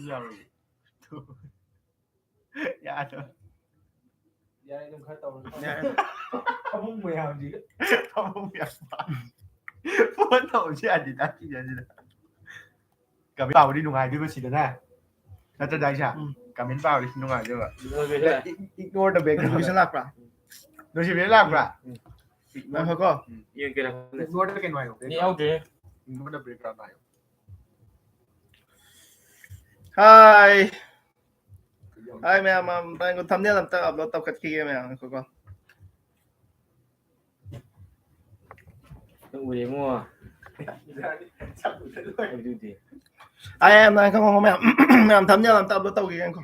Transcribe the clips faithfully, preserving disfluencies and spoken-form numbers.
ꯌꯥꯔꯣꯏ꯫ ꯌꯥꯗꯣ꯫ ꯌꯥꯔꯦ, ꯑꯗꯨꯝ ꯈꯔ ꯇꯧꯔꯣ꯫ ꯌꯥꯔꯦ꯫ ꯐꯃꯨꯡ ꯃꯌꯥꯝꯁꯤꯒ꯫ ꯐꯃꯨꯡ ꯌꯥꯝ ꯄꯥꯝꯃꯤ꯫ ꯐꯣꯟ ꯇꯧꯕꯁꯨ ꯌꯥꯗꯦ ꯇꯥꯛꯄꯤꯔꯦ ꯑꯗꯨꯗ꯫ ꯀꯃꯦꯟ ꯄꯥꯕꯗꯤ ꯅꯨꯡꯉꯥꯏꯗꯣꯏꯕ ꯁꯤꯗꯅꯦ꯫ ꯅꯠꯇ꯭ꯔ ꯗꯥꯏꯁꯥ? ꯎꯝ꯫ ꯀꯃꯦꯟ ꯄꯥꯕꯗꯤ ꯁꯤ ꯅꯨꯡꯉꯥꯏꯗꯣꯏꯕ꯫ ꯑꯗꯨꯒ Ignore the background. Notification ꯂꯥꯛꯄ꯭ꯔꯥ? Notification ꯂꯥꯛꯄ꯭ꯔꯥ? ꯉꯥꯏꯈꯣꯀꯣ꯫ ꯌꯦꯡꯒꯦꯔꯥ ꯈꯪꯗꯦ꯫ Ignore the ꯀꯩꯅꯣ ꯍꯥꯏꯌꯣ꯫ ꯅꯦꯠ ꯌꯥꯎꯗ꯭ꯔꯦ꯫ Ignore the background ꯍꯥꯏꯌꯣ꯫ Hi. Hi ꯃꯌꯥꯝ, ꯃꯌꯥꯝ, ꯃꯌꯥꯝ, thumbnail ꯑꯝꯇ upload ꯇꯧꯈꯠꯈꯤꯒꯦ ꯃꯌꯥꯝ, ꯉꯥꯏꯈꯣꯀꯣ꯫ ꯅꯪ ꯎꯔꯦ ꯏꯕꯨꯡꯉꯣ꯫ ꯑꯗꯨꯗꯤ꯫ Hi ꯃꯌꯥꯝ, ꯉꯥꯏꯈꯣ, ꯉꯥꯏꯈꯣ, ꯃꯌꯥꯝ, ꯃꯌꯥꯝ, thumbnail ꯑꯝꯇ upload ꯇꯧꯈꯤꯒꯦ ꯉꯥꯏꯈꯣ꯫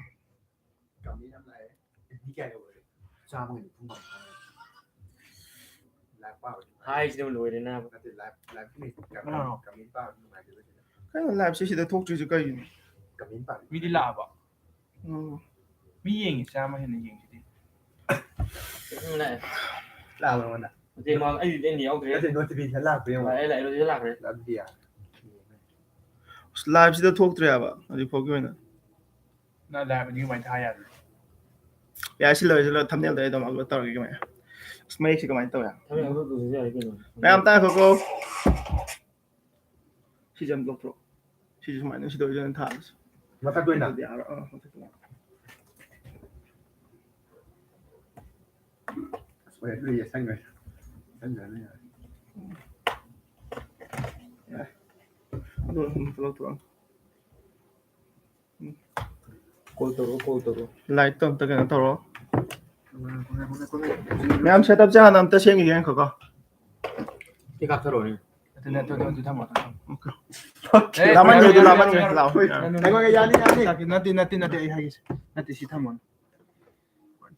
ꯀꯃꯦꯟ ꯌꯥꯝ ꯂꯥꯛꯑꯦ꯫ ꯃꯤ ꯀꯌꯥ ꯌꯧꯔꯒꯦ? ꯆꯥꯝꯃꯒ ꯅꯤꯐꯨ ꯃꯉꯥ꯫ Live ꯄꯥꯕ ꯅꯨꯡꯉꯥꯏ꯫ ꯍꯥꯏꯁꯤꯅ ꯂꯣꯏꯔꯦ ꯅꯥꯕ꯫ ꯅꯠꯇꯦ, live, live ꯀꯤ ꯅꯠꯇꯦ꯫ ꯑꯥ꯫ ꯀꯃꯦꯟ ꯄꯥꯕ ꯅꯨꯡꯉꯥꯏꯇꯦꯕ ꯁꯤꯗ꯫ ꯀꯩꯅꯣ live ꯁꯦ ꯁꯤꯗ ꯊꯣꯛꯇ꯭ꯔꯤꯁꯦ ꯀꯩꯒꯤꯅꯣ? ꯀꯃꯦꯟ ꯄꯥꯕ꯫ ꯃꯤꯗꯤ ꯂꯥꯛꯑꯕ? ꯎꯝ꯫ ꯃꯤ ꯌꯦꯡꯉꯤ ꯆꯥꯝꯃ ꯍꯦꯟꯅ ꯌꯦꯡꯁꯤꯗꯤ꯫ ꯎꯝ, ꯂꯥꯛꯑꯦ꯫ ꯂꯥꯛꯑꯕ ꯅꯉꯣꯟꯗ? ꯅꯠꯇꯦ, ꯃꯥ ꯑꯩꯗꯤ ꯑꯩꯅ ꯌꯥꯎꯗ꯭ꯔꯦ꯫ ꯅꯠꯇꯦ, notification ꯂꯥꯛꯄ ꯌꯦꯡꯉꯣ꯫ ꯂꯥꯛꯑꯦ, ꯂꯥꯛꯑꯦ, ꯂꯣꯏ ꯂꯥꯛꯈ꯭ꯔꯦ꯫ ꯑꯗꯨꯗꯤ ꯌꯥꯔꯦ꯫ ꯑꯁ, live ꯁꯤꯗ ꯊꯣꯛꯇ꯭ꯔꯦ ꯍꯥꯏꯕ ꯍꯧꯖꯤꯛ ꯐꯥꯎꯒꯤ ꯑꯣꯏꯅ꯫ ꯅꯪ live ꯑꯅꯤ ꯀꯃꯥꯏꯅ ꯊꯥ ꯌꯥꯗ꯭ꯔꯦ? ꯌꯥꯔꯦ, ꯁꯤ ꯂꯣꯏꯔꯦ, ꯁꯤ ꯂꯣꯏꯔꯦ, thumbnail ꯗ ꯑꯩ ꯑꯗꯨꯝ upload ꯇꯧꯔꯒꯦ ꯀꯃꯥꯏꯅ꯫ ꯑꯁ, ꯃꯌꯦꯛꯁꯦ ꯀꯃꯥꯏꯅ ꯇꯧꯋꯦ? ꯊꯝꯃꯦ, ꯑꯗꯨ ꯇꯧꯁꯨ ꯌꯥꯔꯦ ꯀꯩꯅꯣ꯫ ꯃꯌꯥꯝ ꯇꯥꯛꯈꯣꯀꯣ꯫ ꯁꯤꯁꯦ ꯑꯃ ꯂꯧꯊꯣꯛ꯫ ꯁꯤꯁꯦ ꯁꯨꯃꯥꯏꯅ ꯁꯤꯗ ꯑꯣꯏꯅ ꯊꯥꯔꯁꯤ꯫ ꯃꯊꯛꯇ ꯑꯣꯏꯅ? ꯑꯗꯨꯗꯤ ꯌꯥꯔꯣꯏ, ꯑꯥ, ꯃꯊꯛꯇ꯫ ꯑꯁ, ꯍꯣꯏ, ꯑꯗꯨꯗꯤ ꯌꯦꯠꯁꯟꯈ꯭ꯔꯦ꯫ ꯌꯦꯠꯁꯟꯈ꯭ꯔꯦ, ꯌꯥꯔꯦ꯫ ꯑꯗꯨ ꯑꯗꯨꯝ ꯂꯧꯊꯣꯛꯑꯣ꯫ Call ꯇꯧꯔꯣ, call ꯇꯧꯔꯣ꯫ Light ꯇꯣ ꯑꯝꯇ ꯀꯩꯅꯣ ꯇꯧꯔꯣ꯫ ꯃꯌꯥꯝ setup ꯁꯦ ꯍꯥꯟꯅ ꯑꯝꯇ ꯁꯦꯝꯈꯤꯒꯦ ꯉꯥꯏꯈꯣꯀꯣ꯫ ꯁꯤ ꯀꯥꯞꯊꯔꯛꯑꯣꯅꯦ꯫ ꯑꯗꯨ ꯅꯠꯇꯦ, ꯑꯗꯨ, ꯑꯗꯨ ꯊꯝꯃꯣ, ꯑꯗꯨ ꯊꯝꯃꯣ꯫ ꯂꯥꯃꯟꯒ꯭ꯔꯦ, ꯑꯗꯨ ꯂꯥꯃꯟꯒ꯭ꯔꯦ, ꯂꯥꯎ꯫ ꯌꯥꯅꯤ, ꯌꯥꯅꯤ, ꯌꯥꯅꯤ꯫ ꯅꯠꯇꯦ, ꯅꯠꯇꯦ, ꯅꯠꯇꯦ, ꯑꯩ ꯍꯥꯏꯒꯦꯁꯦ꯫ ꯅꯠꯇꯦ, ꯁꯤ ꯊꯝꯃꯣ꯫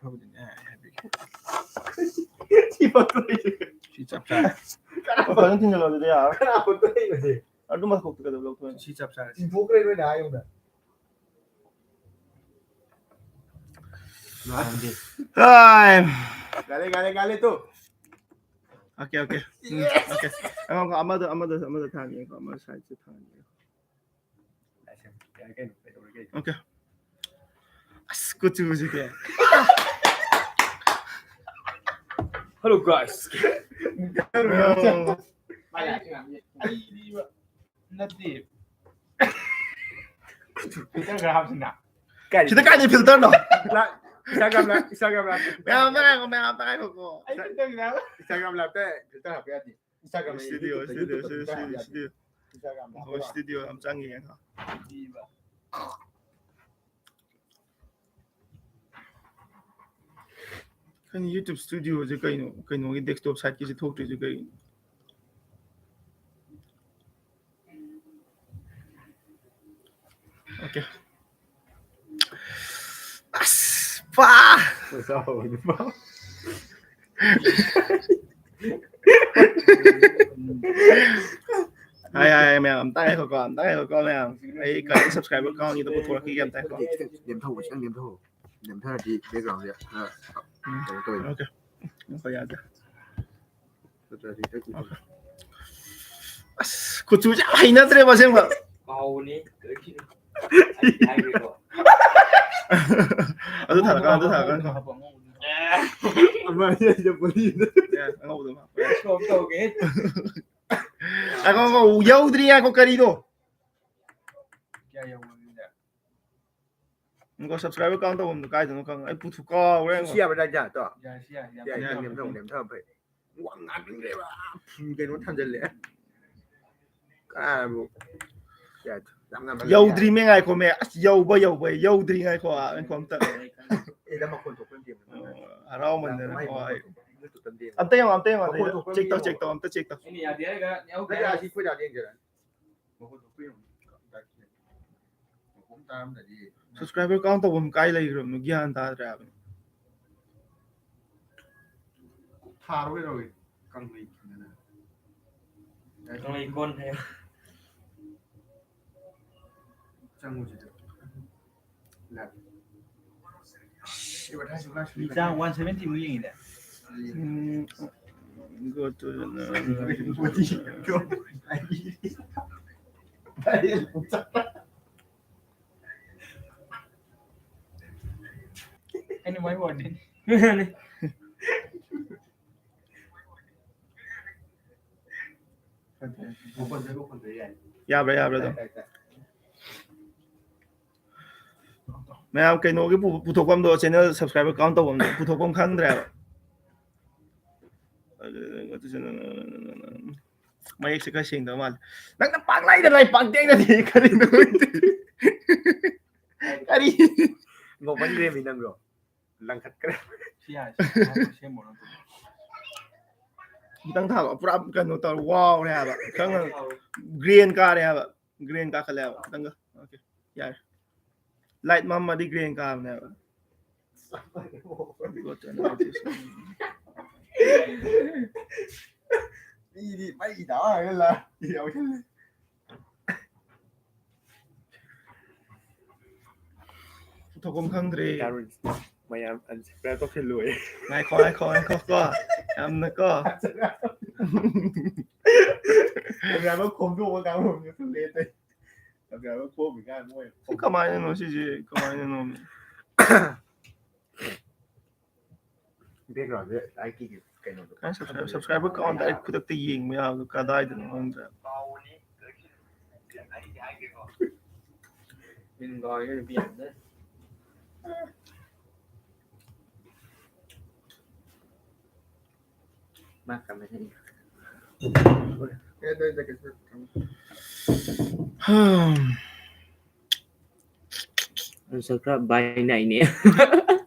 ꯐꯕꯗꯤꯅꯦ, ꯑꯩ ꯍꯥꯏꯕꯤꯒꯦ꯫ ꯁꯤ ꯐꯠꯇ꯭ꯔꯣ? ꯁꯤ ꯆꯞ ꯆꯥꯔꯦ꯫ ꯐꯖꯅ ꯊꯤꯟꯖꯜꯂꯣ ꯑꯗꯨꯗꯤ ꯌꯥꯔꯣꯏ꯫ ꯀꯅꯥ ꯐꯠꯇ꯭ꯔꯣ ꯂꯩꯕꯁꯦ? ꯑꯗꯨ ꯃꯈꯣꯛꯇ ꯀꯩꯗꯧ ꯂꯧꯊꯣꯛꯑꯦ? ꯁꯤ ꯆꯞ ꯆꯥꯔꯦ꯫ ꯆꯤꯡꯊꯣꯛꯈ꯭ꯔꯦ ꯅꯣꯏꯅ ꯍꯥꯏ ꯌꯧꯅ꯫ ꯍꯥꯏ꯫ ꯒꯥꯂꯦ, ꯒꯥꯂꯦ, ꯒꯥꯂꯦ ꯇꯨ꯫ Okay, okay. ꯎꯝ, okay. ꯑꯃꯗ, ꯑꯃꯗ, ꯑꯃꯗ ꯊꯥꯅꯤꯀꯣ, ꯑꯃ side ꯁꯦ ꯊꯥꯅꯤꯀꯣ꯫ ꯌꯥꯏ ꯀꯩꯅꯣ, ꯀꯩꯗꯧꯔꯒꯦ? Okay. ꯑꯁ, ꯀꯨꯆꯨꯁꯤꯗꯤ꯫ Hello guys. ꯑꯣ꯫ ꯑꯩꯗꯤꯕ ꯅꯠꯇꯦ꯫ ꯐꯤꯜꯇꯔ ꯈꯔ ꯍꯥꯞꯁꯤꯅ꯫ ꯁꯤꯗ ꯀꯥꯏꯗꯩ ꯐꯤꯜꯇꯔꯅꯣ? Instagram live, Instagram live. ꯃꯌꯥꯝ ꯑꯝꯇ ꯉꯥꯏꯈꯣ, ꯃꯌꯥꯝ ꯑꯝꯇ ꯉꯥꯏꯈꯣꯀꯣ꯫ ꯑꯩ ꯐꯤꯜꯇꯔ ꯈꯔ ꯍꯥꯞ- Instagram live ꯇ ꯐꯤꯜꯇꯔ ꯍꯥꯞꯄ ꯌꯥꯗꯦ꯫ Instagram Studio, studio, studio, studio, studio. Instagram ꯑꯩꯈꯣꯏ studio ꯑꯃ ꯆꯪꯉꯤ ꯌꯦꯡꯉꯣ꯫ ꯑꯩꯗꯤꯕ ꯀꯩꯅꯣ YouTube studio ꯁꯦ ꯀꯩꯅꯣ? ꯀꯩꯅꯣꯒꯤ desktop site ꯀꯤꯁꯦ ꯊꯣꯛꯇ꯭ꯔꯤꯁꯦ ꯀꯩꯒꯤꯅꯣ? Okay. ꯑꯁ, ꯄꯥ! ꯍꯥꯏ, ꯍꯥꯏ, ꯃꯌꯥꯝ, ꯑꯝꯇ ꯉꯥꯏꯈꯣꯀꯣ, ꯑꯝꯇ ꯉꯥꯏꯈꯣꯀꯣ, ꯃꯌꯥꯝ꯫ ꯑꯩ ꯀꯔꯤ subscriber count ꯒꯤꯗꯣ ꯄꯨꯊꯣꯔꯛꯈꯤꯒꯦ, ꯑꯝꯇ ꯉꯥꯏꯈꯣ꯫ ꯅꯦꯝꯊꯧꯕ, ꯈꯤꯇꯪ ꯅꯦꯝꯊꯧ꯫ ꯅꯦꯝꯊꯔꯗꯤ background ꯁꯦ ꯈꯔ ꯀꯩꯅꯣ ꯇꯧꯋꯦ꯫ Okay. ꯉꯥꯏꯈꯣ, ꯌꯥꯗ꯭ꯔꯦ꯫ ꯅꯠꯇ꯭ꯔꯗꯤ ꯍꯦꯛꯇ ꯑꯁ, ꯀꯨꯆꯨꯁꯦ ꯌꯥꯝ ꯍꯩꯅꯗ꯭ꯔꯦꯕ ꯑꯁꯦꯡꯕ꯫ ꯀꯥꯎꯕꯅꯤ꯫ ꯑꯗꯨ ꯊꯥꯔꯛꯀꯅꯨ, ꯑꯗꯨ ꯊꯥꯔꯛꯀꯅꯨ꯫ ꯑꯃ ꯑꯅꯤ ꯑꯩꯁꯦ ꯄꯨꯟꯁꯤꯗ ꯑꯦ, ꯑꯉꯧꯕꯗꯣ ꯑꯃ꯫ ꯁꯣꯝ ꯇꯧꯒꯦ꯫ ꯉꯥꯏꯈꯣ, ꯉꯥꯏꯈꯣ, ꯌꯧꯗ꯭ꯔꯤ, ꯉꯥꯏꯈꯣ, ꯀꯔꯤꯅꯣ? ꯀꯌꯥ ꯌꯧꯕꯅꯤꯅꯦ? ꯉꯥꯏꯈꯣ, subscriber count ꯇꯧꯐꯝꯗꯣ ꯀꯥꯏꯗꯅꯣ ꯈꯪ-, ꯑꯩ ꯄꯨꯊꯣꯛ ꯀꯥꯎꯔꯦ꯫ ꯁꯤ ꯌꯥꯕ ꯅꯠꯇ꯭ꯔꯥ ꯇꯣ? ꯌꯥꯏ, ꯁꯤ ꯌꯥꯏ, ꯌꯥꯝ ꯌꯥꯏ, ꯌꯥꯝ ꯅꯦꯝꯊꯧ, ꯅꯦꯝꯊꯧ ꯐꯩ꯫ ꯋꯥ ꯉꯥꯡꯅꯤꯡꯗ꯭ꯔꯦꯕ꯫ ꯐꯨꯜ ꯀꯩꯅꯣ ꯊꯥꯟꯖꯜꯂꯦ꯫ ꯀꯥꯏꯕꯨ꯫ ꯌꯥꯏ, ꯌꯥꯝ ꯉꯟꯃꯜꯂꯦ꯫ ꯌꯧꯗ꯭ꯔꯤꯃꯦ, ꯉꯥꯏꯈꯣꯃꯦ꯫ ꯑꯁ, ꯌꯧꯕ, ꯌꯧꯕ, ꯌꯧꯗ꯭ꯔꯤ, ꯉꯥꯏꯈꯣ, ꯉꯥꯏꯈꯣ ꯑꯝꯇ꯫ ꯑꯦꯗ ꯃꯈꯣꯟ ꯊꯣꯛꯄ ꯑꯃ ꯌꯦꯡꯉꯨ꯫ ꯍꯔꯥꯎꯃꯟꯗꯅ꯫ ꯃꯥꯏ ꯍꯣꯏ꯫ ꯃꯈꯣꯟ ꯊꯣꯛꯄ꯫ YouTube ꯇ ꯑꯝꯇ ꯌꯦꯡꯉꯨ꯫ ꯑꯝꯇ ꯌꯦꯡꯉꯣ, ꯑꯝꯇ ꯌꯦꯡꯉꯣ, ꯃꯈꯣꯟ ꯑꯝꯇ ꯊꯣꯛꯄ check ꯇꯧ, ꯌꯦꯡꯉꯣ꯫ check ꯇꯧ, ꯑꯝꯇ check ꯇꯧ꯫ ꯑꯩꯅ ꯌꯥꯗꯦ ꯍꯥꯏꯔꯒ ꯌꯥꯎꯗꯦ ꯅꯠꯇꯦ, ꯍꯥꯏꯔꯒ ꯑꯁꯤ ꯑꯩꯈꯣꯏ ꯗꯥꯗꯤ ꯌꯦꯡꯖꯔꯅꯤ꯫ ꯃꯈꯣꯟ ꯊꯣꯛꯄ ꯌꯦꯡꯉꯨ꯫ ꯃꯈꯣꯟ ꯇꯥꯔꯝꯗ꯭ꯔꯗꯤ꯫ Subscriber count ꯇꯧꯐꯝ ꯀꯥꯏ ꯂꯩꯈ꯭ꯔꯕꯅꯣ ꯒ꯭ꯌꯥꯟ ꯇꯥꯗ꯭ꯔꯦ ꯍꯥꯏꯕ꯫ ꯊꯥꯔꯣ ꯀꯩꯗꯧꯔꯒꯦ? ꯀꯪꯂꯩ ꯈꯪꯗꯅ꯫ ꯀꯪꯂꯩ ꯀꯣꯟ ꯍꯥꯏꯌꯣ꯫ ꯆꯪꯉꯨꯁꯤꯗ꯫ ꯂꯥꯛ꯫ ꯑꯁ, advertise ꯂꯥꯛꯁꯤꯜꯂꯛꯑꯦ꯫ ꯃꯤ ꯆꯥꯝ one seventy ꯃꯨꯛ ꯌꯦꯡꯉꯤꯗ꯫ ꯎꯝ, go to the ꯑꯩꯅ ꯃꯥꯏ ꯋꯥꯔꯗꯦꯟ꯫ ꯌꯥꯕ꯭ꯔꯥ, ꯌꯥꯕ꯭ꯔꯥ ꯑꯗꯨꯝ? ꯃꯌꯥꯝ ꯀꯩꯅꯣꯒꯤ ꯄꯨ- ꯄꯨꯊꯣꯛꯐꯝꯗꯣ, channel subscriber count ꯇꯧꯐꯝꯗꯣ ꯄꯨꯊꯣꯛꯐꯝ ꯈꯪꯗ꯭ꯔꯦꯕ꯫ ꯃꯌꯦꯛꯁꯦ ꯈꯔ ꯁꯦꯡꯗꯕ ꯃꯥꯜꯂꯦ꯫ ꯅꯪꯅ ꯄꯥꯛꯂꯩꯗ ꯂꯩ, ꯄꯥꯛꯇꯦꯡꯅꯗꯤ ꯀꯔꯤꯅꯣ? ꯀꯔꯤ? ꯅꯣꯛꯃꯟꯈ꯭ꯔꯦꯃꯤ ꯅꯪꯗꯣ꯫ ꯂꯪꯈꯠꯈ꯭ꯔꯦ꯫ ꯁꯤ ꯌꯥꯔꯦ, ꯁꯤ ꯌꯥꯔꯦ, ꯁꯦꯝꯃꯨꯔꯣ ꯑꯗꯨꯗꯤ꯫ ꯈꯤꯇꯪ ꯊꯥꯕ ꯄꯨꯔꯥ ꯀꯩꯅꯣ ꯇꯧꯔ ꯋꯥꯎꯔꯦ ꯍꯥꯏꯕ꯫ ꯈꯪꯉ ꯒ꯭ꯔꯦꯟ ꯀꯥꯔꯦ ꯍꯥꯏꯕ꯫ ꯒ꯭ꯔꯦꯟ ꯀꯥꯈꯠꯂꯦ ꯍꯥꯏꯕ ꯈꯤꯇꯪꯒ꯫ Okay, ꯌꯥꯔꯦ꯫ Light ꯃꯝꯃꯗꯤ ꯒ꯭ꯔꯦꯟ ꯀꯥꯕꯅꯦꯕ꯫ ꯃꯤꯗꯤ ꯃꯩ ꯇꯥꯔꯒ ꯂꯥꯛ ꯌꯥꯎꯁꯜꯂꯦ꯫ ꯊꯣꯛꯐꯝ ꯈꯪꯗ꯭ꯔꯦ꯫ ꯃꯌꯥꯝ unsubscribe ꯇꯧꯁꯜꯂꯣꯏ꯫ ꯉꯥꯏꯈꯣ, ꯉꯥꯏꯈꯣ, ꯉꯥꯏꯈꯣ ꯀꯣ꯫ ꯌꯥꯝꯅ ꯀꯣ꯫ ꯀꯦꯃꯦꯔꯥꯗꯣ ꯈꯣꯝꯗꯣꯛꯑꯒ ꯀꯥꯡꯕꯨ ꯑꯃꯁꯨ ꯂꯩ ꯑꯇꯩ꯫ ꯀꯦꯃꯦꯔꯥꯗꯣ ꯈꯣꯝꯃꯤꯀꯥꯟ ꯃꯣꯏ ꯁꯤ ꯀꯃꯥꯏꯅꯅꯣ ꯁꯤꯁꯦ? ꯀꯃꯥꯏꯅꯅꯣ? Background ꯁꯦ ꯑꯩꯒꯤ ꯀꯩꯅꯣꯗꯣ꯫ Subscriber count direct ꯈꯨꯗꯛꯇ ꯌꯦꯡꯕ ꯌꯥꯕꯗꯣ ꯀꯗꯥꯏꯗꯅꯣ ꯈꯪꯗ꯭ꯔꯦ꯫ ꯃꯤꯡꯒꯥꯎꯔꯤꯒ ꯅꯨꯄꯤ ꯌꯥꯝꯅ꯫ ꯃꯥ ꯀꯃꯦꯟ ꯍꯥꯏ꯫ Unsubscribe by night ꯅꯦ꯫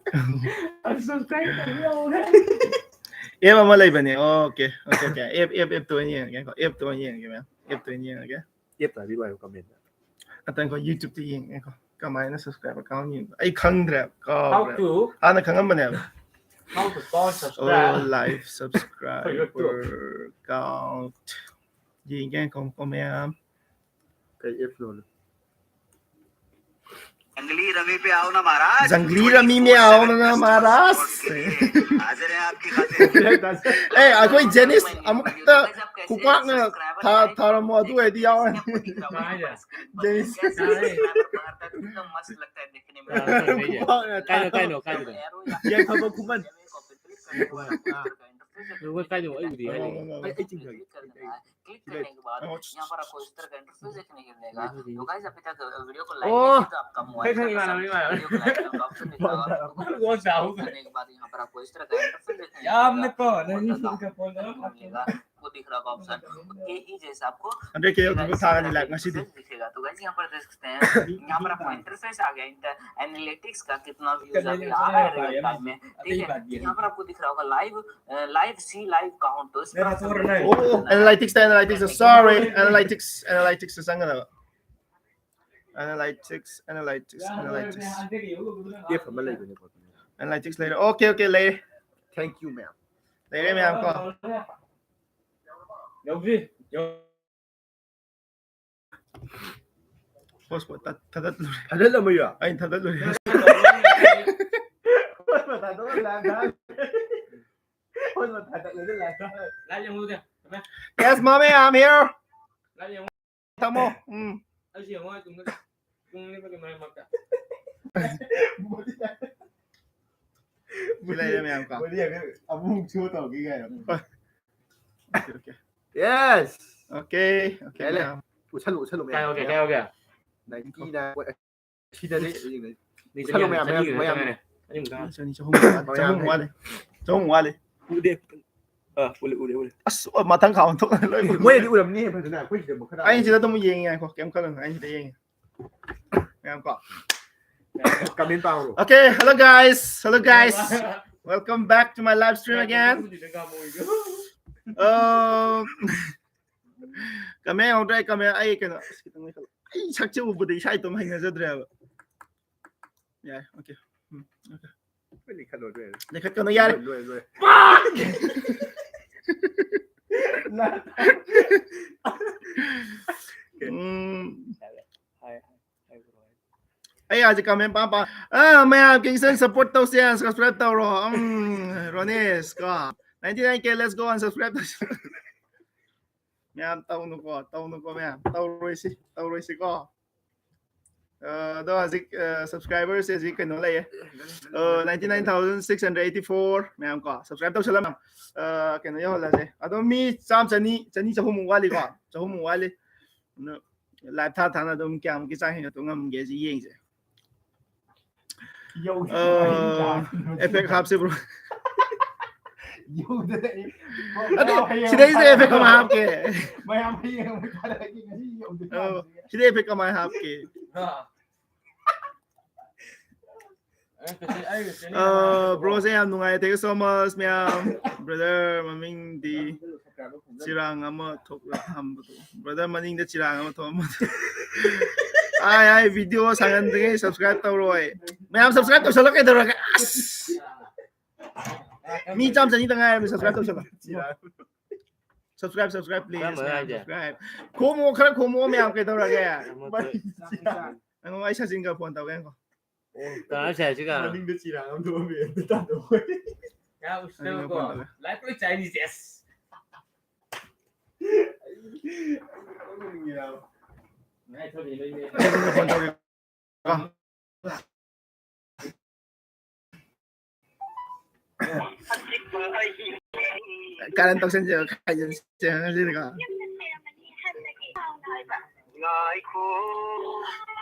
Unsubscribe ꯇꯧꯕ ꯌꯥꯎꯔꯦ꯫ App ꯑꯃ ꯂꯩꯕꯅꯦ꯫ Okay, okay, okay. App, app, app ꯇ ꯑꯣꯏꯅ ꯌꯦꯡꯉꯒꯦꯀꯣ꯫ App ꯇ ꯑꯣꯏꯅ ꯌꯦꯡꯉꯒꯦ, ꯃꯌꯥꯝ꯫ App ꯇ ꯑꯣꯏꯅ ꯌꯦꯡꯉꯒꯦ꯫ App ꯇ ꯍꯥꯏꯕꯤꯌꯨ ꯍꯥꯏꯌꯨ comment ꯇ꯫ ꯑꯇꯪ ꯑꯩꯈꯣꯏ YouTube ꯇ ꯌꯦꯡꯉꯦꯀꯣ꯫ ꯀꯃꯥꯏꯅ subscriber count ꯌꯦꯡꯕ? ꯑꯩ ꯈꯪꯗ꯭ꯔꯦ, How ꯀꯥꯎꯈ꯭ꯔꯦ꯫ To ꯍꯥꯟꯅ ꯈꯪꯉꯝꯕꯅꯦꯕ꯫ How to count Oh, subscribe? live For YouTube. Subscriber count. ꯌꯦꯡꯒꯦ ꯉꯥꯏꯈꯣ, ꯉꯥꯏꯈꯣ ꯃꯌꯥꯝ꯫ ꯀꯩ app ꯅꯣ? जंगली रमी पे आओ ना महाराज। जंगली रमी में आओ ना महाराज। हाजिर है आपकी खातिर। ꯑꯦ, ꯑꯩꯈꯣꯏ ꯖꯦꯅꯤꯁ ꯑꯃꯨꯛꯇ ꯈꯨꯄꯥꯛꯅ ꯊꯥ-, ꯊꯥꯔꯝꯃꯣ, ꯑꯗꯨ ꯑꯣꯏꯔꯗꯤ ꯌꯥꯎꯔꯅꯤ꯫ ꯀꯃꯥꯏꯅ? ꯖꯦꯅꯤꯁ꯫ ꯀꯥꯏꯅꯣ, ꯀꯥꯏꯅꯣ, ꯀꯥꯏꯅꯣ꯫ ꯈꯨꯄꯥꯛꯅ ꯀꯥꯏꯅꯣ, ꯀꯥꯏꯅꯣ, ꯀꯥꯏꯅꯣ꯫ ꯌꯥꯏꯐꯕ ꯈꯨꯃꯟ꯫ ꯀꯥꯏꯅꯣ, ꯑꯩ ꯎꯗꯦ ꯍꯥꯏꯔꯦ꯫ ꯑꯩ, ꯑꯩ ꯆꯤꯡꯊꯒꯦ꯫ क्लिक करने के बाद यहाँ पर आपको इस तरह का इंटरफेस देखने को मिलेगा। तो गाइस, अभी तक वीडियो को लाइक नहीं किया तो आपका मोबाइल का कसम, वीडियो को लाइक करने का ऑप्शन दिख रहा होगा। क्लिक करने के बाद यहाँ पर आपको इस तरह का इंटरफेस देखने को मिलेगा। आपको दिख रहा होगा ऑप्शन, यही जैसा आपको हंड्रेड के दिखेगा, इस तरह का इंटरफेस दिखेगा। तो गाइस, यहाँ पर देख सकते हैं, यहाँ पर आपको इंटरफेस आ गया, एनालिटिक्स का कितना व्यूज अभी आ रहा है रियल टाइम में, ठीक है। यहाँ पर आपको दिख रहा होगा live, live see live count. तो इस पर आप ओ, analytics, analytics, sorry, analytics, analytics ꯆꯪꯒꯗꯕ꯫ Analytics, analytics, analytics. ꯑꯦꯞ ꯑꯃ ꯂꯩꯕꯅꯦꯀꯣ꯫ Analytics ꯂꯩꯔꯦ꯫ ꯑꯣꯀꯦ, ꯑꯣꯀꯦ, ꯂꯩꯔꯦ꯫ Thank you, ma'am. ꯂꯩꯔꯦ, ꯃꯌꯥꯝ ꯀꯣ꯫ ꯌꯧꯗ꯭ꯔꯤ꯫ ꯌꯧ- Hotspot ꯊꯥ-, ꯊꯥꯗꯠꯂꯨꯔꯦ꯫ ꯊꯥꯗꯠꯂꯝꯃꯣꯏꯌꯣ? ꯑꯩꯅ ꯊꯥꯗꯠꯂꯨꯔꯦ꯫ Hotspot ꯊꯥꯗꯣꯛꯑ ꯂꯥꯏꯞ ꯊꯥ-, hotspot ꯊꯥꯗꯠꯂꯒ ꯂꯥꯏꯞ ꯊꯥ-, life ꯌꯦꯡꯉꯨꯗꯦ꯫ Yes, mommy, I'm here. Life ꯌꯦꯡꯉꯨ꯫ ꯊꯝꯃꯣ꯫ ꯎꯝ꯫ ꯑꯩꯁꯨ ꯌꯦꯡꯉꯣ, ꯑꯩ ꯇꯨꯝꯒ꯭ꯔꯦ꯫ ꯇꯨꯝꯅꯤꯡꯕꯒꯤ ꯃꯔꯛ ꯃꯔꯛꯇ꯫ ꯁꯤ ꯂꯩꯔꯦ ꯃꯌꯥꯝ ꯀꯣ꯫ ꯕꯣꯗꯤ ꯍꯥꯏꯐꯦꯠ ꯑꯃꯨꯛ ꯁꯣ ꯇꯧꯔꯛꯀꯦ ꯀꯥꯏꯅ꯫ ꯍꯣꯏ꯫ Okay, okay. Yes. Okay, okay, ꯌꯥꯏ, ꯂꯩ꯫ ꯃꯌꯥꯝ꯫ ꯎꯠꯁꯜꯂꯨ, ꯎꯠꯁꯜꯂꯨ, ꯀꯥꯏ ꯃꯌꯥꯝ꯫ ꯌꯧꯒꯦ, ꯀꯥꯏ ꯌꯧꯒꯦ? Nike ꯅ ꯁꯤꯗꯅꯦ ꯌꯦꯡꯅꯩ꯫ ꯎꯠꯁꯜꯂꯨ, ꯃꯌꯥꯝ, ꯃꯌꯥꯝ, ꯃꯌꯥꯝ꯫ ꯑꯅꯤꯃꯨꯛꯇ꯫ ꯆꯅꯤ, ꯆꯍꯨꯝ, ꯆꯍꯨꯝ ꯋꯥꯠꯂꯤ꯫ ꯆꯍꯨꯝ ꯋꯥꯠꯂꯤ꯫ ꯎꯗꯦ꯫ ꯑ, ꯎꯔꯦ, ꯎꯔꯦ, ꯎꯔꯦ꯫ ꯑꯁ, ꯑ, ꯃꯊꯪ ꯈꯥꯎ ꯑꯣꯟꯊꯣꯛꯅ ꯂꯣꯏ ꯎꯔꯦ꯫ ꯃꯣꯏꯅꯗꯤ ꯎꯔꯝꯅꯤ ꯐꯖꯅ, ꯑꯩꯈꯣꯏ ꯁꯤꯗ ꯈꯔ ꯑꯩꯅ ꯁꯤꯗ ꯑꯗꯨꯝ ꯌꯦꯡꯉꯤ, ꯉꯥꯏꯈꯣ, ꯀꯩꯝ ꯈꯜꯂꯨꯅꯨ, ꯑꯩꯅ ꯁꯤꯗ ꯌꯦꯡꯉꯤ꯫ ꯃꯌꯥꯝ ꯀꯣ꯫ Comment ꯄꯥꯍꯧꯔꯣ꯫ Okay, hello guys, hello guys, welcome back to my live stream again. Uh, comment ꯌꯥꯎꯗ꯭ꯔꯦ, comment ꯑꯩ ꯀꯩꯅꯣ, ꯑꯁ, ꯈꯤꯇꯪ ꯂꯩꯈꯠꯂꯣ꯫ ꯑꯩ ꯁꯛꯁꯦ ꯎꯕꯗ ꯏꯁꯥ ꯏꯇꯣꯝ ꯍꯩꯅꯖꯗ꯭ꯔꯦꯕ꯫ ꯌꯥꯏ, okay. ꯎꯝ, okay. ꯂꯩꯈꯠꯂꯣ, ꯂꯣꯏꯔꯦ꯫ ꯂꯩꯈꯠꯀꯅꯨ, ꯌꯥꯔꯦ꯫ ꯂꯣꯏꯔꯦ, ꯂꯣꯏꯔꯦ꯫ ꯎꯝ꯫ ꯍꯥꯏ, ꯍꯥꯏ, ꯍꯥꯏ, ꯍꯥꯏ꯫ ꯍꯧꯖꯤꯛ comment ꯄꯥꯝ ꯄꯥꯝ ꯑꯥ ꯃꯌꯥꯝ ꯀꯤꯡꯁꯟ support ꯇꯧꯁꯦ, subscribe ꯇꯧꯔꯣ꯫ ꯎꯝ, ꯔꯣꯅꯦꯁ ꯀꯣ, ninety nine K, let's go, unsubscribe ꯇꯧꯁꯦ꯫ ꯃꯌꯥꯝ ꯇꯧꯅꯨꯀꯣ, ꯇꯧꯅꯨꯀꯣ ꯃꯌꯥꯝ, ꯇꯧꯔꯣꯏꯁꯤ, ꯇꯧꯔꯣꯏꯁꯤꯀꯣ꯫ ꯑ, ꯑꯗꯣ ꯍꯧꯖꯤꯛ subscriberꯁꯦ ꯍꯧꯖꯤꯛ ꯀꯩꯅꯣ ꯂꯩꯌꯦ, ninety nine thousand six hundred eighty four ꯃꯌꯥꯝ ꯀꯣ subscribe ꯇꯧꯁꯜꯂꯝꯃꯣ꯫ ꯀꯩꯅꯣ ꯌꯧꯍꯜꯂꯁꯦ꯫ ꯑꯗꯣ ꯃꯤ ꯆꯥꯝ, ꯆꯅꯤ, ꯆꯅꯤ, ꯆꯍꯨꯝꯃꯨꯛ ꯋꯥꯠꯂꯤꯀꯣ, ꯆꯍꯨꯝꯃꯨꯛ ꯋꯥꯠꯂꯤ꯫ ꯑꯗꯣ live ꯊꯥ ꯊꯥꯅ ꯑꯗꯨꯝ ꯀꯌꯥꯃꯨꯛꯀꯤ ꯆꯥꯡ ꯍꯦꯟꯒꯠꯄ ꯉꯝꯒꯦꯁꯤ ꯌꯦꯡꯁꯦ꯫ ꯑ, effect ꯍꯥꯞꯁꯦ, bro꯫ ꯑꯗꯨ ꯁꯤꯗꯩꯁꯤꯗ effect ꯀꯃꯥꯏ ꯍꯥꯞꯀꯦ? ꯃꯌꯥꯝ ꯍꯌꯦꯡ ꯑꯃꯨꯛ ꯊꯥꯔꯛꯑꯒꯦ, ꯉꯁꯤ ꯌꯧꯗ꯭ꯔꯤ ꯑ, ꯀꯥꯟꯁꯤꯗ꯫ ꯁꯤꯗ effect ꯀꯃꯥꯏ ꯍꯥꯞꯀꯦ? ꯑ, broꯁꯦ ꯌꯥꯝ ꯅꯨꯡꯉꯥꯏ, thank you so much ꯃꯌꯥꯝ꯫ Brother ꯃꯃꯤꯡꯗꯤ ꯆꯤꯔꯥꯡ ꯑꯃ ꯊꯣꯛꯂꯛꯑꯝꯕꯗꯣ, brother ꯃꯅꯤꯡꯗ ꯆꯤꯔꯥꯡ ꯑꯃ ꯊꯣꯛꯑꯝꯕꯗꯣ꯫ ꯑꯥꯏ, ꯑꯥꯏ, video ꯁꯥꯡꯍꯟꯗ꯭ꯔꯤꯉꯩ subscribe ꯇꯧꯔꯣꯏ꯫ ꯃꯌꯥꯝ subscribe ꯇꯧꯁꯜꯂꯣ ꯀꯩꯗꯧꯔꯒꯦ? ꯑꯁ! ꯃꯤ ꯆꯥꯝ ꯆꯅꯤꯗ ꯉꯥꯏꯔꯕꯅꯤ, subscribe ꯇꯧꯁꯜꯂꯣ꯫ Subscribe, subscribe, please, ꯀꯔꯝꯕ ꯃꯌꯥꯝ ꯍꯥꯏꯁꯦ? Subscribe꯫ ꯈꯣꯝꯃꯣ, ꯈꯔ ꯈꯣꯝꯃꯣ ꯃꯌꯥꯝ, ꯀꯩꯗꯧꯔꯒꯦ? ꯑꯃ ꯊꯣꯛꯑꯦ꯫ ꯉꯥꯏꯈꯣ, ꯑꯩ ꯁꯥꯖꯤꯟꯒ phone ꯇꯧꯒꯦ, ꯉꯥꯏꯈꯣ꯫ ꯑꯣ, ꯀꯅꯥ ꯁꯥꯏꯁꯤꯒ? ꯃꯅꯤꯡꯗ ꯆꯤꯔꯥꯡ ꯑꯃ ꯊꯣꯛꯑꯝꯃꯦ, ꯑꯗꯨ ꯇꯥꯟꯊꯣꯛꯈ꯭ꯔꯦ꯫ ꯌꯥ, ꯎꯁꯤꯠꯇꯕꯀꯣ꯫ ꯁꯥꯖꯤꯟꯒ phone ꯇꯧꯒꯦ꯫ Live ꯂꯣꯏ ꯆꯥꯏꯅꯤ, ꯁꯦꯁ꯫ ꯑꯩ ꯅꯣꯛꯅꯤꯡꯉꯤꯔꯕ? ꯉꯥꯏ ꯊꯣꯛꯂꯛꯑꯦ, ꯂꯣꯏ ꯃꯦꯠꯂꯦ꯫ ꯁꯥꯖꯤꯟꯒ phone ꯇꯧꯒꯦ꯫ ꯀꯔꯟ ꯇꯧꯁꯟꯁꯦꯕ, ꯈꯥꯏꯖꯟꯁꯦꯕ ꯉꯁꯤꯗꯤꯀꯣ꯫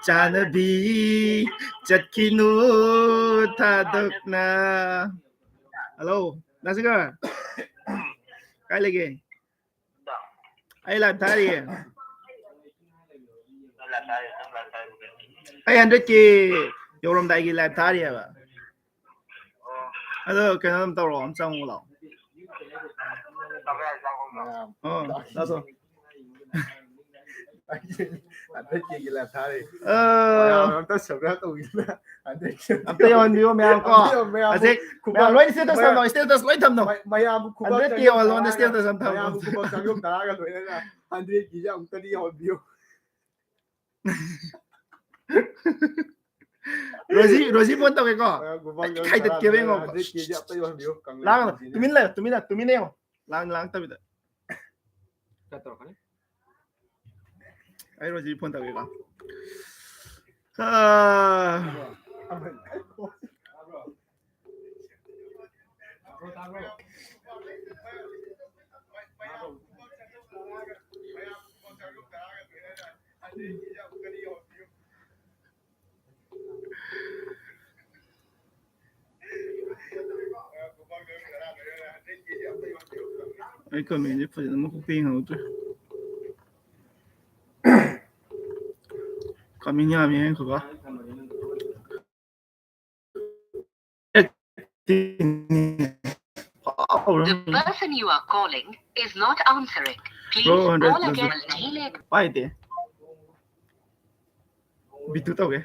ꯆꯥꯅꯕꯤ ꯆꯠꯈꯤꯅꯨ ꯊꯥꯗꯣꯛꯅ꯫ Hello, ꯗꯥ ꯁꯤꯡꯒꯔ꯫ ꯀꯥꯏ ꯂꯩꯒꯦ? ꯑꯩ live ꯊꯥꯔꯤꯌꯦ꯫ ꯑꯩ hundred K ꯌꯧꯔꯝꯗꯥꯏꯒꯤ live ꯊꯥꯔꯤꯌꯦꯕ꯫ ꯑꯗꯣ ꯀꯩꯅꯣ ꯑꯗꯨꯝ ꯇꯧꯔꯣ, ꯑꯝ ꯆꯪꯉꯨ ꯂꯥꯛꯑꯣ꯫ ꯑꯣ, ꯂꯥꯛꯑꯣ꯫ Hundred K ꯒꯤ live ꯊꯥꯔꯤ꯫ ꯑ, ꯃꯌꯥꯝ ꯑꯝꯇ subscribe ꯇꯧꯕꯤꯗꯨꯅ꯫ Hundred K ꯑꯝꯇ ꯌꯧꯍꯟꯕꯤꯌꯣ ꯃꯌꯥꯝ ꯀꯣ꯫ ꯑꯝꯇ ꯌꯧꯍꯟꯕꯤꯌꯣ ꯃꯌꯥꯝ꯫ ꯍꯧꯖꯤꯛ ꯈꯨꯕꯥꯛ ꯃꯌꯥꯝ ꯂꯣꯏꯅ status ꯃꯌꯥꯝ ꯊꯝꯃꯣ, status ꯂꯣꯏ ꯊꯝꯃꯣ꯫ ꯃ-, ꯃꯌꯥꯝ ꯈꯨꯕꯥꯛ hundred K ꯆꯪꯌꯧ ꯌꯧꯍꯜꯂꯣ, ꯇꯔꯥꯒ, status ꯑꯝ ꯊꯝꯃꯣ꯫ ꯃꯌꯥꯝ ꯈꯨꯕꯥꯛ ꯆꯪꯌꯧ ꯇꯔꯥꯒ ꯂꯣꯏꯅꯅ hundred K ꯁꯦ ꯑꯃꯨꯛꯇꯗꯤ ꯌꯧꯍꯟꯕꯤꯌꯨ꯫ ꯔꯣꯖꯤ, ꯔꯣꯖꯤ phone ꯇꯧꯒꯦꯀꯣ꯫ ꯑꯩ ꯈꯥꯏꯗꯠꯀꯦꯕ ꯌꯦꯡꯉꯣ꯫ ꯍꯟꯗ꯭ꯔꯦꯠ ꯀꯦ ꯖꯤ ꯑꯝꯇ ꯌꯣꯟꯕꯤꯌꯨ, ꯀꯪꯂꯩ ꯂꯥꯡꯒꯅꯨ꯫ ꯃꯆꯤꯟꯁꯤꯅ꯫ ꯇꯨꯃꯤꯟ ꯂꯩꯌꯨ, ꯇꯨꯃꯤꯟ ꯂꯩꯌꯨ, ꯇꯨꯃꯤꯟ ꯂꯩꯌꯨ꯫ ꯂꯥꯡ-, ꯂꯥꯡꯉꯛꯇꯕꯤꯗ꯫ ꯀꯠ ꯇꯧꯔꯛꯀꯅꯤ꯫ ꯑꯩ ꯔꯣꯖꯤ phone ꯇꯧꯒꯦꯀꯣ꯫ ꯑꯥ꯫ ꯑꯩ comment ꯁꯦ ꯐꯖꯅ ꯃꯀꯣꯛꯇ ꯌꯦꯡꯍꯧꯗ꯭ꯔꯦ꯫ Comment ꯌꯥꯝꯃꯤ ꯉꯥꯏꯈꯣꯀꯣ꯫ The person you are calling is not answering. Please call again. ꯄꯥꯏꯗꯦ꯫ ꯕꯤꯇꯨ ꯇꯧꯒꯦ꯫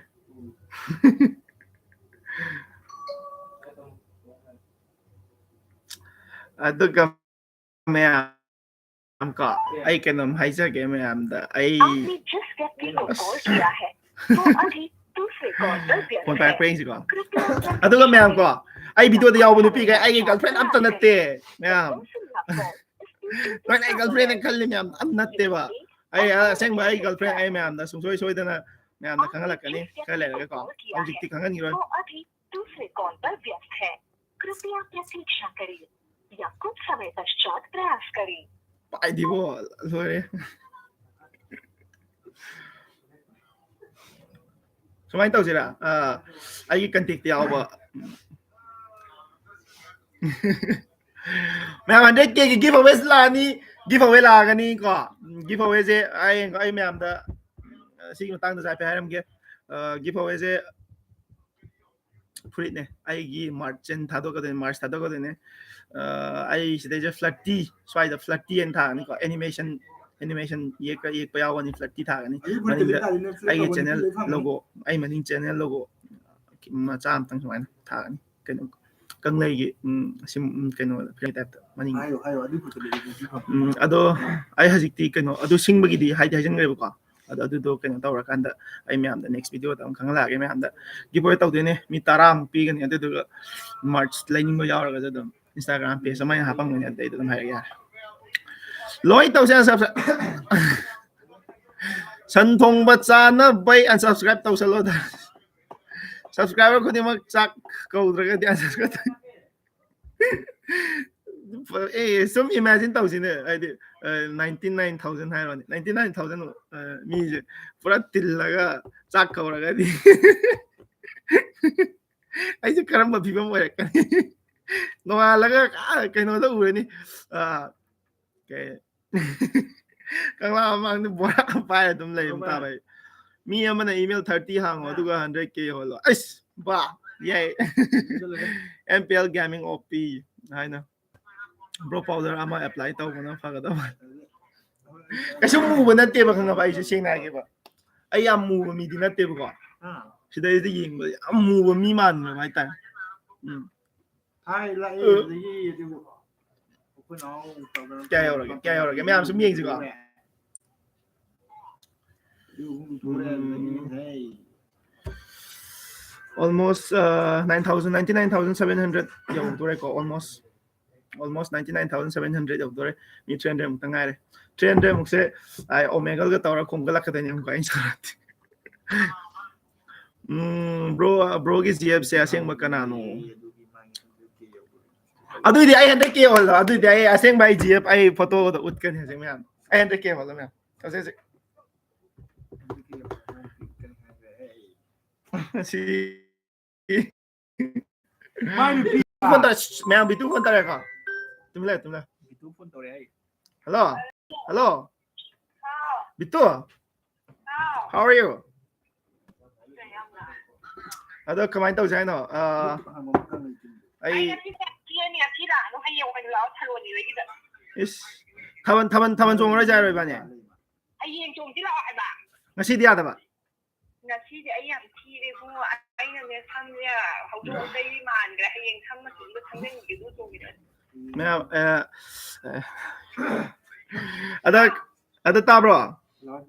ꯑꯗꯨꯒ ꯃꯌꯥꯝ ꯀꯣ, ꯑꯩ ꯀꯩꯅꯣꯝ ꯍꯥꯏꯖꯒꯦ ꯃꯌꯥꯝꯗ꯫ ꯑꯩ ꯑꯁ꯫ Phone ꯄꯥꯏꯔꯛꯄ꯭ꯔꯥ ꯌꯦꯡꯁꯤꯀꯣ꯫ ꯑꯗꯨꯒ ꯃꯌꯥꯝ ꯀꯣ, ꯑꯩ video ꯗ ꯌꯥꯎꯕ ꯅꯨꯄꯤꯈꯩ ꯑꯩꯒꯤ girlfriend ꯑꯝꯇ ꯅꯠꯇꯦ ꯃꯌꯥꯝ꯫ ꯅꯣꯏꯅ ꯑꯩ girlfriend ꯅꯦ ꯈꯜꯂꯤ ꯃꯌꯥꯝ, ꯑꯝ ꯅꯠꯇꯦꯕ꯫ ꯑꯩ ꯑꯁꯦꯡꯕ ꯑꯩ girlfriend ꯑꯩ ꯃꯌꯥꯝꯗ ꯁꯨꯡꯁꯣꯏ ꯁꯣꯏꯗꯅ ꯃꯌꯥꯝꯗ ꯈꯪꯍꯜꯂꯛꯀꯅꯤ ꯈꯔ ꯂꯩꯔꯒꯀꯣ꯫ ꯍꯧꯖꯤꯛꯇꯤ ꯈꯪꯍꯟꯈꯤꯔꯣꯏ꯫ वो अभी दूसरे कॉल पर व्यस्त है। कृपया प्रतीक्षा करें या कुछ समय पश्चात प्रयास करें। ꯄꯥꯏꯗꯤꯕꯣ, ꯂꯣꯏꯔꯦ꯫ ꯁꯨꯃꯥꯏꯅ ꯇꯧꯁꯤꯔꯥ? ꯑ, ꯑꯩꯒꯤ contact ꯇ ꯌꯥꯎꯕ꯫ ꯃꯌꯥꯝ hundred K ꯒꯤ give away ꯁꯤ ꯂꯥꯛꯑꯅꯤ꯫ Give away ꯂꯥꯛꯑꯒꯅꯤ ꯀꯣ꯫ Give away ꯁꯦ ꯑꯩ, ꯑꯩ ꯃꯌꯥꯝꯗ, ꯑ, ꯁꯤꯒꯤ ꯃꯇꯥꯡꯗꯁꯨ ꯍꯥꯏꯐꯦꯠ ꯍꯥꯏꯔꯝꯒꯦ꯫ ꯑ, give away ꯁꯦ ꯐꯨꯔꯤꯠꯅꯦ꯫ ꯑꯩꯒꯤ March ꯊꯥꯗꯣꯛꯀꯗꯣꯏꯅꯦ, March ꯊꯥꯗꯣꯛꯀꯗꯣꯏꯅꯦ꯫ ꯑ, ꯑꯩ ꯁꯤꯗꯩꯁꯤꯗ flirty, ꯁ꯭ꯋꯥꯏꯗ flirty ꯍꯥꯏꯅ ꯊꯥꯒꯅꯤꯀꯣ꯫ Animation, animation ꯌꯦꯛꯄ, ꯌꯦꯛꯄ ꯌꯥꯎꯒꯅꯤ, flirty ꯊꯥꯒꯅꯤ꯫ ꯃꯅꯤꯡꯗ ꯑꯩꯒꯤ channel logo, ꯑꯩ ꯃꯅꯤꯡ channel logo ꯃꯆꯥ ꯑꯝꯇꯪ ꯁꯨꯃꯥꯏꯅ ꯊꯥꯒꯅꯤ꯫ ꯀꯩꯅꯣ, ꯀꯪꯂꯩꯒꯤ, ꯎꯝ, ꯁꯤꯝ, ꯎꯝ, ꯀꯩꯅꯣ, ꯀꯩ type ꯇ ꯃꯅꯤꯡ꯫ ꯍꯥꯏꯌꯣ, ꯍꯥꯏꯌꯣ, ꯑꯗꯨ ꯈꯛꯇꯅꯦ ꯑꯩ ꯍꯧꯖꯤꯛ ꯎꯝ, ꯑꯗꯣ ꯑꯩ ꯍꯧꯖꯤꯛꯇꯤ ꯀꯩꯅꯣ, ꯑꯗꯨ ꯁꯤꯡꯕꯒꯤꯗꯤ ꯍꯥꯏꯗꯤ ꯍꯥꯏꯖꯤꯟꯈ꯭ꯔꯦꯕꯀꯣ꯫ ꯑꯗꯣ ꯑꯗꯨꯗꯣ ꯀꯩꯅꯣ ꯇꯧꯔꯀꯥꯟꯗ ꯑꯩ ꯃꯌꯥꯝꯗ next video ꯗ ꯑꯃꯨꯛ ꯈꯪꯍꯜꯂꯛꯑꯒꯦ꯫ ꯃꯌꯥꯝꯗ giveaway ꯇꯧꯗꯣꯏꯅꯦ, ꯃꯤ ꯇꯔꯥꯃꯨꯛ ꯄꯤꯒꯅꯤ꯫ ꯑꯗꯨꯗꯨꯒ merch ꯂꯩꯅꯤꯡꯕ ꯌꯥꯎꯔꯒꯁꯨ ꯑꯗꯨꯝ Instagram page ꯑꯃ ꯑꯩꯅ ꯍꯥꯄꯝꯒꯅꯤ, ꯑꯗꯨꯗꯩꯗ ꯑꯗꯨꯝ ꯍꯥꯏꯔꯛ ꯌꯥꯔꯦ꯫ ꯂꯣꯏ ꯇꯧꯁꯦ unsubscribe꯫ ꯁꯟ ꯊꯣꯡꯕ ꯆꯥꯅꯕꯩ unsubscribe ꯇꯧꯁꯜꯂꯣꯗ꯫ Subscriber ꯈꯨꯗꯤꯡꯃꯛ ꯆꯥꯛ ꯀꯧꯗ꯭ꯔꯒꯗꯤ unsubscribe ꯇꯧ-, ꯑꯦ, ꯁꯨꯝ imagine ꯇꯧꯁꯤꯅꯦ, ꯍꯥꯏꯗꯤ, ꯑ, ninety nine thousand ꯍꯥꯏꯔꯣꯅꯦ, ninety nine thousand, ꯑ, ꯃꯤꯁꯦ ꯄꯨꯔꯥ ꯇꯤꯜꯂꯒ ꯆꯥꯛ ꯀꯧꯔꯒꯗꯤ ꯑꯩꯁꯦ ꯀꯔꯝꯕ ꯐꯤꯕꯝ ꯑꯣꯏꯔꯛꯀꯅꯤ? ꯅꯣꯡꯉꯥꯜꯂꯒ, ꯑ, ꯀꯩꯅꯣꯗ ꯎꯔꯅꯤ, ꯑ, ꯀꯩ, ꯀꯪꯂꯥ ꯃꯃꯥꯡꯗ ꯕꯣꯔꯥ ꯄꯥꯏꯔ ꯑꯗꯨꯝ ꯂꯩꯕ ꯇꯥꯕ ꯑꯩ꯫ ꯃꯤ ꯑꯃꯅ email thirty ꯍꯥꯡꯉꯣ, ꯑꯗꯨꯒ hundred K ꯌꯧꯍꯜꯂꯣ꯫ ꯑꯩꯁ, ꯕꯥ, ꯌꯥꯏ꯫ M P L Gaming O P ꯍꯥꯏꯅ꯫ Bro, powder ꯑꯃ apply ꯇꯧꯕꯅ ꯐꯒꯗꯕ꯫ ꯀꯩꯁꯨ ꯃꯨꯕ ꯅꯠꯇꯦꯕ, ꯈꯪꯉꯕ? ꯑꯩꯁꯦ ꯁꯦꯡꯅ ꯍꯥꯏꯒꯦꯕ, ꯑꯩ ꯌꯥꯝ ꯃꯨꯕ ꯃꯤꯗꯤ ꯅꯠꯇꯦꯕꯀꯣ꯫ ꯁꯤꯗꯩꯁꯤꯗ ꯌꯦꯡꯕꯗ ꯌꯥꯝ ꯃꯨꯕ ꯃꯤ ꯃꯥꯟꯕ ꯍꯥꯏꯇꯥꯔꯦ꯫ ꯎꯝ꯫ ꯍꯥꯏ, ꯂꯥꯛꯑꯦ, ꯑ꯫ ꯑꯗꯒꯤ ꯑꯗꯨꯕꯨ ꯑꯩꯈꯣꯏ ꯅꯥꯎ ꯇꯧꯗꯅ ꯀꯌꯥ ꯌꯧꯔꯒꯦ? ꯀꯌꯥ ꯌꯧꯔꯒꯦ? ꯃꯌꯥꯝ ꯁꯨꯝ ꯌꯦꯡꯁꯤꯀꯣ꯫ ꯎꯝ꯫ Almost, uh, nine thousand, ninety nine thousand seven hundred ꯌꯧꯗꯣꯔꯦꯀꯣ, almost. Almost ninety nine thousand seven hundred ꯌꯧꯗꯣꯔꯦ꯫ ꯃꯤ three hundred ꯃꯨꯛꯇ ꯉꯥꯏꯔꯦ꯫ Three hundred ꯃꯨꯛꯁꯦ, ꯑꯥꯏ, Omegle ꯒ ꯇꯧꯔ ꯈꯣꯝꯒꯠꯂꯛꯀꯗꯣꯏꯅꯦ ꯑꯃꯨꯛꯀ ꯑꯩꯅ ꯁꯥꯔꯛꯑꯗꯤ꯫ ꯎꯝ, bro, bro ꯒꯤ G F ꯁꯦ ꯑꯁꯦꯡꯕ ꯀꯅꯥꯅꯣ? ꯑꯗꯨꯏꯗꯤ ꯑꯩ hundred K ꯌꯧꯍꯜꯂꯣ꯫ ꯑꯗꯨꯏꯗꯤ ꯑꯩ ꯑꯁꯦꯡꯕ ꯑꯩ G F, ꯑꯩ photo ꯗ ꯎꯠꯀꯅꯤ ꯍꯧꯖꯤꯛ ꯃꯌꯥꯝ꯫ ꯑꯩ hundred K ꯌꯧꯍꯜꯂꯣ ꯃꯌꯥꯝ꯫ ꯍꯧꯖꯤꯛ, ꯍꯧꯖꯤꯛ꯫ ꯁꯤ ꯃꯥꯏ ꯅꯨꯄꯤ꯫ ꯐꯣꯟ ꯇꯧꯔꯦ꯫ ꯃꯌꯥꯝ ꯕꯤꯇꯨ ꯐꯣꯟ ꯇꯧꯔꯦꯀꯣ꯫ ꯇꯨꯃꯤꯟ ꯂꯩꯌꯨ, ꯇꯨꯃꯤꯟ ꯂꯩꯌꯨ꯫ ꯕꯤꯇꯨ ꯐꯣꯟ ꯇꯧꯔꯦ ꯑꯩ꯫ Hello? Hello? ꯕꯤꯇꯨ? How are you? ꯑꯗꯣ ꯀꯃꯥꯏꯅ ꯇꯧꯁꯦ ꯍꯥꯏꯅꯣ? ꯑ, ꯑꯩ ꯑꯩ ꯉꯁꯤ ꯂꯥꯛꯑꯅꯨ, ꯍꯌꯦꯡ ꯑꯣꯏꯅ ꯂꯥꯛꯑꯣ, ꯊꯔꯣꯅꯤ ꯍꯣꯏꯒꯤꯗ꯫ ꯏꯁ, ꯊꯥꯕꯜ, ꯊꯥꯕꯜ, ꯊꯥꯕꯜ ꯆꯣꯡꯉꯔꯣꯏꯁꯦ ꯍꯥꯏꯔꯣ ꯏꯕꯥꯅꯤ? ꯍꯌꯦꯡ ꯆꯣꯡꯁꯤ ꯂꯥꯛꯑꯣ ꯍꯥꯏꯕ꯫ ꯉꯁꯤꯗꯤ ꯌꯥꯗꯕ? ꯉꯁꯤꯗꯤ ꯑꯩ ꯌꯥꯝ ꯊꯤꯔꯦ ꯏꯕꯨꯡꯉꯣ꯫ ꯑꯩꯅꯅꯦ ꯁꯝꯁꯦ ꯍꯧꯗꯣꯡ ꯇꯩꯕꯤ ꯃꯥꯟꯈ꯭ꯔꯦ꯫ ꯍꯌꯦꯡ ꯁꯝ ꯃꯆꯨꯝꯗꯣ ꯁꯪꯖꯟꯈꯤꯒꯦ, ꯑꯗꯨ ꯆꯣꯡꯈꯤꯗꯣꯏꯅꯦ꯫ ꯃꯌꯥꯝ, ꯑ, ꯑ, ꯑꯗ, ꯑꯗ ꯇꯥꯕ꯭ꯔꯣ?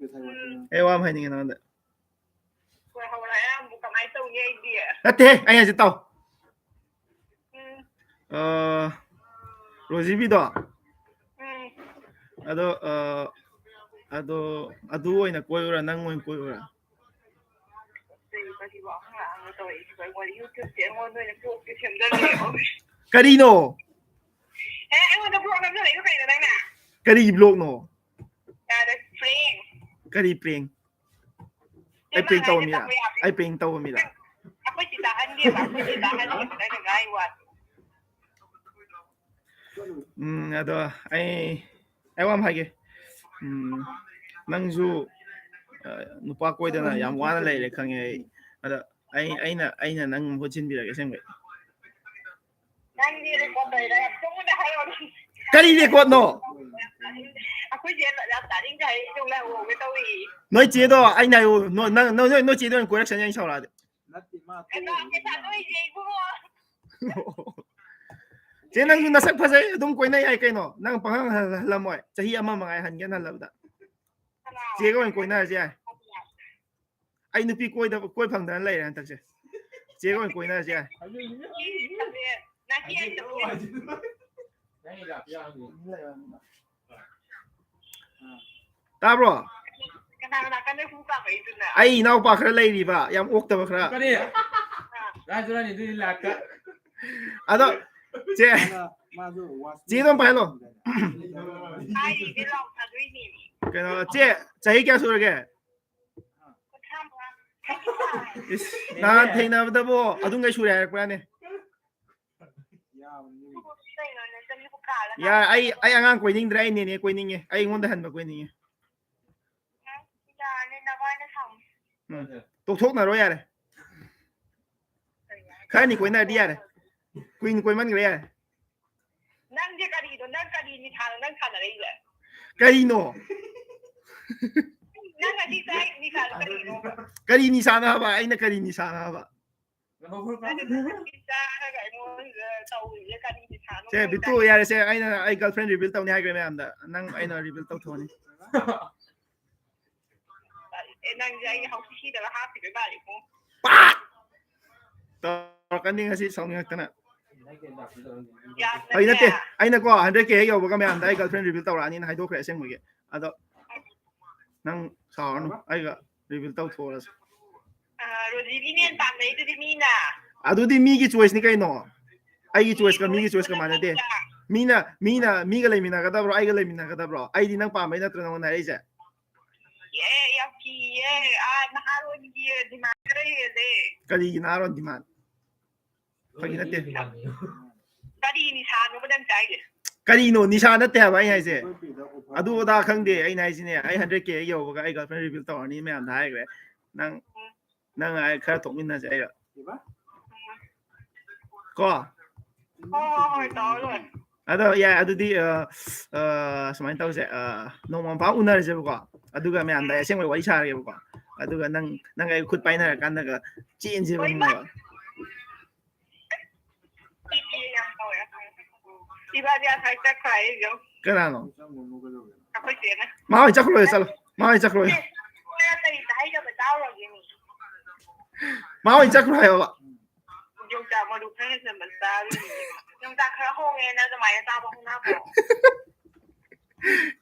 ꯑꯩ ꯋꯥ ꯑꯃ ꯍꯥꯏꯅꯤꯡꯉꯦ ꯅꯉꯣꯟꯗ꯫ ꯍꯣꯏ, ꯍꯧꯔꯛꯑꯦ ꯑꯃꯨꯛ꯫ ꯀꯃꯥꯏꯅ ꯇꯧꯅꯤ ꯑꯩꯗꯤ? ꯅꯠꯇꯦꯍꯦ, ꯑꯩ ꯍꯥꯏꯁꯦ ꯇꯥꯎ꯫ ꯎꯝ꯫ ꯑꯥ, ꯔꯣꯖꯤꯕꯤꯗꯣ꯫ ꯎꯝ꯫ ꯑꯗꯣ, ꯑꯥ, ꯑꯗꯣ, ꯑꯗꯨ ꯑꯣꯏꯅ ꯀꯣꯏꯔꯨꯔꯥ, ꯅꯪ ꯑꯣꯏꯅ ꯀꯣꯏꯔꯨꯔꯥ? ꯀꯔꯤ, ꯀꯔꯤꯕꯨ ꯑꯍꯨꯝ ꯂꯥꯛꯑꯒ ꯇꯧꯔꯛꯏꯁꯤꯕꯣ? ꯑꯩꯉꯣꯟꯗ YouTubeꯁꯦ ꯑꯩꯉꯣꯟꯗ ꯑꯣꯏꯅ blockꯁꯦ ꯁꯦꯝꯖꯜꯂꯛꯑꯦ꯫ ꯀꯔꯤꯅꯣ? ꯑꯦ, ꯑꯩꯉꯣꯟꯗ block ꯅꯝꯖꯜꯂꯛꯏꯗꯣ ꯀꯩꯅꯣ ꯅꯪꯅ? ꯀꯔꯤ blockꯅꯣ? ꯌꯥꯔꯦ, prank꯫ ꯀꯔꯤ prank? ꯑꯩ prank ꯇꯧꯕ ꯃꯤꯔꯥ? ꯑꯩ prank ꯇꯧꯕ ꯃꯤꯔꯥ? ꯑꯩꯈꯣꯏ ꯆꯦ ꯇꯥꯍꯟꯒꯦꯕ, ꯑꯩꯈꯣꯏ ꯆꯦ ꯇꯥꯍꯟꯒꯦꯕ ꯅꯪꯅ ꯉꯥꯡꯉꯤ ꯋꯥꯗꯣ꯫ ꯎꯝ, ꯑꯗꯣ ꯑꯩ, ꯑꯩ ꯋꯥ ꯑꯃ ꯍꯥꯏꯒꯦ꯫ ꯎꯝ, ꯅꯪꯁꯨ, ꯑ, ꯅꯨꯄꯥ ꯀꯣꯏꯗꯅ ꯌꯥꯝ ꯋꯥꯅ ꯂꯩꯔꯦ ꯈꯪꯉꯦ ꯑꯩ꯫ ꯑꯗ ꯑꯩ, ꯑꯩꯅ, ꯑꯩꯅ ꯅꯪ ꯃꯍꯨꯠ ꯁꯤꯟꯕꯤꯔꯒꯦ ꯑꯁꯦꯡꯕꯩ꯫ ꯅꯪꯗꯤ record ꯇꯧꯔꯤꯔꯥ? ꯌꯥꯝ ꯊꯨꯅ ꯍꯥꯏꯔꯛꯑꯣꯅꯦ꯫ ꯀꯔꯤ recordꯅꯣ? ꯑꯩꯈꯣꯏ ꯆꯦ ꯌꯥꯝ ꯇꯥꯅꯤꯡꯗꯦ ꯍꯥꯏ, ꯏꯆꯧ ꯂꯥꯛꯑꯣꯒꯦ ꯇꯧꯏ꯫ ꯅꯣꯏ ꯆꯦꯗꯣ ꯑꯩꯅ ꯍꯥꯏꯌꯨ, ꯅꯣ-, ꯅꯪ, ꯅꯣꯏ, ꯅꯣꯏ ꯆꯦꯗꯣ ꯑꯣꯏꯅ ꯀꯣꯏꯔꯛꯁꯅꯤ ꯑꯩꯅ ꯁꯥꯎꯔꯛꯑꯗꯤ꯫ ꯅꯠꯇꯦ, ꯃꯥ ꯀꯅꯥ ꯄꯩꯁꯥ ꯅꯣꯏꯁꯦ ꯏꯕꯨꯡꯉꯣ? ꯆꯦ, ꯅꯪꯁꯨ ꯅꯁꯛ ꯐꯖꯩ, ꯑꯗꯨꯝ ꯀꯣꯏꯅ ꯌꯥꯏ ꯀꯩꯅꯣ꯫ ꯅꯪ ꯄꯥꯈꯪ ꯍꯜ-, ꯍꯜꯂꯝꯃꯣꯏ꯫ ꯆꯍꯤ ꯑꯃ ꯃꯉꯥꯏ ꯍꯟꯒꯦꯅ ꯍꯜꯂꯕꯗ꯫ ꯀꯅꯥ? ꯆꯦꯒ ꯑꯣꯏꯅ ꯀꯣꯏꯅꯔꯁꯨ ꯌꯥꯏ꯫ ꯑꯩ ꯅꯨꯄꯤ ꯀꯣꯏꯗꯕ, ꯀꯣꯏ ꯐꯪꯗꯅ ꯂꯩꯔꯦ ꯍꯟꯗꯛꯁꯦ꯫ ꯆꯦꯒ ꯑꯣꯏꯅ ꯀꯣꯏꯅꯔꯁꯨ ꯌꯥꯏ꯫ ꯅꯆꯦ ꯍꯥꯏꯗꯣ꯫ ꯇꯥꯕ꯭ꯔꯣ? ꯀꯅꯥ ꯀꯅꯥ ꯀꯟꯅ ꯍꯨ ꯀꯥꯝꯃꯛꯏꯗꯨꯅ? ꯑꯩ ꯏꯅꯥꯎꯄꯥ ꯈꯔ ꯂꯩꯔꯤꯕ, ꯌꯥꯝ ꯑꯣꯛꯇꯕ ꯈꯔ꯫ ꯀꯔꯤ? ꯔꯥꯖꯨꯔꯥꯅꯤ ꯑꯗꯨꯗꯤ ꯂꯥꯛꯇ꯫ ꯑꯗꯣ ꯆꯦ, ꯃꯥꯁꯨ ꯋꯥꯁ ꯆꯦꯗꯣ ꯑꯝ ꯄꯥꯏꯍꯜꯂꯣ꯫ ꯍꯥꯏꯔꯤꯁꯦ ꯂꯥꯎ ꯊꯥꯗꯣꯏꯅꯦ꯫ ꯀꯩꯅꯣ, ꯆꯦ, ꯆꯍꯤ ꯀꯌꯥ ꯁꯨꯔꯒꯦ? ꯀꯨꯟꯊ꯭ꯔꯥ ꯃꯉꯥ꯫ ꯏꯁ, ꯅꯍꯥꯟ ꯊꯦꯡꯅꯕꯗꯕꯨ ꯑꯗꯨꯝ ꯀꯩ ꯁꯨꯔꯦ ꯍꯥꯏꯔꯛꯄ꯭ꯔꯥꯅꯦ? ꯌꯥꯕꯅꯤ꯫ ꯀꯩꯅꯣꯅꯦ, ꯆꯍꯤ ꯀꯨꯟꯊ꯭ꯔꯥ ꯍꯦꯜꯂ ꯌꯥꯔꯦ, ꯑꯩ, ꯑꯩ ꯑꯉꯥꯡ ꯀꯣꯏꯅꯤꯡꯗ꯭ꯔꯦ, ꯑꯩ ꯅꯦꯅꯦ ꯀꯣꯏꯅꯤꯡꯉꯦ, ꯑꯩꯉꯣꯟꯗ ꯍꯟꯕ ꯀꯣꯏꯅꯤꯡꯉꯦ꯫ ꯌꯥꯔꯅꯤ, ꯅꯕꯥꯅꯤ ꯁꯥꯎꯅꯨ꯫ ꯎꯝ, ꯇꯣꯛꯊꯣꯛꯅꯔꯣ ꯌꯥꯔꯦ꯫ ꯈꯔꯅꯤ ꯀꯣꯏꯅꯔꯗꯤ ꯌꯥꯔꯦ꯫ ꯀꯨꯏꯅ ꯀꯣꯏꯃꯟꯈ꯭ꯔꯦ ꯌꯥꯔꯦ꯫ ꯅꯪꯁꯦ ꯀꯔꯤꯅꯣ? ꯅꯪ ꯀꯔꯤ ꯅꯤꯁꯥꯅꯣ ꯅꯪ ꯁꯥꯟꯅꯔꯛꯏꯁꯦ? ꯀꯔꯤꯅꯣ? ꯅꯪ ꯉꯁꯤ ꯆꯥꯏ ꯅꯤꯁꯥꯗꯣ ꯀꯔꯤꯅꯣꯕ? ꯀꯔꯤ ꯅꯤꯁꯥꯅꯣ ꯍꯥꯏꯕ? ꯑꯩꯅ ꯀꯔꯤ ꯅꯤꯁꯥꯅꯣ ꯍꯥꯏꯕ? ꯅꯪ ꯉꯁꯤ ꯆꯥꯔꯒ ꯑꯩꯉꯣꯟꯗ ꯇꯧꯔꯤꯁꯦ ꯀꯔꯤ ꯅꯤꯁꯥꯅꯣ? ꯁꯦ, ꯕꯤꯇꯨ, ꯌꯥꯔꯦ ꯁꯦ, ꯑꯩꯅ, ꯑꯩ girlfriend reveal ꯇꯧꯅꯤ ꯍꯥꯏꯈ꯭ꯔꯦ ꯃꯌꯥꯝꯗ, ꯅꯪ ꯑꯩꯅ reveal ꯇꯧꯊꯣꯛꯑꯅꯤ꯫ ꯑꯦ, ꯅꯪꯁꯦ ꯑꯩ ꯍꯧꯁꯤ ꯁꯤꯗꯒ ꯍꯥꯞꯈꯤꯗꯣꯏ ꯃꯥꯜꯂꯤꯀꯣ꯫ ꯄꯥꯛ ꯇꯧꯔꯛꯀꯅꯤ ꯉꯁꯤ ꯁꯥꯎꯅꯤꯡꯉꯛꯇꯅ꯫ ꯑꯩ ꯅꯠꯇꯦ, ꯑꯩꯅꯀꯣ hundred K ꯍꯦꯛ ꯌꯧꯕꯒ ꯃꯌꯥꯝꯗ ꯑꯩ girlfriend reveal ꯇꯧꯔꯛꯑꯅꯤꯅ ꯍꯥꯏꯗꯣꯛꯈ꯭ꯔꯦ ꯑꯁꯦꯡꯕꯒꯤ꯫ ꯑꯗꯣ ꯅꯪ ꯁꯥꯎꯔꯅꯨ, ꯑꯩꯒ reveal ꯇꯧꯊꯣꯛꯑꯁꯤ꯫ ꯔꯣꯖꯤꯗꯤꯅꯦ ꯄꯥꯝꯅꯩꯗꯨꯗꯤ ꯃꯤꯅ꯫ ꯑꯗꯨꯗꯤ ꯃꯤꯒꯤ choiceꯅꯤ ꯀꯩꯅꯣ꯫ ꯑꯩꯒꯤ choiceꯀ ꯃꯤꯒꯤ choiceꯀ ꯃꯥꯟꯅꯗꯦ꯫ ꯃꯤꯅ ꯃꯤꯅ ꯃꯤꯒ ꯂꯩꯃꯤꯟꯅꯒꯗꯕ꯭ꯔꯣ, ꯑꯩꯒ ꯂꯩꯃꯤꯟꯅꯒꯗꯕ꯭ꯔꯣ? ꯑꯩꯗꯤ ꯅꯪ ꯄꯥꯝꯕꯩ ꯅꯠꯇ꯭ꯔꯣ ꯅꯪꯉꯣꯟꯗ ꯍꯥꯏꯔꯛꯏꯁꯦ? ꯑꯦ, ꯌꯥꯝ ꯀꯤꯌꯦ꯫ ꯑꯥ, ꯅꯍꯥꯔꯣꯟꯒꯤ demand ꯈꯔ ꯍꯦꯜꯂꯦ꯫ ꯀꯔꯤꯒꯤ ꯅꯍꯥꯔꯣꯟ demand? ꯐꯥꯒꯤ ꯅꯠꯇꯦ꯫ ꯀꯔꯤ ꯅꯤꯁꯥꯅꯣꯕ ꯅꯪ ꯆꯥꯏꯁꯦ? ꯀꯔꯤꯅꯣ? ꯅꯤꯁꯥ ꯅꯠꯇꯦ ꯍꯥꯏꯕ ꯑꯩ ꯍꯥꯏꯁꯦ꯫ ꯑꯗꯨ ꯑꯗꯥ ꯈꯪꯗꯦ꯫ ꯑꯩꯅ ꯍꯥꯏꯁꯤꯅꯦ, ꯑꯩ hundred K ꯍꯦꯛ ꯌꯧꯕꯒ ꯑꯩ girlfriend reveal ꯇꯧꯔꯅꯤ ꯃꯌꯥꯝꯗ ꯍꯥꯏꯈ꯭ꯔꯦ꯫ ꯅꯪ ꯅꯪ ꯑꯩ ꯈꯔ ꯊꯣꯛꯃꯤꯟꯅꯁꯦ ꯑꯩꯒ꯫ ꯀꯣ? ꯍꯣꯏ, ꯍꯣꯏ, ꯍꯣꯏ, ꯇꯧꯔꯣ, ꯂꯣꯏꯔꯦ꯫ ꯑꯗꯣ ꯌꯥꯏ, ꯑꯗꯨꯗꯤ ꯑ, ꯑ, ꯁꯨꯃꯥꯏꯅ ꯇꯧꯁꯦ, ꯑ, ꯅꯣꯡꯃ ꯑꯃ ꯐꯥꯎ ꯎꯅꯔꯁꯦꯕꯀꯣ꯫ ꯑꯗꯨꯒ ꯃꯌꯥꯝꯗ ꯑꯩ ꯑꯁꯦꯡꯕꯩ ꯋꯥꯔꯤ ꯁꯥꯔꯒꯦꯕꯀꯣ꯫ ꯑꯗꯨꯒ ꯅꯪ ꯅꯪ ꯑꯩ ꯈꯨꯠ ꯄꯥꯏꯅꯔꯀꯥꯟꯗꯒ ꯆꯦꯟꯁꯦꯕ, ꯍꯣꯏ, ꯈꯪꯉꯕ? ꯏꯕꯥꯗꯤ ꯉꯁꯥꯏ ꯆꯠꯈ꯭ꯔꯦ ꯑꯩꯁꯨ꯫ ꯀꯅꯥꯅꯣ? ꯑꯩꯈꯣꯏ ꯆꯦꯅ꯫ ꯃꯥ ꯍꯣꯏ ꯆꯠꯈ꯭ꯔꯣ, ꯆꯠꯂꯣ꯫ ꯃꯥ ꯍꯣꯏ ꯆꯠꯈ꯭ꯔꯣ꯫ ꯑꯦ, ꯃꯣꯏꯅ ꯀꯔꯤꯗ ꯍꯥꯏꯅꯕ ꯇꯥꯎꯔꯒꯦ ꯃꯤ? ꯃꯥ ꯍꯣꯏ ꯆꯠꯈ꯭ꯔꯣ ꯍꯥꯏꯌꯣꯕ꯫ ꯌꯣꯡꯆꯥꯛ ꯃꯔꯨ ꯈꯔ ꯍꯦꯟꯖꯟꯕ ꯆꯥꯔꯨꯏꯌꯦ꯫ ꯌꯣꯡꯆꯥꯛ ꯈꯔ ꯍꯣꯡꯉꯦꯅ ꯑꯗꯨꯃꯥꯏꯅ ꯆꯥꯕ ꯍꯧꯅꯕ꯭ꯔꯣ?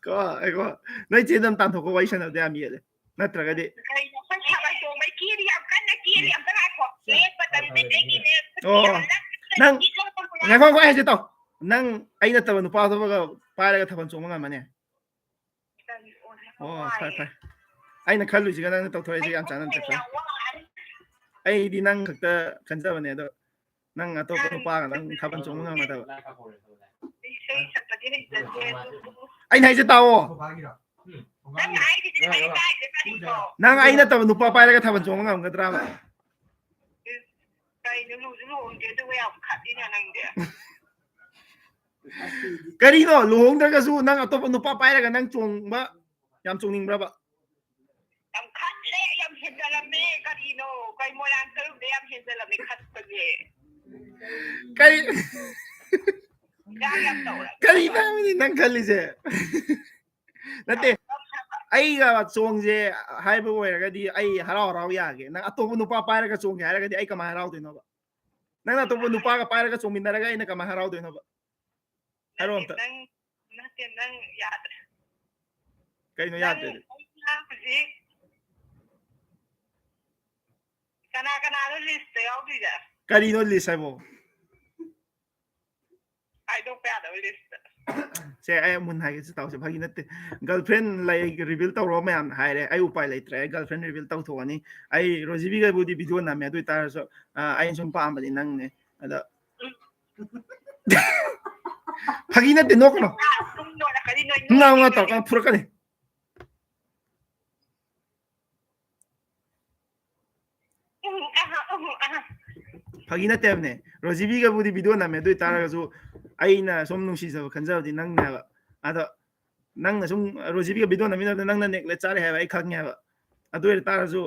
ꯀꯣ, ꯑꯩꯀꯣ, ꯅꯣꯏ ꯆꯦꯗ ꯑꯃ ꯇꯥꯟꯊꯣꯛꯀꯣ, ꯋꯥꯔꯤ ꯁꯥꯟꯅꯕꯗ ꯌꯥꯝ ꯌꯦꯠꯂꯦ꯫ ꯅꯠꯇ꯭ꯔꯒꯗꯤ ꯀꯩꯅꯣ ꯑꯩꯈꯣꯏ ꯊꯥꯕꯜ ꯆꯣꯡꯕꯩ ꯀꯦꯔꯤ? ꯌꯥꯝ ꯀꯟꯅ ꯀꯦꯔꯤ꯫ ꯑꯝꯇ ꯉꯥꯏꯈꯣ꯫ ꯂꯦꯞꯄ ꯇꯟꯕꯗꯒꯤꯅꯦ꯫ ꯑꯣ, ꯅꯪ ꯉꯥꯏꯈꯣ, ꯉꯥꯏꯈꯣ, ꯑꯩ ꯍꯥꯏꯁꯦ ꯇꯥꯎ꯫ ꯅꯪ ꯑꯩ ꯅꯠꯇꯕ ꯅꯨꯄꯥ ꯑꯇꯣꯞꯄꯒ ꯄꯥꯏꯔꯒ ꯊꯥꯕꯜ ꯆꯣꯡꯕ ꯉꯝꯃꯅꯤ? ꯑꯣ, ꯐꯔꯦ, ꯐꯔꯦ꯫ ꯑꯩꯅ ꯈꯜꯂꯨꯏꯁꯤꯒ ꯅꯪꯅ ꯇꯧꯊꯣꯔꯛꯏꯁꯦ ꯌꯥꯝ ꯆꯥꯟꯅꯗ꯭ꯔꯦ, ꯐꯔꯦ꯫ ꯑꯩꯗꯤ ꯅꯪ ꯈꯛꯇ ꯈꯟꯖꯕꯅꯦ, ꯑꯗꯣ ꯅꯪ ꯑꯇꯣꯞꯄ ꯅꯨꯄꯥꯒ ꯅꯪ ꯊꯥꯕꯜ ꯆꯣꯡꯕ ꯉꯝꯒꯗꯕ꯫ ꯏꯁꯩ ꯁꯛꯄꯗꯤ ꯍꯩꯖꯗꯦ ꯑꯗꯨꯕꯨ꯫ ꯑꯩꯅ ꯍꯥꯏꯁꯦ ꯇꯥꯎꯑꯣ꯫ ꯅꯪ ꯍꯥꯏꯔꯤꯁꯤꯗꯤ ꯀꯔꯤ ꯀꯥꯏꯗꯦ ꯀꯔꯤꯅꯣ? ꯅꯪ ꯑꯩ ꯅꯠꯇꯕ ꯅꯨꯄꯥ ꯄꯥꯏꯔꯒ ꯊꯥꯕꯜ ꯆꯣꯡꯕ ꯉꯝꯒꯗ꯭ꯔꯕ? ꯀꯩꯅꯣ, ꯂꯨꯁꯨ ꯂꯨꯍꯣꯡꯗꯦ ꯑꯗꯨꯒ ꯌꯥꯝ ꯈꯠꯂꯤꯅ ꯅꯪꯗꯤ꯫ ꯀꯔꯤꯅꯣ? ꯂꯨꯍꯣꯡꯗ꯭ꯔꯒꯁꯨ ꯅꯪ ꯑꯇꯣꯞꯄ ꯅꯨꯄꯥ ꯄꯥꯏꯔꯒ ꯅꯪ ꯆꯣꯡꯕ ꯌꯥꯝ ꯆꯣꯡꯅꯤꯡꯕ꯭ꯔꯕ? ꯌꯥꯝ ꯈꯠꯂꯦ, ꯌꯥꯝ ꯍꯦꯟꯖꯜꯂꯝꯃꯦ꯫ ꯀꯔꯤꯅꯣ? ꯀꯩ ꯃꯣꯏꯔꯥꯡ ꯆꯠꯂꯨꯕꯗ ꯌꯥꯝ ꯍꯦꯟꯖꯜꯂꯝꯃꯦ ꯈꯠꯄꯁꯦ꯫ ꯀꯔꯤ? ꯏꯔꯥꯡ ꯌꯥꯝ ꯇꯧꯔꯝꯃꯦ꯫ ꯀꯔꯤ ꯐꯥꯕꯅꯤ ꯅꯪ ꯈꯜꯂꯤꯁꯦ? ꯅꯠꯇꯦ, ꯑꯩꯒ ꯆꯣꯡꯁꯦ ꯍꯥꯏꯕ ꯑꯣꯏꯔꯒꯗꯤ ꯑꯩ ꯍꯔꯥꯎ ꯍꯔꯥꯎ ꯌꯥꯒꯦ꯫ ꯅꯪ ꯑꯇꯣꯞꯄ ꯅꯨꯄꯥ ꯄꯥꯏꯔꯒ ꯆꯣꯡꯒꯦ ꯍꯥꯏꯔꯒꯗꯤ ꯑꯩ ꯀꯃꯥꯏꯅ ꯍꯔꯥꯎꯗꯣꯏꯅꯣꯕ? ꯅꯪꯅ ꯑꯇꯣꯞꯄ ꯅꯨꯄꯥꯒ ꯄꯥꯏꯔꯒ ꯆꯣꯡꯃꯤꯟꯅꯔꯒ ꯑꯩꯅ ꯀꯃꯥꯏꯅ ꯍꯔꯥꯎꯗꯣꯏꯅꯣꯕ? ꯍꯥꯏꯔꯣ ꯑꯝꯇ꯫ ꯅꯪ, ꯅꯠꯇꯦ, ꯅꯪ ꯌꯥꯗ꯭ꯔꯦ꯫ ꯀꯩꯅꯣ ꯅꯪ, ꯌꯥꯗ꯭ꯔꯦꯗꯤ? ꯑꯩꯅ ꯍꯧꯖꯤꯛ ꯀꯅꯥ ꯀꯅꯥꯅꯣ ꯂꯤꯁꯇ ꯌꯥꯎꯗꯣꯏꯁꯦ? ꯀꯔꯤꯅꯣ ꯂꯤꯁ ꯍꯥꯏꯕꯣ? ꯍꯥꯏꯗꯣꯛꯄ ꯌꯥꯗꯕ ꯂꯤꯁꯇ꯫ ꯁꯦ, ꯑꯩ ꯑꯃꯨꯟ ꯍꯥꯏꯒꯦꯁꯦ, ꯇꯥꯎꯁꯦ, ꯐꯥꯒꯤ ꯅꯠꯇꯦ꯫ ꯒꯔꯜꯐ꯭ꯔꯦꯟ ꯂꯩ, ꯔꯤꯚꯤꯜ ꯇꯧꯔꯣ ꯃꯌꯥꯝꯅ ꯍꯥꯏꯔꯦ꯫ ꯑꯩ ꯎꯄꯥꯏ ꯂꯩꯇ꯭ꯔꯦ, ꯑꯩ ꯒꯔꯜꯐ꯭ꯔꯦꯟ ꯔꯤꯚꯤꯜ ꯇꯧꯊꯣꯛꯑꯅꯤ꯫ ꯑꯩ ꯔꯣꯖꯤꯕꯤꯒꯕꯨꯗꯤ ꯚꯤꯗꯤꯑꯣ ꯅꯝꯃꯦ, ꯑꯗꯨ ꯑꯣꯏꯇꯥꯔꯁꯨ, ꯑ, ꯑꯩꯅ ꯁꯨꯝ ꯄꯥꯝꯕꯗꯤ ꯅꯪꯅꯦ꯫ ꯑꯗꯣ ꯐꯥꯒꯤ ꯅꯠꯇꯦ, ꯅꯣꯛꯀꯅꯣ꯫ ꯁꯨꯝ ꯅꯣꯛꯂꯛꯀꯅꯤ, ꯅꯣꯏ ꯉꯥ ꯉꯥ ꯅꯣꯛꯂꯛꯀꯅꯤ꯫ ꯇꯧꯔꯀꯥꯟ ꯐꯨꯔꯛꯀꯅꯤ꯫ ꯐꯥꯒꯤ ꯅꯠꯇꯦ ꯍꯥꯏꯕꯅꯦ꯫ ꯔꯣꯖꯤꯕꯤꯒꯕꯨꯗꯤ ꯚꯤꯗꯤꯑꯣ ꯅꯝꯃꯦ, ꯑꯗꯨ ꯑꯣꯏꯇꯥꯔꯒꯁꯨ ꯑꯩꯅ ꯁꯨꯝ ꯅꯨꯡꯁꯤꯖꯕ ꯈꯟꯖꯕꯗꯤ ꯅꯪꯅꯦ ꯍꯥꯏꯕ꯫ ꯑꯗꯣ ꯅꯪꯅ ꯁꯨꯝ ꯔꯣꯖꯤꯕꯤꯒ ꯚꯤꯗꯤꯑꯣ ꯅꯝꯃꯤꯟꯅꯕꯗ ꯅꯪꯅ ꯅꯦꯒ꯭ꯂꯦꯛ ꯆꯥꯔꯦ ꯍꯥꯏꯕ ꯑꯩ ꯈꯪꯉꯦ ꯍꯥꯏꯕ꯫ ꯑꯗꯨ ꯑꯣꯏꯇꯥꯔꯁꯨ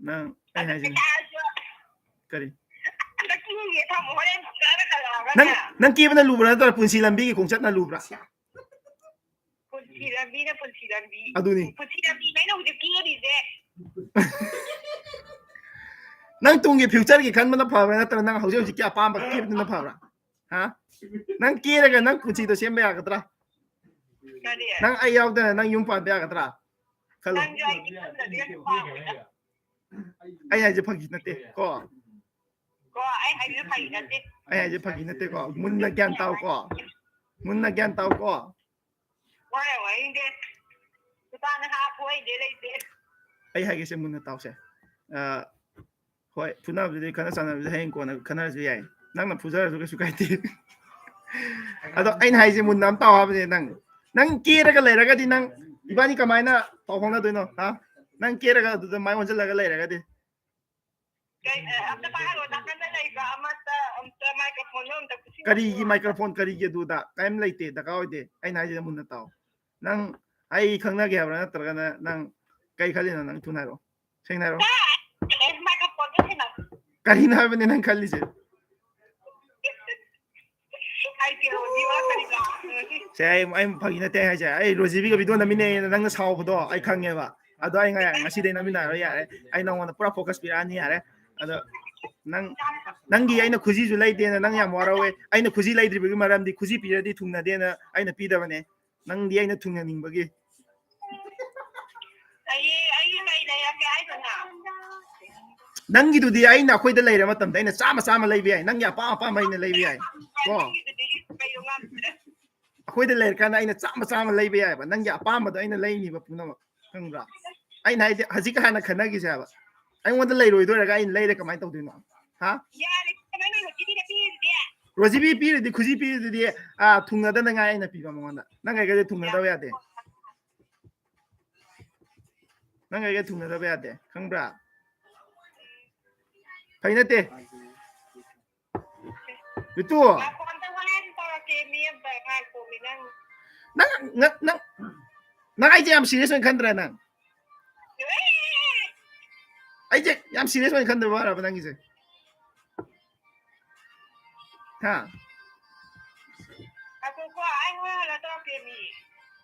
ꯅꯪ, ꯑꯩ ꯑꯗꯨ ꯍꯥꯏꯁꯤꯅꯤ꯫ ꯑꯣꯏꯇꯥꯔꯁꯨ ꯀꯔꯤ? ꯍꯟꯗꯛꯀꯤ ꯌꯦꯡꯒꯦ ꯊꯝꯃꯣ, ꯍꯣꯔꯦꯟ ꯐꯖꯅ ꯀꯜꯂꯛꯑꯒꯅꯦ꯫ ꯅꯪ, ꯅꯪ ꯀꯦꯕꯅ ꯂꯨꯕ꯭ꯔꯥ ꯅꯠꯇ꯭ꯔꯒ ꯄꯨꯟꯁꯤ ꯂꯝꯕꯤꯒꯤ ꯈꯣꯡꯆꯠꯅ ꯂꯨꯕ꯭ꯔꯥ? ꯄꯨꯟꯁꯤ ꯂꯝꯕꯤꯅ ꯄꯨꯟꯁꯤ ꯂꯝꯕꯤ꯫ ꯑꯗꯨꯅꯤ꯫ ꯄꯨꯟꯁꯤ ꯂꯝꯕꯤꯅꯦ ꯑꯩꯅ ꯍꯧꯖꯤꯛ ꯀꯦꯔꯤꯁꯦ꯫ ꯅꯪ ꯇꯨꯡꯒꯤ ꯐ꯭ꯌꯨꯆꯔꯒꯤ ꯈꯟꯕꯅ ꯐꯕ꯭ꯔꯥ, ꯅꯠꯇ꯭ꯔꯒ ꯅꯪ ꯍꯧꯖꯤꯛ ꯍꯧꯖꯤꯛꯀꯤ ꯑꯄꯥꯝꯕ ꯀꯦꯕꯗꯨꯅ ꯐꯕ꯭ꯔꯥ? ꯍꯥ? ꯅꯪ ꯀꯦꯔꯒ ꯅꯪ ꯄꯨꯟꯁꯤꯗꯣ ꯁꯦꯝꯕ ꯌꯥꯒꯗ꯭ꯔꯥ? ꯀꯔꯤ? ꯅꯪ ꯑꯩ ꯌꯥꯎꯗꯅ ꯅꯪ ꯌꯨꯝ ꯄꯥꯟꯕ ꯌꯥꯒꯗ꯭ꯔꯥ? ꯈꯜꯂꯣ꯫ ꯅꯪꯁꯨ ꯑꯩꯒꯤ ꯈꯟꯗ꯭ꯔꯗꯤ ꯀꯩꯁꯨ ꯄꯥꯝꯃꯣꯏꯗ꯫ ꯑꯩ ꯍꯥꯏꯁꯦ ꯐꯥꯒꯤ ꯅꯠꯇꯦ ꯀꯣ꯫ ꯀꯣ, ꯑꯩ ꯍꯥꯏꯁꯦ ꯐꯥꯒꯤ ꯅꯠꯇꯦ꯫ ꯑꯩ ꯍꯥꯏꯁꯦ ꯐꯥꯒꯤ ꯅꯠꯇꯦꯀꯣ꯫ ꯃꯨꯟꯅ ꯒ꯭ꯌꯥꯟ ꯇꯥꯎꯀꯣ꯫ ꯃꯨꯟꯅ ꯒ꯭ꯌꯥꯟ ꯇꯥꯎꯀꯣ꯫ ꯋꯥꯔꯦ ꯋꯥꯔꯤꯗꯦ꯫ ꯅꯨꯄꯥ ꯅꯍꯥ ꯀꯣꯏꯗꯦ ꯂꯩꯇꯦ꯫ ꯑꯩ ꯍꯥꯏꯒꯦꯁꯦ ꯃꯨꯟꯅ ꯇꯥꯎꯁꯦ꯫ ꯑ, ꯍꯣꯏ, ꯐꯨꯅꯕꯗꯨꯗꯤ ꯈꯠꯅ ꯆꯩꯅꯕꯗꯨꯗꯤ ꯍꯌꯦꯡ ꯀꯣꯟꯅ ꯈꯟꯅꯔꯁꯨ ꯌꯥꯏ꯫ ꯅꯪꯅ ꯐꯨꯖꯔꯁꯨ ꯀꯩꯁꯨ ꯀꯥꯏꯗꯦ꯫ ꯑꯗꯣ ꯑꯩꯅ ꯍꯥꯏꯁꯦ ꯃꯨꯟꯅ ꯑꯝ ꯇꯥꯎ ꯍꯥꯏꯕꯅꯦ ꯅꯪ꯫ ꯅꯪ ꯀꯦꯔꯒ ꯂꯩꯔꯒꯗꯤ ꯅꯪ ꯏꯕꯥꯅꯤ ꯀꯃꯥꯏꯅ ꯄꯥꯎ ꯐꯥꯎꯅꯗꯣꯏꯅꯣ? ꯍꯥ? ꯅꯪ ꯀꯦꯔꯒ ꯑꯗꯨꯗ ꯃꯥꯏ ꯑꯣꯟꯁꯤꯜꯂꯒ ꯂꯩꯔꯒꯗꯤ? ꯀꯩ, ꯑ, ꯑꯝꯇ ꯄꯥꯏꯍꯜꯂꯣ, ꯅꯥꯀꯟꯗ ꯂꯩꯕ ꯑꯃꯠꯇ, ꯑꯝꯇ ꯃꯥꯏꯀ꯭ꯔꯣꯐꯣꯟꯗꯣ ꯑꯝꯇ ꯄꯨꯁꯤꯜꯂꯣ꯫ ꯀꯔꯤꯒꯤ ꯃꯥꯏꯀ꯭ꯔꯣꯐꯣꯟ, ꯀꯔꯤꯒꯤ ꯑꯗꯨꯗ? ꯀꯔꯤꯝ ꯂꯩꯇꯦ, ꯗꯔꯀꯥꯔ ꯑꯣꯏꯗꯦ꯫ ꯑꯩꯅ ꯍꯥꯏꯁꯤꯗ ꯃꯨꯟꯅ ꯇꯥꯎ꯫ ꯅꯪ ꯑꯩ ꯈꯪꯅꯒꯦ ꯍꯥꯏꯕ꯭ꯔꯥ, ꯅꯠꯇ꯭ꯔꯒꯅ ꯅꯪ ꯀꯩ ꯈꯜꯂꯤꯅꯣ? ꯅꯪ ꯊꯨꯅ ꯍꯥꯏꯔꯛꯑꯣ, ꯁꯦꯡꯅ ꯍꯥꯏꯔꯛꯑꯣ꯫ ꯑꯦ, ꯃꯥꯏꯀ꯭ꯔꯣꯐꯣꯟꯗꯣ ꯁꯤꯟꯅ꯫ ꯀꯔꯤꯅꯣ ꯍꯥꯏꯕꯅꯦ ꯅꯪ ꯈꯜꯂꯤꯁꯦ? ꯑꯥꯏ ꯄꯤ ꯑꯦꯜ ꯑꯣ ꯗꯤ ꯑꯣ ꯀꯔꯤ ꯀꯔꯥ꯫ ꯁꯦ, ꯑꯩ ꯑꯩ ꯐꯥꯒꯤ ꯅꯠꯇꯦ ꯍꯥꯏꯁꯦ, ꯑꯩ ꯔꯣꯖꯤꯕꯤꯒ ꯚꯤꯗꯤꯑꯣ ꯅꯝꯃꯤꯟꯅꯩꯅ ꯅꯪꯅ ꯁꯥꯎꯕꯗꯣ ꯑꯩ ꯈꯪꯉꯦꯕ꯫ ꯑꯗꯣ ꯑꯩ ꯉꯥꯏ ꯉꯁꯤꯗꯩ ꯅꯝꯃꯤꯟꯅꯔꯣꯏ, ꯌꯥꯔꯦ꯫ ꯑꯩ ꯅꯉꯣꯟꯗ ꯄꯨꯔꯥ ꯐꯣꯀꯁ ꯄꯤꯔꯛꯑꯅꯤ, ꯌꯥꯔꯦ꯫ ꯑꯗꯣ ꯅꯪ ꯅꯪꯒꯤ ꯑꯩꯅ ꯈꯨꯖꯤꯁꯨ ꯂꯩꯇꯦꯅ ꯅꯪ ꯌꯥꯝ ꯋꯥꯔꯧꯋꯦ꯫ ꯑꯩꯅ ꯈꯨꯖꯤ ꯂꯩꯗ꯭ꯔꯤꯕꯒꯤ ꯃꯔꯝꯗꯤ ꯈꯨꯖꯤ ꯄꯤꯔꯗꯤ ꯊꯨꯡꯅꯗꯦꯅ ꯑꯩꯅ ꯄꯤꯗꯕꯅꯦ꯫ ꯅꯪꯗꯤ ꯑꯩꯅ ꯊꯨꯡꯅꯅꯤꯡꯕꯒꯤ꯫ ꯑꯩ ꯑꯩ ꯀꯩ ꯂꯩꯔꯛꯀꯦ ꯍꯥꯏꯅꯣ ꯅꯪ? ꯅꯪꯒꯤꯗꯨꯗꯤ ꯑꯩꯅ ꯑꯩꯈꯣꯏꯗ ꯂꯩꯔ ꯃꯇꯝꯗ ꯑꯩꯅ ꯆꯥꯝꯃ ꯆꯥꯝꯃ ꯂꯩꯕ ꯌꯥꯏ, ꯅꯪꯒꯤ ꯑꯄꯥꯝ ꯑꯄꯥꯝꯕ ꯑꯩꯅ ꯂꯩꯕ ꯌꯥꯏ ꯀꯣ꯫ ꯅꯪꯒꯤꯗꯨꯗꯤ ꯀꯩꯅꯣ ꯉꯝꯗ꯭ꯔꯦ꯫ ꯑꯩꯈꯣꯏꯗ ꯂꯩꯔꯀꯥꯟꯗ ꯑꯩꯅ ꯆꯥꯝꯃ ꯆꯥꯝꯃ ꯂꯩꯕ ꯌꯥꯏꯕ, ꯅꯪꯒꯤ ꯑꯄꯥꯝꯕꯗꯣ ꯑꯩꯅ ꯂꯩꯅꯤꯕ ꯄꯨꯝꯅꯃꯛ, ꯈꯪꯕ꯭ꯔꯥ? ꯑꯩꯅ ꯍꯥꯏꯗꯤ ꯍꯧꯖꯤꯛ ꯍꯥꯟꯅ ꯈꯟꯅꯈꯤꯁꯦ ꯍꯥꯏꯕ꯫ ꯑꯩꯉꯣꯟꯗ ꯂꯩꯔꯣꯏꯗꯣꯏꯔꯒ ꯑꯩꯅ ꯂꯩꯔꯦ ꯀꯃꯥꯏꯅ ꯇꯧꯗꯣꯏꯅꯣ? ꯍꯥ? ꯌꯥꯔꯦ, ꯀꯃꯥꯏꯅ ꯔꯣꯖꯤꯕꯤꯅ ꯄꯤꯔꯤꯗꯤ? ꯔꯣꯖꯤꯕꯤ ꯄꯤꯔꯗꯤ, ꯈꯨꯖꯤ ꯄꯤꯔꯗꯤ, ꯑꯥ, ꯊꯨꯡꯅꯗꯅꯉꯥꯏ ꯑꯩꯅ ꯄꯤꯕ ꯃꯉꯣꯟꯗ꯫ ꯅꯪ ꯑꯩꯒꯁꯦ ꯊꯨꯡꯅꯗꯕ ꯌꯥꯗꯦ꯫ ꯅꯪ ꯑꯩꯒ ꯊꯨꯡꯅꯗꯕ ꯌꯥꯗꯦ, ꯈꯪꯕ꯭ꯔꯥ? ꯐꯩ ꯅꯠꯇꯦ꯫ ꯔꯤꯇꯨ꯫ ꯉꯥꯏꯈꯣ, ꯑꯝꯇ ꯍꯣꯔꯦꯟ ꯇꯧꯔꯛꯀꯦ, ꯃꯤ ꯑꯝꯇ ꯉꯥꯏꯈꯣ, ꯃꯤ ꯅꯪ꯫ ꯅꯪ, ꯅꯪ, ꯅꯪ, ꯅꯪ ꯑꯩꯁꯦ ꯌꯥꯝ ꯁꯤꯔꯤꯌꯁ ꯑꯣꯏꯅ ꯈꯟꯗ꯭ꯔꯦ ꯅꯪ? ꯑꯦ! ꯑꯩꯁꯦ ꯌꯥꯝ ꯁꯤꯔꯤꯌꯁ ꯑꯣꯏꯅ ꯈꯟꯗꯕ ꯃꯥꯜꯂꯕ ꯅꯪꯒꯤꯁꯦ? ꯍꯥ? ꯉꯥꯏꯈꯣꯀꯣ, ꯑꯩ ꯍꯣꯔꯦꯟ ꯍꯜꯂ ꯇꯧꯔꯛꯀꯦ, ꯃꯤ꯫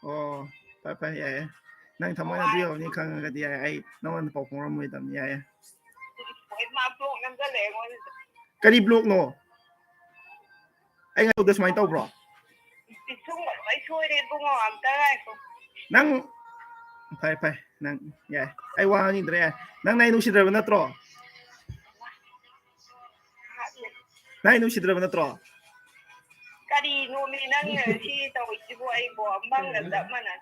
ꯑꯣ, ꯐꯔꯦ, ꯐꯔꯦ, ꯌꯥꯏ, ꯌꯥꯏ꯫ ꯅꯪ ꯊꯃꯣꯏꯅ ꯑꯗꯨ ꯌꯧꯔꯅꯤ ꯈꯪꯉꯒꯗꯤ ꯌꯥꯏ, ꯑꯩ ꯅꯉꯣꯟꯗ ꯄꯥꯎ ꯐꯥꯎꯔꯝꯃꯣꯏꯗꯕꯅꯤ, ꯌꯥꯏ, ꯌꯥꯏ꯫ ꯍꯣꯏ, ꯃꯥ ꯕ꯭ꯂꯣꯛ ꯅꯝꯖꯜꯂꯦ ꯑꯩꯉꯣꯟꯗ꯫ ꯀꯔꯤ ꯕ꯭ꯂꯣꯛꯅꯣ? ꯑꯩ ꯉꯥꯡꯕꯗ ꯁꯨꯃꯥꯏꯅ ꯇꯧꯕ꯭ꯔꯣ? ꯄꯤꯁꯨꯝꯒ ꯂꯣꯏ ꯁꯣꯏꯔꯦ ꯏꯕꯨꯡꯉꯣ, ꯑꯝꯇ ꯉꯥꯏꯈꯣ꯫ ꯅꯪ, ꯐꯔꯦ, ꯐꯔꯦ, ꯅꯪ, ꯌꯥꯏ, ꯑꯩ ꯋꯥ ꯉꯥꯡꯅꯤꯡꯗ꯭ꯔꯦ, ꯌꯥꯏ꯫ ꯅꯪ ꯅꯥꯏ ꯅꯨꯡꯁꯤꯗ꯭ꯔꯕ ꯅꯠꯇ꯭ꯔꯣ? ꯅꯥꯏ ꯅꯨꯡꯁꯤꯗ꯭ꯔꯕ ꯅꯠꯇ꯭ꯔꯣ? ꯀꯔꯤꯅꯣꯃꯤ ꯅꯪꯅ ꯁꯤ ꯇꯧꯔꯤꯁꯤꯕꯨ? ꯑꯩꯕꯨ ꯃꯪꯒ ꯆꯞ ꯃꯥꯟꯅꯩ꯫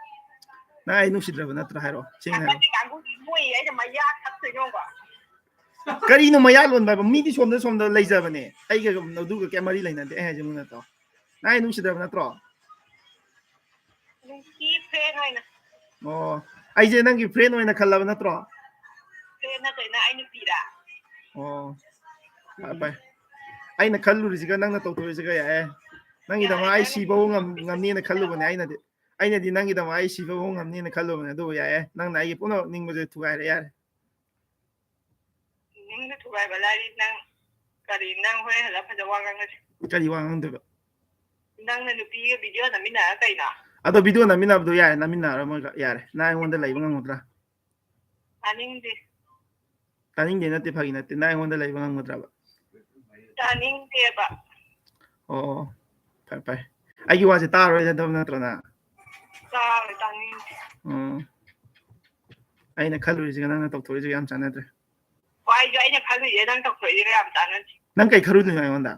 ꯅꯪ ꯑꯩ ꯅꯨꯡꯁꯤꯗ꯭ꯔꯕ ꯅꯠꯇ꯭ꯔꯣ? ꯍꯥꯏꯔꯛꯑꯣ, ꯁꯦꯡꯅ ꯍꯥꯏꯔꯛꯑꯣ꯫ ꯅꯪꯒꯤ ꯀꯥꯡꯕꯨꯁꯤ ꯃꯣꯏ ꯑꯩꯅ ꯃꯌꯥ ꯊꯛꯇꯣꯏꯅꯦ ꯌꯦꯡꯉꯣ꯫ ꯀꯔꯤꯅꯣ ꯃꯌꯥ ꯂꯣꯟꯕ ꯍꯥꯏꯕ? ꯃꯤꯗꯤ ꯁꯣꯝꯗ, ꯁꯣꯝꯗ ꯂꯩꯖꯕꯅꯦ, ꯑꯩꯒ ꯑꯗꯨꯒ ꯀꯩꯝ ꯃꯔꯤ ꯂꯩꯅꯗꯦ꯫ ꯑꯩ ꯍꯥꯏꯁꯦ ꯃꯨꯟꯅ ꯇꯥꯎ, ꯅꯪ ꯑꯩ ꯅꯨꯡꯁꯤꯗ꯭ꯔꯕ ꯅꯠꯇ꯭ꯔꯣ? ꯅꯨꯡꯁꯤ ꯐ꯭ꯔꯦꯟ ꯑꯣꯏꯅ꯫ ꯑꯣ, ꯑꯩꯁꯦ ꯅꯪꯒꯤ ꯐ꯭ꯔꯦꯟ ꯑꯣꯏꯅ ꯈꯜꯂꯕ ꯅꯠꯇ꯭ꯔꯣ? ꯐ꯭ꯔꯦꯟ ꯅꯠꯇ꯭ꯔꯦ, ꯅꯪ ꯑꯩ ꯅꯨꯄꯤꯔꯥ? ꯑꯣ, ꯐꯔꯦ, ꯐꯔꯦ꯫ ꯑꯩꯅ ꯈꯜꯂꯨꯔꯤꯁꯤꯒ ꯅꯪꯅ ꯇꯧꯊꯣꯔꯤꯁꯤꯒ ꯌꯥꯏꯌꯦ꯫ ꯅꯪꯒꯤꯗꯃꯛ ꯌꯥꯔꯦ, ꯑꯩ ꯅꯪ ꯁꯤꯕꯧ ꯉꯝ-, ꯉꯝꯅꯤꯅ ꯈꯜꯂꯨꯕꯅꯦ ꯑꯩꯅꯗꯤ꯫ ꯑꯩꯅꯗꯤ ꯅꯪꯒꯤꯗꯃꯛ ꯑꯩ ꯁꯤꯕꯐꯥꯎ ꯉꯝꯅꯤꯅ ꯈꯜꯂꯨꯕꯅꯦ, ꯑꯗꯨꯕꯨ ꯌꯥꯏꯌꯦ, ꯅꯪꯅ ꯑꯩꯒꯤ ꯄꯨꯝꯅꯃꯛ ꯅꯤꯡꯕꯁꯦ ꯊꯨꯒꯥꯏꯔꯦ, ꯌꯥꯔꯦ꯫ ꯅꯤꯡꯕ ꯊꯨꯒꯥꯏꯕ ꯂꯥꯏꯔꯤ, ꯅꯪ ꯀꯔꯤ, ꯅꯪ ꯍꯣꯔꯦꯟ ꯍꯜꯂꯛ ꯐꯖ ꯋꯥ ꯉꯥꯡꯅꯁꯤ꯫ ꯀꯔꯤ ꯋꯥ ꯉꯥꯡꯗꯣꯏꯕ? ꯅꯪꯅ ꯅꯨꯄꯤꯒ ꯚꯤꯗꯤꯑꯣ ꯅꯝꯃꯤꯟꯅꯔ ꯀꯩꯅꯣ? ꯑꯗꯣ ꯚꯤꯗꯤꯑꯣ ꯅꯝꯃꯤꯟꯅꯕꯗꯣ ꯌꯥꯔꯦ, ꯅꯝꯃꯤꯟꯅꯔꯝꯃꯣꯏꯒ ꯌꯥꯔꯦ꯫ ꯅꯪ ꯑꯩꯉꯣꯟꯗ ꯂꯩꯕ ꯉꯝꯒꯗ꯭ꯔꯥ? ꯇꯥꯅꯤꯡꯗꯦ꯫ ꯇꯥꯅꯤꯡꯗꯦ ꯅꯠꯇꯦ, ꯐꯥꯒꯤ ꯅꯠꯇꯦ, ꯅꯪ ꯑꯩꯉꯣꯟꯗ ꯂꯩꯕ ꯉꯝꯒꯗ꯭ꯔꯕ? ꯇꯥꯅꯤꯡꯗꯦꯕ꯫ ꯑꯣ, ꯐꯔꯦ ꯐꯔꯦ꯫ ꯑꯩꯒꯤ ꯋꯥꯁꯦ ꯇꯥꯔꯣꯏꯗꯕ ꯅꯠꯇ꯭ꯔꯣ ꯅꯪ? ꯇꯥꯔꯣꯏ, ꯇꯥꯅꯤꯡꯗꯦ꯫ ꯎꯝ꯫ ꯑꯩꯅ ꯈꯜꯂꯨꯔꯤꯁꯤꯒ ꯅꯪꯅ ꯇꯧꯊꯣꯔꯛꯏꯁꯤꯒ ꯌꯥꯝ ꯆꯥꯟꯅꯗ꯭ꯔꯦ꯫ ꯍꯣꯏ, ꯑꯩꯁꯨ ꯑꯩꯅ ꯈꯜꯂꯤꯁꯦ ꯅꯪ ꯇꯧꯊꯣꯛꯏꯁꯤꯒ ꯌꯥꯝ ꯆꯥꯟꯅꯗꯦ꯫ ꯅꯪ ꯀꯩ ꯈꯜꯂꯨꯗꯣꯏꯅꯣ ꯑꯩꯉꯣꯟꯗ?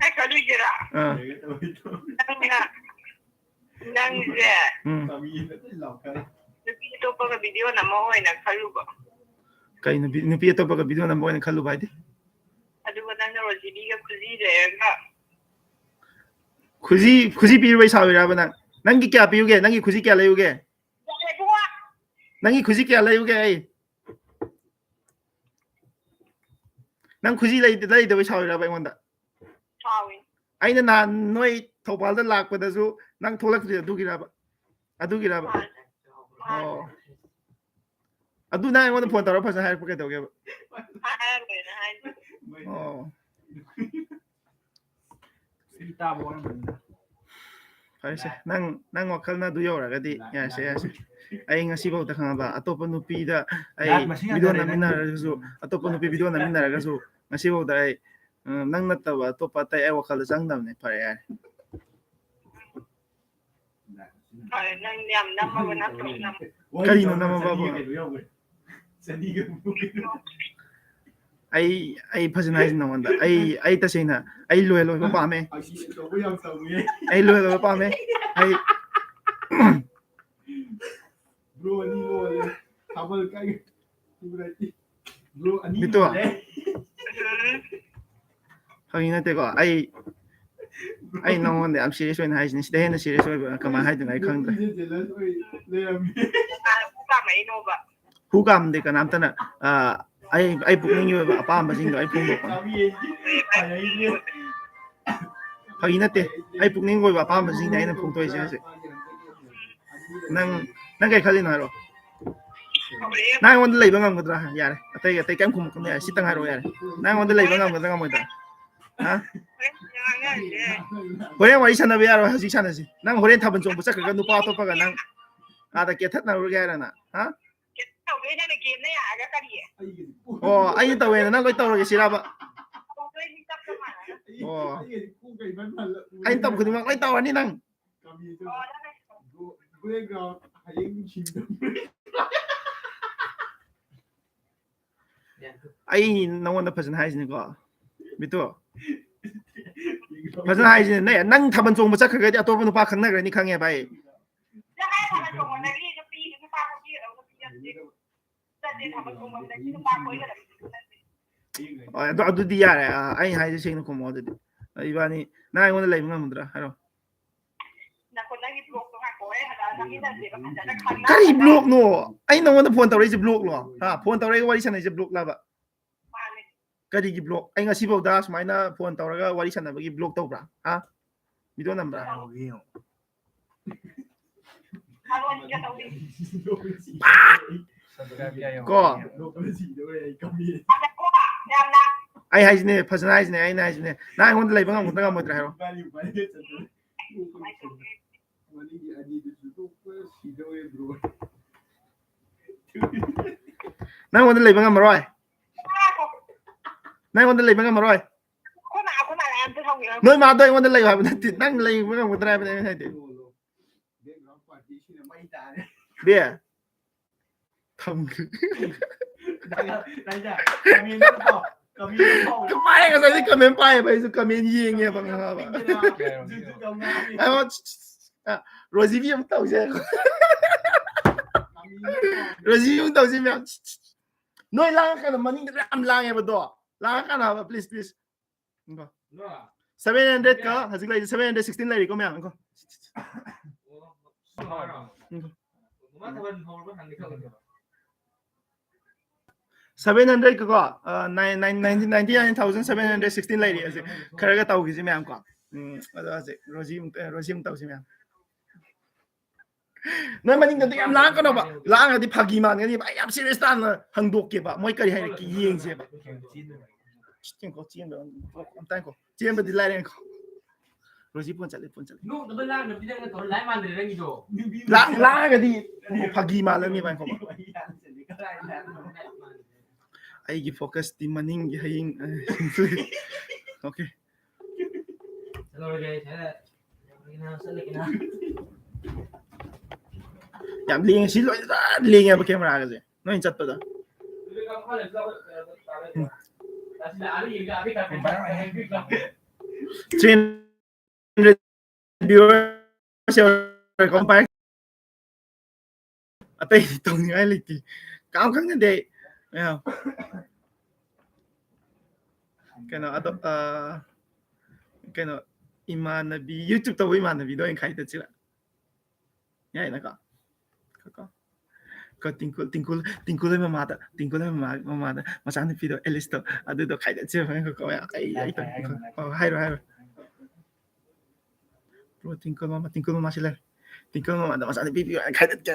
ꯑꯩ ꯈꯜꯂꯨꯏꯁꯤꯔꯥ? ꯑꯥ꯫ ꯅꯪꯅ, ꯅꯪꯁꯦ ꯎꯝ꯫ ꯅꯨꯄꯤ ꯑꯇꯣꯞꯄꯒ ꯚꯤꯗꯤꯑꯣ ꯅꯝꯃ ꯑꯣꯏꯅ ꯈꯜꯂꯨꯕ꯫ ꯀꯩ ꯅꯨꯄꯤ, ꯅꯨꯄꯤ ꯑꯇꯣꯞꯄꯒ ꯚꯤꯗꯤꯑꯣ ꯅꯝꯕ ꯑꯣꯏꯅ ꯈꯜꯂꯨꯕ ꯍꯥꯏꯗꯤ? ꯑꯗꯨꯒ ꯅꯪꯅ ꯔꯣꯖꯤꯕꯤꯒ ꯈꯨꯖꯤ ꯂꯩꯔꯒ ꯈꯨꯖꯤ, ꯈꯨꯖꯤ ꯄꯤꯔꯨꯕꯩ ꯁꯥꯎꯔꯤꯔꯕ ꯅꯪ? ꯅꯪꯒꯤ ꯀꯌꯥ ꯄꯤꯌꯨꯒꯦ? ꯅꯪꯒꯤ ꯈꯨꯖꯤ ꯀꯌꯥ ꯂꯩꯌꯨꯒꯦ? ꯌꯥꯔꯦ ꯏꯕꯨꯡꯉꯣ꯫ ꯅꯪꯒꯤ ꯈꯨꯖꯤ ꯀꯌꯥ ꯂꯩꯌꯨꯒꯦ ꯑꯩ? ꯅꯪ ꯈꯨꯖꯤ ꯂꯩ-, ꯂꯩꯗꯕꯩ ꯁꯥꯎꯔꯤꯔꯕ ꯑꯩꯉꯣꯟꯗ? ꯁꯥꯎꯏ꯫ ꯑꯩꯅ ꯅꯍꯥꯟ ꯅꯣꯏ ꯊꯧꯕꯥꯜꯗ ꯂꯥꯛꯄꯗꯁꯨ ꯅꯪ ꯊꯣꯛꯂꯛꯇ꯭ꯔꯤ, ꯑꯗꯨꯒꯤꯔꯕ? ꯑꯗꯨꯒꯤꯔꯕ? ꯃꯥꯅꯦ꯫ ꯃꯥꯅꯦ꯫ ꯑꯣ꯫ ꯑꯗꯨ ꯅꯪ ꯑꯩꯉꯣꯟꯗ ꯐꯣꯟ ꯇꯧꯔꯒ ꯐꯖꯅ ꯍꯥꯏꯔꯛꯄ ꯀꯩꯗꯧꯒꯦꯕ? ꯍꯥꯏꯔꯔꯣꯏꯅ ꯍꯥꯏꯗꯦ꯫ ꯑꯣ꯫ ꯁꯤ ꯇꯥꯕ ꯋꯥꯔꯝꯕꯅꯤꯗ꯫ ꯐꯔꯦꯁꯦ, ꯅꯪ, ꯅꯪ ꯋꯥꯈꯜꯅ ꯑꯗꯨ ꯌꯧꯔꯒꯗꯤ ꯌꯥꯔꯁꯦ, ꯌꯥꯔꯁꯦ꯫ ꯑꯩ ꯉꯁꯤꯐꯥꯎꯗ ꯈꯪꯉꯕ ꯑꯇꯣꯞꯄ ꯅꯨꯄꯤꯗ ꯑꯩ ꯂꯥꯛ ꯃꯁꯤꯡ ꯚꯤꯗꯤꯑꯣ ꯍꯟꯊꯔꯦ ꯅꯪ꯫ ꯅꯝꯃꯤꯟꯅꯔꯒꯁꯨ, ꯑꯇꯣꯞꯄ ꯅꯨꯄꯤ ꯚꯤꯗꯤꯑꯣ ꯅꯝꯃꯤꯟꯅꯔꯒꯁꯨ ꯉꯁꯤꯐꯥꯎꯗ ꯑꯩ, ꯑ, ꯅꯪ ꯅꯠꯇꯕ ꯑꯇꯣꯞꯄ ꯑꯇꯩ ꯑꯩ ꯋꯥꯈꯜꯗ ꯆꯪꯗꯕꯅꯦ꯫ ꯐꯔꯦ, ꯌꯥꯔꯦ꯫ ꯐꯔꯦ, ꯅꯪ ꯌꯥꯝ ꯅꯝꯃꯕ ꯅꯠꯇ꯭ꯔꯣ? ꯅꯝ-, ꯀꯔꯤꯅꯣ ꯅꯝꯃꯕꯕꯨ? ꯆꯅꯤꯒ ꯍꯨꯝꯐꯨ꯫ ꯑꯩ, ꯑꯩ ꯐꯖꯅ ꯍꯥꯏꯁꯤ ꯅꯉꯣꯟꯗ, ꯑꯩ, ꯑꯩ ꯇꯁꯦꯡꯅ ꯑꯩ ꯂꯣꯌꯦꯜ ꯑꯣꯏꯕ ꯄꯥꯝꯃꯦ꯫ ꯑꯁꯤ ꯁꯤ ꯇꯧꯕ ꯌꯥꯝ ꯇꯧꯋꯦ꯫ ꯑꯩ ꯂꯣꯌꯦꯜ ꯑꯣꯏꯕ ꯄꯥꯝꯃꯦ꯫ ꯑꯩ ꯕ꯭ꯔꯣ ꯑꯅꯤ ꯂꯣꯜꯂꯦ꯫ ꯊꯥꯕꯜ ꯀꯥꯏ꯫ ꯕ꯭ꯔꯣ ꯑꯅꯤ ꯕꯤꯇꯨ꯫ ꯂꯣꯜꯂꯦ꯫ ꯐꯥꯒꯤ ꯅꯠꯇꯦꯀꯣ, ꯑꯩ, ꯑꯩ ꯅꯉꯣꯟꯗ ꯌꯥꯝ ꯁꯤꯔꯤꯌꯁ ꯑꯣꯏꯅ ꯍꯥꯏꯁꯤꯅꯤ꯫ ꯁꯤꯗ ꯍꯦꯟꯅ ꯁꯤꯔꯤꯌꯁ ꯑꯣꯏꯕ ꯀꯃꯥꯏꯅ ꯍꯥꯏꯗꯣꯏꯅꯣ ꯑꯩ ꯈꯪꯗ꯭ꯔꯦ꯫ ꯅꯨꯄꯤꯁꯦ ꯖꯦꯂꯁ ꯑꯣꯏ ꯂꯩꯔꯝꯃꯦ꯫ ꯀꯅꯥꯅ ꯈꯨ ꯀꯥꯝꯃꯛꯏꯅꯣꯕ? ꯈꯨ ꯀꯥꯝꯗꯦ ꯀꯅꯥꯝꯇꯅ꯫ ꯑ, ꯑꯩ, ꯑꯩ ꯄꯨꯛꯅꯤꯡꯒꯤ ꯑꯣꯏꯕ ꯑꯄꯥꯝꯕꯁꯤꯡꯗꯣ ꯑꯩ ꯐꯣꯡꯗꯣꯛꯄꯅꯤ꯫ ꯆꯥꯕꯤ ꯌꯦꯟꯒꯤ ꯍꯥꯏꯔꯛꯏꯅꯦ꯫ ꯐꯥꯒꯤ ꯅꯠꯇꯦ, ꯑꯩ ꯄꯨꯛꯅꯤꯡꯒꯤ ꯑꯣꯏꯕ ꯑꯄꯥꯝꯕꯁꯤꯡꯅꯦ ꯑꯩꯅ ꯐꯣꯡꯗꯣꯛꯏꯁꯦ ꯍꯧꯖꯤꯛ꯫ ꯅꯪ, ꯅꯪ ꯀꯩ ꯈꯜꯂꯤꯅꯣ ꯍꯥꯏꯔꯛꯑꯣ꯫ ꯅꯪ ꯑꯩꯉꯣꯟꯗ ꯂꯩꯕ ꯉꯝꯒꯗ꯭ꯔꯥ? ꯌꯥꯔꯦ, ꯑꯇꯩ, ꯑꯇꯩ ꯀꯩꯝ ꯈꯨꯝꯃꯛꯀꯅꯨ, ꯌꯥꯔꯦ, ꯁꯤꯇꯪ ꯍꯥꯏꯔꯛꯑꯣ, ꯌꯥꯔꯦ꯫ ꯅꯪ ꯑꯩꯉꯣꯟꯗ ꯂꯩꯕ ꯉꯝꯒꯗ꯭ꯔꯥ ꯉꯝꯃꯣꯏꯗ꯭ꯔꯥ? ꯍꯥ? ꯍꯣꯔꯦꯟ ꯋꯥꯔꯤ ꯁꯥꯟꯅꯕ ꯌꯥꯔꯣꯏ, ꯍꯧꯖꯤꯛ ꯁꯥꯟꯅꯁꯤ꯫ ꯅꯪ ꯍꯣꯔꯦꯟ ꯊꯥꯕꯜ ꯆꯣꯡꯕ ꯆꯠꯈ꯭ꯔꯒ ꯅꯨꯄꯥ ꯑꯇꯣꯞꯄꯒ ꯅꯪ ꯑꯥꯗ ꯀꯦꯊꯠꯅꯔꯨꯔꯒꯦ ꯍꯥꯏꯔ ꯅꯪ? ꯍꯥ? ꯑꯣ, ꯑꯩꯅ ꯇꯧꯋꯦꯅ ꯅꯪ ꯂꯣꯏ ꯇꯧꯔꯒꯦ ꯁꯤꯔꯕ? ꯑꯣ, ꯑꯩꯅ ꯇꯧꯕ ꯈꯨꯗꯤꯡꯃꯛ ꯂꯣꯏ ꯇꯧꯔꯅꯤ ꯅꯪ? ꯑꯩ ꯅꯉꯣꯟꯗ ꯐꯖꯅ ꯍꯥꯏꯁꯤꯅꯤꯀꯣ, ꯕꯤꯇꯨ, ꯐꯖꯅ ꯍꯥꯏꯁꯤꯅꯦ꯫ ꯅꯪ, ꯅꯪ ꯊꯥꯕꯜ ꯆꯣꯡꯕ ꯆꯠꯈ꯭ꯔꯒꯗꯤ ꯑꯇꯣꯞꯄ ꯅꯨꯄꯥ ꯈꯪꯅꯈ꯭ꯔꯅꯤ, ꯈꯪꯉꯦ ꯚꯥꯏ꯫ ꯍꯣꯏ, ꯑꯗꯨ, ꯑꯗꯨꯗꯤ ꯌꯥꯔꯦ꯫ ꯑ, ꯑꯩ ꯍꯥꯏꯁꯦ ꯁꯦꯡꯅ ꯈꯨꯝꯃꯣ ꯑꯗꯨꯗꯤ꯫ ꯏꯕꯥꯅꯤ, ꯅꯪ ꯑꯩꯉꯣꯟꯗ ꯂꯩꯕ ꯉꯝꯒꯗ꯭ꯔꯥ? ꯍꯥꯏꯔꯣ꯫ ꯀꯔꯤ blockꯅꯣ? ꯑꯩ ꯅꯉꯣꯟꯗ phone ꯇꯧꯔꯛꯏꯁꯦ blockꯂꯣ? ꯍꯥ? Phone ꯇꯧꯔꯛꯏ ꯋꯥꯔꯤ ꯁꯥꯟꯅꯩꯁꯦ blockꯂꯕ? ꯀꯔꯤꯒꯤ block? ꯑꯩ ꯉꯁꯤꯐꯥꯎꯗ ꯁꯨꯃꯥꯏꯅ phone ꯇꯧꯔꯒ ꯋꯥꯔꯤ ꯁꯥꯟꯅꯕꯒꯤ block ꯇꯧꯕ꯭ꯔꯥ? ꯍꯥ? Video ꯅꯝꯕ꯭ꯔꯥ? ꯀꯣ? ꯑꯩ ꯍꯥꯏꯁꯤꯅꯦ, ꯐꯖꯅ ꯍꯥꯏꯁꯤꯅꯦ, ꯑꯩꯅ ꯍꯥꯏꯁꯤꯅꯦ, ꯅꯪ ꯑꯩꯉꯣꯟꯗ ꯂꯩꯕ ꯉꯝꯒꯗ꯭ꯔꯥ ꯉꯝꯃꯣꯏꯗ꯭ꯔꯥ ꯍꯥꯏꯔꯣ꯫ ꯅꯪꯉꯣꯟꯗ ꯂꯩꯕ ꯉꯝꯃꯔꯣꯏ? ꯅꯪꯉꯣꯟꯗ ꯂꯩꯕ ꯉꯝꯃꯔꯣꯏ? ꯅꯣꯏ ꯃꯥꯗꯣ ꯑꯩꯉꯣꯟꯗ ꯂꯩꯌꯨ ꯍꯥꯏꯕ ꯅꯠꯇꯦ, ꯅꯪ ꯂꯩꯕ ꯉꯝꯒꯗ꯭ꯔꯥ ꯍꯥꯏꯕꯅꯦ ꯑꯩꯅ ꯍꯥꯏꯗꯤ꯫ ꯕꯦ, ꯊꯝꯈ꯭ꯔꯦ꯫ ꯀꯃꯥꯏꯅ ꯉꯁꯥꯏꯗꯤ comment ꯄꯥꯏꯌꯦꯕ, ꯑꯩꯁꯨ comment ꯌꯦꯡꯉꯦꯕ, ꯈꯪꯉꯕ? ꯑꯩꯉꯣꯟ-, ꯑ, ꯔꯣꯖꯤꯕꯤ ꯑꯃꯨꯛ ꯇꯧꯁꯦ꯫ ꯔꯣꯖꯤꯕꯤ ꯑꯃꯨꯛ ꯇꯧꯁꯦ ꯃꯌꯥꯝ꯫ ꯅꯣꯏ ꯂꯥꯡꯉꯛꯀꯅꯨ, ꯃꯅꯤꯡꯗ ꯌꯥꯝ ꯂꯥꯡꯉꯦꯕꯗꯣ꯫ ꯂꯥꯡꯉꯛꯀꯅꯨ ꯍꯥꯏꯕ, please, please꯫ ꯉꯥꯏꯈꯣ꯫ Seven hundred ꯀ ꯍꯧꯖꯤꯛ ꯂꯩꯔꯤ seven hundred sixteen ꯂꯩꯔꯤꯀꯣ ꯃꯌꯥꯝ, ꯉꯥꯏꯈꯣ꯫ ꯉꯥꯏꯈꯣ꯫ Seven hundred ꯀꯣ, ꯑ, nine, nine, ninety, ninety-nine thousand seven hundred sixteen ꯂꯩꯔꯤ ꯍꯧꯖꯤꯛ꯫ ꯈꯔꯒ ꯇꯧꯈꯤꯁꯤ ꯃꯌꯥꯝ ꯀꯣ꯫ ꯎꯝ, ꯑꯗꯣ ꯍꯧꯖꯤꯛ ꯔꯣꯖꯤ ꯑꯃꯨꯛ, ꯔꯣꯖꯤ ꯑꯃꯨꯛ ꯇꯧꯁꯤ ꯃꯌꯥꯝ꯫ ꯅꯣꯏ ꯃꯅꯤꯡꯗꯗꯤ ꯌꯥꯝ ꯂꯥꯡꯉꯛꯀꯅꯣꯕ꯫ ꯂꯥꯡꯉꯗꯤ ꯐꯥꯒꯤ ꯃꯥꯟꯒꯅꯤꯕ꯫ ꯑꯩ ꯌꯥꯝ serious ꯇꯥꯅ ꯍꯪꯗꯣꯛꯀꯦꯕ꯫ ꯃꯣꯏ ꯀꯔꯤ ꯍꯥꯏꯔꯛꯀꯦ ꯌꯦꯡꯁꯦꯕ꯫ ꯆꯦꯟꯈꯣ, ꯆꯦꯟꯕ ꯑꯝꯇ ꯉꯥꯏꯈꯣ꯫ ꯆꯦꯟꯕꯗꯤ ꯂꯥꯏꯔꯦ, ꯉꯥꯏꯈꯣ꯫ ꯔꯣꯖꯤ ꯐꯣꯟ ꯆꯠꯂꯦ, ꯐꯣꯟ ꯆꯠꯂꯦ꯫ ꯅꯣꯛꯅꯕ ꯂꯥꯛꯅꯕꯗꯤ ꯅꯪꯅ ꯇꯧꯔ ꯂꯥꯏ ꯃꯥꯟꯗ꯭ꯔꯦ ꯅꯪꯒꯤꯗꯣ꯫ ꯂꯥꯛ-, ꯂꯥꯛꯑꯒꯗꯤ ꯐꯥꯒꯤ ꯃꯥꯜꯂꯅꯤ, ꯉꯥꯏꯈꯣ꯫ ꯑꯩꯒꯤ focus ꯇꯤ ꯃꯅꯤꯡꯒꯤ ꯍꯌꯦꯡ, ꯑ, okay꯫ ꯆꯠꯂꯨꯔꯒꯦ, ꯁ꯭ꯋꯥꯏꯗ ꯆꯠꯂꯒꯦꯅ, ꯆꯠꯂꯒꯦꯅ꯫ ꯌꯥꯝ ꯂꯦꯡꯉꯦ, ꯁꯤ ꯂꯣꯏ ꯂꯦꯡꯉꯦꯕ camera ꯒꯁꯦ꯫ ꯅꯣꯏ ꯆꯠꯄꯗ꯫ Three hundred viewers ꯌꯧꯔꯦꯀꯣ, ꯚꯥꯏ꯫ ꯑꯇꯩ ꯇꯧꯅꯤꯡꯉꯥꯏ ꯂꯩꯇꯦ꯫ ꯀꯅꯥꯝ ꯈꯪꯅꯗꯦ ꯑꯩ꯫ ꯃꯌꯥꯝ꯫ ꯀꯩꯅꯣ, ꯑꯗꯣ, ꯑ, ꯀꯩꯅꯣ, ꯏꯃꯥꯟꯅꯕꯤ, YouTube ꯇꯧꯕ ꯏꯃꯥꯟꯅꯕꯤꯗꯣ ꯑꯣꯏꯅ ꯈꯥꯏꯗꯠꯁꯤꯔ? ꯌꯥꯏꯅꯀꯣ? ꯀꯣ, ꯀꯣ꯫ ꯀꯣ, ꯇꯤꯡꯀꯨ, ꯇꯤꯡꯀꯨ, ꯇꯤꯡꯀꯨ ꯂꯩ ꯃꯃꯥꯗ, ꯇꯤꯡꯀꯨ ꯂꯩ ꯃꯃꯥ, ꯃꯃꯥꯗ, ꯃꯆꯥꯅꯨꯄꯤꯗꯣ, ꯑꯦꯂꯤꯁꯇꯣ, ꯑꯗꯨꯗꯣ ꯈꯥꯏꯗꯠꯁꯦ, ꯍꯣꯔꯦꯟ ꯀꯣ, ꯀꯣ, ꯃꯌꯥꯝ, ꯑꯩ, ꯑꯩ ꯇꯧ-, ꯍꯥꯏꯔꯣ, ꯍꯥꯏꯔꯣ꯫ ꯍꯣꯏ, ꯍꯥꯏꯔꯣ, ꯍꯥꯏꯔꯣ꯫ ꯕ꯭ꯔꯣ, ꯇꯤꯡꯀꯨ ꯃꯃꯥ, ꯇꯤꯡꯀꯨ ꯃꯃꯥ ꯁꯤ ꯂꯩꯔꯦ꯫ ꯇꯤꯡꯀꯨ ꯃꯃꯥꯗ ꯃꯆꯥꯅꯨꯄꯤ ꯄꯤꯌꯨ ꯍꯥꯏꯅ ꯈꯥꯏꯗꯠꯀꯦ꯫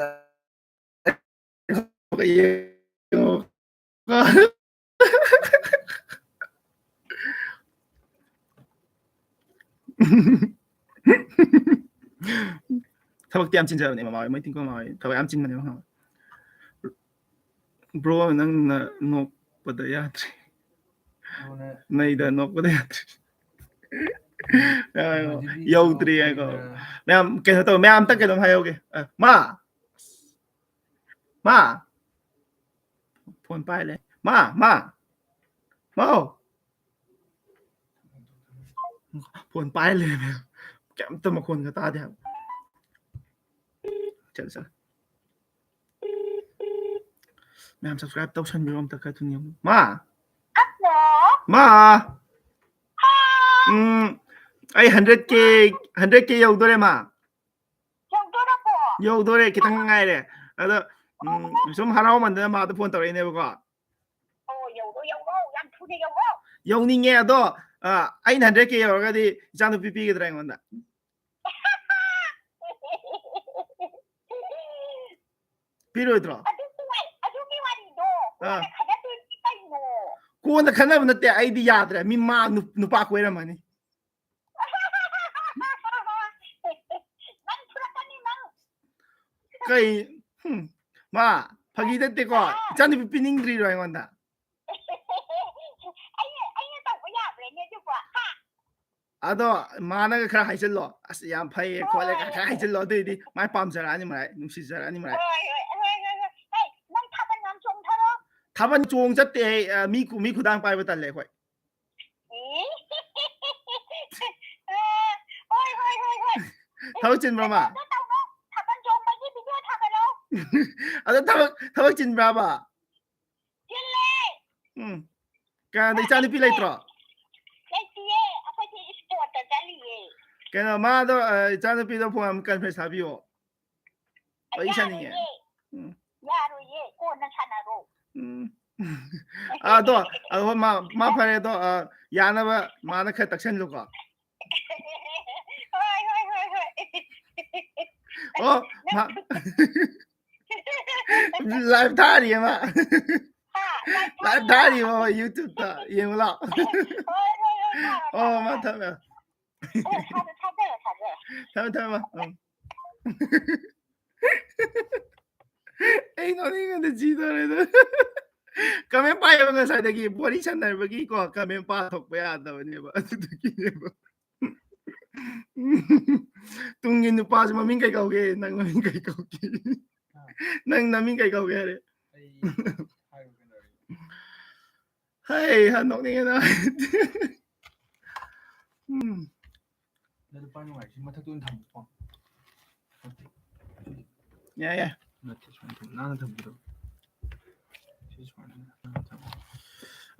ꯊꯕꯛꯇꯤ ꯌꯥꯝ ꯆꯤꯟꯖꯕꯅꯦ ꯃꯃꯥ ꯍꯣꯏ, ꯃꯣꯏ ꯇꯤꯡꯀꯨ ꯃꯃꯥ ꯍꯣꯏ ꯊꯕꯛ ꯌꯥꯝ ꯆꯤꯟꯕꯅꯦꯕ, ꯈꯪꯉꯕ? ꯕ꯭ꯔꯣ, ꯅꯪꯅ ꯅꯣꯛꯄꯗ ꯌꯥꯗ꯭ꯔꯦ꯫ ꯃꯩꯗ ꯅꯣꯛꯄꯗ ꯌꯥꯗ꯭ꯔꯦ꯫ ꯌꯧꯗ꯭ꯔꯤ ꯍꯥꯏꯀꯣ꯫ ꯃꯌꯥꯝ ꯀꯩꯅꯣ ꯇꯧ, ꯃꯌꯥꯝ ꯑꯝꯇ ꯀꯩꯅꯣꯝ ꯍꯥꯏꯍꯧꯒꯦ꯫ ꯑ, ꯃꯥ! ꯃꯥ! ꯐꯣꯟ ꯄꯥꯏ ꯂꯩ꯫ ꯃꯥ! ꯃꯥ! ꯃꯥꯎ! ꯐꯣꯟ ꯄꯥꯏ ꯂꯩꯔꯝꯃꯦ꯫ ꯀꯩꯝꯇ ꯃꯈꯣꯟꯒ ꯇꯥꯗꯦ ꯍꯥꯏꯕ꯫ ꯆꯠꯂꯦ, ꯆꯠꯂꯦ꯫ ꯃꯌꯥꯝ subscribe ꯇꯧꯁꯟꯕꯤꯔꯣ ꯑꯝꯇ ꯈꯔ ꯊꯨꯅ ꯌꯦꯡꯉꯨ꯫ ꯃꯥ! ꯃꯥ! ꯎꯝ, ꯑꯩ hundred K, hundred K ꯌꯧꯗꯣꯔꯦ, ꯃꯥ꯫ ꯌꯧꯗꯣꯔꯕꯣ? ꯌꯧꯗꯣꯔꯦ, ꯈꯤꯇꯪ ꯉꯥꯏꯔꯦ꯫ ꯑꯗꯣ, ꯎꯝ, ꯁꯨꯝ ꯍꯔꯥꯎꯃꯟꯗꯅ ꯃꯥꯗꯣ ꯐꯣꯟ ꯇꯧꯔꯛꯏꯅꯦꯕꯀꯣ꯫ ꯑꯣ, ꯌꯧꯔꯣ, ꯌꯧꯔꯣ, ꯌꯥꯝ ꯊꯨꯅ ꯌꯧꯔꯣ꯫ ꯌꯧꯅꯤꯡꯉꯦ, ꯑꯗꯣ, ꯑ, ꯑꯩꯅ hundred K ꯌꯧꯔꯒꯗꯤ ꯏꯆꯥꯅꯨꯄꯤ ꯄꯤꯒꯗ꯭ꯔꯥ ꯑꯩꯉꯣꯟꯗ? ꯄꯤꯔꯣꯏꯗ꯭ꯔꯣ? ꯑꯗꯨꯒꯤ ꯋꯥ-, ꯑꯗꯨꯒꯤ ꯋꯥꯔꯤꯗꯣ ꯑꯥ꯫ ꯀꯣꯟꯅ ꯈꯟꯅꯗꯣꯏꯅꯤ ꯀꯩꯅꯣ꯫ ꯀꯣꯟꯅ ꯈꯟꯅꯕ ꯅꯠꯇꯦ, ꯑꯩꯗꯤ ꯌꯥꯗ꯭ꯔꯦ꯫ ꯃꯤ ꯃꯥ ꯅꯨ-, ꯅꯨꯄꯥ ꯀꯣꯏꯔꯝꯃꯅꯤ꯫ ꯅꯪ ꯐꯨꯔꯛꯀꯅꯤ, ꯅꯪ꯫ ꯀꯩ? ꯍꯨꯝ꯫ ꯃꯥ, ꯐꯥꯒꯤ ꯅꯠꯇꯦꯀꯣ꯫ ꯑꯥ꯫ ꯏꯆꯥꯅꯨꯄꯤ ꯄꯤꯅꯤꯡꯗ꯭ꯔꯤꯔꯣ ꯑꯩꯉꯣꯟꯗ? ꯑꯩꯅ, ꯑꯩꯅ ꯇꯧꯕ ꯌꯥꯕ꯭ꯔꯥꯅꯦ ꯑꯗꯨꯕꯣ? ꯍꯥ? ꯑꯗꯣ ꯃꯥꯅꯒ ꯈꯔ ꯍꯥꯏꯖꯤꯜꯂꯣ, "ꯑꯁ, ꯌꯥꯝ ꯐꯩꯌꯦ ꯈꯣꯠꯂꯦ" ꯍꯣꯏ꯫ ꯈꯔ ꯍꯥꯏꯖꯤꯜꯂꯣ, ꯑꯗꯨꯏꯗꯤ ꯃꯥꯏ ꯄꯥꯝꯖꯔꯛꯑꯅꯤ ꯃꯔꯥꯏ, ꯅꯨꯡꯁꯤꯖꯔꯛꯑꯅꯤ ꯃꯔꯥꯏ꯫ ꯍꯣꯏ, ꯍꯣꯏ, ꯍꯣꯏ, ꯍꯣꯏ, ꯍꯣꯏ꯫ ꯍꯦ, ꯅꯪ ꯊꯥꯕꯜ ꯌꯥꯝ ꯆꯣꯡꯊꯔꯣ꯫ ꯊꯥꯕꯜ ꯆꯣꯡ ꯆꯠꯇꯦ ꯑꯩ, ꯑ, ꯃꯤ ꯈꯨ-, ꯃꯤ ꯈꯨꯗꯥꯡ ꯄꯥꯏꯕ ꯇꯜꯂꯦ ꯑꯩꯈꯣꯏ꯫ ꯑꯦ? ꯑ, ꯍꯣꯏ, ꯍꯣꯏ, ꯍꯣꯏ, ꯍꯣꯏ꯫ ꯊꯕꯛ ꯆꯤꯟꯕ꯭ꯔꯣ ꯃꯥ? ꯀꯩꯅꯣꯗꯣ ꯇꯧꯔꯣ, ꯊꯥꯕꯜ ꯆꯣꯡꯕꯒꯤ video ꯊꯥꯒꯠꯂꯣ꯫ ꯑꯗꯣ ꯊꯕꯛ, ꯊꯕꯛ ꯆꯤꯟꯕ꯭ꯔꯥꯕ? ꯆꯤꯜꯂꯦ꯫ ꯎꯝ꯫ ꯀꯅꯥꯗ, ꯏꯆꯥꯅꯨꯄꯤ ꯂꯩꯇ꯭ꯔꯣ? ꯂꯩꯇꯤꯌꯦ, ꯑꯩꯈꯣꯏꯗꯤ sportꯇ ꯆꯠꯂꯤꯌꯦ꯫ ꯀꯩꯅꯣ, ꯃꯥꯗꯣ, ꯑ, ꯏꯆꯥꯅꯨꯄꯤꯗꯣ phone ꯑꯃ conference ꯊꯥꯕꯤꯌꯣ꯫ ꯋꯥꯔꯤ ꯁꯥꯅꯤꯡꯉꯦ꯫ ꯌꯥꯔꯣꯏꯌꯦ꯫ ꯎꯝ꯫ ꯌꯥꯔꯣꯏꯌꯦ, ꯀꯣꯟꯅ ꯁꯥꯟꯅꯔꯣ꯫ ꯎꯝ꯫ ꯑꯗꯣ, ꯑꯗꯣ ꯃꯥ, ꯃꯥ ꯐꯔꯦ ꯑꯗꯣ, ꯑ, ꯌꯥꯅꯕ ꯃꯥꯅ ꯈꯔ ꯇꯛꯁꯟꯂꯨꯀꯣ꯫ ꯍꯣꯏ, ꯍꯣꯏ, ꯍꯣꯏ, ꯍꯣꯏ꯫ ꯑꯣ, ꯅꯪ ꯃꯥ-, live ꯊꯥꯔꯤꯌꯦ ꯃꯥ꯫ ꯍꯥ? Live live ꯊꯥꯔꯤꯌꯦ? ꯊꯥꯔꯤꯌꯦ ꯃꯥ, YouTubeꯇ꯫ ꯌꯦꯡꯉꯨ ꯂꯥꯎ꯫ ꯍꯣꯏ, ꯍꯣꯏ, ꯍꯣꯏ, ꯊꯥꯔꯣ, ꯑꯣ, ꯊꯥꯔꯣ, ꯃꯥ ꯊꯥꯔꯣ꯫ ꯊꯝꯃꯦ꯫ ꯑꯦ, ꯊꯥꯖ-, ꯊꯥꯖꯔꯣ, ꯊꯥꯖꯔꯣ꯫ ꯊꯝꯃꯦ, ꯊꯝꯃꯦ, ꯎꯝ꯫ ꯑꯩ ꯅꯣꯛꯅꯤꯡꯕꯗ ꯁꯤꯗꯧꯔꯦꯗ꯫ Comment ꯄꯥꯏꯌꯦꯕ ꯉꯁꯥꯏꯗꯒꯤ, ꯋꯥꯔꯤ ꯁꯥꯟꯅꯕꯒꯤꯀꯣ, comment ꯄꯥꯊꯣꯛꯄ ꯌꯥꯗꯕꯅꯦꯕ, ꯑꯗꯨꯗꯨꯒꯤꯅꯦꯕ꯫ ꯇꯨꯡꯒꯤ ꯅꯨꯄꯥꯁꯤ ꯃꯃꯤꯡ ꯀꯩ ꯀꯧꯒꯦ? ꯅꯪ ꯃꯃꯤꯡ ꯀꯩ ꯀꯧꯒꯦ? ꯍꯥ? ꯅꯪ ꯅꯃꯤꯡ ꯀꯩ ꯀꯧꯒꯦ ꯍꯥꯏꯔꯦ? ꯑꯩ ꯍꯥꯏꯌꯨ ꯀꯩꯅꯣ꯫ ꯍꯩ ꯍꯥ, ꯅꯣꯛꯅꯤꯡꯉꯦꯗ꯫ ꯎꯝ꯫ ꯅ ꯂꯨꯄꯥ ꯅꯨꯡꯉꯥꯏꯔꯤꯁꯤ ꯃꯊꯛꯇ ꯑꯣꯏꯅ ꯊꯝꯃꯨꯀꯣ꯫ ꯌꯥꯏ, ꯌꯥꯏ꯫ ꯅꯠꯇꯦ, ꯁꯨꯃꯥꯏꯅ ꯊꯝꯃꯨ꯫ ꯅꯥꯟꯅ ꯊꯝꯕꯤꯔꯣ꯫ ꯁꯤ ꯁꯨꯃꯥꯏꯅ ꯅꯥꯟꯅ ꯊꯝꯃꯨ꯫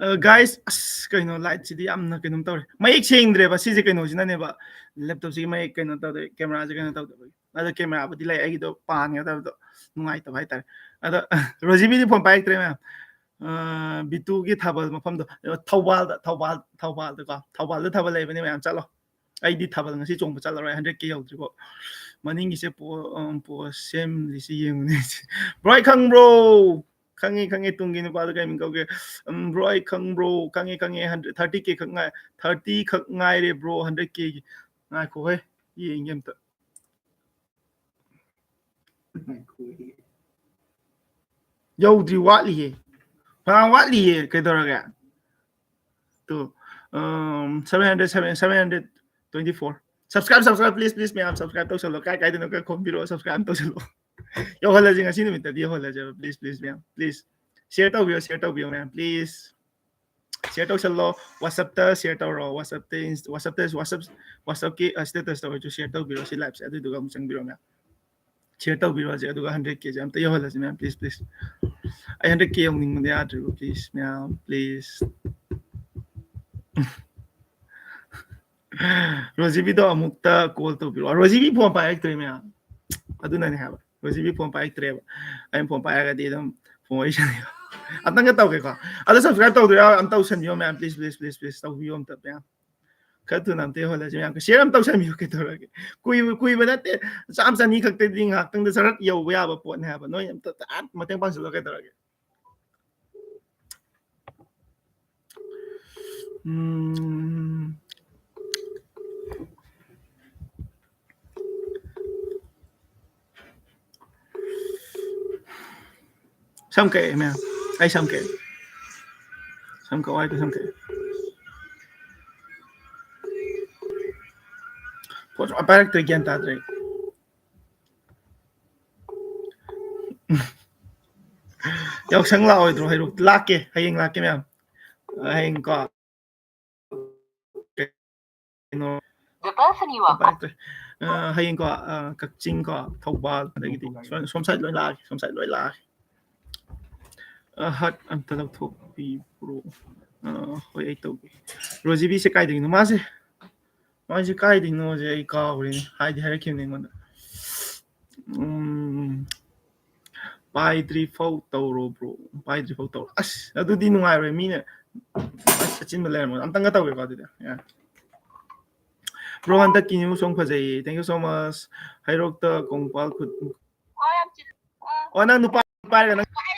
ꯑ, guys, ꯑꯁ, ꯀꯩꯅꯣ, lightꯁꯤꯗꯤ ꯌꯥꯝꯅ ꯀꯩꯅꯣꯝ ꯇꯧꯔꯦ꯫ ꯃꯌꯦꯛ ꯁꯦꯡꯗ꯭ꯔꯦꯕ, ꯁꯤꯁꯦ ꯀꯩꯅꯣꯁꯤꯅꯅꯦꯕ, laptopꯁꯤꯒꯤ ꯃꯌꯦꯛ ꯀꯩꯅꯣ ꯇꯧꯗꯦ, cameraꯁꯦ ꯀꯩꯅꯣ ꯇꯧꯗꯕꯒꯤ꯫ ꯑꯗꯣ cameraꯕꯨꯗꯤ ꯂꯩ, ꯑꯩꯒꯤꯗꯣ ꯄꯥꯟꯒꯗꯕꯗꯣ ꯅꯨꯡꯉꯥꯏꯇꯕ ꯍꯥꯏꯇꯥꯔꯦ꯫ ꯑꯗꯣ ꯔꯣꯖꯤꯕꯤꯗꯤ phone ꯄꯥꯏꯔꯛꯇ꯭ꯔꯦ ꯃꯌꯥꯝ꯫ ꯑ, ꯕꯤꯇꯨꯒꯤ ꯊꯥꯕꯜ ꯃꯐꯝꯗꯣ, ꯊꯧꯕꯥꯜꯗ, ꯊꯧꯕꯥꯜ, ꯊꯧꯕꯥꯜꯗꯀꯣ, ꯊꯧꯕꯥꯜꯗ ꯊꯥꯕꯜ ꯂꯩꯕꯅꯦ ꯃꯌꯥꯝ, ꯆꯠꯂꯣ꯫ ꯑꯩꯗꯤ ꯊꯥꯕꯜ ꯉꯁꯤ ꯆꯣꯡꯕ ꯆꯠꯂꯔꯣꯏ, hundred K ꯌꯧꯗ꯭ꯔꯤꯐꯥꯎ꯫ ꯃꯅꯤꯡꯒꯤꯁꯦ ꯄꯣ-, ꯑ, post ꯁꯦꯝꯂꯤꯁꯤ ꯌꯦꯡꯉꯨꯅꯦ꯫ Bro, ꯑꯩ ꯈꯪꯕ꯭ꯔꯣ? ꯈꯪꯉꯦ, ꯈꯪꯉꯦ, ꯇꯨꯡꯒꯤ ꯅꯨꯄꯥꯗꯣ ꯀꯩ ꯃꯤꯡ ꯀꯧꯒꯦ? ꯎꯝ, bro, ꯑꯩ ꯈꯪꯕ꯭ꯔꯣ? ꯈꯪꯉꯦ, ꯈꯪꯉꯦ, ꯍꯟꯗ꯭ꯔꯦꯠ, ꯊꯥꯔꯇꯤ ꯀꯦ ꯈꯛ ꯉꯥꯏ, ꯊꯥꯔꯇꯤ ꯈꯛ ꯉꯥꯏꯔꯦ, bro, ꯍꯟꯗ꯭ꯔꯦꯠ ꯀꯦꯒꯤ꯫ ꯉꯥꯏꯈꯣ ꯍꯦ, ꯌꯦꯡꯒꯦ ꯑꯝꯇ꯫ ꯌꯧꯗ꯭ꯔꯤ, ꯋꯥꯠꯂꯤꯌꯦ꯫ ꯐꯅꯌꯥꯝ ꯋꯥꯠꯂꯤꯌꯦ, ꯀꯩꯗꯧꯔꯒꯦ? Two, um, seven hundred, seven, seven hundred twenty-four. Subscribe, subscribe, please, please, ꯃꯌꯥꯝ subscribe ꯇꯧꯁꯜꯂꯣ꯫ ꯀꯥꯏ ꯀꯥꯏꯗꯅꯣ ꯈꯔ ꯈꯣꯝꯕꯤꯔꯛꯑꯣ, subscribe ꯇꯧꯁꯜꯂꯣ꯫ ꯌꯧꯍꯜꯂꯁꯤ ꯉꯁꯤ ꯅꯨꯃꯤꯠꯇꯗꯤ, ꯌꯧꯍꯜꯂꯁꯦꯕ, please, please, ꯃꯌꯥꯝ, please꯫ Share ꯇꯧꯕꯤꯌꯣ, share ꯇꯧꯕꯤꯌꯣ, ꯃꯌꯥꯝ, please꯫ Share ꯇꯧꯁꯜꯂꯣ, WhatsApp-ꯇ share ꯇꯧꯔꯣ, WhatsApp-ꯇ, Inst-, WhatsApp-ꯇ, WhatsApp, WhatsApp-ꯀꯤ, ꯑ, status-ꯇ ꯑꯣꯏꯔꯁꯨ share ꯇꯧꯕꯤꯔꯣ ꯁꯤ live-ꯁꯦ, ꯑꯗꯨꯗꯨꯒ ꯑꯃꯨꯛ ꯆꯪꯕꯤꯔꯣ, ꯃꯌꯥꯝ꯫ Share ꯇꯧꯕꯤꯔꯣ ꯍꯧꯖꯤꯛ, ꯑꯗꯨꯒ ꯍꯟꯗ꯭ꯔꯦꯠ ꯀꯦꯁꯦ ꯑꯝꯇ ꯌꯧꯍꯜꯂꯁꯤ, ꯃꯌꯥꯝ, please, please꯫ ꯑꯩ ꯍꯟꯗ꯭ꯔꯦꯠ ꯀꯦ ꯌꯧꯅꯤꯡꯕꯗꯤ ꯌꯥꯗ꯭ꯔꯤꯕ, please, ꯃꯌꯥꯝ, please꯫ ꯔꯣꯖꯤꯕꯤꯗꯣ ꯑꯃꯨꯛꯇ call ꯇꯧꯕꯤꯔꯛꯑꯣ꯫ ꯔꯣꯖꯤꯕꯤ phone ꯄꯥꯏꯔꯛꯇ꯭ꯔꯦ, ꯃꯌꯥꯝ, ꯑꯗꯨꯅꯅꯦ ꯍꯥꯏꯕ꯫ ꯔꯣꯖꯤꯕꯤ phone ꯄꯥꯏꯔꯛꯇ꯭ꯔꯦꯕ꯫ ꯑꯩꯅ phone ꯄꯥꯏꯔꯒꯗꯤ ꯑꯗꯨꯝ phone ꯋꯥꯔꯤ ꯁꯥꯟꯅꯩꯕ꯫ ꯑꯝꯇꯪꯒ ꯇꯧꯒꯦꯀꯣ꯫ ꯑꯗꯣ subscribe ꯇꯧꯗꯣꯏꯔꯥ? ꯑꯝꯇ ꯇꯧꯁꯟꯕꯤꯌꯣ, ꯃꯌꯥꯝ, please, please, please, please, ꯇꯧꯕꯤꯌꯣ ꯑꯝꯇ, ꯃꯌꯥꯝ꯫ ꯈꯔ ꯊꯨꯅ ꯑꯝꯇ ꯌꯧꯍꯜꯂꯁꯤ, ꯃꯌꯥꯝ꯫ Share ꯑꯝ ꯇꯧꯁꯟꯕꯤꯌꯨ, ꯀꯩꯗꯧꯔꯒꯦ? ꯀꯨꯏꯕ, ꯀꯨꯏꯕ ꯅꯠꯇꯦ, ꯆꯥꯝ ꯆꯅꯤ ꯈꯛꯇꯗꯤ ꯉꯥꯏꯍꯥꯛꯇꯪꯗ ꯖꯔꯠ ꯌꯧꯕ ꯌꯥꯕ ꯄꯣꯠꯅꯦ ꯍꯥꯏꯕ꯫ ꯅꯣꯏ ꯑꯝꯇ ꯇꯥꯠ ꯃꯇꯦꯡ ꯄꯥꯡꯁꯤꯜꯂꯣ, ꯀꯩꯗꯧꯔꯒꯦ? ꯎꯝ꯫ ꯁꯝ ꯀꯛꯑꯦ, ꯃꯌꯥꯝ꯫ ꯑꯩ ꯁꯝ ꯀꯛꯑꯦ꯫ ꯁꯝ ꯀꯛꯑꯣ ꯍꯥꯏꯗꯣ ꯁꯝ ꯀꯛꯑꯦ꯫ ꯐꯣꯟ ꯁꯨꯡꯄꯥꯏ ꯄꯥꯏꯔꯛꯇ꯭ꯔꯦ, ꯒ꯭ꯌꯥꯟ ꯇꯥꯗ꯭ꯔꯦ꯫ ꯌꯥꯎꯁꯪ ꯂꯥꯛꯑꯣꯏꯗ꯭ꯔꯣ, ꯍꯩꯔꯣꯛ? ꯂꯥꯛꯀꯦ, ꯍꯌꯦꯡ ꯂꯥꯛꯀꯦ, ꯃꯌꯥꯝ꯫ ꯍꯌꯦꯡ ꯀꯣ꯫ ꯀꯩꯅꯣ, The person you are ꯄꯥꯏꯔꯛꯇ꯭ꯔꯦ꯫ ꯑ, ꯍꯌꯦꯡ ꯀꯣ, ꯑ, ꯀꯛꯆꯤꯡ ꯀꯣ, ꯊꯧꯕꯥꯜ, ꯑꯗꯒꯤꯗꯤ ꯁꯣꯝ, ꯁꯣꯝ side ꯂꯣꯏ ꯂꯥꯛꯑꯒꯦ, ꯁꯣꯝ side ꯂꯣꯏ ꯂꯥꯛꯑꯒꯦ꯫ ꯑ, heart ꯑꯝꯇ ꯂꯧꯊꯣꯛꯄꯤꯕ꯭ꯔꯣ? ꯑ, ꯍꯣꯏ, ꯑꯩ ꯇꯧꯒꯦ꯫ ꯔꯣꯖꯤꯕꯤꯁꯦ ꯀꯥꯏꯗꯒꯤꯅꯣ? ꯃꯥꯁꯦ, ꯃꯥꯁꯦ ꯀꯥꯏꯗꯒꯤꯅꯣꯁꯦ ꯑꯩ ꯀꯥꯎꯔꯦꯅꯦ꯫ ꯍꯥꯏꯗꯤ ꯍꯥꯏꯔꯛꯈꯤꯕꯅꯦ ꯑꯩꯉꯣꯟꯗ꯫ ꯎꯝ, ꯄꯥꯏꯗ꯭ꯔꯤ ꯐꯥꯎ ꯇꯧꯔꯣ, bro꯫ ꯄꯥꯏꯗ꯭ꯔꯤ ꯐꯥꯎ ꯇꯧꯔꯣ꯫ ꯑꯁ, ꯑꯗꯨꯗꯤ ꯅꯨꯡꯉꯥꯏꯔꯣꯏ꯫ ꯃꯤꯅ, ꯑꯁ, ꯑꯆꯤꯟꯕ ꯂꯩꯔꯝꯃꯣꯏ꯫ ꯑꯝꯇꯪꯒ ꯇꯧꯒꯦꯀꯣ ꯑꯗꯨꯗꯤ꯫ ꯌꯥ꯫ Bro, ꯍꯟꯗꯛꯀꯤ new song ꯐꯖꯩꯌꯦ꯫ Thank you so much꯫ ꯍꯩꯔꯣꯛꯇ Kongpal ꯈꯨꯠ꯫ ꯑꯣ, ꯅꯪ ꯅꯨꯄꯥ ꯄꯥꯏꯔꯒ ꯅꯪ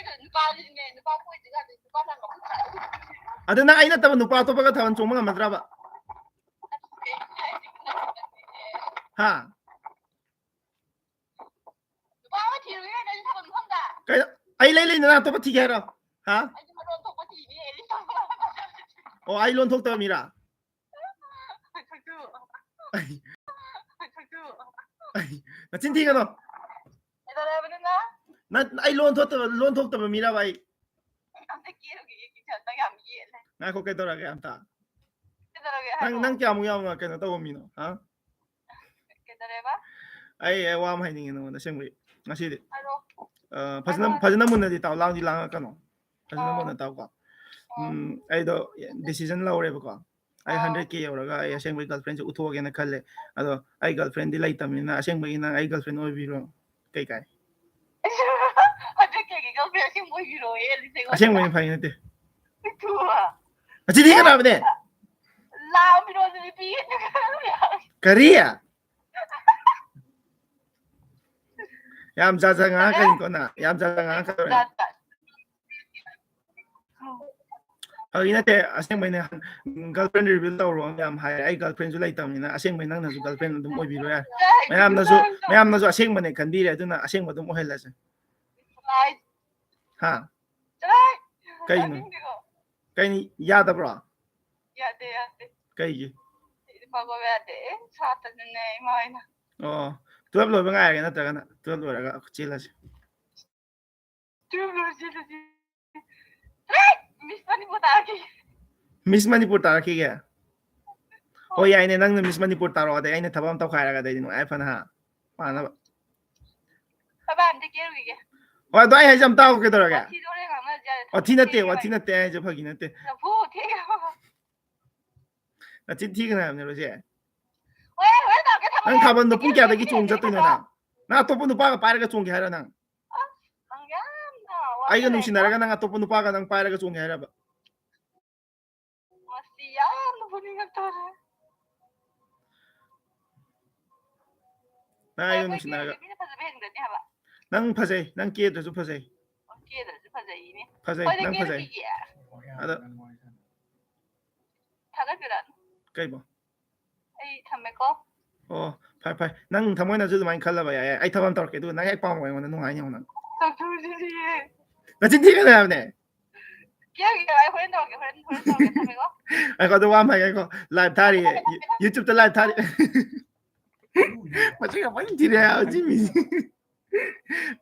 ꯅꯨꯄꯥꯁꯤꯅꯦ, ꯅꯨꯄꯥ ꯀꯣꯏꯗ꯭ꯔꯤꯀꯥꯟꯗ ꯅꯨꯄꯥ ꯅꯪꯒ ꯑꯃꯨꯛ ꯑꯗꯨ ꯅꯪ ꯑꯩ ꯅꯠꯇꯕ ꯅꯨꯄꯥ ꯑꯇꯣꯞꯄꯒ ꯊꯥꯕꯜ ꯆꯣꯡꯕ ꯉꯝꯃꯗ꯭ꯔꯕ? ꯍꯥ? ꯅꯨꯄꯥ ꯑꯃ ꯊꯤꯔꯨꯒꯦ ꯅꯪ ꯊꯥꯕꯜ ꯃꯐꯝꯗ꯫ ꯀꯩꯅꯣ? ꯑꯩ ꯂꯩ ꯂꯩꯅ ꯅꯪ ꯑꯇꯣꯞꯄ ꯊꯤꯒꯦ ꯍꯥꯏꯔꯣ? ꯍꯥ? ꯑꯩꯁꯨ ꯃꯔꯣꯟ ꯊꯣꯛꯄ ꯊꯤꯅꯤ, ꯑꯩ ꯂꯩ ꯊꯥꯕꯜ ꯃꯐꯝꯗ꯫ ꯑꯣ, ꯑꯩ ꯂꯣꯟ ꯊꯣꯛꯇꯕ ꯃꯤꯔꯥ? ꯅꯆꯤꯟ ꯊꯤꯒꯅꯣ꯫ ꯀꯩꯗꯧꯔꯦ ꯍꯥꯏꯕꯅꯣ ꯅꯪ? ꯅꯪ, ꯑꯩ ꯂꯣꯟ ꯊꯣꯛꯇꯕ, ꯂꯣꯟ ꯊꯣꯛꯇꯕ ꯃꯤꯔꯕ ꯑꯩ? ꯑꯝꯇ ꯀꯦꯔꯨꯒꯦ, ꯀꯦꯔꯨꯒꯦ, ꯅꯪ ꯌꯥꯝ ꯌꯦꯠꯂꯦ꯫ ꯉꯥꯏꯈꯣ, ꯀꯩꯗꯧꯔꯒꯦ ꯑꯝꯇ? ꯀꯩꯗꯧꯔꯒꯦ ꯅꯪ, ꯍꯥꯏꯔꯛꯑꯣ꯫ ꯅꯪ ꯀꯌꯥꯃꯨꯛ ꯌꯥꯝꯅ ꯀꯩꯅꯣ ꯇꯧꯕ ꯃꯤꯅꯣ? ꯍꯥ? ꯀꯩꯗꯧꯔꯦꯕ? ꯑꯩ, ꯑꯩ ꯋꯥ ꯑꯃ ꯍꯥꯏꯅꯤꯡꯉꯦ ꯅꯉꯣꯟꯗ ꯑꯁꯦꯡꯕꯩ ꯉꯁꯤꯗꯤ꯫ ꯍꯥꯏꯔꯛꯑꯣ꯫ ꯑ, ꯐꯖꯅ, ꯍꯥꯏꯔꯛꯑꯣ, ꯍꯥꯏꯔꯛꯑꯣ꯫ ꯐꯖꯅ ꯃꯨꯟꯅꯗꯤ ꯇꯥꯎ, ꯂꯥꯡꯗꯤ ꯂꯥꯡꯉꯛꯀꯅꯣ꯫ ꯐꯖꯅ ꯑꯥ꯫ ꯃꯨꯟꯅ ꯇꯥꯎꯀꯣ꯫ ꯑꯥ꯫ ꯎꯝ, ꯑꯩꯗꯣ decision ꯂꯧꯔꯦꯕꯀꯣ꯫ ꯑꯩ ꯑꯥ꯫ Hundred K ꯌꯧꯔꯒ ꯑꯩ ꯑꯁꯦꯡꯕꯒꯤ girlfriendꯁꯦ ꯎꯠꯊꯣꯛꯑꯒꯦꯅ ꯈꯜꯂꯦ꯫ ꯑꯗꯣ ꯑꯩ girlfriendꯗꯤ ꯂꯩꯇꯕꯅꯤꯅ ꯑꯁꯦꯡꯕꯒꯤ ꯅꯪ ꯑꯩ girlfriend ꯑꯣꯏꯕꯤꯔꯣ꯫ ꯀꯩ ꯀꯥꯏ? Hundred Kꯒꯤ girlfriend ꯑꯁꯦꯡꯕ ꯑꯣꯏꯕꯤꯔꯣꯌꯦ, ꯑꯂꯤꯁ ꯑꯩꯉꯣꯟꯗ꯫ ꯑꯁꯦꯡꯕꯩꯅꯦ, ꯐꯥꯒꯤ ꯅꯠꯇꯦ꯫ ꯄꯤꯊꯨꯑ꯫ ꯑꯁꯤ ꯊꯤꯒꯅꯨ ꯍꯥꯏꯕꯅꯦ꯫ ꯂꯥꯛꯑꯣ, ꯐꯤꯔꯣꯜꯁꯦ ꯄꯤꯒꯦ꯫ ꯀꯔꯤ? ꯌꯥꯝ ꯖꯥꯠ ꯖꯥꯠ ꯉꯥꯡꯉꯛꯀꯅꯤꯀꯣ ꯅꯪ꯫ ꯌꯥꯝ ꯖꯥꯠ ꯖꯥꯠ ꯉꯥꯡꯉꯛꯀꯗꯧꯔꯦ꯫ ꯖꯥꯠ ꯖꯥꯠ꯫ ꯐꯥꯒꯤ ꯅꯠꯇꯦ, ꯑꯁꯦꯡꯕꯩꯅꯦ꯫ Girlfriend reveal ꯇꯧꯔꯣ ꯌꯥꯝ ꯍꯥꯏꯔꯦ꯫ ꯑꯩ girlfriendꯁꯨ ꯂꯩꯇꯕꯅꯤꯅ ꯑꯁꯦꯡꯕꯩ ꯅꯪꯅꯁꯨ girlfriend ꯑꯗꯨꯝ ꯑꯣꯏꯕꯤꯔꯣ ꯌꯥꯔꯦ꯫ ꯃꯌꯥꯝꯅꯁꯨ, ꯃꯌꯥꯝꯅꯁꯨ ꯑꯁꯦꯡꯕꯅꯦ ꯈꯟꯕꯤꯔꯦ, ꯑꯗꯨꯅ ꯑꯁꯦꯡꯕ ꯑꯗꯨꯝ ꯑꯣꯏꯍꯜꯂꯁꯦ꯫ ꯍꯥ? ꯆꯠꯂꯣꯍꯦ! ꯀꯩꯅꯣ? ꯇꯥꯅꯤꯡꯗꯦꯀꯣ꯫ ꯀꯩꯅꯣ, ꯌꯥꯗꯕ꯭ꯔꯣ? ꯌꯥꯗꯦ, ꯌꯥꯗꯦ꯫ ꯀꯩꯒꯤ? ꯑꯩꯗꯤ ꯄꯥꯛ ꯄꯥꯛ ꯌꯥꯗꯦ꯫ ꯑꯦ, ꯁꯥꯇ꯭ꯔꯅꯤꯅꯦ, ꯏꯃꯥ ꯍꯣꯏꯅ꯫ ꯑꯣ, twelve ꯂꯣꯏꯕ ꯉꯥꯏꯔꯒꯦ, ꯅꯠꯇ꯭ꯔꯒꯅ twelve ꯂꯣꯏꯔꯒ ꯆꯦꯜꯂꯁꯤ꯫ Twelve ꯂꯣꯏꯔ ꯆꯦꯜꯂꯁꯤ꯫ ꯆꯠꯂꯣꯍꯦ! Miss ꯃꯅꯤꯄꯨꯔ ꯇꯥꯔꯛꯈꯤꯒꯦ꯫ Miss ꯃꯅꯤꯄꯨꯔ ꯇꯥꯔꯛꯈꯤꯒꯦ? ꯍꯣꯏ, ꯌꯥꯏꯅꯦ, ꯅꯪꯅ Miss ꯃꯅꯤꯄꯨꯔ ꯇꯥꯔꯛꯑꯣ, ꯑꯗꯩ ꯑꯩꯅ ꯊꯕꯛ ꯑꯃ ꯇꯧꯈꯥꯏꯔꯒ, ꯑꯗꯩꯗꯤ ꯅꯨꯡꯉꯥꯏ ꯐꯅ, ꯍꯥ? ꯄꯥꯅꯕ꯫ ꯕꯕꯥ, ꯑꯝꯇ ꯀꯦꯔꯨꯈꯤꯒꯦ꯫ ꯍꯣꯏ, ꯑꯗꯣ ꯑꯩ ꯍꯥꯏꯁꯦ ꯑꯝ ꯇꯥꯎ, ꯀꯩꯗꯧꯔꯒꯦ? ꯋꯥꯊꯤꯗꯣ ꯍꯣꯔꯦꯟ ꯉꯥꯡꯅꯁꯦ ꯌꯥꯔꯦ, ꯋꯥꯊꯤ ꯊꯕꯛ ꯅꯠꯇꯦ, ꯊꯦꯡꯉꯦ ꯋꯥꯊꯤ ꯍꯣꯏ꯫ ꯅꯠꯇꯦ, ꯑꯩ ꯍꯥꯏꯁꯦ ꯐꯥꯒꯤ ꯅꯠꯇꯦ꯫ ꯂꯐꯨ ꯊꯦꯡꯉꯦ ꯍꯣꯏ꯫ ꯅꯆꯤꯟ ꯊꯤꯒꯅꯨ ꯍꯥꯏꯕꯅꯦ, ꯔꯣꯖꯦ꯫ ꯍꯣꯏ, ꯍꯣꯔꯦꯟ ꯇꯧꯔꯛꯀꯦ, ꯊꯝꯃꯒꯦ꯫ ꯅꯪ ꯊꯥꯕꯜꯗꯣ ꯄꯨꯡ ꯀꯌꯥꯗꯒꯤ ꯆꯣꯡ ꯆꯠꯇꯣꯏꯅꯣ ꯅꯪ? ꯅꯪ ꯑꯇꯣꯞꯄ ꯅꯨꯄꯥꯒ ꯄꯥꯏꯔꯒ ꯆꯣꯡꯒꯦ ꯍꯥꯏꯔꯣ ꯅꯪ? ꯑꯁ, ꯅꯪ ꯌꯥꯝꯅ ꯋꯥ ꯑꯩꯒ ꯈꯔ ꯅꯨꯡꯁꯤꯅꯔꯒ ꯅꯪ ꯑꯇꯣꯞꯄ ꯅꯨꯄꯥꯒ ꯅꯪ ꯄꯥꯏꯔꯒ ꯆꯣꯡꯒꯦ ꯍꯥꯏꯔꯕ? ꯃꯁꯤ ꯌꯥꯝꯅ ꯐꯨꯅꯤꯡꯉꯛꯇꯧꯔꯦ꯫ ꯅꯪ ꯑꯩꯒ ꯍꯣꯏ, ꯅꯨꯡꯁꯤꯅꯔꯒ꯫ ꯃꯤꯅ ꯐꯖꯕ ꯍꯦꯟꯒꯅꯤ ꯍꯥꯏꯕ꯫ ꯅꯪ ꯐꯖꯩ, ꯅꯪ ꯀꯦꯗ꯭ꯔꯁꯨ ꯐꯖꯩ꯫ OK, ꯀꯦꯗ꯭ꯔꯁꯨ ꯐꯖꯩꯅꯦ꯫ ꯐꯖꯩ, ꯍꯣꯏꯗ, ꯅꯪ ꯐꯖꯩ꯫ ꯀꯦꯗꯕꯤꯒꯦ꯫ ꯑꯗꯣ ꯊꯥꯒꯠꯄꯤꯔꯛꯑꯅꯨ꯫ ꯀꯩꯕꯣ? ꯑꯩ ꯊꯝꯃꯦꯀꯣ꯫ ꯑꯣ, ꯐꯔꯦ, ꯐꯔꯦ꯫ ꯅꯪ ꯊꯃꯣꯏꯅꯁꯨ ꯑꯗꯨꯃꯥꯏꯅ ꯈꯜꯂꯕ ꯌꯥꯏ, ꯌꯥꯏ꯫ ꯑꯩ ꯊꯕꯛ ꯑꯃ ꯇꯧꯔꯛꯀꯦ, ꯑꯗꯨꯒ ꯅꯪ ꯍꯦꯛ ꯄꯥꯝꯃꯣ ꯑꯩꯉꯣꯟꯗ, ꯅꯨꯡꯉꯥꯏꯅꯤ ꯌꯦꯡꯉꯣ ꯅꯪ꯫ ꯁꯛꯊꯨꯁꯤꯗꯤ꯫ ꯅꯆꯤꯟ ꯊꯤꯒꯅꯨ ꯍꯥꯏꯕꯅꯦ꯫ ꯀꯦꯒꯦ, ꯑꯩ ꯍꯣꯔꯦꯟ ꯇꯧꯔꯛꯀꯦ, ꯍꯣꯔꯦꯟ, ꯍꯣꯔꯦꯟ ꯇꯧꯔꯛꯀꯦ, ꯊꯝꯃꯦꯀꯣ꯫ ꯉꯥꯏꯈꯣ, ꯑꯗꯨ ꯋꯥ ꯑꯃ ꯍꯥꯏꯒꯦꯀꯣ꯫ Live ꯊꯥꯔꯤꯌꯦ, ꯌꯨ-, YouTube-ꯇ live ꯊꯥꯔꯤ꯫ ꯃꯁꯤ ꯌꯥꯝ ꯐꯖꯅ ꯊꯤꯔꯦ ꯍꯥꯏꯕ ꯁꯤ ꯃꯤꯁꯦ꯫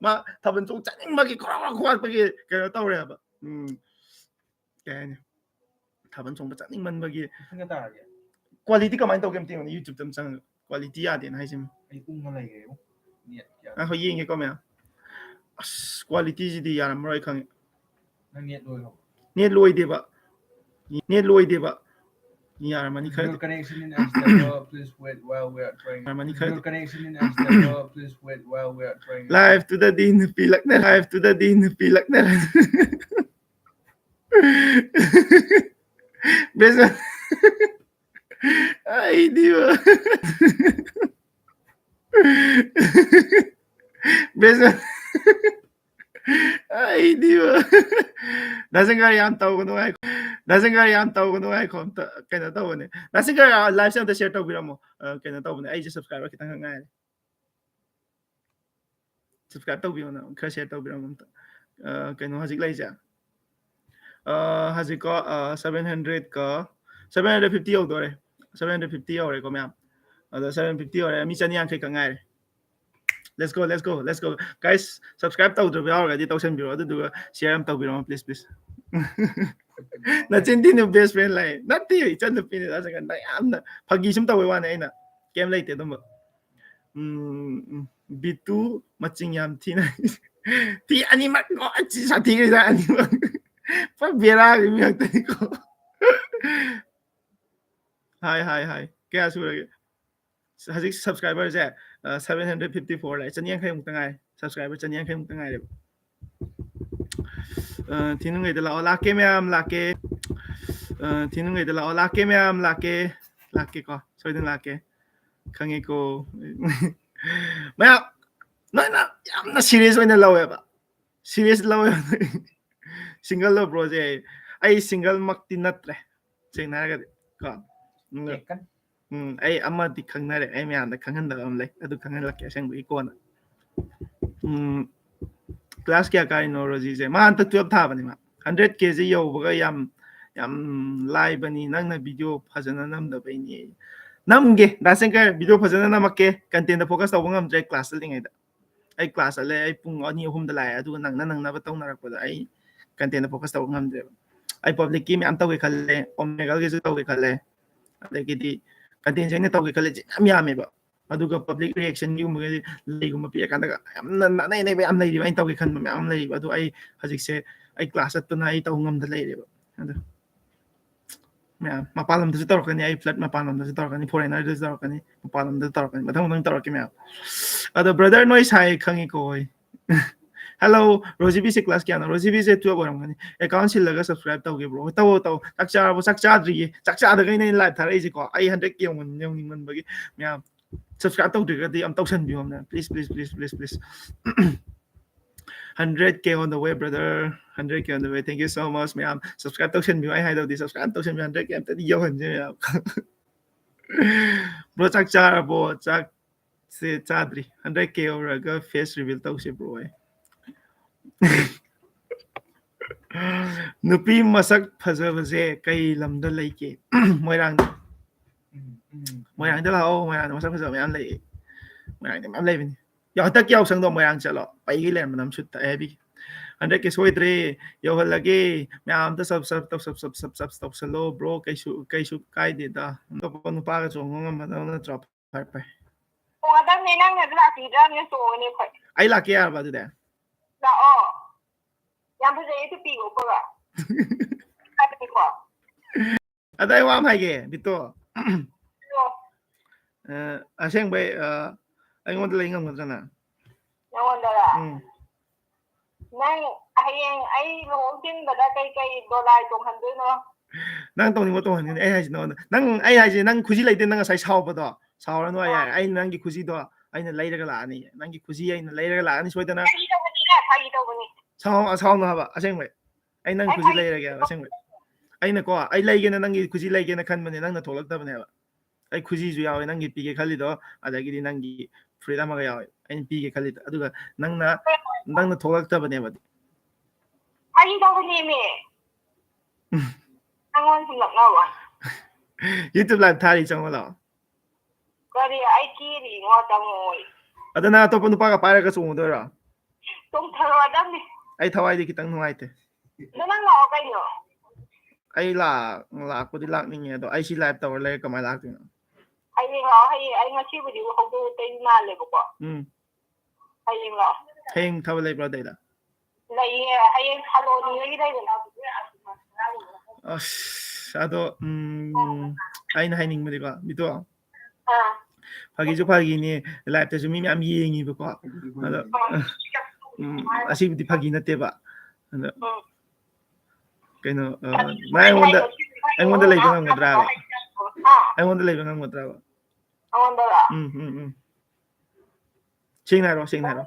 ꯃꯥ ꯊꯥꯕꯜ ꯆꯣꯡ ꯆꯠꯅꯤꯡꯕꯒꯤ ꯈꯣꯔꯥ ꯈꯣꯔꯥ ꯈꯣꯠꯄꯒꯤ ꯀꯩꯅꯣ ꯇꯧꯔꯦ ꯍꯥꯏꯕ꯫ ꯎꯝ, ꯀꯩ ꯍꯥꯏꯅꯤ? ꯊꯥꯕꯜ ꯆꯣꯡꯕ ꯆꯠꯅꯤꯡꯃꯟꯕꯒꯤ꯫ ꯏꯁꯤꯡꯒ ꯇꯥꯔꯒꯦ꯫ Quality ꯀꯃꯥꯏꯅ ꯇꯧꯒꯦ ꯑꯝꯇ ꯌꯦꯡꯉꯨꯅꯦ, YouTube-ꯇ ꯑꯝ ꯆꯪꯉꯒ꯫ Quality ꯌꯥꯗꯦꯅ ꯍꯥꯏꯁꯤꯃ꯫ ꯑꯩ ꯎꯪꯉ ꯂꯩꯈ꯭ꯔꯦꯕꯣ꯫ Net ꯌꯥꯗꯦ꯫ ꯉꯥꯏꯈꯣ, ꯌꯦꯡꯒꯦꯀꯣ ꯃꯌꯥꯝ꯫ ꯑꯁ, quality-ꯁꯤꯗꯤ ꯌꯥꯔꯝꯃꯔꯣꯏ ꯈꯪꯉꯦ꯫ ꯅꯪ net ꯂꯣꯏꯈ꯭ꯔꯕꯣ? Net ꯂꯣꯏꯗꯦꯕ꯫ Net ꯂꯣꯏꯗꯦꯕ꯫ ꯌꯥꯔꯝꯃꯅꯤ ꯈꯔꯗꯤ꯫ Your connection is unstable. Please wait while we are trying. ꯌꯥꯔꯝꯃꯅꯤ ꯈꯔꯗꯤ꯫ Your connection is unstable. Please wait while we are trying. Live-ꯇꯨꯗꯗꯤ ꯅꯨꯄꯤ ꯂꯛꯅ-, live-ꯇꯨꯗꯗꯤ ꯅꯨꯄꯤ ꯂꯛꯅꯔ-, Best friend꯫ ꯑꯩꯗꯤꯕ꯫ Best friend꯫ ꯑꯩꯗꯤꯕ꯫ ꯗꯥ ꯁꯪꯀꯔ ꯌꯥꯝ ꯇꯧꯒꯅꯨ ꯍꯥꯏ-, ꯗꯥ ꯁꯪꯀꯔ ꯌꯥꯝ ꯇꯧꯒꯅꯨ ꯍꯥꯏꯀꯣ꯫ ꯑꯝꯇ ꯀꯩꯅꯣ ꯇꯧꯕꯅꯦ꯫ ꯗꯥ ꯁꯪꯀꯔ, live-ꯁꯦ ꯑꯝꯇ share ꯇꯧꯕꯤꯔꯝꯃꯣ꯫ ꯑ, ꯀꯩꯅꯣ ꯇꯧꯕꯅꯦ꯫ ꯑꯩꯁꯦ subscriber ꯈꯤꯇꯪꯈꯛ ꯉꯥꯏꯔꯦ꯫ Subscribe ꯇꯧꯕꯤꯌꯣ ꯅꯪ, ꯈꯔ share ꯇꯧꯕꯤꯔꯝꯃꯣ ꯑꯝꯇ꯫ ꯑ, ꯀꯩꯅꯣ ꯍꯧꯖꯤꯛ ꯂꯩꯁꯦ꯫ ꯑ, ꯍꯧꯖꯤꯛꯀꯣ, ꯑ, seven hundred ꯀ, seven hundred fifty ꯌꯧꯗꯣꯔꯦ꯫ Seven hundred fifty ꯌꯧꯔꯦꯀꯣ ꯃꯌꯥꯝ꯫ ꯑꯗꯣ seven fifty ꯌꯧꯔꯦ, ꯃꯤ ꯆꯅꯤꯌꯥꯡꯈꯩ ꯈꯛ ꯉꯥꯏꯔꯦ꯫ Let's go, let's go, let's go. Guys, subscribe ꯇꯧꯗ꯭ꯔꯤꯕ ꯌꯥꯎꯔꯒꯗꯤ ꯇꯧꯁꯟꯕꯤꯔꯣ, ꯑꯗꯨꯗꯨꯒ share ꯑꯃ ꯇꯧꯕꯤꯔꯝꯃꯣ, please, please꯫ ꯅꯆꯤꯟ ꯊꯤꯅꯨ, best friend ꯂꯥꯛꯑꯦ꯫ ꯅꯠꯇꯦ, ꯏꯆꯟ ꯅꯨꯄꯤꯅꯤ, ꯅꯪ ꯌꯥꯝꯅ ꯐꯥꯒꯤ ꯁꯨꯝ ꯇꯧꯕꯩ ꯋꯥꯅꯤ ꯑꯩꯅ꯫ ꯀꯩꯝ ꯂꯩꯇꯦ ꯑꯗꯨꯝꯕ꯫ ꯎꯝ, ꯎꯝ, ꯕꯤꯇꯨ ꯃꯆꯤꯡ ꯌꯥꯝ ꯊꯤꯅ ꯊꯤ ꯑꯅꯤꯃꯛ ꯀꯣ, ꯑꯁꯤ ꯁꯥꯊꯤꯈ꯭ꯔꯤꯗ ꯑꯅꯤꯃꯛ꯫ ꯄꯨꯔꯥ ꯕꯦꯔꯥꯒꯤ ꯃꯤ ꯉꯥꯛꯇꯅꯤꯀꯣ꯫ ꯍꯥꯏ, ꯍꯥꯏ, ꯍꯥꯏ꯫ ꯀꯌꯥ ꯁꯨꯔꯒꯦ? ꯍꯧꯖꯤꯛ subscriber-ꯁꯦ, ꯑ, seven hundred fifty four ꯂꯥꯛꯑꯦ꯫ ꯆꯅꯤꯌꯥꯡꯈꯩꯃꯨꯛꯇ ꯉꯥꯏꯔꯦ꯫ Subscriber ꯆꯅꯤꯌꯥꯡꯈꯩꯃꯨꯛꯇ ꯉꯥꯏꯔꯦꯕ꯫ ꯑ, ꯊꯤꯅꯨꯡꯒꯩꯗ ꯂꯥꯛꯑꯣ꯫ ꯂꯥꯛꯀꯦ ꯃꯌꯥꯝ, ꯂꯥꯛꯀꯦ꯫ ꯑ, ꯊꯤꯅꯨꯡꯒꯩꯗ ꯂꯥꯛꯑꯣ꯫ ꯂꯥꯛꯀꯦ ꯃꯌꯥꯝ, ꯂꯥꯛꯀꯦ꯫ ꯂꯥꯛꯀꯦꯀꯣ꯫ ꯁꯣꯏꯗꯅ ꯂꯥꯛꯀꯦ꯫ ꯈꯪꯉꯦꯀꯣ꯫ ꯃꯌꯥꯝ, ꯅꯣꯏꯅ ꯌꯥꯝꯅ serious ꯑꯣꯏꯅ ꯂꯧꯋꯦꯕ꯫ ꯁꯤꯔꯤꯌꯁ ꯂꯧꯋꯦ꯫ ꯁꯤꯡꯒꯜ ꯂꯣ ꯕ꯭ꯔꯣꯁꯦ? ꯑꯩ ꯁꯤꯡꯒꯜꯃꯛꯇꯤ ꯅꯠꯇ꯭ꯔꯦ, ꯁꯦꯡꯅ ꯍꯥꯏꯔꯒꯗꯤ ꯀꯣ꯫ ꯎꯝ, ꯌꯦꯡꯀꯟ ꯎꯝ, ꯑꯩ ꯑꯃꯗꯤ ꯈꯪꯅꯔꯦ, ꯑꯩ ꯃꯌꯥꯝꯗ ꯈꯪꯍꯟꯗꯕ ꯑꯃ ꯂꯩ, ꯑꯗꯨ ꯈꯪꯍꯜꯂꯛꯀꯦ ꯑꯁꯦꯡꯕꯒꯤ ꯀꯣꯟꯅ꯫ ꯎꯝ, ꯀ꯭ꯂꯥꯁ ꯀꯌꯥ ꯀꯥꯔꯤꯅꯣ ꯔꯣꯖꯤꯁꯦ? ꯃꯥ ꯍꯟꯗꯛ ꯇꯨꯌꯦꯜꯞ ꯊꯥꯕꯅꯤ꯫ ꯃꯥ ꯍꯟꯗ꯭ꯔꯦꯠ ꯀꯦꯁꯦ ꯌꯧꯕꯒ ꯌꯥꯝ ꯌꯥꯝ ꯂꯥꯏꯕꯅꯤ, ꯅꯪꯅ ꯚꯤꯗꯤꯑꯣ ꯐꯖꯅ ꯅꯝꯗꯕꯩꯅꯤ꯫ ꯅꯝꯒꯦ ꯗꯥ ꯁꯪꯀꯔ, ꯚꯤꯗꯤꯑꯣ ꯐꯖꯅ ꯅꯝꯃꯛꯀꯦ, ꯀꯟꯇꯦꯟꯗ ꯐꯣꯀꯁ ꯇꯧꯕ ꯉꯝꯗ꯭ꯔꯦ ꯀ꯭ꯂꯥꯁ ꯆꯠꯂꯤꯉꯩꯗ꯫ ꯑꯩ ꯀ꯭ꯂꯥꯁ ꯆꯠꯂꯦ, ꯑꯩ ꯄꯨꯡ ꯑꯅꯤ ꯑꯍꯨꯝꯗ ꯂꯥꯛꯑꯦ, ꯑꯗꯨꯒ ꯅꯪꯅ ꯅꯪꯅꯕ ꯇꯧꯅꯔꯛꯄꯗ ꯑꯩ ꯀꯟꯇꯦꯟꯗ ꯐꯣꯀꯁ ꯇꯧꯕ ꯉꯝꯗ꯭ꯔꯦꯕ꯫ ꯑꯩ ꯄꯕ꯭ꯂꯤꯛꯀꯤ ꯃꯌꯥꯝ ꯇꯧꯒꯦ ꯈꯜꯂꯦ, ꯑꯣꯃꯦꯒꯜꯒꯤꯁꯨ ꯇꯧꯒꯦ ꯈꯜꯂꯦ, ꯑꯗꯒꯤꯗꯤ ꯀꯟꯇꯦꯟꯁꯦ ꯑꯩꯅ ꯇꯧꯒꯦ ꯈꯜꯂꯤꯁꯦ ꯌꯥꯝ ꯌꯥꯝꯃꯦꯕ꯫ ꯑꯗꯨꯒ ꯄꯕ꯭ꯂꯤꯛ ꯔꯤꯌꯦꯛꯁꯟꯒꯨꯝꯕꯒꯗꯤ ꯂꯩꯒꯨꯝꯕ ꯄꯤꯔꯀꯥꯟꯗꯒ ꯌꯥꯝꯅ ꯑꯅꯩ ꯑꯅꯩꯕ ꯌꯥꯝ ꯂꯩꯔꯤꯕ, ꯑꯩꯅ ꯇꯧꯒꯦ ꯈꯟꯕ ꯃꯌꯥꯝ ꯑꯃ ꯂꯩꯔꯤꯕ꯫ ꯑꯗꯨ ꯑꯩ ꯍꯧꯖꯤꯛꯁꯦ ꯑꯩ ꯀ꯭ꯂꯥꯁ ꯆꯠꯇꯅ ꯑꯩ ꯇꯧ ꯉꯝꯗ ꯂꯩꯔꯦꯕ꯫ ꯑꯗꯨ ꯃꯌꯥꯝ ꯃꯄꯥꯟ ꯂꯝꯗꯁꯨ ꯇꯧꯔꯛꯀꯅꯤ, ꯑꯩ ꯐ꯭ꯂꯠ ꯃꯄꯥꯟ ꯂꯝꯗꯁꯨ ꯇꯧꯔꯛꯀꯅꯤ, ꯐꯣꯔꯦꯅꯔꯗꯁꯨ ꯇꯧꯔꯛꯀꯅꯤ, ꯃꯄꯥꯟ ꯂꯝꯗꯁꯨ ꯇꯧꯔꯛꯀꯅꯤ, ꯃꯊꯪ ꯃꯊꯪ ꯇꯧꯔꯛꯀꯦ ꯃꯌꯥꯝ꯫ ꯑꯗꯣ ꯕ꯭ꯔꯗꯔ ꯅꯣꯏ ꯁꯥꯏ ꯈꯪꯉꯤꯀꯣ ꯑꯩ꯫ ꯍꯦꯜꯂꯣ, ꯔꯣꯖꯤꯕꯤꯁꯦ ꯀ꯭ꯂꯥꯁ ꯀꯌꯥꯅꯣ? ꯔꯣꯖꯤꯕꯤꯁꯦ ꯇꯨꯌꯦꯜꯞ ꯑꯣꯏꯔꯝꯒꯅꯤ꯫ ꯑꯦꯀꯥꯎꯟ ꯁꯤꯜꯂꯒ ꯁꯕꯁꯀ꯭ꯔꯥꯏꯕ ꯇꯧꯒꯦ ꯕ꯭ꯔꯣ꯫ ꯇꯧꯋꯣ ꯇꯧꯋꯣ꯫ ꯆꯥꯛ ꯆꯥꯔꯕꯣ? ꯆꯥꯛ ꯆꯥꯗ꯭ꯔꯤꯌꯦ꯫ ꯆꯥꯛ ꯆꯥꯗꯒꯩꯅꯦ ꯑꯩꯅ ꯂꯥꯏꯚ ꯊꯥꯔꯛꯏꯁꯦꯀꯣ꯫ ꯑꯩ ꯍꯟꯗꯛ ꯌꯧꯅꯤꯡ- ꯌꯧꯅꯤꯡꯃꯟꯕꯒꯤ ꯃꯌꯥꯝ ꯁꯕꯁꯀ꯭ꯔꯥꯏꯕ ꯇꯧꯗ꯭ꯔꯤꯒꯗꯤ ꯑꯝ ꯇꯧꯁꯟꯕꯤꯌꯣ ꯑꯝꯅ꯫ Please, please, please, please, please. Hundred K on the way, brother. Hundred K on the way. Thank you so much, ꯃꯌꯥꯝ꯫ ꯁꯕꯁꯀ꯭ꯔꯥꯏꯕ ꯇꯧꯁꯟꯕꯤꯌꯨ꯫ ꯑꯩ ꯍꯥꯏꯗꯧꯗꯤ ꯁꯕꯁꯀ꯭ꯔꯥꯏꯕ ꯇꯧꯁꯟꯕꯤꯌꯨ꯫ Hundred K ꯑꯝꯇꯗꯤ ꯌꯧꯍꯟꯁꯦ ꯃꯌꯥꯝ꯫ ꯕ꯭ꯔꯣ, ꯆꯥꯛ ꯆꯥꯔꯕꯣ? ꯆꯥꯛꯁꯦ ꯆꯥꯗ꯭ꯔꯤ꯫ Hundred K ꯌꯧꯔꯒ ꯐꯦꯁ ꯔꯤꯚꯤꯜ ꯇꯧꯁꯦ ꯕ꯭ꯔꯣ ꯑꯩ꯫ ꯅꯨꯄꯤ ꯃꯁꯛ ꯐꯖꯕꯁꯦ ꯀꯩ ꯂꯝꯗ ꯂꯩꯒꯦ? ꯃꯣꯏꯔꯥꯡꯗ꯫ ꯎꯝ, ꯎꯝ, ꯃꯣꯏꯔꯥꯡꯗ ꯂꯥꯛꯑꯣ, ꯃꯣꯏꯔꯥꯡꯗ ꯃꯁꯛ ꯐꯖꯕ ꯃꯌꯥꯝ ꯂꯩ꯫ ꯃꯣꯏꯔꯥꯡꯗ ꯃꯌꯥꯝ ꯂꯩꯕꯅꯤ꯫ ꯌꯥ, ꯍꯟꯗꯛꯀꯤ ꯌꯥꯎꯁꯪꯗꯣ ꯃꯣꯏꯔꯥꯡ ꯆꯠꯂꯣ, ꯄꯩꯒꯩ ꯂꯩꯔꯝꯕꯅꯦ, ꯑꯃ ꯁꯨꯠꯇ ꯑꯩ ꯍꯥꯏꯕꯤꯒꯦ꯫ ꯍꯟꯗꯛꯀꯤ ꯁꯣꯏꯗ꯭ꯔꯦ, ꯌꯧꯍꯜꯂꯒꯦ꯫ ꯃꯌꯥꯝ ꯑꯝꯇ sub, sub, ꯇꯧ, sub, sub, sub, sub ꯇꯧꯁꯜꯂꯣ ꯕ꯭ꯔꯣ, ꯀꯩꯁꯨ ꯀꯩꯁꯨ ꯀꯥꯏꯗꯦꯗ꯫ ꯑꯇꯣꯞꯄ ꯅꯨꯄꯥꯒ ꯆꯣꯡꯕ ꯉꯝꯕ ꯅꯠꯇ꯭ꯔꯣ? ꯐꯔꯦ ꯐꯔꯦ꯫ ꯇꯣꯡꯉꯗꯕꯅꯦ, ꯅꯪꯅ ꯑꯗꯨ ꯂꯥꯛꯄꯤꯗ꯭ꯔꯕꯅꯤꯅ ꯇꯣꯡꯉꯅꯤ ꯑꯩꯈꯣꯏ꯫ ꯑꯩ ꯂꯥꯛꯀꯦ ꯌꯥꯔꯕ ꯑꯗꯨꯗꯤ? ꯂꯥꯛꯑꯣ꯫ ꯌꯥꯝ ꯐꯖꯩꯌꯦ ꯇꯨꯄꯤꯒ ꯎꯞꯄꯒ꯫ ꯍꯥꯏꯕꯅꯤꯀꯣ꯫ ꯑꯗ ꯑꯩ ꯋꯥ ꯑꯃ ꯍꯥꯏꯒꯦ ꯕꯤꯇꯣ꯫ ꯑꯗꯣ ꯑ, ꯑꯁꯦꯡꯕꯩ, ꯑ, ꯑꯩꯉꯣꯟꯗ ꯂꯩ ꯉꯝꯒꯗ꯭ꯔꯅ? ꯅꯉꯣꯟꯗꯔ? ꯎꯝ꯫ ꯅꯪ ꯍꯌꯦꯡ ꯑꯩ ꯂꯨꯍꯣꯡ ꯆꯤꯟꯕꯗ ꯀꯩꯀꯩ ꯗꯣꯂꯥꯏ ꯇꯣꯡꯍꯟꯗꯣꯏꯅꯣ? ꯅꯪ ꯇꯧꯅꯤꯡꯕ ꯇꯧꯍꯟꯒꯅꯤ꯫ ꯑꯩ ꯍꯥꯏꯁꯤ ꯅꯉꯣꯟꯗ, ꯅꯪ, ꯑꯩ ꯍꯥꯏꯁꯤ ꯅꯪ ꯈꯨꯖꯤ ꯂꯩꯇꯦ, ꯅꯪ ꯉꯁꯥꯏ ꯁꯥꯎꯕꯗꯣ ꯁꯥꯎꯔꯅꯨ꯫ ꯑꯩ ꯌꯥꯔꯦ, ꯑꯩ ꯅꯪꯒꯤ ꯈꯨꯖꯤꯗꯣ ꯑꯩꯅ ꯂꯩꯔꯒ ꯂꯥꯛꯑꯅꯤ꯫ ꯅꯪꯒꯤ ꯈꯨꯖꯤ ꯑꯩꯅ ꯂꯩꯔꯒ ꯂꯥꯛꯑꯅꯤ ꯁꯣꯏꯗꯅ꯫ ꯐꯥꯒꯤ ꯇꯧꯕꯅꯤꯗ, ꯐꯥꯒꯤ ꯇꯧꯕꯅꯤ꯫ ꯁꯥꯎ ꯁꯥꯎꯅꯣ ꯍꯥꯏꯕ ꯑꯁꯦꯡꯕꯩ꯫ ꯑꯩ ꯅꯪ ꯈꯨꯖꯤ ꯂꯩꯔꯒꯦ ꯍꯥꯏꯕ ꯑꯁꯦꯡꯕꯩ꯫ ꯑꯩꯅꯀꯣ ꯑꯩ ꯂꯩꯒꯦꯅ ꯅꯪꯒꯤ ꯈꯨꯖꯤ ꯂꯩꯒꯦꯅ ꯈꯟꯕꯅꯦ, ꯅꯪꯅ ꯊꯣꯛꯂꯛꯇꯕꯅꯦꯕ꯫ ꯑꯩ ꯈꯨꯖꯤꯁꯨ ꯌꯥꯎꯋꯦ ꯅꯪꯒꯤ ꯄꯤꯒꯦ ꯈꯜꯂꯤꯗꯣ, ꯑꯗꯒꯤꯗꯤ ꯅꯪꯒꯤ ꯐꯨꯔꯤꯠ ꯑꯃꯒ ꯌꯥꯎꯋꯦ ꯑꯩꯅ ꯄꯤꯒꯦ ꯈꯜꯂꯤꯗꯣ, ꯑꯗꯨꯒ ꯅꯪꯅ ꯅꯪꯅ ꯊꯣꯛꯂꯛꯇꯕꯅꯦꯕ꯫ ꯐꯥꯒꯤ ꯇꯧꯕꯅꯦꯃꯤ꯫ ꯅꯪꯉꯣꯟ ꯁꯨꯝ ꯂꯛꯅꯕ꯫ YouTube live ꯊꯥꯔꯤ ꯆꯪꯉꯣ ꯂꯥꯛꯑꯣ꯫ ꯀꯔꯤ ꯑꯩ ꯀꯦꯔꯤ ꯉꯣ ꯆꯪꯉꯣꯏ꯫ ꯑꯗ ꯅꯪ ꯑꯇꯣꯞꯄ ꯅꯨꯄꯥꯒ ꯄꯥꯏꯔꯒ ꯆꯣꯡꯉꯨꯗꯣꯏꯔꯣ? ꯆꯣꯡꯊꯔꯛꯑꯗꯝꯅꯤ꯫ ꯑꯩ ꯊꯋꯥꯏꯗꯤ ꯈꯤꯇꯪ ꯅꯨꯡꯉꯥꯏꯇꯦ꯫ ꯑꯗꯣ ꯅꯪ ꯂꯥꯛꯑꯣ ꯀꯩꯅꯣ꯫ ꯑꯩ ꯂꯥꯛ ꯂꯥꯛꯄꯨꯗꯤ ꯂꯥꯛꯅꯤꯡꯉꯦ, ꯑꯗꯣ ꯑꯩ ꯁꯤ live ꯇꯧꯔ ꯂꯩꯔꯦ ꯀꯃꯥꯏꯅ ꯂꯥꯛꯇꯣꯏꯅꯣ? ꯍꯌꯦꯡ ꯂꯥꯛꯑꯣ꯫ ꯍꯌꯦꯡ ꯑꯩ ꯉꯁꯤꯕꯨꯗꯤ ꯍꯧꯗꯣꯛꯇꯩ ꯃꯥꯜꯂꯦꯕꯀꯣ꯫ ꯎꯝ꯫ ꯍꯌꯦꯡ ꯂꯥꯛꯑꯣ꯫ ꯍꯌꯦꯡ ꯊꯕꯛ ꯂꯩꯕ꯭ꯔꯣ ꯑꯗꯩꯗ? ꯂꯩꯌꯦ꯫ ꯍꯌꯦꯡ ꯁꯥꯂꯣꯅꯤ ꯍꯣꯏꯒꯤ ꯂꯩꯕꯅꯦ꯫ ꯑꯁ ꯑꯗꯣ ꯎꯝ ꯑꯩꯅ ꯍꯥꯏꯅꯤꯡꯕꯗꯤꯀꯣ ꯕꯤꯇꯣ, ꯑꯥ꯫ ꯐꯥꯒꯤꯁꯨ ꯐꯥꯒꯤꯅꯤ, live ꯇꯁꯨ ꯃꯤ ꯃꯌꯥꯝ ꯌꯦꯡꯉꯤꯕꯀꯣ꯫ ꯑꯗꯣ ꯎꯝ ꯑꯁꯤꯕꯨꯗꯤ ꯐꯥꯒꯤ ꯅꯠꯇꯦꯕ꯫ ꯑꯗꯣ ꯎꯝ꯫ ꯀꯩꯅꯣ ꯑ, ꯅꯪ ꯑꯩꯉꯣꯟꯗ ꯑꯩꯉꯣꯟꯗ ꯂꯩꯕ ꯉꯝꯒꯗ꯭ꯔꯥꯕ? ꯍꯥ? ꯑꯩꯉꯣꯟꯗ ꯂꯩꯕ ꯉꯝꯒꯗ꯭ꯔꯥꯕ? ꯑꯩꯉꯣꯟꯗꯔꯣ? ꯎꯝ ꯎꯝ ꯎꯝ꯫ ꯁꯦꯡꯅ ꯍꯥꯏꯔꯣ, ꯁꯦꯡꯅ ꯍꯥꯏꯔꯣ꯫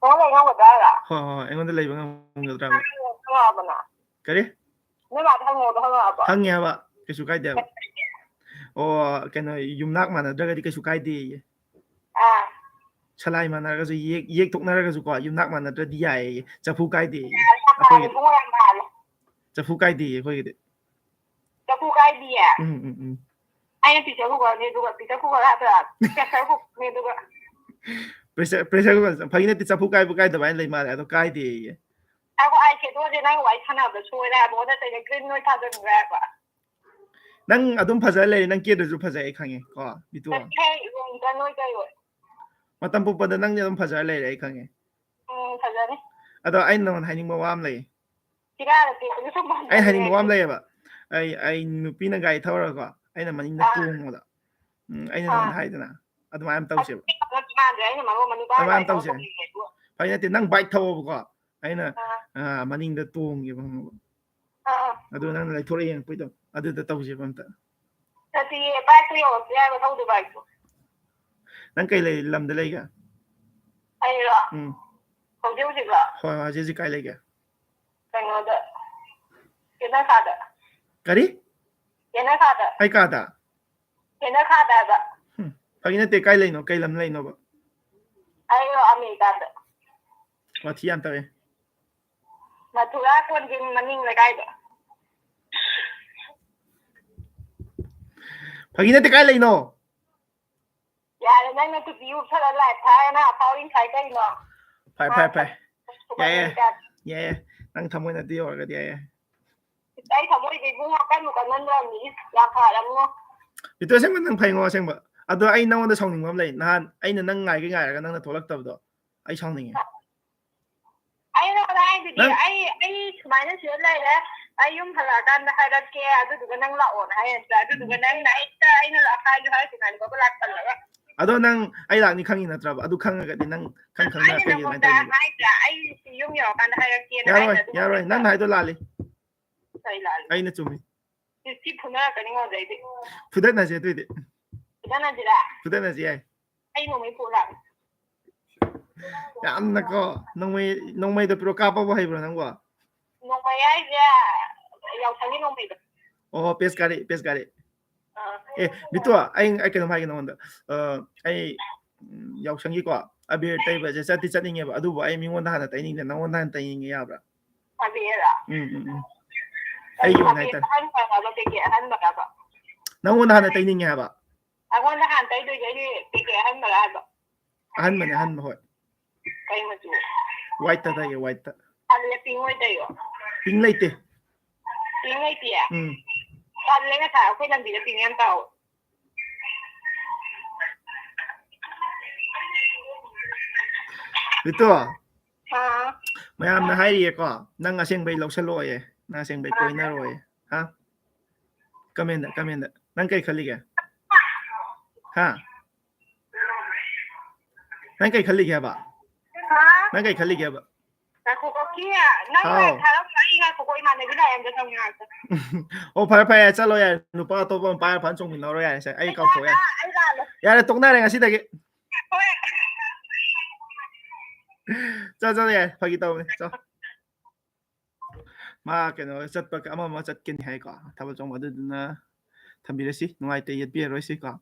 ꯑꯩꯉꯣꯟꯗ ꯂꯩꯕ ꯉꯝꯒꯗ꯭ꯔꯥ ꯍꯥꯏꯔꯣ? ꯍꯣꯏ ꯍꯣꯏ ꯍꯣꯏ, ꯑꯩꯉꯣꯟꯗ ꯂꯩꯕ ꯉꯝꯒꯗ꯭ꯔꯥꯕ? ꯍꯪꯉꯛꯑꯕꯅ? ꯀꯔꯤ? ꯅꯣꯏ ꯃꯥꯗ ꯍꯪꯉꯣꯗꯣ ꯍꯪꯉꯛꯑꯕꯣ? ꯍꯪꯉꯦ ꯍꯥꯏꯕ, ꯀꯩꯁꯨ ꯀꯥꯏꯗꯦ ꯍꯥꯏꯕ꯫ ꯑꯣ ꯀꯩꯅꯣ, ꯌꯨꯝꯅꯥꯛ ꯃꯥꯟꯅꯗ꯭ꯔꯒꯗꯤ ꯀꯩꯁꯨ ꯀꯥꯏꯗꯦꯌꯦ꯫ ꯑꯥ꯫ ꯁꯂꯥꯏ ꯃꯥꯟꯅꯔꯒꯁꯨ, ꯌꯦꯛ ꯌꯦꯛ ꯊꯣꯛꯅꯔꯒꯁꯨꯀꯣ, ꯌꯨꯝꯅꯥꯛ ꯃꯥꯟꯅꯗ꯭ꯔꯗꯤ ꯌꯥꯏꯌꯦ, ꯆꯐꯨ ꯀꯥꯏꯗꯦꯌꯦ꯫ ꯌꯥꯝ ꯃꯥꯜꯂꯦ, ꯑꯩꯈꯣꯏꯒꯤꯗꯤ ꯏꯕꯨꯡꯉꯣ, ꯌꯥꯝ ꯃꯥꯜꯂꯦ꯫ ꯆꯐꯨ ꯀꯥꯏꯗꯦꯌꯦ ꯑꯩꯈꯣꯏꯒꯤꯗꯤ꯫ ꯆꯐꯨ ꯀꯥꯏꯗꯤꯌꯦ? ꯎꯝ ꯎꯝ ꯎꯝ꯫ ꯑꯩꯅ pressure cooker ꯅꯦ ꯑꯗꯨꯒ pressure cooker ꯍꯥꯏꯕ꯭ꯔꯥ? Pressure cooker ꯅꯦ ꯑꯗꯨꯒ꯫ Pressure pressure cooker ꯐꯥꯒꯤ ꯅꯠꯇꯦ, ꯆꯐꯨ ꯀꯥꯏꯕ ꯀꯥꯏꯗꯕ ꯍꯥꯏꯅ ꯂꯩ ꯃꯥꯜꯂꯦ, ꯑꯗꯣ ꯀꯥꯏꯗꯦꯌꯦ꯫ ꯉꯥꯏꯈꯣ, eyeshadow ꯁꯦ ꯅꯪ ꯋꯥꯔꯤ ꯁꯥꯟꯅꯕꯗ ꯁꯣꯏꯔꯦ ꯍꯥꯏꯕ, ꯑꯣꯟꯅ ꯇꯩꯅ green ꯑꯣꯏ ꯊꯥꯖꯟꯈ꯭ꯔꯦ ꯍꯥꯏꯕ꯫ ꯅꯪ ꯑꯗꯨꯝ ꯐꯖ ꯂꯩꯔꯦ, ꯅꯪ ꯀꯦꯗ꯭ꯔꯁꯨ ꯐꯖꯩ, ꯑꯩ ꯈꯪꯉꯦ ꯀꯣ ꯕꯤꯇꯨ꯫ ꯅꯠꯇꯦꯍꯦ, ꯏꯕꯨꯡ, green ꯑꯣꯏ ꯀꯩ ꯑꯣꯏ꯫ ꯃꯇꯝ ꯄꯣꯛꯄꯗ ꯅꯪꯗꯤ ꯑꯗꯨꯝ ꯐꯖꯔ ꯂꯩꯔꯦ, ꯑꯩ ꯈꯪꯉꯦ꯫ ꯎꯝ, ꯐꯖꯅꯤ꯫ ꯑꯗꯣ ꯑꯩꯅ ꯅꯉꯣꯟꯗ ꯍꯥꯏꯅꯤꯡꯕ ꯋꯥ ꯑꯃ ꯂꯩꯌꯦ꯫ ꯊꯤꯒꯥꯏꯔ ꯄꯤꯕꯗꯨꯁꯨ ꯐꯖꯅꯤ꯫ ꯑꯩ ꯍꯥꯏꯅꯤꯡꯕ ꯋꯥ ꯑꯃ ꯂꯩꯌꯦꯕ꯫ ꯑꯩ ꯑꯩ ꯅꯨꯄꯤꯅ ꯒꯥꯔꯤ ꯊꯧꯔꯒꯀꯣ, ꯑꯩꯅ ꯃꯅꯤꯡꯗ ꯑꯥ꯫ ꯇꯣꯡꯕꯗ, ꯎꯝ, ꯑꯩꯅ ꯑꯥ꯫ ꯅꯉꯣꯟꯗ ꯍꯥꯏꯗꯅ, ꯑꯗꯨꯃꯥꯏꯅ ꯑꯃ ꯇꯧꯁꯦꯕ꯫ ꯑꯗꯨꯗꯤ ꯐꯖꯅ ꯃꯥꯟꯗ꯭ꯔꯦ, ꯑꯩꯅ ꯃꯔꯣꯟ ꯑꯃ ꯅꯨꯄꯥ ꯑꯗꯨꯃꯥꯏꯅ ꯒꯥꯔꯤ ꯇꯧꯁꯦꯕ꯫ ꯊꯧꯔꯛꯄ ꯃꯤꯅꯦ ꯑꯗꯨꯒ꯫ ꯐꯩ ꯅꯠꯇꯦ, ꯅꯪ bike ꯊꯧꯑꯣꯕꯀꯣ, ꯑꯩꯅ ꯑꯥ꯫ ꯑꯥ, ꯃꯅꯤꯡꯗ ꯇꯣꯡꯒꯦꯕ, ꯈꯪꯉꯕ? ꯑꯥ꯫ ꯑꯗꯨ ꯅꯪꯅ ꯂꯩꯊꯣꯔꯛꯑ ꯌꯦꯡꯉꯛꯄꯩꯗꯣ, ꯑꯗꯨꯗ ꯇꯧꯁꯦꯕ ꯑꯝꯇ꯫ ꯅꯠꯇꯤꯌꯦ, bike ꯇꯣ ꯌꯧꯔꯛꯇ꯭ꯔꯤ ꯍꯥꯏꯕ, ꯊꯧꯗꯦ bike ꯇꯣ꯫ ꯅꯪ ꯀꯩ ꯂꯩ ꯂꯝꯗ ꯂꯩꯒꯦ? ꯑꯩꯔꯣ? ꯎꯝ꯫ ꯍꯧꯖꯤꯛ ꯍꯧꯖꯤꯛꯂꯣ? ꯍꯣꯏ ꯍꯣꯏ, ꯍꯧꯖꯤꯛ ꯍꯧꯖꯤꯛ ꯀꯥꯏ ꯂꯩꯒꯦ? ꯀꯩꯅꯣꯗ, ꯀꯦꯅꯈꯥꯗ꯫ ꯀꯔꯤ? ꯀꯦꯅꯈꯥꯗ꯫ ꯑꯩ ꯀꯥꯗ? ꯀꯦꯅꯈꯥꯗ ꯍꯥꯏꯕ꯫ ꯎꯝ, ꯐꯥꯒꯤ ꯅꯠꯇꯦ, ꯀꯥꯏ ꯂꯩꯅꯣ? ꯀꯩ ꯂꯝ ꯂꯩꯅꯣꯕ? ꯑꯩꯔꯣ ꯑꯃꯦꯔꯤꯀꯥꯗ꯫ ꯋꯥꯊꯤ ꯌꯥꯝ ꯇꯧꯋꯦ꯫ ꯃꯊꯨꯔꯥ ꯀꯣꯟꯖꯤꯟ ꯃꯅꯤꯡ ꯂꯩꯀꯥꯏꯗ꯫ ꯐꯥꯒꯤ ꯅꯠꯇꯦ, ꯀꯥꯏ ꯂꯩꯅꯣ? ꯌꯥꯔꯦ, ꯅꯪꯅ ꯇꯨꯄꯤ ꯎꯞꯁꯜꯂ ꯂꯥꯏꯞ ꯊꯥꯔꯒ ꯅꯪ ꯑꯐꯥꯎ ꯏꯟ ꯁꯥꯏ ꯀꯩꯅꯣ? ꯐꯥꯏ ꯐꯥꯏ ꯐꯥꯏ꯫ ꯁꯨꯄꯔ ꯌꯥꯏꯌꯦ꯫ ꯁ꯭ꯇꯥꯔ꯫ ꯌꯥꯏꯌꯦ, ꯅꯪ ꯊꯃꯣꯏꯅꯗꯤ ꯌꯧꯔꯒꯗꯤ ꯌꯥꯏꯌꯦ꯫ ꯑꯩ ꯊꯃꯣꯏꯗꯤ ꯏꯕꯨꯡꯉꯣ ꯀꯟꯕꯨ ꯀꯟꯃꯟꯗ꯭ꯔꯕꯅꯤ꯫ ꯌꯥꯝ ꯐꯔꯕꯅꯤꯉꯣ꯫ ꯕꯤꯇꯨ, ꯑꯁꯦꯡꯕ ꯅꯪ ꯐꯩꯉꯣ, ꯑꯁꯦꯡꯕ꯫ ꯑꯗꯣ ꯑꯩ ꯅꯪꯉꯣꯟꯗ ꯁꯥꯎꯅꯤꯡꯕ ꯑꯃ ꯂꯩ꯫ ꯅꯍꯥꯟ ꯑꯩꯅ ꯅꯪ ꯉꯥꯏꯒꯦ ꯉꯥꯏꯔꯒ ꯅꯪꯅ ꯊꯣꯛꯂꯛꯇꯕꯗꯣ ꯑꯩ ꯁꯥꯎꯅꯤꯡꯉꯦ꯫ ꯑꯩ ꯅꯉꯣꯟꯗ ꯍꯥꯏꯗꯨꯗꯤ, ꯅꯪ ꯑꯩ, ꯑꯩ ꯁꯨꯃꯥꯏꯅ ꯁꯤꯗ ꯂꯩꯔꯦ, ꯑꯩ ꯌꯨꯝ ꯍꯜꯂꯛꯑꯀꯥꯟꯗ ꯍꯥꯏꯔꯛꯀꯦ, ꯑꯗꯨꯗꯨꯒ ꯅꯪ ꯂꯥꯛꯑꯣꯅ ꯍꯥꯏ ꯅꯠꯇ꯭ꯔꯥ? ꯑꯗꯨꯗꯨꯒ ꯅꯪꯅ ꯍꯦꯛꯇ ꯑꯩꯅ ꯂꯥꯛ-, ꯍꯥꯏꯁꯨ ꯍꯥꯏꯗ꯭ꯔꯤꯉꯩꯗ ꯂꯥꯛꯁꯜꯂꯒ꯫ ꯑꯗꯣ ꯅꯪ ꯑꯩ ꯂꯥꯛꯅꯤ ꯈꯪꯉꯤ ꯅꯠꯇ꯭ꯔꯕ? ꯑꯗꯨ ꯈꯪꯉꯒꯗꯤ ꯅꯪ ꯈꯪ ꯈꯪꯅ ꯑꯩꯅ ꯀꯩꯒꯤ ꯑꯗꯨꯃꯥꯏꯅ ꯅꯉꯣꯟꯗ ꯇꯧꯔꯤꯅꯣꯕ? ꯍꯥꯏꯗ꯭ꯔꯥ? ꯑꯩ ꯌꯨꯝ ꯌꯧꯔꯀꯥꯟꯗ ꯍꯥꯏꯔꯛꯀꯦꯅ ꯌꯥꯔꯣꯏ, ꯍꯥꯏꯗ꯭ꯔꯥ? ꯑꯗꯨ ꯌꯥꯔꯣꯏ, ꯍꯥꯏꯔꯛꯇ꯭ꯔꯥ? ꯅꯪꯅ ꯍꯥꯏꯗꯣ ꯂꯥꯜꯂꯤ꯫ ꯀꯩ ꯂꯥꯜꯂꯤ? ꯑꯩꯅ ꯆꯨꯝꯃꯤ꯫ ꯁꯤ ꯐꯨꯅꯔꯛꯀꯅꯤꯉꯣ ꯑꯗꯩꯗꯤ꯫ ꯐꯨꯗꯠꯅꯁꯦ ꯑꯗꯨꯏꯗꯤ꯫ ꯐꯨꯅꯅꯁꯤꯔꯥ? ꯐꯨꯗꯠꯅꯁꯦ ꯌꯥꯏ꯫ ꯑꯩ ꯅꯣꯡꯃꯩ ꯄꯨꯔꯛꯑꯒꯦ꯫ ꯌꯥꯝꯅꯀꯣ, ꯅꯣꯡꯃꯩ, ꯅꯣꯡꯃꯩꯗꯣ ꯄꯤꯔꯣ, ꯀꯥꯞꯄꯕꯨ ꯍꯩꯕ꯭ꯔꯣ ꯅꯪꯕꯣ? ꯅꯣꯡꯃꯩ ꯍꯥꯏꯁꯦ ꯌꯥꯎꯁꯪꯒꯤ ꯅꯣꯡꯃꯩꯗꯣ꯫ ꯑꯣ, ꯄꯦꯁꯀꯥꯔꯤ, ꯄꯦꯁꯀꯥꯔꯤ꯫ ꯑꯥ꯫ ꯑꯦ, ꯕꯤꯇꯨ, ꯑꯩ, ꯑꯩ ꯀꯩꯅꯣꯝ ꯍꯥꯏꯒꯦ ꯅꯉꯣꯟꯗ꯫ ꯑ, ꯑꯩ, ꯎꯝ, ꯌꯥꯎꯁꯪꯒꯤꯀꯣ ꯑꯕꯤꯔ ꯇꯩꯕꯁꯦ ꯆꯠꯇꯤ ꯆꯠꯅꯤꯡꯉꯦꯕ, ꯑꯗꯨꯕꯨ ꯑꯩ ꯃꯤꯉꯣꯟꯗ ꯍꯥꯟꯅ ꯇꯩꯅꯤꯡꯗꯦ, ꯅꯉꯣꯟꯗ ꯍꯥꯟꯅ ꯇꯩꯅꯤꯡꯉꯦ, ꯌꯥꯕ꯭ꯔꯥ? ꯑꯕꯤꯔꯔꯣ? ꯎꯝ, ꯎꯝ, ꯎꯝ꯫ ꯑꯩꯒꯤ ꯑꯣꯏꯅ ꯍꯥꯏꯇꯥꯔꯦ꯫ ꯑꯍꯟꯕꯔꯕ, ꯀꯩꯀꯩ ꯑꯍꯟꯕꯔꯕ? ꯅꯉꯣꯟꯗ ꯍꯥꯟꯅ ꯇꯩꯅꯤꯡꯉꯦ ꯍꯥꯏꯕ꯫ ꯑꯩꯉꯣꯟꯗ ꯍꯥꯟꯅ ꯇꯩꯗꯣꯏꯁꯦ ꯑꯩꯗꯤ ꯀꯩꯀꯩ ꯑꯍꯟꯕꯔ ꯍꯥꯏꯕ? ꯑꯍꯟꯕꯅꯦ, ꯑꯍꯟꯕ, ꯍꯣꯏ꯫ ꯀꯩ ꯃꯆꯨ? White ꯇ ꯇꯩꯒꯦ, white ꯇ꯫ ꯑꯗꯨꯗ pink ꯑꯣꯏ ꯇꯩꯌꯣ꯫ Pink ꯂꯩꯇꯦ꯫ Pink ꯂꯩꯇꯤꯌꯦ? ꯎꯝ꯫ ꯇꯜꯂꯦ, ꯉꯁꯥꯏ ꯑꯩꯈꯣꯏ ꯂꯝꯕꯤꯗ pink ꯌꯥꯝ ꯇꯧꯍꯧꯋꯦ꯫ ꯕꯤꯇꯨ, ꯑꯥ꯫ ꯃꯌꯥꯝꯅ ꯍꯥꯏꯔꯤꯌꯦꯀꯣ, ꯅꯪ ꯑꯁꯦꯡꯕꯩ ꯂꯧꯁꯜꯂꯛꯑꯣꯌꯦ, ꯅꯪ ꯑꯁꯦꯡꯕꯩ ꯀꯣꯏꯅꯔꯣꯏꯌꯦ꯫ ꯍꯥ? Comment ꯗ, comment ꯗ꯫ ꯅꯪ ꯀꯩ ꯈꯜꯂꯤꯒꯦ? ꯍꯥ? ꯅꯪ ꯀꯩ ꯈꯜꯂꯤꯒꯦ ꯍꯥꯏꯕ? ꯍꯥ? ꯅꯪ ꯀꯩ ꯈꯜꯂꯤꯒꯦ ꯍꯥꯏꯕ? ꯉꯥꯏꯈꯣꯀꯣ, ꯀꯤ, ꯅꯪ ꯍꯥꯎ꯫ ꯊꯥꯔꯛꯄ ꯑꯩ ꯉꯥꯏꯈꯣꯀꯣ, ꯏꯃꯥꯟꯅꯕꯤ ꯂꯥꯛꯑꯦ, ꯑꯝꯇ ꯆꯪꯉꯦ ꯉꯥꯏꯈꯣ꯫ ꯑꯣ, ꯐꯔꯦ, ꯐꯔꯦ, ꯆꯠꯂꯣ ꯌꯥꯔꯦ꯫ ꯅꯨꯄꯥ ꯑꯇꯣꯞꯄ ꯑꯃ ꯄꯥꯏꯔ ꯐꯖꯅ ꯆꯣꯡꯃꯤꯟꯅꯔꯣ ꯌꯥꯔꯦ, ꯁꯦ, ꯑꯩ ꯀꯥꯎꯊꯣꯛꯑꯦ꯫ ꯑꯩ ꯂꯥꯜꯂꯦ꯫ ꯌꯥꯔꯦ, ꯇꯣꯛꯅꯔꯦ ꯉꯁꯤꯗꯒꯤ꯫ ꯍꯣꯏ꯫ ꯆꯠ ꯆꯠ ꯌꯥꯏ, ꯐꯥꯒꯤ ꯇꯧꯕꯅꯤ꯫ ꯆꯠ꯫ ꯃꯥ ꯀꯩꯅꯣ ꯆꯠꯄ ꯑꯃ ꯑꯃ ꯆꯠꯀꯅꯤ ꯍꯥꯏꯀꯣ, ꯊꯥꯕꯜ ꯆꯣꯡꯕ, ꯑꯗꯨꯗꯨꯅ ꯊꯝꯕꯤꯔꯁꯤ, ꯅꯨꯡꯉꯥꯏꯇꯦ, ꯌꯦꯠꯄꯤꯔꯔꯣꯏꯁꯤ ꯀꯣ꯫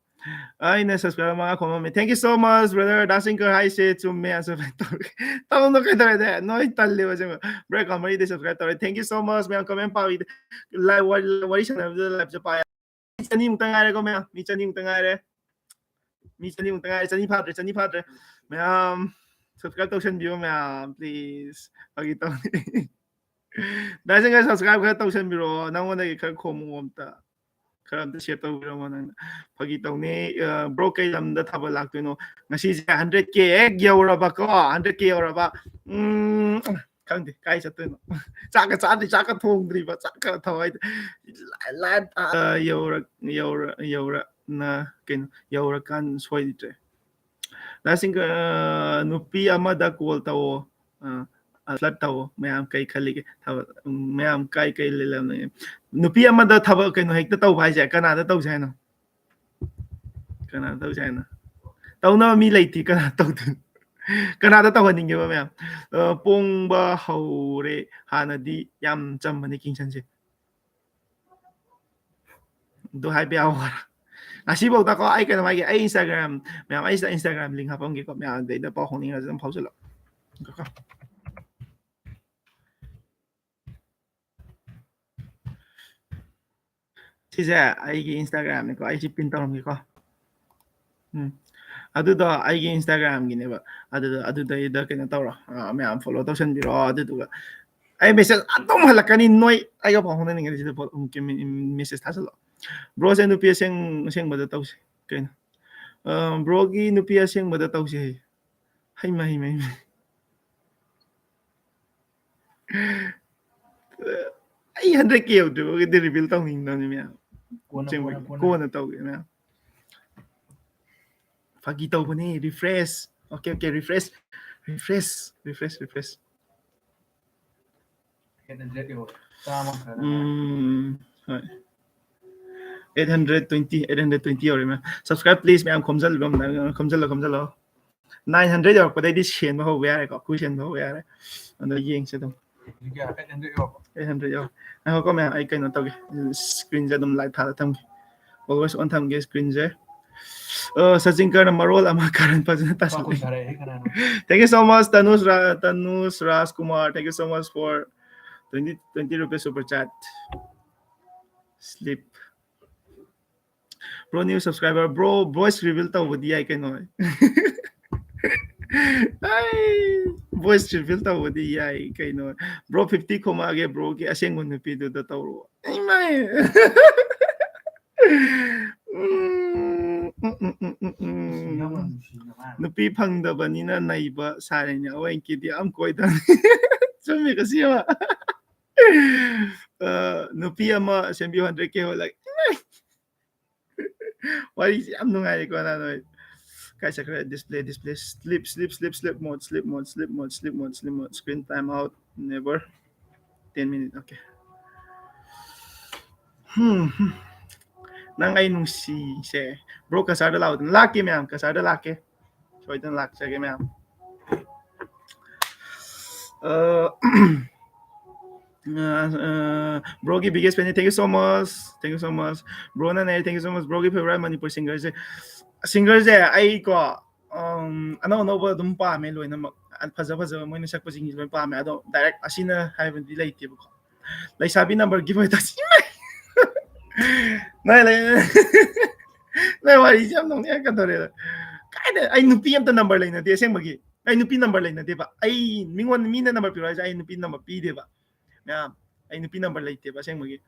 ꯑꯩꯅ subscriber ꯃꯉꯥ ꯈꯣꯝꯃꯝꯃꯦ꯫ Thank you so much, brother. ꯗꯥ ꯁꯤꯡꯀꯔ ꯍꯥꯏꯁꯦ ꯆꯨꯝꯃꯦ, subscribe ꯇꯧꯔꯦ꯫ ꯇꯧꯅꯨ ꯀꯩꯗꯧꯔꯦ? ꯅꯣꯏ ꯇꯜꯂꯦꯕ ꯑꯁꯦꯡꯕ꯫ Brother ꯀꯃꯔꯤꯗ subscribe ꯇꯧꯔꯦ꯫ Thank you so much, ꯃꯌꯥꯝ comment ꯄꯥꯕꯤꯗ꯫ Live ꯋꯥꯔꯤ, ꯋꯥꯔꯤ ꯁꯥꯟꯅꯕꯗ live ꯆꯠꯄ ꯌꯥꯏ꯫ ꯃꯤ ꯆꯅꯤꯃꯨꯛꯇ ꯉꯥꯏꯔꯦꯀꯣ ꯃꯌꯥꯝ, ꯃꯤ ꯆꯅꯤꯃꯨꯛꯇ ꯉꯥꯏꯔꯦ꯫ ꯃꯤ ꯆꯅꯤꯃꯨꯛꯇ ꯉꯥꯏꯔꯦ, ꯆꯅꯤ ꯐꯥꯗ꯭ꯔꯦ, ꯆꯅꯤ ꯐꯥꯗ꯭ꯔꯦ꯫ ꯃꯌꯥꯝ subscribe ꯇꯧꯁꯟꯕꯤꯌꯣ ꯃꯌꯥꯝ, please꯫ ꯐꯥꯒꯤ ꯇꯧꯅꯤ꯫ ꯗꯥ ꯁꯤꯡꯀꯔ subscribe ꯈꯔ ꯇꯧꯁꯟꯕꯤꯔꯛꯑꯣ, ꯅꯉꯣꯟꯗꯒꯤ ꯈꯔ ꯈꯣꯝꯃꯛꯑꯣ ꯑꯝꯇ꯫ ꯈꯔ ꯑꯝꯇ share ꯇꯧꯕꯤꯔꯝꯃꯣ ꯅꯪꯅ꯫ ꯐꯥꯒꯤ ꯇꯧꯅꯤ꯫ ꯑ, bro ꯀꯩ ꯂꯝꯗ ꯊꯥꯕꯜ ꯂꯥꯛꯇꯣꯏꯅꯣ? ꯉꯁꯤꯁꯦ hundred K ꯍꯦꯛ ꯌꯧꯔꯕꯀꯣ, hundred K ꯌꯧꯔꯕ꯫ ꯎꯝ, ꯈꯪꯗꯦ ꯀꯥꯏ ꯆꯠꯇꯣꯏꯅꯣ꯫ ꯆꯥꯛꯀ ꯆꯥꯗ꯭ꯔꯤ, ꯆꯥꯛꯀ ꯊꯣꯡꯗ꯭ꯔꯤꯕ, ꯆꯥꯛꯀ ꯊꯋꯥꯏ ꯂꯥꯏ-, ꯂꯥꯏ-, ꯑ, ꯌꯧꯔꯛ-, ꯌꯧꯔ-, ꯌꯧꯔꯛꯅ ꯀꯩꯅꯣ, ꯌꯧꯔꯀꯥꯟ ꯁꯣꯏꯗ꯭ꯔꯦ꯫ ꯗꯥ ꯁꯤꯡꯀꯔ, ꯑ, ꯅꯨꯄꯤ ꯑꯃꯗ call ꯇꯧꯑꯣ꯫ ꯑ, flirt ꯇꯧꯑꯣ꯫ ꯃꯌꯥꯝ ꯀꯩ ꯈꯜꯂꯤꯒꯦ? ꯊꯕꯛ, ꯎꯝ, ꯃꯌꯥꯝ ꯀꯥꯏ ꯀꯩ ꯂꯩ-, ꯂꯝ ꯂꯩ-, ꯅꯨꯄꯤ ꯑꯃꯗ ꯊꯕꯛ ꯀꯩꯅꯣ ꯍꯦꯛꯇ ꯇꯧꯕ ꯍꯥꯏꯁꯦ ꯀꯅꯥꯗ ꯇꯧꯁꯦ ꯍꯥꯏꯅꯣ? ꯀꯅꯥꯗ ꯇꯧꯁꯦ ꯍꯥꯏꯅꯣ? ꯇꯧꯅꯕ ꯃꯤ ꯂꯩꯇꯦ, ꯀꯅꯥ ꯇꯧꯗꯣꯏꯅꯣ? ꯀꯅꯥꯗ ꯇꯧꯍꯟꯅꯤꯡꯒꯦꯕ ꯃꯌꯥꯝ? ꯑ, ꯄꯣꯡꯕ ꯍꯧꯔꯦ꯫ ꯍꯥꯟꯅꯗꯤ ꯌꯥꯝ ꯆꯝꯕꯅꯦ ꯀꯤꯡꯁꯟꯁꯦ꯫ ꯑꯗꯨ ꯍꯥꯏꯕ ꯌꯥꯕ ꯋꯥꯔ? ꯉꯁꯤꯐꯥꯎꯗꯀꯣ ꯑꯩ ꯀꯩꯅꯣ ꯍꯥꯏꯒꯦ, ꯑꯩ Instagram, ꯃꯌꯥꯝ, ꯑꯩ Instagram link ꯍꯥꯞꯄꯝꯒꯦꯀꯣ, ꯃꯌꯥꯝ ꯑꯗꯩꯗ ꯄꯥꯎ ꯐꯥꯎꯅꯤꯡꯉꯁꯨ ꯑꯗꯨꯝ ꯐꯥꯎꯖꯜꯂꯣ꯫ ꯁꯤꯁꯦ ꯑꯩꯒꯤ Instagram ꯅꯤꯀꯣ, ꯑꯩ ꯁꯤ pin ꯇꯧꯔꯝꯒꯦꯀꯣ꯫ ꯎꯝ꯫ ꯑꯗꯨꯗꯣ ꯑꯩꯒꯤ Instagram ꯒꯤꯅꯦꯕ꯫ ꯑꯗꯨꯗ, ꯑꯗꯨꯗꯩꯗ ꯀꯩꯅꯣ ꯇꯧꯔꯣ꯫ ꯑ, ꯃꯌꯥꯝ follow ꯇꯧꯁꯟꯕꯤꯔꯣ꯫ ꯑꯗꯨꯗꯨꯒ ꯑꯩ message ꯑꯗꯨꯝ ꯍꯜꯂꯛꯀꯅꯤ꯫ ꯅꯣꯏ ꯑꯩꯒ ꯄꯥꯎ ꯐꯥꯎꯅꯅꯤꯡꯉꯗꯤ ꯁꯤꯗ ꯐꯣ-, ꯎꯝ, ꯀꯩ-, ꯃꯦ-, message ꯊꯥꯖꯜꯂꯣ꯫ Bro ꯁꯦ ꯅꯨꯄꯤ ꯑꯁꯦꯡ-, ꯑꯁꯦꯡꯕꯗ ꯇꯧꯁꯦ꯫ ꯀꯩꯅꯣ? ꯑ, bro ꯒꯤ ꯅꯨꯄꯤ ꯑꯁꯦꯡꯕꯗ ꯇꯧꯁꯦ ꯍꯥꯏꯌꯦ꯫ ꯍꯩꯃ, ꯍꯩꯃ, ꯍꯩꯃ꯫ ꯑꯩ hundred K ꯌꯧꯗ꯭ꯔꯤꯕꯒꯤꯗꯤ reveal ꯇꯧꯅꯤꯡꯗꯕꯅꯤ ꯃꯌꯥꯝ꯫ ꯀꯣꯟꯅ, ꯑꯁꯦꯡꯕꯒꯤ꯫ ꯀꯣꯟꯅ, ꯀꯣꯟꯅ꯫ ꯀꯣꯟꯅ ꯇꯧꯒꯦ ꯃꯌꯥꯝ꯫ ꯐꯥꯒꯤ ꯇꯧꯕꯅꯤ, refresh꯫ Okay, okay, refresh, refresh, refresh, refresh꯫ Eight hundred ꯌꯧꯔꯦ꯫ ꯆꯥꯝꯃ ꯈꯔ ꯉꯥꯏꯔꯦ꯫ ꯎꯝ, ꯍꯣꯏ꯫ Eight hundred twenty, eight hundred twenty ꯌꯧꯔꯦ ꯃꯌꯥꯝ꯫ Subscribe please ꯃꯌꯥꯝ, ꯈꯣꯝꯖꯜꯂꯣ, ꯈꯣꯝꯖꯜꯂꯣ, ꯈꯣꯝꯖꯜꯂꯣ꯫ Nine hundred ꯌꯧꯔꯛꯄꯗꯩꯗꯤ ꯁꯦꯟꯕ ꯍꯧꯕ ꯌꯥꯔꯦꯀꯣ, ꯀꯨꯏ ꯁꯦꯟꯕ ꯍꯧꯕ ꯌꯥꯔꯦ꯫ ꯑꯗꯣ ꯌꯦꯡꯁꯦ ꯑꯗꯨꯝ꯫ ꯍꯧꯖꯤꯛ ꯀꯌꯥ? Eight hundred ꯌꯧꯔꯕꯣ? Eight hundred ꯌꯧꯔꯦ꯫ ꯉꯥꯏꯈꯣꯀꯣ ꯃꯌꯥꯝ, ꯑꯩ ꯀꯩꯅꯣ ꯇꯧꯒꯦ, screenꯁꯦ ꯑꯗꯨꯝ live ꯊꯥꯔ ꯊꯝꯒꯦ, always on ꯊꯝꯒꯦ screenꯁꯦ꯫ ꯑ, ꯁꯆꯤꯟꯀꯔꯅ ꯃꯔꯣꯜ ꯑꯃ ꯀꯥꯔꯟ ꯐꯖꯅ ꯂꯨꯄꯥ ꯀꯨꯟ ꯇꯥꯁꯜꯂꯤ꯫ ꯊꯥꯔꯛꯑꯦ ꯀꯅꯥꯅꯣ? Thank you so much, Tanush Ra-, Tanush Rajkumar. Thank you so much for twenty, twenty rupees super chat. Sleep. Bro, new subscriber. Bro, voice reveal ꯇꯧꯕꯗꯤ ꯌꯥꯏ ꯀꯩꯅꯣ꯫ ꯑꯩ, voice reveal ꯇꯧꯕꯗꯤ ꯌꯥꯏ ꯀꯩꯅꯣ꯫ Bro, fifty ꯈꯣꯝꯃꯛꯑꯒꯦ, broꯒꯤ ꯑꯁꯦꯡꯕ ꯅꯨꯄꯤꯗꯨꯗ ꯇꯧꯔꯣ꯫ ꯏꯃꯥꯏ꯫ ꯎꯝ, ꯎꯝ, ꯎꯝ, ꯎꯝ, ꯎꯝ, ꯎꯝ꯫ ꯅꯨꯡꯁꯤꯅꯕ, ꯅꯨꯡꯁꯤꯅꯕ꯫ ꯅꯨꯄꯤ ꯐꯪꯗꯕꯅꯤꯅ ꯅꯩꯕ ꯁꯥꯔꯤꯅꯦ, ꯑꯋꯦꯟꯀꯤꯗꯤ ꯌꯥꯝ ꯀꯣꯏꯗꯕꯅꯤ꯫ ꯆꯨꯝꯃꯤ, ꯀꯁꯤ ꯑꯃ꯫ ꯑ, ꯅꯨꯄꯤ ꯑꯃ ꯁꯦꯝꯕꯤꯌꯨ, hundred K ꯍꯣꯜꯂꯒ꯫ ꯋꯥꯔꯤꯁꯤ ꯌꯥꯝ ꯅꯨꯡꯉꯥꯏꯔꯦꯀꯣ, ꯅꯍꯥꯟ ꯅꯣꯏ꯫ ꯀꯥꯏ ꯆꯠꯈ꯭ꯔꯦ? Display, display, sleep, sleep, sleep, sleep mode, sleep mode, sleep mode, sleep mode, sleep mode, screen time out, never, ten minute, okay. ꯍꯝ, ꯍꯝ꯫ ꯅꯪ ꯑꯩ ꯅꯨꯡꯁꯤꯁꯦ꯫ Bro, ꯀꯁꯥꯔꯗ ꯂꯥꯛꯑꯣꯗꯅ꯫ ꯂꯥꯛꯀꯦ ꯃꯌꯥꯝ, ꯀꯁꯥꯔꯗ ꯂꯥꯛꯀꯦ꯫ ꯁꯣꯏꯗꯅ ꯂꯥꯛꯆꯒꯦ ꯃꯌꯥꯝ꯫ ꯑ, ꯑ, ꯑ, broꯒꯤ biggest fan ꯅꯤ꯫ Thank you so much, thank you so much꯫ Broꯅꯅꯦ, thank you so much꯫ Broꯒꯤ favourite Manipur singerꯁꯦ, singerꯁꯦ ꯑꯩꯀꯣ, ꯎꯝ, ꯑꯅꯧ ꯑꯅꯧꯕ ꯑꯗꯨꯝ ꯄꯥꯝꯃꯦ ꯂꯣꯏꯅꯃꯛ꯫ ꯐꯖ ꯐꯖꯕ ꯃꯣꯏꯅ ꯁꯛꯄꯁꯤꯡꯁꯦ ꯂꯣꯏ ꯄꯥꯝꯃꯦ꯫ ꯑꯗꯣ direct ꯑꯁꯤꯅ ꯍꯥꯏꯕꯗꯤ ꯂꯩꯇꯦꯕꯀꯣ꯫ ꯂꯩꯁꯥꯕꯤ number give ꯑꯣꯏ ꯇꯥꯁꯤ꯫ ꯅꯣꯏ ꯂꯩ-, ꯅꯣꯏ ꯋꯥꯔꯤꯁꯦ ꯌꯥꯝ ꯅꯣꯛꯅꯤꯡꯉꯛꯀꯗꯧꯔꯦꯗ꯫ ꯀꯥꯏꯗ? ꯑꯩ ꯅꯨꯄꯤ ꯑꯝꯇ number ꯂꯩꯅꯗꯦ ꯑꯁꯦꯡꯕꯒꯤ꯫ ꯑꯩ ꯅꯨꯄꯤ number ꯂꯩꯅꯗꯦꯕ꯫ ꯑꯩ ꯃꯤꯉꯣꯟꯗ, ꯃꯤꯅ number ꯄꯤꯔꯣ ꯍꯥꯏꯁꯦ ꯑꯩ ꯅꯨꯄꯤ number ꯄꯤꯗꯦꯕ꯫ ꯃꯌꯥꯝ, ꯑꯩ ꯅꯨꯄꯤ number ꯂꯩꯇꯦꯕ ꯑꯁꯦꯡꯕꯒꯤ꯫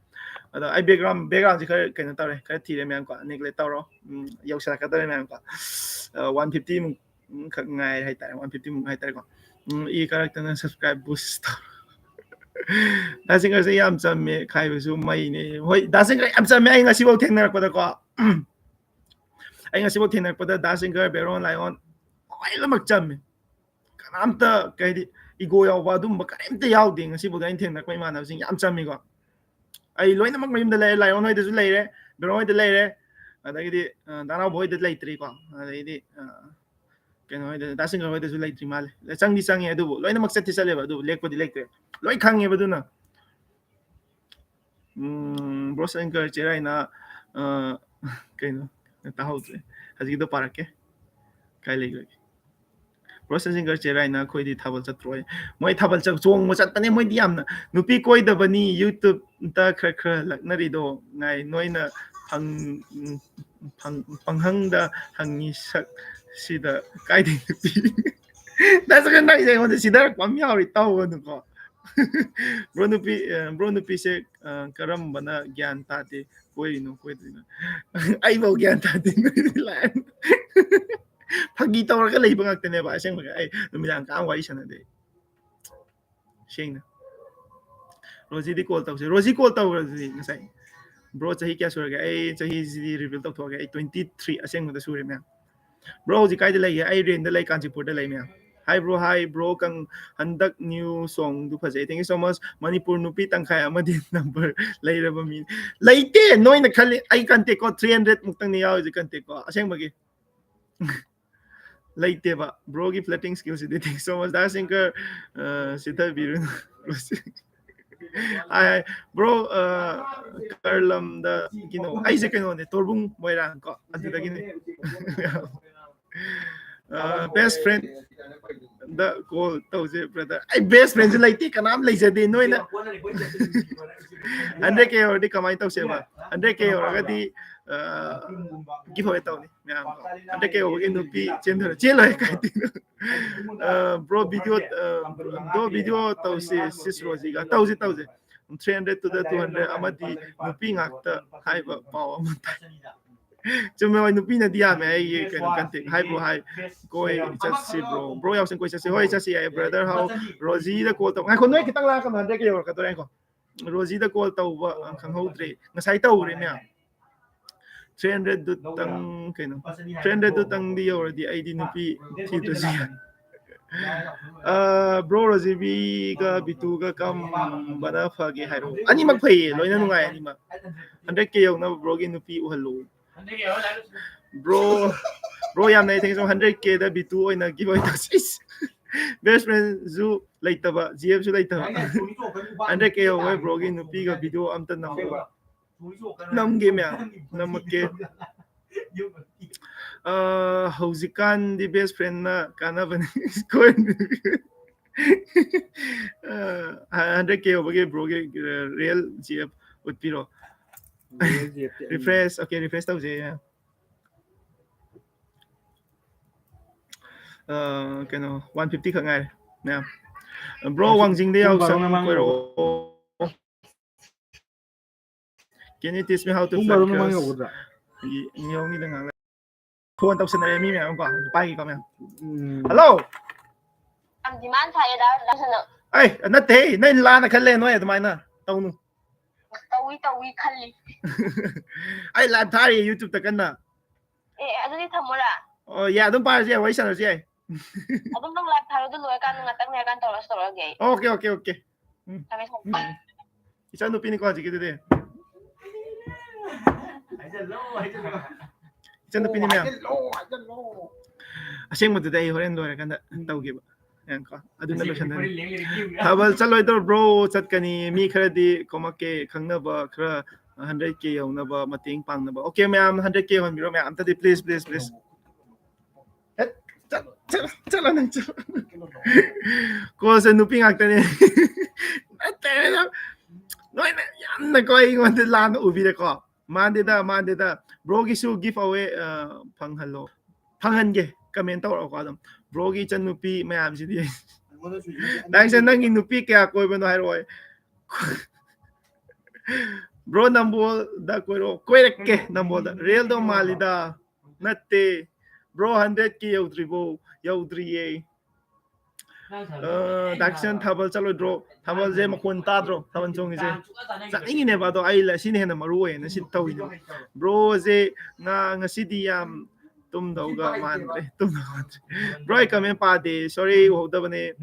ꯑꯗꯣ ꯑꯩ background, backgroundꯁꯦ ꯈꯔ ꯀꯩꯅꯣ ꯇꯧꯔꯦ, ꯈꯔ ꯊꯤꯔꯦ ꯃꯌꯥꯝ ꯀꯣ, neglect ꯇꯧꯔꯣ꯫ ꯎꯝ, ꯌꯧꯁꯜꯂꯛꯀꯗꯧꯔꯦ ꯃꯌꯥꯝ ꯀꯣ꯫ ꯑ, one fifty ꯃꯨꯛ, ꯎꯝ, ꯈꯛ ꯉꯥꯏꯔꯦ ꯍꯥꯏꯇꯥꯔꯦ, one fifty ꯃꯨꯛ ꯍꯥꯏꯇꯥꯔꯦꯀꯣ꯫ ꯎꯝ, ꯏ ꯀꯥꯔꯛꯇꯅ subscribe boost ꯇꯧꯔꯣ꯫ ꯗꯥ ꯁꯤꯡꯒꯔꯁꯦ ꯌꯥꯝ ꯆꯝꯃꯦ, ꯈꯥꯏꯕꯁꯨ ꯃꯩꯅꯦ꯫ ꯍꯣꯏ, ꯗꯥ ꯁꯤꯡꯒꯔ ꯌꯥꯝ ꯆꯝꯃꯦ꯫ ꯑꯩ ꯉꯁꯤꯐꯥꯎ ꯊꯦꯡꯅꯔꯛꯄꯗꯀꯣ, ꯑꯩ ꯉꯁꯤꯐꯥꯎ ꯊꯦꯡꯅꯔꯛꯄꯗ ꯗꯥ ꯁꯤꯡꯒꯔ, ꯕꯦꯔꯣꯟ, ꯂꯥꯏꯑꯣꯟ ꯂꯣꯏꯅꯃꯛ ꯆꯝꯃꯦ꯫ ꯀꯅꯥꯝꯇ ꯀꯩ ꯍꯥꯏꯗꯤ ego ꯌꯥꯎꯕ ꯑꯗꯨꯝꯕ ꯀꯔꯤꯝꯇ ꯌꯥꯎꯗꯦ ꯉꯁꯤꯐꯥꯎꯗ ꯑꯩꯅ ꯊꯦꯡꯅꯔꯛꯄ ꯏꯃꯥꯟꯅꯕꯁꯤꯡ ꯌꯥꯝ ꯆꯝꯃꯤꯀꯣ꯫ ꯑꯩ ꯂꯣꯏꯅꯃꯛ ꯃꯌꯨꯝꯗ ꯂꯩꯔꯦ, ꯂꯥꯏꯑꯣꯟ ꯍꯣꯏꯗꯁꯨ ꯂꯩꯔꯦ, ꯕꯦꯔꯣꯟ ꯍꯣꯏꯗ ꯂꯩꯔꯦ, ꯑꯗꯒꯤꯗꯤ, ꯑ, ꯗꯥ ꯅꯥꯎꯕ ꯍꯣꯏꯗ ꯂꯩꯇ꯭ꯔꯤꯀꯣ꯫ ꯑꯗꯩꯗꯤ, ꯑ, ꯀꯩꯅꯣ ꯍꯣꯏꯗ, ꯗꯥ ꯁꯪꯒꯔ ꯍꯣꯏꯗꯁꯨ ꯂꯩꯇ꯭ꯔꯤ ꯃꯥꯜꯂꯦ꯫ ꯆꯪꯗꯤ ꯆꯪꯉꯦ, ꯑꯗꯨꯕꯨ ꯂꯣꯏꯅꯃꯛ ꯆꯠꯇꯤ ꯆꯠꯂꯦꯕ, ꯑꯗꯨꯕꯨ ꯂꯦꯛꯄꯗꯤ ꯂꯦꯛꯇ꯭ꯔꯦ꯫ ꯂꯣꯏ ꯈꯪꯉꯦꯕ ꯑꯗꯨꯅ꯫ ꯎꯝ, ꯕ꯭ꯔꯣ ꯁꯪꯀꯔ ꯆꯦꯔꯥꯏꯅ, ꯑ, ꯀꯩꯅꯣ? ꯇꯥꯍꯧꯗ꯭ꯔꯦ꯫ ꯍꯧꯖꯤꯛꯀꯤꯗꯣ ꯄꯥꯔꯛꯀꯦ꯫ ꯀꯥꯏ ꯂꯩꯈ꯭ꯔꯒꯦ? ꯕ꯭ꯔꯣ ꯁꯪꯀꯔ ꯆꯦꯔꯥꯏꯅ ꯑꯩꯈꯣꯏꯗꯤ ꯊꯥꯕꯜ ꯆꯠꯇ꯭ꯔꯣ? ꯃꯣꯏ ꯊꯥꯕꯜ ꯆꯠ-, ꯆꯣꯡꯕ ꯆꯠꯄꯅꯦ ꯃꯣꯏꯗꯤ ꯌꯥꯝꯅ꯫ ꯅꯨꯄꯤ ꯀꯣꯏꯗꯕꯅꯤ YouTube ꯇ ꯈꯔ ꯈꯔ ꯂꯛꯅꯔꯤꯗꯣ ꯉꯥꯏ꯫ ꯅꯣꯏꯅ ꯐꯪ-, ꯎꯝ, ꯐꯪ-, ꯄꯪꯍꯪꯗ ꯍꯪꯉꯤ ꯁꯛ ꯁꯤꯗ ꯀꯥꯏꯗꯩ ꯅꯨꯄꯤ? ꯅꯠꯇ꯭ꯔꯒ ꯅꯪꯁꯦ ꯑꯩꯉꯣꯟꯗ ꯁꯤꯗꯔꯛꯄ ꯑꯃ ꯌꯥꯎꯔꯤ, ꯇꯧꯒꯅꯨꯀꯣ꯫ ꯕ꯭ꯔꯣ ꯅꯨꯄꯤ, ꯑ, ꯕ꯭ꯔꯣ ꯅꯨꯄꯤꯁꯦ, ꯑ, ꯀꯔꯝꯕꯅ ꯒ꯭ꯌꯥꯟ ꯇꯥꯗꯦ, ꯀꯣꯏꯔꯤꯅꯣ ꯀꯣꯏꯗ꯭ꯔꯤꯅꯣ? ꯑꯩꯐꯧ ꯒ꯭ꯌꯥꯟ ꯇꯥꯗꯦ, ꯅꯣꯏꯗꯤ ꯂꯥꯛꯑꯦ꯫ ꯐꯥꯒꯤ ꯇꯧꯔꯒ ꯂꯩꯕ ꯉꯥꯛꯇꯅꯦꯕ ꯑꯁꯦꯡꯕꯒꯤ꯫ ꯑꯩ ꯅꯨꯃꯤꯗꯥꯡ ꯀꯅꯥꯝ ꯋꯥꯔꯤ ꯁꯥꯟꯅꯗꯦ꯫ ꯁꯦꯡꯅ꯫ ꯔꯣꯖꯤꯗꯤ ꯀꯣꯜ ꯇꯧꯁꯦ꯫ ꯔꯣꯖꯤ ꯀꯣꯜ ꯇꯧꯈ꯭ꯔꯗꯨꯗꯤ ꯉꯁꯥꯏ꯫ ꯕ꯭ꯔꯣ ꯆꯍꯤ ꯀꯌꯥ ꯁꯨꯔꯒꯦ? ꯑꯩ ꯆꯍꯤꯁꯤꯗꯤ ꯔꯤꯚꯤꯜ ꯇꯧꯊꯣꯛꯑꯒꯦ꯫ ꯑꯩ twenty three ꯑꯁꯦꯡꯕꯗ ꯁꯨꯔꯦ ꯃꯌꯥꯝ꯫ ꯕ꯭ꯔꯣ ꯍꯧꯖꯤꯛ ꯀꯥꯏꯗ ꯂꯩꯒꯦ? ꯑꯩ ꯔꯦꯟꯗ ꯂꯩ, ꯀꯥꯟꯆꯤꯄꯨꯔꯗ ꯂꯩ ꯃꯌꯥꯝ꯫ ꯍꯥꯏ ꯕ꯭ꯔꯣ, ꯍꯥꯏ ꯕ꯭ꯔꯣ, ꯀꯪ-, ꯍꯟꯗꯛ ꯅ꯭ꯌꯨ ꯁꯣꯡꯗꯨ ꯐꯖꯩ꯫ Thank you so much꯫ Manipur ꯅꯨꯄꯤ ꯇꯪꯈꯥꯏ ꯑꯃꯗꯤ ꯅꯝꯕꯔ ꯂꯩꯔꯕ ꯃꯤ ꯂꯩꯇꯦ꯫ ꯅꯣꯏꯅ ꯈꯜꯂꯤ ꯑꯩ ꯀꯟꯇꯦꯛꯀꯣ three hundred ꯃꯨꯛꯇꯪꯅꯤ ꯌꯥꯎꯔꯤꯁꯦ ꯀꯟꯇꯦꯛꯀꯣ ꯑꯁꯦꯡꯕꯒꯤ꯫ ꯂꯩꯇꯦꯕ꯫ ꯕ꯭ꯔꯣꯒꯤ flirting skill CD. Thank you so much꯫ ꯗꯥ ꯁꯪꯀꯔ, ꯑ, ꯁꯤꯊꯕꯤꯔꯨꯅꯨ꯫ ꯍꯥꯏ, ꯍꯥꯏ꯫ ꯕ꯭ꯔꯣ, ꯑ, ꯀꯔꯂꯝꯗ ꯀꯩꯅꯣ, ꯑꯩꯁꯦ ꯀꯩꯅꯣꯅꯦ, ꯇꯣꯔꯕꯨꯡ ꯃꯣꯏꯔꯥꯡ ꯀꯣ, ꯑꯗꯨꯗꯒꯤꯅꯦ꯫ ꯑ, best friend ꯗ call ꯇꯧꯁꯦ, brother꯫ ꯑꯩ best friend ꯁꯨ ꯂꯩꯇꯦ, ꯀꯅꯥꯝ ꯂꯩꯖꯗꯦ꯫ ꯅꯣꯏꯅ hundred K ꯌꯧꯔꯗꯤ ꯀꯃꯥꯏꯅ ꯇꯧꯁꯦꯕ? Hundred K ꯌꯧꯔꯒꯗꯤ, ꯑ, giveaway ꯇꯧꯅꯤ ꯃꯌꯥꯝ꯫ Hundred K ꯌꯧꯕꯒꯤ ꯅꯨꯄꯤ ꯆꯦꯟꯗꯣꯏꯔꯣ? ꯆꯦꯜꯂꯣꯏ, ꯀꯥꯏꯗꯩꯅꯣ? ꯑ, bro, video, ꯑ, bro, video ꯇꯧꯁꯤ, sis ꯔꯣꯖꯤꯒ꯫ ꯇꯧꯁꯤ, ꯇꯧꯁꯤ꯫ Three hundred to the two hundred ꯑꯃꯗꯤ ꯅꯨꯄꯤ ꯉꯥꯛꯇ ꯍꯥꯏꯕ ꯄꯥꯎ ꯑꯃ ꯇꯥꯏ꯫ ꯆꯨꯝꯃꯦ, ꯍꯣꯏ, ꯅꯨꯄꯤꯅꯗꯤ ꯌꯥꯝꯃꯦ ꯑꯩꯒꯤ ꯀꯩꯅꯣ contact꯫ ꯍꯥꯏꯕꯨ ꯍꯥꯏ, ꯀꯣꯏ ꯆꯠꯁꯤ bro꯫ Bro ꯌꯥꯎꯁꯪ ꯀꯣꯏ ꯆꯠꯁꯤ꯫ ꯍꯣꯏ, ꯆꯠꯁꯤ ꯌꯥꯏ, brother꯫ ꯍꯥꯎ, ꯔꯣꯖꯤꯗ call ꯇꯧ-, ꯉꯥꯏꯈꯣ, ꯅꯣꯏ ꯈꯤꯇꯪ ꯂꯥꯛꯀꯅꯣ, hundred K ꯌꯧꯔꯛꯀꯗꯣꯔꯦ꯫ ꯉꯥꯏꯈꯣ, ꯔꯣꯖꯤꯗ call ꯇꯧꯕ, ꯑ, ꯈꯪꯍꯧꯗ꯭ꯔꯦ꯫ ꯉꯁꯥꯏ ꯇꯧꯈ꯭ꯔꯦ ꯃꯌꯥꯝ꯫ Three hundred ꯗꯨꯇꯪ ꯀꯩꯅꯣ, three hundred ꯗꯨꯇꯪꯗꯤ ꯌꯧꯔꯗꯤ ꯑꯩꯗꯤ ꯅꯨꯄꯤ ꯊꯤꯗ꯭ꯔꯁꯨ ꯌꯥꯏ꯫ ꯑ, bro, ꯔꯣꯖꯤꯕꯤꯒ ꯕꯤꯇꯨꯒ ꯀꯔꯝꯕꯅ ꯐꯒꯦ ꯍꯥꯏꯔꯣ? ꯑꯅꯤꯃꯛ ꯐꯩꯌꯦ, ꯂꯣꯏꯅ ꯅꯨꯡꯉꯥꯏ ꯑꯅꯤꯃꯛ꯫ Hundred K ꯌꯧꯅꯕ bro ꯒꯤ ꯅꯨꯄꯤ ꯎꯍꯜꯂꯣ꯫ Bro, Bro, ꯌꯥꯝ ꯅꯩ, thank you so much. Hundred K the B two ꯑꯣꯏꯅ give away ꯇꯧꯁꯤ꯫ Ish! Best friend ꯁꯨ ꯂꯩꯇꯕ, G F ꯁꯨ ꯂꯩꯇꯕ꯫ Hundred K ꯌꯧꯕ bro ꯒꯤ ꯅꯨꯄꯤꯒ video ꯑꯝꯇ ꯅꯝꯃꯣ꯫ ꯅꯝꯒꯦ ꯃꯌꯥꯝ, ꯅꯝꯃꯛꯀꯦ꯫ ꯑ, ꯍꯧꯖꯤꯛꯀꯥꯟꯗꯤ best friend ꯅ ꯀꯥꯟꯅꯕꯅꯤ꯫ ꯑ, hundred K ꯌꯧꯕꯒꯤ bro ꯒꯤ, ꯑ, real G F ꯎꯠꯄꯤꯔꯣ꯫ Real G F T ꯑꯩ refresh, okay, refresh ꯇꯧꯖꯩ꯫ ꯑ, ꯀꯩꯅꯣ, one fifty ꯈꯛ ꯉꯥꯏꯔꯦ ꯃꯌꯥꯝ꯫ Bro, ꯄꯨꯡ ꯋꯥꯡꯖꯤꯡꯗ ꯌꯥꯎ ꯕꯥꯔꯣ ꯆꯪ ꯃꯃꯥꯡ ꯀꯣꯏꯔꯛꯑꯣ꯫ Can you teach me how to ꯄꯨꯡ ꯕꯥꯔꯣ ꯃꯃꯥꯡ ꯌꯧꯒꯗ꯭ꯔꯥ? ꯌꯦꯡꯉꯤꯗ ꯉꯥꯏꯍꯥꯛ ꯂꯩ꯫ Phone ꯇꯧꯁꯟꯅꯔꯦ ꯃꯤ ꯃꯌꯥꯝ ꯀꯣ, ꯄꯥꯏꯒꯦꯀꯣ ꯃꯌꯥꯝ꯫ ꯎꯝ꯫ Hello? ꯌꯥꯝ demand ꯁꯥꯏꯌꯦꯗ, ꯗꯥ ꯁꯅꯥ꯫ ꯑꯩ, ꯅꯠꯇꯦꯍꯦ, ꯅꯪ ꯂꯥꯟꯅ ꯈꯜꯂꯦ, ꯅꯣꯏ ꯑꯗꯨꯃꯥꯏꯅ ꯇꯧꯅꯨ꯫ ꯇꯧꯏ, ꯇꯧꯏ ꯈꯜꯂꯤ꯫ ꯑꯩ live ꯊꯥꯔꯤ YouTube ꯇ ꯀꯟꯅ꯫ ꯑꯦ, ꯑꯗꯨꯗꯤ ꯊꯝꯃꯣꯔꯥ? ꯑꯣ, ꯌꯥꯏ, ꯑꯗꯨꯝ ꯄꯥꯏꯔꯁꯨ ꯌꯥꯏ, ꯋꯥꯔꯤ ꯁꯥꯟꯅꯔꯁꯨ ꯌꯥꯏ꯫ ꯑꯗꯨꯝ ꯅꯪ live ꯊꯥꯔꯣ, ꯑꯗꯨ ꯂꯣꯏꯔꯀꯥꯟꯗ ꯉꯥꯛꯇꯪ ꯂꯩꯔꯀꯥꯟꯗ ꯇꯧꯔꯁꯨ ꯇꯧꯔꯛꯑꯒꯦ ꯑꯩ꯫ Okay, okay, okay. ꯎꯝ꯫ ꯊꯝꯃꯦ, ꯊꯝꯃꯦ꯫ ꯎꯝ꯫ ꯏꯆꯟꯅꯨꯄꯤꯅꯤꯀꯣ ꯍꯧꯖꯤꯛꯀꯤꯗꯨꯗꯤ꯫ ꯍꯥꯏꯖꯜꯂꯣ, ꯍꯥꯏꯖꯜꯂꯣ꯫ ꯏꯆꯟꯅꯨꯄꯤꯅꯤ ꯃꯌꯥꯝ꯫ ꯍꯥꯏꯖꯜꯂꯣ, ꯍꯥꯏꯖꯜꯂꯣ꯫ ꯑꯁꯦꯡꯕꯗꯨꯗꯤ ꯑꯩ ꯍꯣꯔꯦꯟ ꯂꯣꯏꯔꯀꯥꯟꯗ ꯇꯧꯒꯦꯕ꯫ ꯌꯥꯅꯤꯀꯣ? ꯑꯗꯨꯅ ꯂꯣꯏꯁꯟꯗꯣꯏꯅꯤ꯫ ꯊꯥꯕꯜ ꯆꯠꯂꯣꯏꯗ꯭ꯔꯣ bro? ꯆꯠꯀꯅꯤ꯫ ꯃꯤ ꯈꯔꯗꯤ ꯈꯣꯝꯃꯛꯀꯦ, ꯈꯪꯅꯕ ꯈꯔ hundred K ꯌꯧꯅꯕ ꯃꯇꯦꯡ ꯄꯥꯡꯅꯕ꯫ Okay, ꯃꯌꯥꯝ hundred K ꯌꯧꯍꯟꯕꯤꯔꯣ ꯃꯌꯥꯝ꯫ ꯑꯝꯇꯗꯤ please, please, please. ꯍꯦꯠ, ꯆꯠ-, ꯆꯠ-, ꯆꯠꯂꯣ ꯅꯪ, ꯆꯠꯂꯣ꯫ Call ꯁꯦ ꯅꯨꯄꯤ ꯉꯥꯛꯇꯅꯦ꯫ ꯅꯠꯇꯦ, ꯅꯣꯏꯅ ꯌꯥꯝꯅꯀꯣ ꯑꯩꯉꯣꯟꯗ ꯂꯥꯟꯅ ꯎꯕꯤꯔꯦꯀꯣ꯫ ꯃꯥꯟꯗꯦꯗ, ꯃꯥꯟꯗꯦꯗ꯫ Bro ꯒꯤꯁꯨ give away, ꯑ, ꯐꯪꯍꯜꯂꯣ꯫ ꯐꯪꯍꯟꯒꯦ꯫ Comment ꯇꯧꯔꯛꯑꯣꯀꯣ ꯑꯗꯨꯝ꯫ Bro ꯒꯤ ꯏꯆꯟ ꯅꯨꯄꯤ ꯃꯌꯥꯝꯁꯤꯗꯤ꯫ ꯅꯪꯁꯦ ꯅꯪꯒꯤ ꯅꯨꯄꯤ ꯀꯌꯥ ꯀꯣꯏꯕꯅꯣ ꯍꯥꯏꯔꯛꯑꯣ꯫ Bro, ꯅꯝꯕꯣꯜꯗ ꯀꯣꯏꯔꯛꯑꯣ꯫ ꯀꯣꯏꯔꯛꯀꯦ ꯅꯝꯕꯣꯜꯗ꯫ Real ꯗꯣ ꯃꯥꯜꯂꯤꯗ꯫ ꯅꯠꯇꯦ꯫ Bro, hundred K ꯌꯧꯗ꯭ꯔꯤꯕꯣ? ꯌꯧꯗ꯭ꯔꯤꯌꯦ꯫ ꯑ, ꯗꯥ ꯀꯤꯁꯟ, ꯊꯥꯕꯜ ꯆꯠꯂꯣꯏꯗ꯭ꯔꯣ? ꯊꯥꯕꯜꯁꯦ ꯃꯈꯣꯟ ꯇꯥꯗ꯭ꯔꯣ? ꯊꯥꯕꯜ ꯆꯣꯡꯉꯤꯁꯦ꯫ ꯆꯠꯅꯤꯡꯉꯤꯅꯦꯕ, ꯑꯗꯣ ꯑꯩ ꯁꯤꯅ ꯍꯦꯟꯅ ꯃꯔꯨ ꯑꯣꯏꯌꯦꯅ ꯁꯤ ꯇꯧꯔꯤꯅꯦ꯫ Bro ꯁꯦ ꯉ-, ꯉꯁꯤꯗꯤ ꯌꯥꯝ ꯇꯨꯝꯗꯧꯒ ꯃꯥꯟꯗ꯭ꯔꯦ, ꯇꯨꯝꯗꯧ ꯃꯥꯟꯗ꯭ꯔꯦ꯫ Bro, ꯑꯩ comment ꯄꯥꯗꯦ, sorry, ꯎꯍꯧꯗꯕꯅꯦ꯫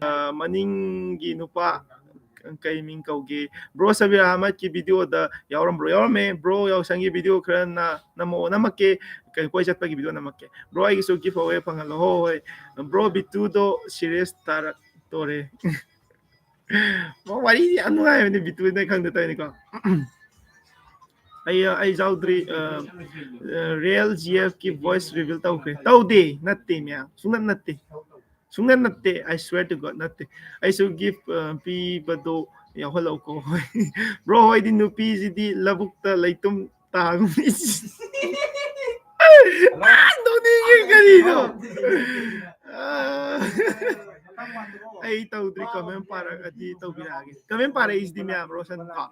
ꯑ, ꯃꯅꯤꯡꯒꯤ ꯅꯨꯄꯥ ꯀꯩ ꯃꯤꯡ ꯀꯧꯒꯦ? Bro, ꯁꯕꯤꯔ ꯑꯍꯃꯗꯀꯤ video ꯗ ꯌꯥꯎꯔꯝꯕ꯭ꯔꯣ? ꯌꯥꯎꯔꯝꯃꯦ꯫ Bro, ꯌꯥꯎꯁꯪꯒꯤ video ꯈꯔ ꯅ-, ꯅꯝꯃꯛꯑꯣ꯫ ꯅꯝꯃꯛꯀꯦ꯫ ꯀꯩꯅꯣ, ꯀꯣꯏ ꯆꯠꯄꯒꯤ video ꯅꯝꯃꯛꯀꯦ꯫ Bro, ꯑꯩꯒꯤꯁꯨ giveaway ꯐꯪꯍꯜꯂꯣ꯫ ꯍꯣꯏ, ꯍꯣꯏ꯫ Bro, ꯕꯤꯇꯨꯗꯣ serious ꯇꯥꯔꯛꯇꯣꯔꯦ꯫ ꯃꯥ ꯋꯥꯔꯤꯗꯤ ꯌꯥꯝ ꯅꯨꯡꯉꯥꯏꯕꯅꯦ, ꯕꯤꯇꯨꯅ ꯈꯪꯗ ꯇꯧꯔꯤꯅꯤꯀꯣ꯫ ꯑꯩ, ꯑꯩ ꯌꯥꯎꯗ꯭ꯔꯤ꯫ ꯑ, ꯑ, real GF ꯀꯤ voice reveal ꯇꯧꯈ꯭ꯔꯦ꯫ ꯇꯧꯗꯦ, ꯅꯠꯇꯦ ꯃꯌꯥꯝ, ꯁꯨꯡꯅꯠ ꯅꯠꯇꯦ꯫ ꯁꯨꯡꯅꯠ ꯅꯠꯇꯦ, I swear to God, ꯅꯠꯇꯦ꯫ ꯑꯩꯁꯨ gift, ꯑ, ꯄꯤꯕꯗꯣ ꯌꯥꯎꯍꯜꯂꯛꯎꯀꯣ꯫ ꯍꯣꯏ꯫ Bro ꯍꯣꯏꯗꯤ ꯅꯨꯄꯤꯁꯤꯗꯤ ꯂꯧꯕꯨꯛꯇ ꯂꯩꯇꯨꯝ ꯇꯥꯒꯨꯝ꯫ ꯑꯥ, ꯅꯣꯛꯅꯤꯡꯉꯦ, ꯀꯔꯤꯅꯣ? ꯑꯥ, ꯑꯩ ꯇꯧꯗ꯭ꯔꯤ, comment ꯄꯥꯔꯛꯑꯗꯤ ꯇꯧꯕꯤꯔꯛꯑꯒꯦ꯫ Comment ꯄꯥꯔꯛꯏꯁꯤꯗꯤ ꯃꯌꯥꯝ, ꯔꯣꯁꯟ ꯀꯣ꯫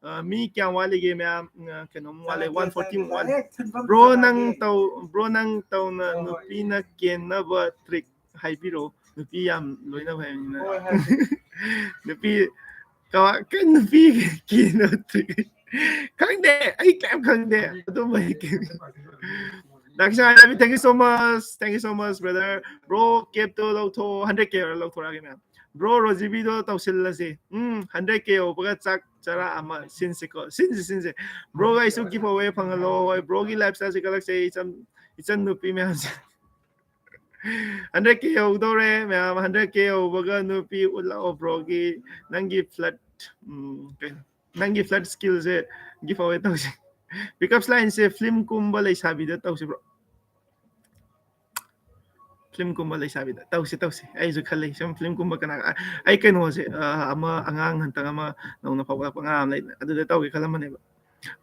ꯑ, ꯃꯤ ꯀꯌꯥꯝ ꯋꯥꯠꯂꯤꯒꯦ ꯃꯌꯥꯝ? ꯑ, ꯀꯩꯅꯣꯝ ꯋꯥꯠꯂꯤ, one forty ꯃꯨꯛ ꯋꯥꯠꯂꯤ꯫ Bro, ꯅꯪ ꯇꯧ-, bro, ꯅꯪ ꯇꯧꯅ ꯅꯨꯄꯤꯅ ꯀꯦꯟꯅꯕ trick ꯍꯥꯏꯕꯤꯔꯛꯑꯣ꯫ ꯅꯨꯄꯤ ꯌꯥꯝ ꯂꯣꯏꯅꯕ ꯍꯩꯕꯅꯤꯅ꯫ ꯍꯣꯏ, ꯍꯥꯏꯁꯦ꯫ ꯅꯨꯄꯤ ꯀꯃꯥ-, ꯀꯩ ꯅꯨꯄꯤ ꯀꯦꯟꯅꯕ trick? ꯈꯪꯗꯦ, ꯑꯩ ꯀꯩꯝ ꯈꯪꯗꯦ꯫ ꯑꯗꯨꯝꯕ ꯑꯩ ꯀꯩꯝ-, ꯗꯥ Kisan Ravi, thank you so much, thank you so much, brother. Bro, cap to ꯂꯧꯊꯣꯛꯑꯣ, hundred K ꯑꯣꯏꯔ ꯂꯧꯊꯣꯔꯛꯑꯒꯦ ꯃꯌꯥꯝ꯫ Bro, ꯔꯣꯖꯤꯕꯤꯗꯣ ꯇꯧꯁꯤꯜꯂꯁꯦ꯫ ꯎꯝ, hundred K ꯌꯧꯕꯒ ꯆꯥꯛ ꯆꯔꯥ ꯑꯃ ꯁꯤꯟꯁꯤꯀꯣ꯫ ꯁꯤꯟꯁꯤ, ꯁꯤꯟꯁꯤ꯫ Bro ꯒ ꯑꯩꯁꯨ giveaway ꯐꯪꯍꯜꯂꯣ꯫ ꯍꯣꯏ, bro ꯒꯤ lifestyle ꯁꯦ ꯀꯜꯂꯛꯁꯦ, ꯏꯆꯟ, ꯏꯆꯟ ꯅꯨꯄꯤ ꯃꯌꯥꯝꯁꯦ꯫ Hundred K ꯌꯧꯗꯧꯔꯦ ꯃꯌꯥꯝ, hundred K ꯌꯧꯕꯒ ꯅꯨꯄꯤ ꯎꯠꯂꯛꯑꯣ bro ꯒꯤ, ꯅꯪꯒꯤ flood, ꯎꯝ, ꯀꯩꯅꯣ, ꯅꯪꯒꯤ flood skill ꯁꯦ giveaway ꯇꯧꯁꯦ꯫ Pickup line ꯁꯦ film ꯀꯨꯝꯕ ꯂꯩꯁꯥꯕꯤꯗ ꯇꯧꯁꯤ bro꯫ Film ꯀꯨꯝꯕ ꯂꯩꯁꯥꯕꯤꯗ ꯇꯧꯁꯤ, ꯇꯧꯁꯤ꯫ ꯑꯩꯁꯨ ꯈꯜꯂꯤ ꯁꯨꯝ film ꯀꯨꯝꯕ ꯀꯅꯥ, ꯑꯩ ꯀꯩꯅꯣꯁꯦ, ꯑ, ꯑꯃ ꯑꯉꯥꯡ ꯍꯟꯇꯛ ꯑꯃ ꯅꯧꯅ ꯐꯥꯎꯒꯠꯂꯛꯄ ꯑꯉꯥꯡ ꯑꯃ ꯂꯩꯕꯅꯦ, ꯑꯗꯨꯗ ꯇꯧꯒꯦ ꯈꯜꯂꯝꯕꯅꯦꯕ꯫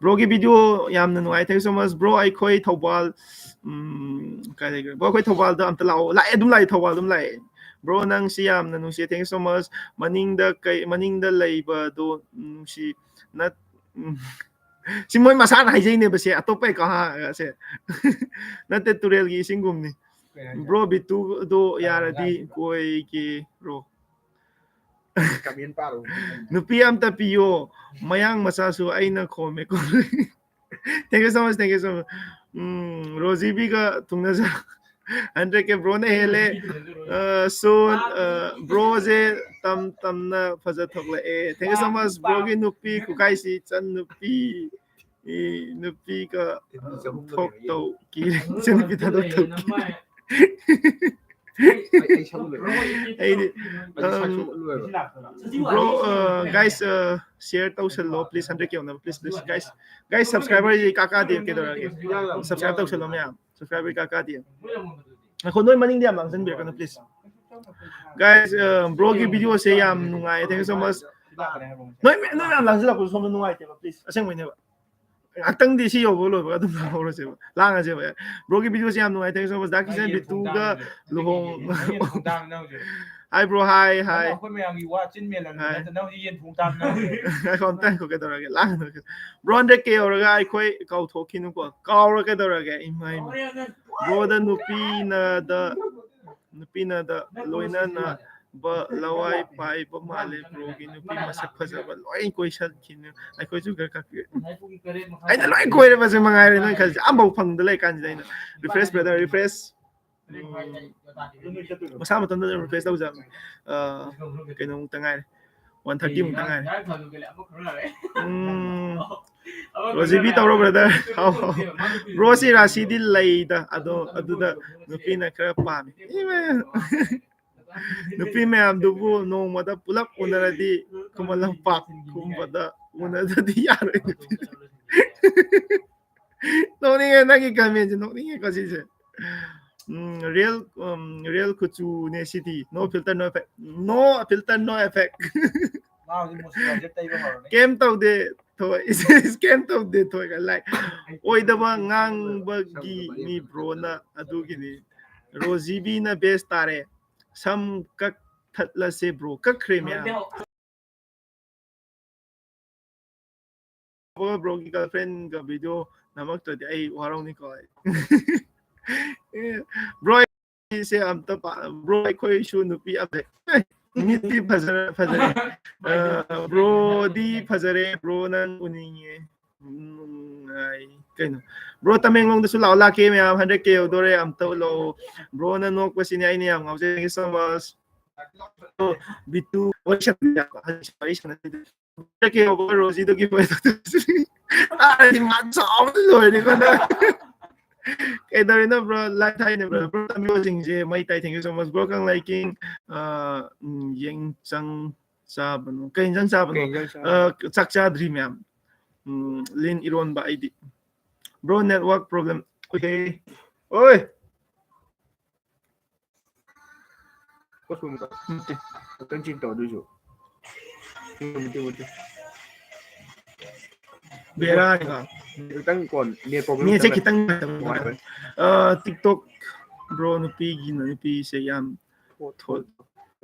Bro ꯒꯤ video ꯌꯥꯝꯅ ꯅꯨꯡꯉꯥꯏ, thank you so much bro꯫ ꯑꯩꯈꯣꯏ ꯊꯧꯕꯥꯜ, ꯎꯝ, ꯀꯥꯏ ꯂꯩꯒꯦ bro? ꯑꯩꯈꯣꯏ ꯊꯧꯕꯥꯜꯗ ꯑꯝꯇ ꯂꯥꯛꯑꯣ꯫ ꯂꯥꯛꯑꯦ, ꯑꯗꯨꯝ ꯂꯥꯛꯑꯦ, ꯊꯧꯕꯥꯜ ꯑꯗꯨꯝ ꯂꯥꯛꯑꯦ꯫ Bro ꯅꯪꯁꯤ ꯌꯥꯝꯅ ꯅꯨꯡꯁꯤꯌꯦ, thank you so much꯫ ꯃꯅꯤꯡꯗ ꯀꯩ, ꯃꯅꯤꯡꯗ ꯂꯩꯕꯗꯣ ꯅꯨꯡꯁꯤ ꯅꯠ-, ꯎꯝ꯫ ꯁꯤ ꯃꯣꯏ ꯃꯁꯥꯅ ꯍꯥꯏꯖꯩꯅꯦꯕ, ꯁꯦ ꯑꯇꯣꯞꯄ ꯑꯦꯀꯥꯎꯟꯁꯦ꯫ ꯅꯠꯇꯦ, ꯇꯨꯔꯦꯜꯒꯤ ꯏꯁꯤꯡꯒꯨꯝꯅꯤ꯫ Bro ꯕꯤꯇꯨꯗꯣ ꯌꯥꯔꯗꯤ ꯀꯣꯏꯒꯦ bro꯫ Comment ꯄꯥꯔꯣ꯫ ꯅꯨꯄꯤ ꯑꯝꯇ ꯄꯤꯌꯣ, ꯃꯌꯥꯡ ꯃꯆꯥꯁꯨ ꯑꯩꯅ ꯈꯣꯝꯃꯦꯀꯣ꯫ Thank you so much, thank you so much꯫ Um, ꯔꯣꯖꯤꯕꯤꯒ ꯊꯨꯡꯅꯖ-, hundred K bro ꯅ ꯍꯦꯜꯂꯦ꯫ ꯑ, ꯁꯣꯟ, ꯑ, bro ꯁꯦ ꯇꯝ ꯇꯝꯅ ꯐꯖ ꯊꯣꯛꯂꯛꯑꯦ꯫ Thank you so much bro ꯒꯤ ꯅꯨꯄꯤ ꯈꯨꯀꯥꯏꯁꯤ ꯏꯆꯟ ꯅꯨꯄꯤ꯫ ꯅꯨꯄꯤꯒ ꯊꯣꯛ ꯇꯧ ꯀꯤꯔꯦ꯫ ꯏꯆꯟꯅꯨꯄꯤ ꯊꯥꯗꯣꯛ ꯇꯧ ꯀꯤꯔꯦ꯫ ꯑꯩꯗꯤ bro, guys, share ꯇꯧꯁꯜꯂꯣ please, hundred K ꯌꯧꯅꯕ please, please guys. Guys, subscriber ꯏꯀꯥ ꯀꯥꯗꯦ, ꯀꯩꯗꯧꯔꯒꯦ? Subscribe ꯇꯧꯁꯜꯂꯣ ꯃꯌꯥꯝ, subscriber ꯏꯀꯥ ꯀꯥꯗꯦ꯫ ꯉꯥꯏꯈꯣ, ꯅꯣꯏ ꯃꯅꯤꯡꯗ ꯌꯥꯝ ꯂꯥꯡꯁꯤꯟꯕꯤꯔꯛꯀꯅꯨ please. Guys, bro ꯒꯤ video ꯁꯦ ꯌꯥꯝ ꯅꯨꯡꯉꯥꯏ, thank you so much. ꯅꯣꯏ ꯅꯣꯏ ꯃꯌꯥꯝ ꯂꯥꯡꯁꯤꯜꯂꯛꯄꯗꯣ ꯁꯣꯝꯗ ꯅꯨꯡꯉꯥꯏꯇꯦꯕ please, ꯑꯁꯦꯡꯕꯩꯅꯦꯕ꯫ ꯉꯥꯛꯇꯪꯗꯤ ꯁꯤ ꯌꯧꯕ ꯂꯣꯏꯕꯒ ꯑꯗꯨꯝ ꯂꯥꯡꯍꯧꯔꯁꯦꯕ, ꯂꯥꯡꯉꯁꯦꯕ꯫ Bro ꯒꯤ video ꯁꯦ ꯌꯥꯝ ꯅꯨꯡꯉꯥꯏ, thank you so much. ꯗꯥ ꯀꯤꯁꯟ ꯕꯤꯇꯨꯒ ꯂꯨꯍꯣꯡ꯫ Hi bro, hi, hi. ꯑꯩꯈꯣꯏ ꯃꯌꯥꯝꯒꯤ ꯋꯥ ꯆꯤꯟ ꯃꯦꯜꯂꯝꯅꯤ ꯅꯠꯇ꯭ꯔ ꯅꯪ ꯍꯧꯖꯤꯛ ꯌꯦꯟ ꯊꯣꯡ ꯆꯥꯗꯅ ꯍꯧꯖꯤꯛ꯫ ꯉꯥꯏꯈꯣ ꯑꯝꯇ ꯉꯥꯏꯈꯣ, ꯀꯩꯗꯧꯔꯒꯦ? ꯂꯥꯡꯒꯅꯨ꯫ Bro hundred K ꯌꯧꯔꯒ ꯑꯩꯈꯣꯏ ꯀꯥꯎꯊꯣꯛꯈꯤꯅꯨꯀꯣ꯫ ꯀꯥꯎꯔ ꯀꯩꯗꯧꯔꯒꯦ? ꯏꯃꯥ, ꯏꯃꯥ꯫ Bro ꯗ ꯅꯨꯄꯤꯅꯗ, ꯅꯨꯄꯤꯅꯗ ꯂꯣꯏꯅꯅꯕ ꯂꯋꯥꯏ ꯄꯥꯏꯕ ꯃꯥꯜꯂꯦ꯫ Bro ꯒꯤ ꯅꯨꯄꯤ ꯃꯁꯛ ꯐꯖꯕ ꯂꯣꯏ ꯀꯣꯏꯁꯟꯈꯤꯅꯤ꯫ ꯑꯩꯈꯣꯏꯁꯨ ꯈꯔ ꯀꯛꯄꯤꯌꯨ꯫ ꯑꯩꯅ ꯂꯣꯏ ꯀꯣꯏꯔꯦ, ꯃꯁꯤ ꯃꯉꯥꯏꯔꯦ ꯅꯣꯏ ꯈꯜꯂꯤꯁꯦ꯫ ꯑꯝꯐꯥꯎ ꯐꯪꯗ ꯂꯩ ꯀꯥꯟꯁꯤꯗ ꯑꯩꯅ꯫ Refresh brother, refresh꯫ ꯎꯝ, ꯃꯁꯥ ꯃꯊꯟꯇ ꯑꯗꯨꯝ refresh ꯇꯧꯖꯕꯅꯤ꯫ ꯑ, ꯀꯩꯅꯣꯃꯨꯛꯇ ꯉꯥꯏꯔꯦ, one thirty ꯃꯨꯛꯇ ꯉꯥꯏꯔꯦ꯫ ꯎꯝ, ꯔꯣꯖꯤꯕꯤ ꯇꯧꯔꯣ brother꯫ ꯍꯥꯎ, ꯍꯥꯎ꯫ Bro ꯁꯤ ꯔꯥꯁꯤꯗꯤ ꯂꯩꯗ, ꯑꯗꯣ ꯑꯗꯨꯗ ꯅꯨꯄꯤꯅ ꯈꯔ ꯄꯥꯝꯃꯤ꯫ ꯏꯃꯥ꯫ ꯅꯨꯄꯤ ꯃꯌꯥꯝꯗꯨꯕꯨ ꯅꯣꯡꯃꯗ ꯄꯨꯂꯞ ꯎꯅꯔꯗꯤ ꯈꯨꯃꯟ ꯂꯝꯄꯥꯛꯀꯨꯝꯕꯗ ꯎꯅꯗ꯭ꯔꯗꯤ ꯌꯥꯔꯣꯏ ꯅꯨꯄꯤ꯫ ꯅꯣꯛꯅꯤꯡꯉꯦ ꯅꯪꯒꯤ comment ꯁꯦ, ꯅꯣꯛꯅꯤꯡꯉꯦꯀꯣ ꯁꯤꯁꯦ꯫ ꯎꯝ, real, ꯎꯝ, real ꯀꯨꯆꯨꯅꯦ ꯁꯤꯗꯤ꯫ No filter, no effect. No filter, no effect. ꯃꯥ ꯍꯧꯖꯤꯛ moisturizer ꯇꯩꯕ ꯍꯧꯔꯅꯤ꯫ ꯀꯩꯝ ꯇꯧꯗꯦ ꯊꯣꯏ꯫ ꯏꯁ, ꯏꯁ, ꯀꯩꯝ ꯇꯧꯗꯦ ꯊꯣꯏꯒ ꯂꯥꯏ꯫ ꯑꯣꯏꯗꯕ ꯉꯥꯡꯕꯒꯤꯅꯤ bro ꯅ, ꯑꯗꯨꯒꯤꯅꯤ꯫ ꯔꯣꯖꯤꯕꯤꯅ best ꯇꯥꯔꯦ꯫ ꯁꯝ ꯀꯛꯊꯠꯂꯁꯦ bro꯫ ꯀꯛꯈ꯭ꯔꯦ ꯃꯌꯥꯝ꯫ Bro ꯒꯤ girlfriend ꯒ video ꯅꯝꯃꯛꯇ꯭ꯔꯗꯤ ꯑꯩ ꯋꯥꯔꯧꯅꯤꯀꯣ ꯑꯩ꯫ ꯑꯦ, bro ꯁꯦ ꯑꯝꯇ ꯄꯥ-, bro ꯑꯩꯈꯣꯏꯁꯨ ꯅꯨꯄꯤ ꯑꯝꯇ, ꯑꯦ, ꯃꯤꯠꯇꯤ ꯐꯖꯔꯦ, ꯐꯖꯔꯦ꯫ ꯑ, bro ꯗꯤ ꯐꯖꯔꯦ, bro ꯅꯪ ꯎꯅꯤꯡꯉꯦ꯫ ꯎꯝ, ꯅꯨꯡꯉꯥꯏ꯫ ꯀꯩꯅꯣ? Bro ꯇꯃꯦꯡꯂꯣꯡꯗꯁꯨ ꯂꯥꯛꯑꯣ, ꯂꯥꯛꯀꯦ ꯃꯌꯥꯝ, hundred K ꯌꯧꯗꯣꯔꯦ, ꯑꯝꯇ ꯎꯠꯂꯛꯑꯣ꯫ Bro ꯅ ꯅꯣꯛꯄꯁꯤꯅꯦ ꯑꯩꯅ ꯌꯥꯝ ꯉꯥꯎꯖꯩ, thank you so much꯫ ꯕꯤꯇꯨ ꯋꯥꯔꯤ ꯁꯥꯟꯅꯕ ꯌꯥꯕ, ꯍꯧꯖꯤꯛ ꯋꯥꯔꯤ ꯁꯥꯟꯅꯗꯣꯏꯗꯣ꯫ ꯆꯠꯀꯦ ꯌꯥꯎꯕ ꯔꯣꯖꯤꯗꯣ ꯒꯤꯐ ꯑꯣꯏꯅ ꯇꯧꯊꯣꯛꯁꯤ꯫ ꯇꯥꯔꯗꯤ ꯃꯥ ꯆꯥꯎꯕꯅ ꯂꯣꯏꯔꯦꯀꯣ ꯅꯪ꯫ ꯀꯩꯗꯧꯔꯤꯅꯣ ꯕ꯭ꯔꯣ? ꯂꯥꯏ ꯊꯥꯏꯅꯦ ꯕ꯭ꯔꯣ꯫ ꯕ꯭ꯔꯣ ꯇꯝꯕꯤꯕꯁꯤꯡꯁꯦ ꯃꯩ ꯇꯥꯏ꯫ Thank you so much bro. ꯀꯪꯂꯩꯀꯤꯡ, ꯑ, ꯎꯝ, ꯌꯦꯡꯆꯪ ꯆꯥꯕꯅꯣ? ꯀꯩ ꯌꯦꯟꯖꯥꯡ ꯆꯥꯕꯅꯣ? ꯀꯩ ꯌꯦꯟꯖꯥꯡ ꯆꯥꯕꯅꯣ? ꯑ, ꯆꯥꯛ ꯆꯥꯗ꯭ꯔꯤ ꯃꯌꯥꯝ꯫ ꯎꯝ, ꯂꯤꯟ ꯏꯔꯣꯟꯕ ꯑꯩꯗꯤ꯫ Bro, network problem꯫ Okay. ꯑꯣꯏ꯫ ꯀꯣꯁ ꯃꯨꯟꯕ꯫ ꯅꯠꯇꯦ꯫ ꯈꯤꯇꯪ change ꯇꯧ ꯑꯗꯨꯏꯁꯨ꯫ ꯃꯨꯟꯕ ꯅꯠꯇꯦ, ꯃꯨꯟꯕ ꯅꯠꯇꯦ꯫ ꯕꯦꯔꯥꯅꯤꯀꯣ꯫ ꯈꯤꯇꯪ ꯀꯣꯟ net problem ꯅꯦꯠꯁꯦ ꯈꯤꯇꯪ ꯈꯤꯇꯪ ꯅꯨꯡꯉꯥꯏꯕꯅꯤ꯫ ꯑ, TikTok ꯕ꯭ꯔꯣ ꯅꯨꯄꯤꯒꯤ ꯅꯨꯄꯤꯁꯦ ꯌꯥꯝ ꯊꯣꯠ꯫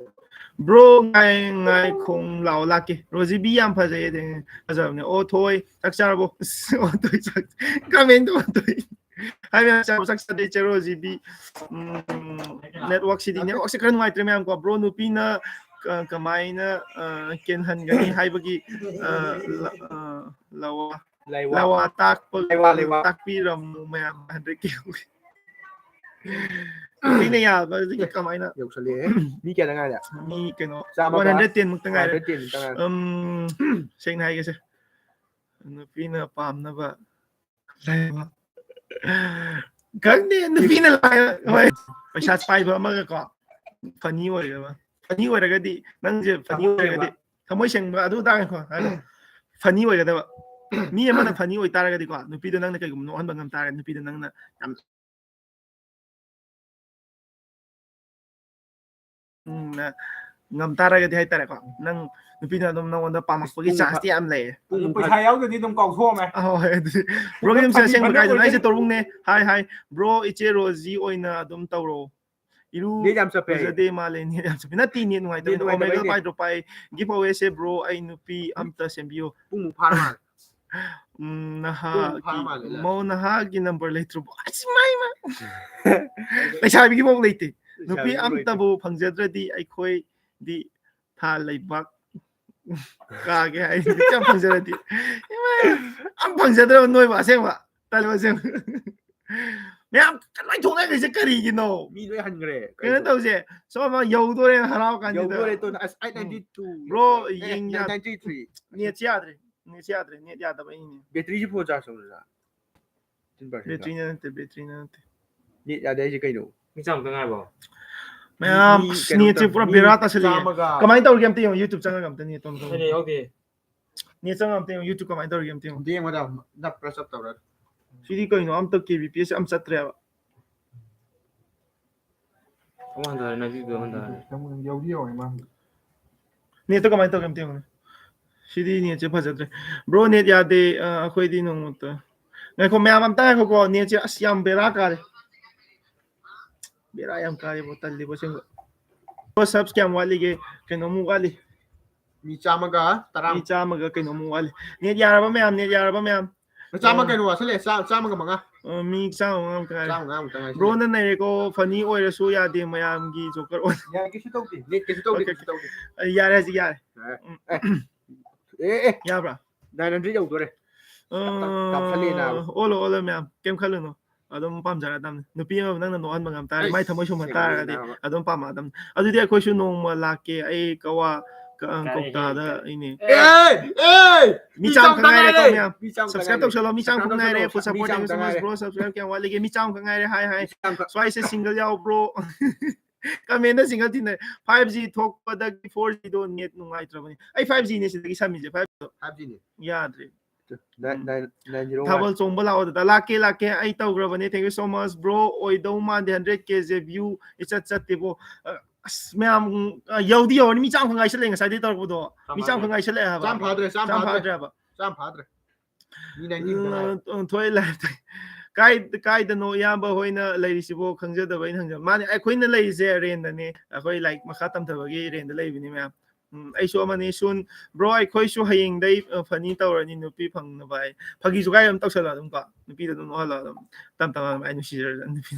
ꯕ꯭ꯔꯣ ꯉꯥꯏ-, ꯉꯥꯏꯈꯣꯡ ꯂꯥꯛꯑꯣ, ꯂꯥꯛꯀꯦ꯫ ꯔꯣꯖꯤꯕꯤ ꯌꯥꯝ ꯐꯖꯩꯌꯦ꯫ ꯐꯖꯕꯅꯦ꯫ ꯑꯣ, ꯊꯣꯏ, ꯆꯥꯛ ꯆꯥꯔꯕꯣ? ꯑꯣ, ꯊꯣꯏ, ꯆꯥꯛ-, comment ꯑꯣ, ꯊꯣꯏ꯫ ꯍꯥꯏ ꯃꯌꯥꯝ, ꯆꯥꯕ ꯆꯥꯛ ꯆꯥꯗꯦ, ꯆꯦ ꯔꯣꯖꯤꯕꯤ꯫ ꯎꯝ, network ꯁꯤꯗꯤ, network ꯁꯦ ꯈꯔ ꯅꯨꯡꯉꯥꯏꯇ꯭ꯔꯦ ꯃꯌꯥꯝ ꯀꯣ꯫ ꯕ꯭ꯔꯣ, ꯅꯨꯄꯤꯅ ꯀ-, ꯀꯃꯥꯏꯅ, ꯑ, ꯀꯦꯟꯍꯟꯒꯅꯤ ꯍꯥꯏꯕꯒꯤ, ꯑ, ꯂ-, ꯑ, ꯂꯋꯥ, ꯂꯩꯋꯥ꯫ ꯂꯋꯥ ꯇꯥꯛꯄ, ꯂꯩꯋꯥ, ꯂꯩꯋꯥ꯫ ꯇꯥꯛꯄꯤꯔꯝꯃꯨ ꯃꯌꯥꯝ ꯍꯟꯗꯛꯀꯤ꯫ ꯅꯨꯄꯤꯅ ꯌꯥꯕ ꯑꯗꯨꯗꯤ ꯀꯃꯥꯏꯅ? ꯌꯧꯁꯜꯂꯛꯑꯦ꯫ ꯃꯤ ꯀꯌꯥꯗ ꯉꯥꯏꯔꯦ? ꯃꯤ ꯀꯩꯅꯣ, ꯆꯥꯝꯃꯒ one hundred ten ꯃꯨꯛꯇ ꯉꯥꯏꯔꯦ꯫ One hundred ten ꯃꯨꯛꯇ ꯉꯥꯏꯔꯦ꯫ ꯎꯝ, ꯁꯦꯡꯅ ꯍꯥꯏꯒꯦꯁꯦ, ꯅꯨꯄꯤꯅ ꯄꯥꯝꯅꯕ ꯂꯩꯕ꯫ ꯈꯪꯗꯦ, ꯅꯨꯄꯤꯅ ꯂꯥꯏ-, ꯍꯣꯏ, ꯄꯩꯁꯥ ꯄꯥꯏꯕ ꯑꯃꯒꯀꯣ, funny ꯑꯣꯏꯒꯗꯕ꯫ Funny ꯑꯣꯏꯔꯒꯗꯤ, ꯅꯪꯁꯦ funny ꯊꯃꯣꯏ ꯑꯣꯏꯔꯒꯗꯤ, ꯁꯦꯡꯕ꯫ ꯊꯃꯣꯏ ꯁꯦꯡꯕ ꯑꯗꯨ ꯇꯥꯔꯦꯀꯣ, ꯍꯥꯏꯔꯣ꯫ Funny ꯑꯣꯏꯒꯗꯕ꯫ ꯃꯤ ꯑꯃꯅ funny ꯑꯣꯏꯇꯥꯔꯒꯗꯤꯀꯣ, ꯅꯨꯄꯤꯗꯣ ꯅꯪꯅ ꯀꯩꯒꯨꯝꯕ ꯅꯣꯛꯍꯟꯕ ꯉꯝ ꯇꯥꯔꯒꯗꯤ, ꯅꯨꯄꯤꯗꯣ ꯅꯪꯅ ꯌꯥꯝ ꯎꯝ, ꯅ ꯉꯝ ꯇꯥꯔꯒꯗꯤ ꯍꯥꯏꯇꯥꯔꯦꯀꯣ, ꯅꯪ ꯅꯨꯄꯤꯅ ꯑꯗꯨꯝ ꯅꯉꯣꯟꯗ ꯄꯥꯝꯃꯛꯄꯒꯤ ꯄꯨꯡ ꯆꯥꯟꯁꯇꯤ ꯐꯥ-, ꯌꯥꯝ ꯂꯩꯌꯦ꯫ ꯄꯨꯡ ꯑꯗꯨ ꯄꯩꯁꯥ ꯐꯥ-, ꯌꯥꯎꯗ꯭ꯔꯗꯤ ꯑꯗꯨꯝ ꯀꯥꯎꯊꯣꯛꯑꯝꯃꯦ꯫ ꯑꯍꯣꯏ, ꯍꯣꯏ, ꯑꯗꯨꯗꯤ ꯕ꯭ꯔꯣꯒꯤ ꯐꯅꯤ ꯃꯤꯡꯁꯦ ꯑꯁꯦꯡꯕ ꯐꯅꯤ ꯀꯥꯏꯗꯅꯣ? ꯑꯣꯏꯗꯣꯏꯅꯤ꯫ ꯑꯩꯁꯦ ꯇꯧꯔꯨꯡꯅꯦ꯫ ꯍꯥꯏ, ꯍꯥꯏ꯫ ꯕ꯭ꯔꯣ, ꯏꯆꯦ ꯔꯣꯖꯤ ꯑꯣꯏꯅ ꯑꯗꯨꯝ ꯇꯧꯔꯣ꯫ ꯏꯔꯨ ꯅꯦꯠ ꯌꯥꯝ ꯆꯞꯄꯦ ꯍꯥꯏꯌꯦ꯫ ꯐꯖꯗꯦ ꯃꯥꯜꯂꯦ, ꯅꯦꯠ ꯌꯥꯝ ꯆꯞꯄꯦ꯫ ꯅꯠꯇꯦ, ꯅꯦꯠ ꯅꯨꯡꯉꯥꯏꯇꯕꯅꯤ꯫ ꯅꯦꯠ ꯅꯨꯡꯉꯥꯏꯇꯕꯩꯅꯦ꯫ Omega ꯄꯥꯏꯗ꯭ꯔꯣ ꯄꯥꯏ? Give away ꯁꯦ ꯕ꯭ꯔꯣ, ꯑꯩ ꯅꯨꯄꯤ ꯑꯝꯇ ꯁꯦꯝꯕꯤꯌꯣ꯫ ꯄꯨꯡꯃꯨꯛ ꯐꯥꯔ ꯃꯥꯜꯂꯦ꯫ ꯎꯝ, ꯄꯨꯡꯃꯨꯛ ꯐꯥꯔ ꯅꯍꯥꯒꯤ, ꯃꯥꯜꯂꯦ꯫ ꯃꯧ ꯅꯍꯥꯒꯤ ꯅꯝꯕꯔ ꯂꯩꯇ꯭ꯔꯕꯣ? ꯑꯁ, ꯏꯃꯥ, ꯏꯃꯥ꯫ ꯂꯩꯁꯥꯕꯤꯒꯤ ꯃꯧ ꯂꯩꯇꯦ꯫ ꯅꯨꯄꯤ ꯂꯩꯁꯥꯕꯤꯒꯤ ꯃꯧ ꯂꯩꯇꯦ꯫ ꯑꯝꯇꯕꯨ ꯐꯪꯖꯗ꯭ꯔꯗꯤ ꯑꯩꯈꯣꯏꯗꯤ ꯊꯥ ꯂꯩꯕꯥꯛ ꯀꯥꯒꯦ ꯍꯥꯏ꯫ ꯅꯨꯄꯤ ꯑꯝ ꯐꯪꯖꯔꯗꯤ꯫ ꯏꯃꯥ, ꯑꯝ ꯐꯪꯖꯗ꯭ꯔꯕ ꯅꯣꯏꯕ ꯑꯁꯦꯡꯕ꯫ ꯇꯜꯂꯦ ꯑꯁꯦꯡꯕ꯫ ꯃꯌꯥꯝ ꯂꯣꯏ ꯊꯣꯛꯅꯈ꯭ꯔꯤꯁꯦ ꯀꯔꯤꯒꯤꯅꯣ? ꯃꯤ ꯂꯣꯏ ꯍꯟꯈ꯭ꯔꯦ꯫ ꯀꯩꯅꯣ ꯇꯧꯁꯦ, ꯁꯣꯝ ꯑꯃ ꯌꯧꯗꯣꯔꯦꯅ ꯍꯔꯥꯎ ꯀꯥꯟꯁꯤꯗ. ꯌꯧꯗꯣꯔꯦ ꯇꯣ꯫ ꯑꯁ, ꯑꯩꯠ ꯅꯥꯏꯟꯇꯤ ꯇꯨ꯫ Bro, ꯑꯦ, ꯌꯦꯡ ꯌꯥ- ꯅꯥꯏꯟꯇꯤ ꯊ꯭ꯔꯤ꯫ ꯅꯦꯠꯁꯦ ꯌꯥꯗ꯭ꯔꯦ, ꯅꯦꯠꯁꯦ ꯌꯥꯗ꯭ꯔꯦ, ꯅꯦꯠ ꯌꯥꯗꯕ ꯑꯩꯅꯦ. ꯕꯦꯇ꯭ꯔꯤꯁꯤ ꯐꯨꯜ ꯆꯥꯔꯖ ꯇꯧꯗ꯭ꯔꯥ? Fifteen percent. ꯕꯦꯇ꯭ꯔꯤꯅ ꯅꯠꯇꯦ, ꯕꯦꯇ꯭ꯔꯤꯅ ꯅꯠꯇꯦ. ꯅꯦꯠ ꯌꯥꯗꯦ ꯍꯥꯏꯁꯦ ꯀꯩꯅꯣ? ꯃꯤ ꯆꯥꯝꯃꯇ ꯉꯥꯏꯕꯣ? ꯃꯌꯥꯝ ꯃꯤ ꯑꯁ, ꯀꯩꯅꯣ ꯅꯦꯠꯁꯦ ꯇꯧ-, ꯄꯨꯔꯥ ꯃꯤ ꯕꯦꯔꯥ ꯇꯥꯁꯜꯂꯛꯑꯦ. ꯆꯥꯝꯃꯒ ꯀꯃꯥꯏꯅ ꯇꯧꯔꯤꯒꯦ ꯑꯝꯇ ꯌꯦꯡꯉꯣ, YouTube ꯆꯪꯉꯒ ꯑꯝꯇ ꯅꯦꯠ ꯇꯧ. ꯑꯩꯅ ꯌꯥꯎꯗꯦ. ꯅꯦꯠ ꯆꯪꯉꯒ ꯑꯝꯇ ꯌꯦꯡꯉꯣ, YouTube ꯀꯃꯥꯏꯅ ꯇꯧꯔꯤꯒꯦ ꯑꯝꯇ ꯌꯦꯡꯉꯣ. ꯑꯝꯇ ꯌꯦꯡꯉꯣꯗ, ꯅꯞꯄ꯭ꯔꯥ ꯆꯞꯇꯕ꯭ꯔꯥ? ꯁꯤꯗꯤ ꯀꯩꯅꯣ, ꯑꯝꯇ K B P S ꯑꯝ ꯆꯠꯇ꯭ꯔꯦꯕ. ꯑꯃꯨꯛ ꯍꯟꯊꯔꯦ, ꯅꯥꯏꯟꯇꯤ ꯇꯨ ꯍꯟꯊꯔꯦ. ꯌꯧꯗꯤ ꯌꯧꯔꯦ ꯃꯥ꯫ ꯅꯦꯠꯇꯣ ꯀꯃꯥꯏꯅ ꯇꯧꯒꯦ ꯑꯝꯇ ꯌꯦꯡꯉꯨꯅꯦ. ꯁꯤꯗꯤ ꯅꯦꯠꯁꯦ ꯐꯖꯗ꯭ꯔꯦ. Bro, ꯅꯦꯠ ꯌꯥꯗꯦ, ꯑ, ꯑꯩꯈꯣꯏꯗꯤ ꯅꯣꯡꯃꯇ. ꯉꯥꯏꯈꯣ, ꯃꯌꯥꯝ ꯑꯝꯇ ꯉꯥꯏꯈꯣꯀꯣ, ꯅꯦꯠꯁꯦ ꯑꯁ ꯌꯥꯝ ꯕꯦꯔꯥ ꯀꯥꯔꯦ. ꯕꯦꯔꯥ ꯌꯥꯝ ꯀꯥꯔꯦꯕꯣ, ꯇꯜꯂꯤꯕꯣ ꯑꯁꯦꯡꯕ. Bro, subs ꯀꯌꯥꯝ ꯋꯥꯠꯂꯤꯒꯦ? ꯀꯩꯅꯣꯃꯨꯛ ꯋꯥꯠꯂꯤ. ꯃꯤ ꯆꯥꯝꯃꯒ ꯇꯔꯥ꯫ ꯃꯤ ꯆꯥꯝꯃꯒ ꯀꯩꯅꯣꯃꯨꯛ ꯋꯥꯠꯂꯤ. ꯅꯦꯠ ꯌꯥꯔꯕ ꯃꯌꯥꯝ, ꯅꯦꯠ ꯌꯥꯔꯕ ꯃꯌꯥꯝ. ꯆꯥꯝꯃ ꯑ. ꯀꯩꯅꯣ ꯋꯥꯠꯁꯜꯂꯛꯑꯦ, ꯆꯥ-, ꯆꯥꯝꯃꯒ ꯃꯉꯥ꯫ ꯑ, ꯃꯤ ꯆꯥꯝꯃ ꯃꯉꯥ ꯃꯨꯛꯇ ꯉꯥꯏꯔꯦ. ꯆꯥꯝꯃ ꯃꯉꯥ ꯃꯨꯛꯇ ꯉꯥꯏꯁꯜꯂꯛꯑꯦ꯫ Bro ꯅ ꯅꯩꯔꯦꯀꯣ, funny ꯑꯣꯏꯔꯁꯨ ꯌꯥꯗꯦ ꯃꯌꯥꯝꯒꯤ joker ꯑꯣꯏ-, ꯌꯥꯔꯦ, ꯀꯩꯁꯨ ꯇꯧꯗꯦ, ꯅꯦꯠ ꯀꯩꯁꯨ ꯇꯧꯗꯦ, Okay, ꯀꯩꯁꯨ ꯇꯧꯗꯦ꯫ ꯑ, ꯌꯥꯔꯦ, ꯍꯧꯖꯤꯛ ꯌꯥꯔꯦ. ꯌꯥꯔꯦ꯫ ꯑꯦ, ꯑꯦ, ꯌꯥꯕ꯭ꯔꯥ? ꯅꯥꯏꯟ ꯍꯟꯗ꯭ꯔꯦꯠ ꯌꯧꯗꯣꯔꯦ꯫ ꯑ, ꯀꯥꯞꯊꯠꯂꯦ ꯅꯥꯕ꯫ ꯑꯣꯜꯂꯣ, ꯑꯣꯜꯂꯣ ꯃꯌꯥꯝ, ꯀꯩꯝ ꯈꯜꯂꯨꯅꯨ. ꯑꯗꯨꯝ ꯄꯥꯝꯖꯔꯛꯑꯗꯝꯅꯤ꯫ ꯅꯨꯄꯤ ꯑꯃ ꯅꯪꯅ ꯅꯣꯛꯍꯟꯕ ꯉꯝ ꯇꯥꯔꯗꯤ, ꯃꯥꯏ ꯑꯩꯁ, ꯊꯃꯣꯏ ꯁꯨꯝꯍꯠ ꯁꯦꯡꯕꯅꯤ ꯇꯥꯔꯒꯗꯤ ꯅꯥꯕ꯫ ꯑꯗꯨꯝ ꯄꯥꯝꯃꯛꯑꯗꯝꯅꯤ꯫ ꯑꯗꯨꯗꯤ ꯑꯩꯈꯣꯏꯁꯨ ꯅꯣꯡꯃ ꯂꯥꯛꯀꯦ꯫ ꯑꯩ ꯀꯋꯥ ꯀ-, ꯑ, ꯌꯥꯔꯦ, ꯀꯧꯇꯥꯗ ꯌꯥꯔꯦ. ꯏꯅꯦ꯫ ꯑꯦ, ꯑꯦ, ꯃꯤ ꯆꯥꯝ ꯈꯛ ꯉꯥꯏꯔꯦꯀꯣ ꯃꯌꯥꯝ. ꯃꯤ ꯆꯥꯝ ꯈꯛ Subscribe ꯉꯥꯏꯔꯦ꯫ ꯇꯧꯁꯜꯂꯣ, ꯃꯤ ꯆꯥꯝ ꯈꯛ Subscribe ꯉꯥꯏꯔꯦ. ꯇꯧꯁꯜꯂꯣ. Full support ꯃꯤ ꯆꯥꯝ ꯇꯧꯁꯜꯂꯣ. ꯈꯛ ꯉꯥꯏꯔꯦ꯫ Bro, subscribe ꯀꯌꯥꯝ ꯋꯥꯠꯂꯤꯒꯦ? ꯃꯤ ꯆꯥꯝ ꯈꯛ ꯉꯥꯏꯔꯦ. ꯍꯥꯏ, ꯍꯥꯏ. ꯃꯤ ꯆꯥꯝ ꯈꯛ꯫ ꯁ꯭ꯋꯥꯏꯁꯦ single ꯌꯥꯎꯕ꯭ꯔꯣ? Comment ꯗ single ꯊꯤꯅꯔꯦ꯫ Five G ꯊꯣꯛꯄꯗꯒꯤ four G ꯗꯣ ꯅꯦꯠ ꯅꯨꯡꯉꯥꯏꯇ꯭ꯔꯕꯅꯤ꯫ ꯑꯩ five G ꯅꯦ ꯁꯤꯗꯒꯤ ꯁꯝꯃꯤꯁꯦ, five G ꯗꯣ. Five G ꯅꯦ꯫ ꯌꯥꯗ꯭ꯔꯦ. Nine, um. Nine, nine zero one. ꯊꯥꯕꯜ ꯆꯣꯡꯕ ꯂꯥꯛꯑꯣ ꯗꯗꯥ꯫ ꯂꯥꯛꯀꯦ, ꯂꯥꯛꯀꯦ, ꯑꯩ ꯇꯧꯈ꯭ꯔꯕꯅꯦ. Thank you so much, bro. ꯑꯣꯏꯗꯧ ꯃꯥꯟꯗꯦ, hundred K ꯁꯦ view ꯏꯆꯠ ꯆꯠꯇꯦꯕꯣ. ꯑ, ꯑꯁ, ꯃꯌꯥꯝ, ꯑ, ꯌꯧꯗꯤ ꯌꯧꯔꯅꯤ. ꯃꯤ ꯆꯥꯝ ꯈꯛ ꯉꯥꯏꯁꯜꯂꯛꯑꯦ, ꯉꯁꯥꯏꯗꯩ ꯇꯧꯔꯛꯄꯗꯣ. ꯃꯤ ꯆꯥꯝ ꯈꯛ ꯉꯥꯏꯁꯜꯂꯛꯑꯦ ꯍꯥꯏꯕ. ꯆꯥꯝ ꯐꯥꯗ꯭ꯔꯦ, ꯆꯥꯝ ꯆꯥꯝ ꯐꯥꯗ꯭ꯔꯦ꯫ ꯐꯥꯗ꯭ꯔꯦ ꯍꯥꯏꯕ. ꯆꯥꯝ ꯐꯥꯗ꯭ꯔꯦ꯫ ꯃꯤ ꯅꯥꯏꯟꯇꯤ ꯈꯛꯇ ꯉꯥꯏꯔꯦ꯫ ꯎꯝ, ꯊꯣꯛꯑꯦ live ꯇ꯫ ꯀꯥꯏ-, ꯀꯥꯏꯗꯅꯣ ꯏꯌꯥꯝꯕ ꯍꯣꯏꯅ ꯂꯩꯔꯤꯁꯤꯕꯣ? ꯈꯪꯖꯗꯕ ꯑꯩꯅ ꯍꯪꯖꯕ꯫ ꯃꯥꯅꯦ, ꯑꯩꯈꯣꯏꯅ ꯂꯩꯔꯤꯁꯦ ꯔꯦꯟꯗꯅꯦ꯫ ꯑꯩꯈꯣꯏ ꯂꯥꯏꯔꯤꯛ ꯃꯈꯥ ꯇꯝꯊꯕꯒꯤ ꯔꯦꯟꯗ ꯂꯩꯕꯅꯤ ꯃꯌꯥꯝ꯫ ꯎꯝ, ꯑꯩꯁꯨ ꯑꯃꯅꯤ꯫ Soon, bro, ꯑꯩꯈꯣꯏꯁꯨ ꯍꯌꯦꯡꯗꯩ, ꯑ, funny ꯇꯧꯔꯅꯤ ꯅꯨꯄꯤ ꯐꯪꯅꯕ ꯍꯥꯏ꯫ ꯐꯥꯒꯤ ꯖꯨꯒꯥꯏ ꯑꯗꯨꯝ ꯇꯧꯁꯜꯂꯣ ꯑꯗꯨꯝ ꯀꯣ꯫ ꯅꯨꯄꯤꯗ ꯑꯗꯨꯝ ꯅꯣꯛꯍꯜꯂꯣ ꯑꯗꯨꯝ꯫ ꯇꯞ ꯇꯞꯅ ꯑꯗꯨꯃꯥꯏꯅ ꯅꯨꯡꯁꯤꯖꯔꯖꯅꯤ ꯅꯨꯄꯤ꯫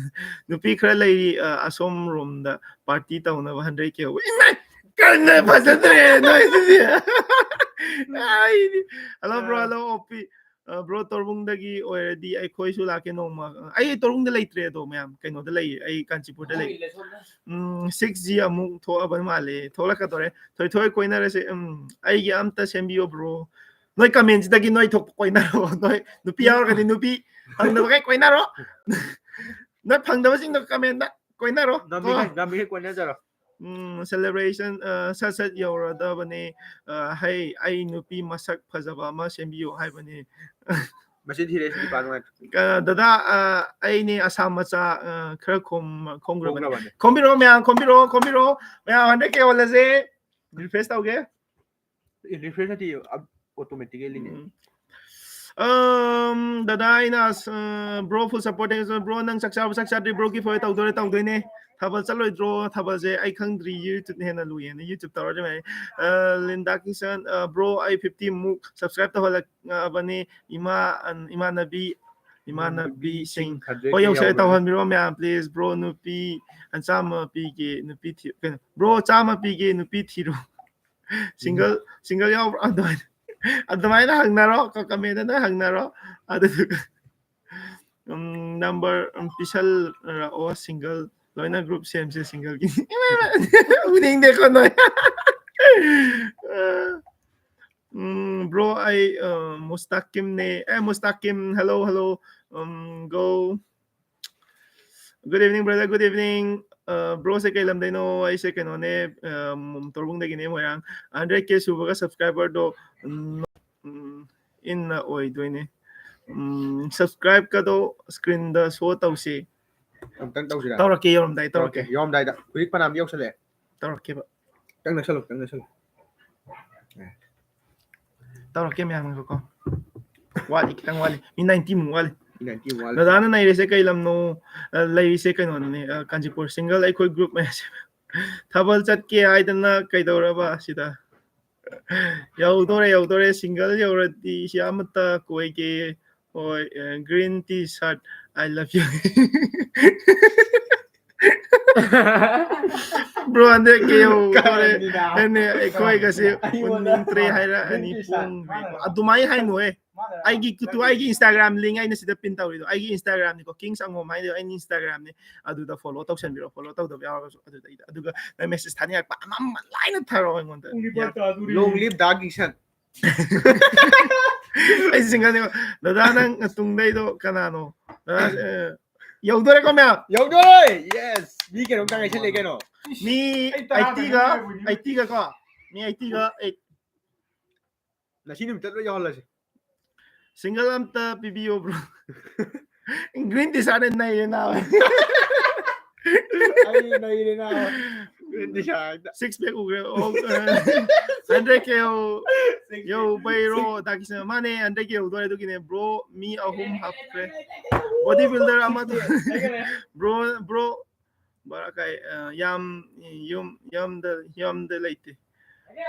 ꯅꯨꯄꯤ ꯈꯔ ꯂꯩꯔꯤ, ꯑ, ꯑꯁꯣꯝ ꯔꯣꯝꯗ party ꯇꯧꯅꯕ hundred K ꯍꯧꯕ꯫ ꯏꯃꯥꯏ! ꯀꯟꯅ ꯐꯖꯗ꯭ꯔꯦ ꯅꯣꯏꯁꯤꯗꯤ꯫ ꯑꯩꯗꯤ꯫ Hello, bro, hello, ꯑꯣꯄꯤ꯫ ꯑ, ꯕ꯭ꯔꯣ, ꯇꯣꯔꯕꯨꯡꯗꯒꯤ ꯑꯣꯏꯔꯗꯤ ꯑꯩꯈꯣꯏꯁꯨ ꯂꯥꯛꯀꯦ ꯅꯣꯡꯃ꯫ ꯑ, ꯑꯩ ꯇꯣꯔꯕꯨꯡꯗ ꯂꯩꯇ꯭ꯔꯦ ꯑꯗꯣ, ꯃꯌꯥꯝ ꯀꯩꯅꯣꯗ ꯂꯩꯌꯦ, ꯑꯩ ꯀꯥꯟꯆꯤꯄꯨꯔꯗ ꯂꯩ꯫ ꯎꯝ, ꯁꯤꯛꯁ ꯖꯤ ꯑꯃꯨꯛ ꯊꯣꯛꯑꯕ ꯃꯥꯜꯂꯦ, ꯊꯣꯛꯂꯛꯀꯗꯧꯔꯦ꯫ ꯊꯣꯏꯊꯣꯏ ꯀꯣꯏꯅꯔꯁꯦ꯫ ꯎꯝ, ꯑꯩꯒꯤ ꯑꯝꯇ ꯁꯦꯝꯕꯤꯌꯣ ꯕ꯭ꯔꯣ꯫ ꯅꯣꯏ ꯀꯃꯦꯟꯁꯤꯗꯒꯤ ꯅꯣꯏ ꯊꯣꯛꯄ ꯀꯣꯏꯅꯔꯣ꯫ ꯅꯣꯏ ꯅꯨꯄꯤ ꯌꯥꯎꯔꯒꯗꯤ ꯅꯨꯄꯤ, ꯐꯪꯗꯕꯈꯩ ꯀꯣꯏꯅꯔꯣ꯫ ꯅꯣꯏ ꯐꯪꯗꯕꯁꯤꯡꯗꯣ ꯀꯃꯦꯟꯗ ꯀꯣꯏꯅꯔꯣ꯫ ꯉꯝꯃꯤꯈꯩ, ꯉꯝꯃꯤꯈꯩ ꯀꯣꯏꯅꯖꯔꯣ꯫ ꯎꯝ, celebration, ꯑ, ꯁꯠ ꯁꯠ ꯌꯧꯔꯗꯕꯅꯦ꯫ ꯑ, "ꯍꯩ, ꯑꯩ ꯅꯨꯄꯤ ꯃꯁꯛ ꯐꯖꯕ ꯑꯃ ꯁꯦꯝꯕꯤꯌꯨ" ꯍꯥꯏꯕꯅꯦ꯫ ꯃꯁꯤ ꯊꯤꯔꯦ, ꯁꯤ ꯅꯨꯄꯥ ꯅꯨꯡꯉꯥꯏ-, ꯑ, ꯗꯗꯥ, ꯑ, ꯑꯩꯅꯦ ꯑꯁꯥꯝ ꯃꯆꯥ, ꯑ, ꯈꯔ ꯈꯣꯝ-, ꯈꯣꯝꯈ꯭ꯔꯕꯅꯦ꯫ ꯈꯣꯝꯈ꯭ꯔꯕꯅꯦ꯫ ꯈꯣꯝꯕꯤꯔꯛꯑꯣ ꯃꯌꯥꯝ, ꯈꯣꯝꯕꯤꯔꯛꯑꯣ, ꯈꯣꯝꯕꯤꯔꯛꯑꯣ꯫ ꯃꯌꯥꯝ hundred K ꯌꯧꯍꯜꯂꯁꯦ꯫ Refresh ꯇꯧꯒꯦ꯫ ꯑꯦ, refresh ꯅꯠꯇꯦ, ꯑꯞ-, automatically ꯅꯦ꯫ ꯎꯝ꯫ ꯑꯝ, ꯗꯗꯥ, ꯑꯩꯅ ꯑꯁ-, ꯑ, bro full support ꯇꯧꯒꯦ꯫ Bro, ꯅꯪ ꯆꯥꯛ ꯆꯥꯔꯕ? ꯆꯥꯛ ꯆꯥꯗ꯭ꯔꯤ, bro ꯒꯤ ꯐꯣꯏ ꯇꯧꯗꯣꯔꯦ, ꯇꯧꯗꯣꯏꯅꯦ꯫ ꯊꯥꯕꯜ ꯆꯠꯂꯣꯏꯗ꯭ꯔꯣ? ꯊꯥꯕꯜꯁꯦ ꯑꯩ ꯈꯪꯗ꯭ꯔꯤ, YouTube ꯅ ꯍꯦꯟꯅ ꯂꯨꯏꯌꯦꯅ YouTube ꯇꯧꯔꯗꯤ ꯐꯩ꯫ ꯑ, ꯂꯤꯟꯗꯥ ꯀꯤꯁꯟ, ꯑ, bro, ꯑꯩ fifty ꯃꯨꯛ subscribe ꯇꯧꯍꯜꯂꯛꯑꯕꯅꯤ꯫ ꯏꯃꯥ-, ꯑꯟ-, ꯏꯃꯥꯟꯅꯕꯤ, ꯏꯃꯥꯟꯅꯕꯤꯁꯤꯡ꯫ Hundred K ꯍꯣꯏ, ꯌꯧꯁꯜꯂꯦ, ꯌꯧꯔꯕꯅꯤ꯫ ꯇꯧꯍꯟꯕꯤꯔꯣ ꯃꯌꯥꯝ, please, bro, ꯅꯨꯄꯤ, ꯑ, ꯆꯥꯝꯃ ꯄꯤꯒꯦ, ꯅꯨꯄꯤ ꯊꯤ-, ꯀꯩꯅꯣ, bro, ꯆꯥꯝꯃ ꯄꯤꯒꯦ, ꯅꯨꯄꯤ ꯊꯤꯔꯣ꯫ Single, single ꯌꯥꯎꯕ꯭ꯔꯥ? ꯑꯗꯨꯃꯥꯏꯅ, ꯑꯗꯨꯃꯥꯏꯅ ꯍꯪꯅꯔꯣ, ꯀ-, comment ꯅ ꯍꯪꯅꯔꯣ꯫ ꯑꯗꯨꯗꯨꯒ, ꯎꯝ, number, ꯎꯝ, ꯄꯤꯁꯜꯂꯛꯑꯣ, single꯫ ꯂꯣꯏꯅ group ꯁꯦꯝꯁꯦ, single ꯒꯤ꯫ ꯎꯅꯤꯡꯗꯦꯀꯣ ꯅꯣꯏ꯫ ꯎꯝ, bro, ꯑꯩ, ꯑ, ꯃꯨꯁꯇꯥꯀꯤꯝꯅꯦ꯫ ꯑꯦ, ꯃꯨꯁꯇꯥꯀꯤꯝ, hello, hello. ꯎꯝ, go. Good evening, brother. Good evening. ꯑ, bro ꯁꯦ ꯀꯩ ꯂꯝꯗꯩꯅꯣ? ꯑꯩꯁꯦ ꯀꯩꯅꯣꯅꯦ, ꯑ, ꯃꯨꯝ-, ꯇꯣꯔꯕꯨꯡꯗꯒꯤꯅꯦ, ꯃꯣꯏꯔꯥꯡ꯫ Hundred K ꯁꯨꯕꯒ subscriber ꯗꯣ, ꯎꯝ, ꯎꯝ, ꯏꯟꯅ ꯑꯣꯏꯗꯣꯏꯅꯦ꯫ ꯎꯝ, subscribe ꯀꯗꯣ screen ꯗ show ꯇꯧꯁꯤ꯫ ꯑꯃꯨꯛꯇꯪ ꯇꯧꯁꯤꯔꯥ? ꯇꯧꯔꯛꯀꯦ, ꯌꯧꯔꯝꯗꯥꯏ ꯇꯧꯔꯛꯀꯦ꯫ ꯌꯧꯔꯝꯗꯥꯏꯗ꯫ ꯍꯧꯖꯤꯛ ꯐꯅꯌꯥꯝ ꯌꯧꯁꯜꯂꯛꯑꯦ꯫ ꯇꯧꯔꯛꯀꯦꯕ꯫ ꯈꯤꯇꯪ ꯅꯛꯁꯜꯂꯨ, ꯈꯤꯇꯪ ꯅꯛꯁꯜꯂꯨ꯫ ꯇꯧꯔꯛꯀꯦ ꯃꯌꯥꯝ, ꯉꯥꯏꯈꯣꯀꯣ꯫ ꯋꯥꯠꯂꯤ, ꯈꯤꯇꯪ ꯋꯥꯠꯂꯤ꯫ ꯃꯤ ninety ꯃꯨꯛ ꯋꯥꯠꯂꯤ꯫ ꯃꯤ ninety ꯃꯨꯛ ꯋꯥꯠꯂꯤ꯫ ꯗꯗꯥꯅ ꯅꯩꯔꯤꯁꯦ ꯀꯩ ꯂꯝꯅꯣ? ꯑ, ꯂꯩꯔꯤꯁꯦ ꯀꯩꯅꯣꯅꯦ, ꯑ, ꯀꯥꯟꯆꯤꯄꯨꯔ꯫ Single ꯑꯩꯈꯣꯏ group ꯃꯌꯥꯝꯁꯦ꯫ ꯊꯥꯕꯜ ꯆꯠꯀꯦ ꯍꯥꯏꯗꯅ ꯀꯩꯗꯧꯔꯕ ꯁꯤꯗ? ꯌꯧꯗꯣꯔꯦ, ꯌꯧꯗꯣꯔꯦ꯫ Single ꯌꯧꯔꯗꯤ ꯁꯤ ꯑꯃꯠꯇ ꯀꯣꯏꯒꯦ꯫ ꯍꯣꯏ, ꯑ, green T-shirt, I love you꯫ Bro, ꯍꯟꯗꯛ ꯀꯦ ꯌꯧꯗꯣꯔꯦ꯫ ꯀꯔꯤꯅꯣ? ꯑꯩꯅ ꯑꯩꯈꯣꯏꯒꯁꯦ ꯑꯩꯉꯣꯟꯗ ꯎꯅꯤꯡꯗ꯭ꯔꯦ ꯍꯥꯏꯔꯛꯑꯅꯤ꯫ ꯅꯪꯒꯤ ꯄꯣꯡ ꯃꯥꯅ ꯑꯗꯨꯃꯥꯏꯅ ꯍꯥꯏꯅꯨꯍꯦ꯫ ꯃꯥꯅ ꯑꯩꯒꯤ ꯀꯨꯇꯨ, ꯑꯩꯒꯤ Instagram link ꯑꯩꯅ ꯁꯤꯗ pin ꯇꯧꯔꯤꯗꯣ ꯑꯩꯒꯤ Instagram ꯅꯤꯀꯣ, ꯀꯤꯡꯁ ꯑꯉꯣꯝ ꯍꯥꯏꯗꯣ ꯑꯩꯒꯤ Instagram ꯅꯤ꯫ ꯑꯗꯨꯗ follow ꯇꯧꯁꯟꯕꯤꯔꯣ, follow ꯇꯧꯗꯕ ꯌꯥꯎꯔꯒꯁꯨ ꯑꯗꯨꯗꯩꯗ꯫ ꯑꯗꯨꯒ ꯅꯪ message ꯊꯥꯅꯤꯡꯉꯛꯄ ꯑꯃ ꯑꯃ ꯂꯥꯏꯅ ꯊꯥꯔꯛꯑꯣ ꯑꯩꯉꯣꯟꯗ꯫ ꯄꯨꯡ ꯅꯤꯄꯥꯟ ꯌꯥ꯫ ꯇꯥꯗꯣꯔꯤ꯫ Long live ꯗꯥ ꯀꯤꯡꯁꯟ꯫ ꯑꯩ single ꯅꯤꯀꯣ꯫ ꯗꯗꯥ, ꯅꯪ ꯇꯨꯡꯗꯩꯗꯣ ꯀꯅꯥꯅꯣ? ꯗꯗꯥ, ꯑ, ꯌꯧꯗꯣꯔꯦꯀꯣ ꯃꯌꯥꯝ? ꯌꯧꯗꯣꯔꯦ! Yes! ꯃꯤ ꯀꯩꯅꯣꯝꯇ ꯉꯥꯏꯁꯤꯜꯂꯦ ꯀꯩꯅꯣ꯫ ꯃꯤ ꯑꯩ ꯇꯔꯥ ꯑꯩꯠꯇꯤꯒ, ꯉꯥꯏꯔꯤꯕꯅꯤ꯫ ꯑꯩꯠꯇꯤꯒ ꯀꯣ? ꯃꯤ ꯑꯩꯠꯇꯤꯒ ꯑꯩꯠ꯫ ꯉꯁꯤ ꯅꯨꯃꯤꯠꯇ ꯂꯣꯏ ꯌꯧꯍꯜꯂꯁꯤ꯫ Single ꯑꯝꯇ ꯄꯤꯕꯤꯌꯣ, bro꯫ Green T-shirt ꯅꯩꯔꯦ ꯅꯥꯕ꯫ ꯑꯩ ꯅꯩꯔꯦ ꯅꯥꯕ꯫ Green T-shirt꯫ Six pack ꯎꯈ꯭ꯔꯦ꯫ ꯑꯣ, hundred K ꯌꯧ-, Six pack꯫ ꯌꯧꯕꯩꯔꯣ? ꯗꯥ ꯀꯤꯁꯟ, ꯃꯥꯅꯦ, hundred K ꯌꯧꯗꯣꯔꯦ, ꯑꯗꯨꯒꯤꯅꯦ, bro, ꯃꯤ ꯑꯍꯨꯝ ꯍꯥꯞꯈ꯭ꯔꯦ꯫ Body builder ꯑꯃꯗꯣ, bro, bro, ꯕꯔꯥ ꯀꯥꯏ, ꯑ, ꯌꯥꯝ, ꯌꯨꯝ, ꯌꯨꯝꯗ, ꯌꯨꯝꯗ ꯂꯩꯇꯦ꯫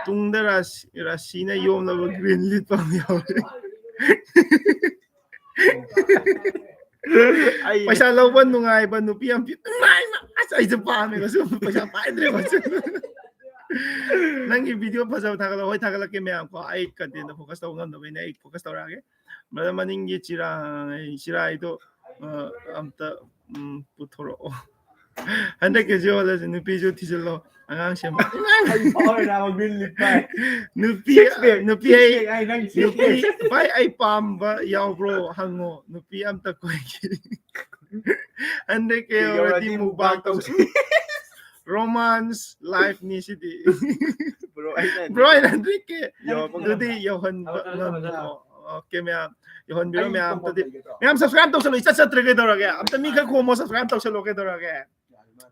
ꯇꯨꯡꯗ ꯔꯥꯁꯤ-, ꯔꯥꯁꯤꯅ ꯌꯣꯝꯂꯕ green ꯂꯤꯠꯄ ꯑꯃ ꯌꯥꯎꯔꯦ꯫ ꯑꯩ ꯄꯩꯁꯥ ꯂꯧꯕ ꯅꯨꯡꯉꯥꯏꯕ ꯅꯨꯄꯤ ꯑꯃ ꯄꯤ-, ꯏꯃꯥ, ꯏꯃꯥ, ꯑꯁ, ꯑꯩꯁꯨ ꯄꯥꯝꯃꯦ, ꯃꯁꯤ ꯄꯩꯁꯥ ꯄꯥꯏꯗ꯭ꯔꯦ, ꯃꯁꯤ꯫ ꯅꯪꯒꯤ video ꯐꯖꯕ ꯊꯥꯒꯠꯂꯛꯑꯣ꯫ ꯍꯣꯏ, ꯊꯥꯒꯠꯂꯛꯀꯦ ꯃꯌꯥꯝ ꯀꯣ꯫ ꯑꯩ content ꯐꯣꯀꯁ ꯇꯧꯕ ꯉꯝꯗꯕꯩꯅꯦ, ꯑꯩ ꯐꯣꯀꯁ ꯇꯧꯔꯛꯑꯒꯦ꯫ Brother, ꯃꯅꯤꯡꯒꯤ ꯆꯤꯔꯥꯏ, ꯆꯤꯔꯥꯏꯗꯣ, ꯑ, ꯑꯝꯇ, ꯎꯝ, ꯄꯨꯊꯣꯔꯛꯑꯣ꯫ Hundred K ꯌꯧꯍꯜꯂꯁꯤ, ꯅꯨꯄꯤꯁꯨ ꯊꯤꯖꯤꯜꯂꯣ, ꯑꯉꯥꯡ ꯁꯦꯝꯃꯣ꯫ ꯑꯩ ꯐꯥꯎꯔꯦ ꯅꯥꯕ, green ꯂꯤꯠꯄ ꯍꯥꯏ꯫ ꯅꯨꯄꯤ, six pack, ꯅꯨꯄꯤ six ꯑꯩ, pack ꯍꯥꯏ, ꯅꯪ six ꯅꯨꯄꯤ, pack꯫ ꯚꯥꯏ, ꯑꯩ ꯄꯥꯝꯕ ꯌꯥꯎꯕ꯭ꯔꯣ ꯍꯪꯉꯣ, ꯅꯨꯄꯤ ꯑꯝꯇ ꯀꯣꯏꯒꯦ꯫ Hundred K ꯌꯧꯔꯗꯤ ꯌꯧꯔꯗꯤ mukbang mukbang ꯇꯧꯁꯤ꯫ ꯇꯧꯁꯤ꯫ Romance life ꯅꯤ ꯁꯤꯗꯤ꯫ Bro, ꯑꯩꯅ bro, ꯑꯩꯅ hundred K ꯌꯧꯔꯕ ꯑꯗꯨꯗꯤ ꯉꯝꯗ꯭ꯔꯥ? ꯌꯧꯍꯟꯕ ꯉꯝꯗ꯭ꯔꯣ? Okay, ꯃꯌꯥꯝ, ꯌꯧꯍꯟꯕꯤꯔꯣ ꯑꯩ ꯃꯌꯥꯝ꯫ ꯈꯣꯡꯎꯞ ꯑꯝꯇꯗꯤ ꯂꯩꯒꯦ ꯇꯧꯔꯣ꯫ ꯃꯌꯥꯝ subscribe ꯇꯧꯁꯜꯂꯣ, ꯏꯆꯠ ꯆꯠꯇ꯭ꯔꯦ ꯀꯩꯗꯧꯔꯒꯦ? ꯑꯝꯇ ꯃꯤ ꯈꯔ ꯈꯣꯝꯃꯣ, subscribe ꯇꯧꯁꯜꯂꯣ ꯀꯩꯗꯧꯔꯒꯦ?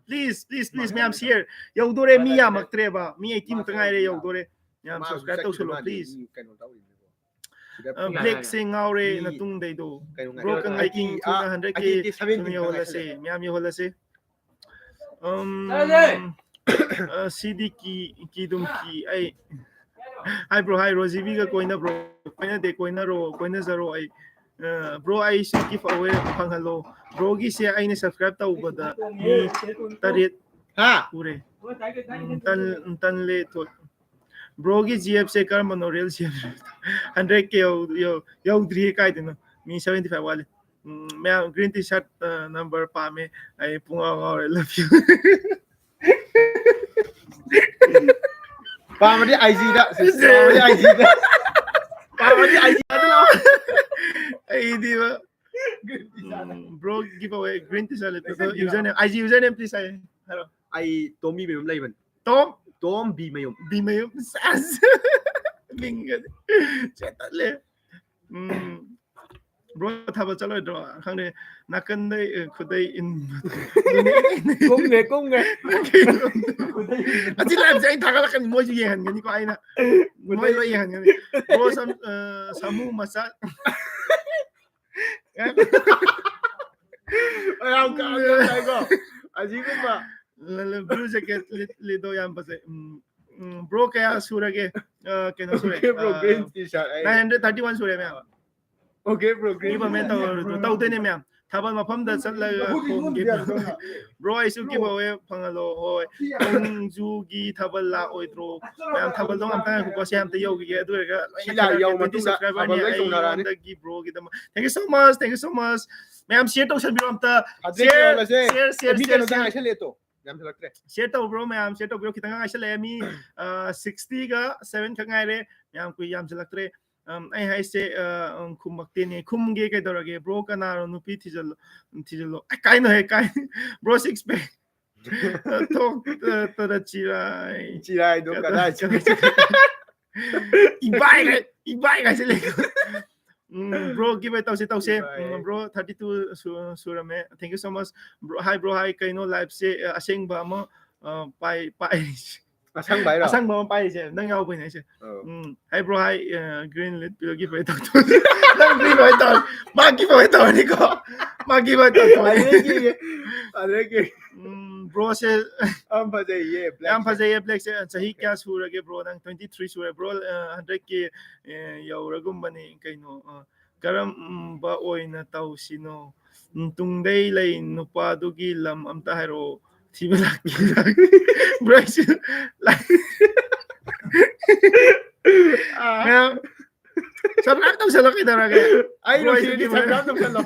Please, please, please, ꯃꯌꯥꯝ share꯫ ꯌꯧꯗꯣꯔꯦ, ꯃꯤ ꯌꯥꯝꯃꯛꯇ꯭ꯔꯦꯕ, ꯃꯤ eighty ꯃꯨꯛꯇ ꯉꯥꯏꯔꯦ, ꯌꯧꯗꯣꯔꯦ꯫ ꯃꯌꯥꯝ subscribe ꯇꯧꯁꯜꯂꯣ, please꯫ ꯁꯤꯗ ꯑ, ꯄꯨꯡ Black ꯁꯦ ꯉꯥꯎꯔꯦ ꯃꯤ ꯅꯇꯨꯡꯗꯩꯗꯣ꯫ ꯀꯩꯅꯣ ꯉꯥꯏ-, bro, ꯀꯪꯂꯩ ꯑꯩꯠꯇꯤ, ꯀꯤꯡ ꯊꯨꯅ ꯑꯥ, hundred K ꯑꯩꯠꯇꯤ ꯊꯨꯅ seventy ꯌꯧꯍꯜꯂꯁꯦ, ꯈꯛꯇ ꯃꯌꯥꯝ ꯌꯧꯍꯜꯂꯁꯦ꯫ ꯎꯝ, ꯆꯠꯂꯁꯦ! ꯑ, ꯁꯤꯗꯤ ꯀꯤ, ꯀꯤꯗꯨꯝ ꯀꯤ, ꯑꯩ, hi bro, hi, ꯔꯣꯖꯤꯕꯤꯒ ꯀꯣꯏꯅꯕ꯭ꯔꯣ? ꯀꯣꯏꯅꯗꯦ, ꯀꯣꯏꯅꯔꯣ, ꯀꯣꯏꯅꯖꯔꯣ, ꯑꯩ꯫ ꯕ꯭ꯔꯣ, ꯑꯩꯁꯨ ꯒꯤꯐ ꯑꯋꯦ ꯐꯪꯍꯜꯂꯣ꯫ ꯕ꯭ꯔꯣꯒꯤꯁꯦ ꯑꯩꯅ ꯁꯕꯁꯀ꯭ꯔꯥꯏꯕ ꯇꯧꯕꯗ ꯃꯤ ꯇꯔꯦꯠ ꯍꯥ? ꯎꯔꯦ꯫ ꯎꯝ, ꯇꯟ-, ꯇꯟꯂꯦ ꯊꯣꯏ꯫ ꯕ꯭ꯔꯣꯒꯤ ꯖꯤ ꯑꯦꯐꯁꯦ ꯀꯔꯝꯕꯅꯣ? ꯔꯤꯌꯦꯜ ꯖꯤ ꯑꯦꯐ ꯍꯟꯗ꯭ꯔꯦꯠ ꯀꯦ ꯌꯧ-, ꯌꯧ-, ꯌꯧꯗ꯭ꯔꯤꯌꯦ꯫ ꯀꯥꯏꯗꯅꯣ? ꯃꯤ ꯁꯚꯦꯟꯇꯤ ꯐꯥꯏꯚ ꯋꯥꯠꯂꯤ꯫ ꯎꯝ, ꯃꯌꯥꯝ ꯒ꯭ꯔꯤꯟ ꯇꯤ ꯁꯥꯔꯠ, ꯑ, ꯅꯝꯕꯔ ꯄꯥꯝꯃꯦ꯫ ꯑꯩ ꯄꯨꯡꯉꯥꯎ ꯉꯥꯎꯔꯦ꯫ Love you꯫ ꯄꯥꯝꯃꯗꯤ ꯑꯥꯏ ꯖꯤꯗ, ꯄꯥꯝꯃꯗꯤ ꯑꯥꯏ ꯖꯤꯗ꯫ ꯄꯥꯝꯃꯗꯤ ꯑꯥꯏ ꯖꯤꯗ ꯂꯥꯛꯑꯣ꯫ ꯑꯩꯗꯤꯕ, ꯎꯝ, bro give away green T shirt ꯂꯤꯠꯄꯗꯣ user name, I G user name please ꯍꯥꯏꯌꯦ꯫ ꯍꯥꯏꯔꯣ꯫ ꯑꯩ ꯇꯣꯝ ꯕꯤ ꯃꯌꯨꯝ ꯂꯩꯕꯅꯤ꯫ ꯇꯣꯝ? ꯇꯣꯝ ꯕꯤ ꯃꯌꯨꯝ꯫ ꯕꯤ ꯃꯌꯨꯝ꯫ ꯁꯦꯁ! ꯃꯤꯡꯒꯗꯤ ꯆꯦꯠꯇꯠꯂꯦ꯫ ꯎꯝ꯫ ꯕ꯭ꯔꯣ ꯊꯥꯕꯜ ꯆꯠꯂꯣꯏꯗ꯭ꯔꯣ? ꯈꯪꯗꯦ꯫ ꯅꯥꯀꯟꯗꯩ, ꯑ, ꯈꯨꯗꯩ ꯏꯟꯕꯗꯣ꯫ ꯀꯨꯝꯒ꯭ꯔꯦ, ꯀꯨꯝꯒ꯭ꯔꯦ꯫ ꯑꯁꯤ ꯂꯥꯏꯞꯁꯦ ꯑꯩ ꯊꯥꯒꯠꯂꯛꯀꯅꯤ, ꯃꯣꯏꯁꯨ ꯌꯦꯡꯍꯟꯒꯅꯤꯀꯣ ꯑꯩꯅ꯫ ꯃꯣꯏ ꯂꯣꯏ ꯌꯦꯡꯍꯟꯒꯅꯤ꯫ ꯕ꯭ꯔꯣ ꯁꯝ-, ꯑ, ꯁꯥꯃꯨ ꯃꯆꯥ꯫ ꯌꯥꯝ ꯀꯥ-, ꯌꯥꯝ ꯇꯥꯏꯀꯣ꯫ ꯑꯁꯤꯒꯨꯝꯕ꯫ ꯂ-, ꯂ-, blue jacket ꯂꯤꯠ-, ꯂꯤꯠꯂꯣ, ꯌꯥꯝ ꯐꯖꯩ꯫ ꯎꯝ, ꯎꯝ, ꯕ꯭ꯔꯣ ꯀꯌꯥ ꯁꯨꯔꯒꯦ? ꯑ, ꯀꯩꯅꯣ ꯁꯨꯔꯦ, Okay, bro, ꯑ, green T-shirt ꯑꯩ꯫ Nine hundred thirty one ꯁꯨꯔꯦ, ꯃꯌꯥꯝ꯫ Okay, bro, green T-shirt꯫ Give a man ꯇꯧꯔꯣ, ꯇꯧꯗꯣꯏꯅꯦ, ꯃꯌꯥꯝ꯫ ꯊꯥꯕꯜ ꯃꯐꯝꯗ ꯆꯠꯂꯒ ꯈꯣꯡꯒꯦ, ꯕ꯭ꯔꯣ꯫ ꯕ꯭ꯔꯣ, ꯑꯩꯁꯨ give away ꯐꯪꯍꯜꯂꯣ꯫ ꯍꯣꯏ꯫ ꯅꯣꯡꯖꯨꯒꯤ ꯊꯥꯕꯜ ꯂꯥꯛꯑꯣꯏꯗ꯭ꯔꯣ? ꯃꯌꯥꯝ, ꯊꯥꯕꯜꯗꯣ ꯑꯝꯇ ꯉꯥꯏꯈꯣꯀꯣ, ꯁꯤ ꯑꯝꯇ ꯌꯧꯈꯤꯒꯦ꯫ ꯑꯗꯨ ꯑꯣꯏꯔꯒ ꯂꯣꯏ ꯁꯤ ꯂꯥꯛ ꯌꯧ ꯊꯥꯒꯠꯂꯛꯀꯦ꯫ Twenty ꯃꯇꯨꯡꯗ subscriber ꯅꯦ ꯊꯥꯕꯜ ꯂꯣꯏ ꯆꯣꯡꯅꯔꯛꯑꯅꯤ꯫ ꯑꯩꯉꯣꯟꯗꯒꯤ ꯕ꯭ꯔꯣꯒꯤꯗꯃꯛ꯫ Thank you so much, thank you so much꯫ ꯃꯌꯥꯝ share ꯇꯧꯁꯟꯕꯤꯔꯣ ꯑꯝꯇ꯫ Hundred share, ꯌꯧꯍꯜꯂꯁꯦ꯫ Share, share, ꯑꯦ, ꯃꯤ share, ꯀꯩꯅꯣꯗ share꯫ ꯉꯥꯏꯁꯜꯂꯛꯑꯦ ꯇꯣ꯫ ꯌꯥꯝꯁꯤꯜꯂꯛꯇ꯭ꯔꯦ꯫ Share ꯇꯧꯕ꯭ꯔꯣ ꯃꯌꯥꯝ? Share ꯇꯧꯕꯤꯔꯣ꯫ ꯈꯤꯇꯪ ꯉꯥꯏꯁꯜꯂꯛꯑꯦ꯫ ꯃꯤ, ꯑ, sixty ꯒ seven ꯈꯛ ꯉꯥꯏꯔꯦ꯫ ꯌꯥꯝ ꯀꯨꯏ ꯌꯥꯝꯁꯤꯜꯂꯛꯇ꯭ꯔꯦ꯫ ꯑꯝ, ꯑꯩ ꯍꯥꯏꯁꯦ, ꯑ, ꯑꯝ, ꯈꯨꯝꯃꯛꯇꯦꯅꯦ꯫ ꯈꯨꯝꯒꯦ ꯀꯩꯗꯧꯔꯒꯦ? ꯕ꯭ꯔꯣ ꯀꯅꯥꯅꯣ? ꯅꯨꯄꯤ ꯊꯤꯖꯜꯂꯣ꯫ ꯊꯤꯖꯜꯂꯣ꯫ ꯑꯦ, ꯀꯥꯏꯅꯣꯍꯦ, ꯀꯥꯏ-, ꯕ꯭ꯔꯣ six pack꯫ ꯊꯣꯛꯇꯅ ꯆꯤꯔꯥꯏ꯫ ꯆꯤꯔꯥꯏꯗꯣ ꯀꯗꯥꯏ ꯀꯗꯥꯏ ꯆꯠꯈ꯭ꯔꯦ? ꯏꯕꯥꯏ ꯀꯥꯏ-, ꯏꯕꯥꯏ ꯀꯥꯏꯁꯦ ꯂꯩ꯫ ꯎꯝ, bro, give away ꯇꯧꯁꯦ, ꯇꯧꯁꯦ꯫ ꯏꯕꯥꯏ꯫ ꯎꯝ, bro, thirty two ꯁꯨ-, ꯁꯨꯔꯝꯃꯦ꯫ Thank you so much꯫ Bro, hi, bro, hi꯫ ꯀꯩꯅꯣ, live ꯁꯦ, ꯑ, ꯑꯁꯦꯡꯕ ꯑꯃ, ꯑ, ꯄꯥꯏ-, ꯄꯥꯏ-, ꯑꯁꯪꯕ ꯍꯥꯏꯔꯣ? ꯑꯁꯪꯕ ꯑꯃ ꯄꯥꯏꯔꯤꯁꯦ ꯅꯪ ꯌꯥꯎꯕꯩꯅꯦ ꯑꯩꯁꯦ꯫ ꯑꯧ꯫ ꯎꯝ, hi, bro, hi꯫ ꯑ, green lit ꯄꯤꯔꯣ, give away ꯇꯧꯊꯣꯛꯑꯁꯦ꯫ ꯅꯪ give away ꯇꯧꯔ-, ꯃꯥ give away ꯇꯧꯔꯅꯤꯀꯣ? ꯃꯥ give away ꯇꯧꯊꯣꯛꯑꯅꯤ꯫ ꯑꯗꯨꯗꯒꯤ, ꯑꯗꯨꯗꯒꯤ꯫ ꯎꯝ, bro ꯁꯦ ꯌꯥꯝ ꯐꯖꯩꯌꯦ, black ꯌꯥꯝ ꯁꯦ꯫ ꯐꯖꯩꯌꯦ, black ꯁꯦ꯫ ꯆꯍꯤ Okay꯫ ꯀꯌꯥ ꯁꯨꯔꯒꯦ, bro? ꯅꯪ twenty three ꯁꯨꯔꯦ, bro꯫ ꯑ, ꯍꯟꯗꯛꯀꯤ, ꯑ, ꯌꯧꯔꯒꯨꯝꯕꯅꯤ ꯀꯩꯅꯣ꯫ ꯑ, ꯀꯔꯝꯕ ꯑꯣꯏꯅ ꯇꯧꯁꯤꯅꯣ? ꯎꯝ, ꯇꯨꯡꯗꯩ ꯂꯩ ꯅꯨꯄꯥꯗꯨꯒꯤ ꯂꯝ ꯑꯝꯇ ꯍꯥꯏꯔꯛꯑꯣ, ꯊꯤꯕ ꯂꯥꯛꯀꯦ꯫ Bro, ꯑꯩꯁꯨ ꯂꯥꯛ-, ꯑꯥ꯫ ꯃꯌꯥꯝ, subscribe ꯇꯧꯁꯜꯂꯣ ꯀꯩꯗꯧꯔꯒꯦ? ꯑꯩ Bro, ꯑꯩꯁꯨ ꯅꯨꯡꯁꯤꯔꯗꯤ ꯊꯤꯕ subscribe ꯇꯧꯁꯜꯂꯣ꯫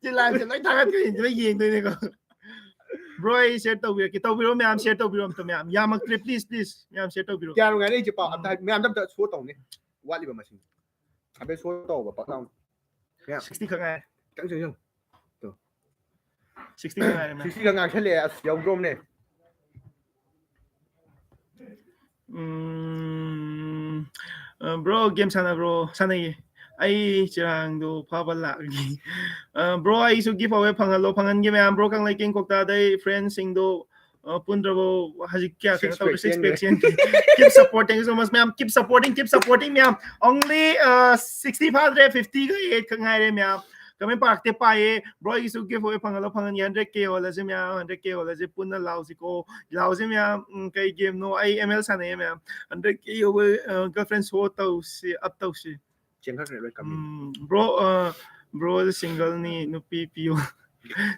ꯁꯤ live ꯁꯦ ꯂꯣꯏ ꯊꯥꯒꯠꯀꯅꯤ, ꯂꯣꯏ ꯌꯦꯡꯗꯣꯏꯅꯦꯀꯣ꯫ Bro, ꯑꯩ share ꯇꯧꯕꯤꯔꯛꯀꯦ, ꯇꯧꯕꯤꯔꯣ ꯃꯌꯥꯝ, share ꯇꯧꯕꯤꯔꯣ ꯑꯝꯇ ꯃꯌꯥꯝ, ꯌꯥꯝꯃꯛꯇ꯭ꯔꯦ, please, please, ꯃꯌꯥꯝ share ꯇꯧꯕꯤꯔꯣ꯫ ꯀꯌꯥ ꯅꯨꯡꯉꯥꯏꯔꯦ ꯑꯩꯁꯦ ꯄꯥꯎ ꯎꯝ꯫ ꯑꯝꯇ ꯍꯥꯏ-, ꯃꯌꯥꯝꯗ ꯑꯝꯇ show ꯇꯧꯅꯦ꯫ ꯋꯥꯠꯂꯤꯕ ꯃꯁꯤꯡ ꯍꯥꯏꯐꯦꯠ show ꯇꯧꯕ ꯄꯥꯛ ꯂꯥꯎꯅ꯫ ꯃꯌꯥꯝ Sixty ꯈꯛ ꯉꯥꯏꯔꯦ꯫ ꯈꯤꯇꯪ ꯆꯪꯁꯤꯜꯂꯨ꯫ Sixty ꯈꯛ ꯉꯥꯏꯔꯦ, ꯃꯌꯥꯝ꯫ Sixty ꯈꯛ ꯉꯥꯛꯁꯜꯂꯛꯑꯦ, ꯑꯁ ꯌꯧꯗ꯭ꯔꯣꯝꯅꯦ꯫ ꯎꯝ, ꯑ, bro, game ꯁꯥꯟꯅꯕ꯭ꯔꯣ? ꯁꯥꯟꯅꯩꯌꯦ꯫ ꯑꯩ ꯆꯤꯔꯥꯡꯗꯣ ꯐꯥꯕ ꯂꯥꯛꯑꯒꯦ꯫ ꯑ, bro, ꯑꯩꯁꯨ giveaway ꯐꯪꯍꯜꯂꯣ, ꯐꯪꯍꯟꯒꯦ ꯃꯌꯥꯝ꯫ Bro, ꯀꯪꯂꯩꯀꯦꯡ ꯀꯣꯛꯇꯥꯗꯩ friend ꯁꯤꯡꯗꯣ, ꯑ, ꯄꯨꯟꯗ꯭ꯔꯕꯣ? ꯍꯧꯖꯤꯛ ꯀꯌꯥ ꯀꯩꯅꯣ Six ꯇꯧꯔꯦ? pack Six pack ꯆꯦꯟꯈ꯭ꯔꯦ꯫ ꯆꯦꯟꯈ꯭ꯔꯦ꯫ Keep support, thank you so much ꯃꯌꯥꯝ, keep supporting, keep supporting ꯃꯌꯥꯝ꯫ Only, ꯑ, sixty ꯐꯥꯗ꯭ꯔꯦ, fifty ꯒ eight ꯈꯛ ꯉꯥꯏꯔꯦ ꯃꯌꯥꯝ꯫ Comment ꯄꯥꯔꯛꯇꯦ, ꯄꯥꯏꯌꯦ꯫ Bro, ꯑꯩꯒꯤꯁꯨ giveaway ꯐꯪꯍꯜꯂꯣ, ꯐꯪꯍꯟꯒꯦ꯫ Hundred K ꯍꯣꯜꯂꯁꯤ ꯃꯌꯥꯝ, hundred K ꯍꯣꯜꯂꯁꯤ, ꯄꯨꯟꯅ ꯂꯥꯎꯁꯤꯀꯣ꯫ ꯂꯥꯎꯁꯤ ꯃꯌꯥꯝ꯫ ꯎꯝ, ꯀꯩ game ꯅꯣ? ꯑꯩ M L ꯁꯥꯟꯅꯩꯌꯦ ꯃꯌꯥꯝ꯫ Hundred K ꯌꯧꯕ, ꯑ, girlfriend show ꯇꯧꯁꯤ, up ꯇꯧꯁꯤ꯫ ꯆꯦꯟꯈꯠꯈ꯭ꯔꯦ ꯂꯣꯏ comment꯫ ꯎꯝ, bro, ꯑ, bro single ꯅꯤ, ꯅꯨꯄꯤ ꯄꯤꯌꯨ꯫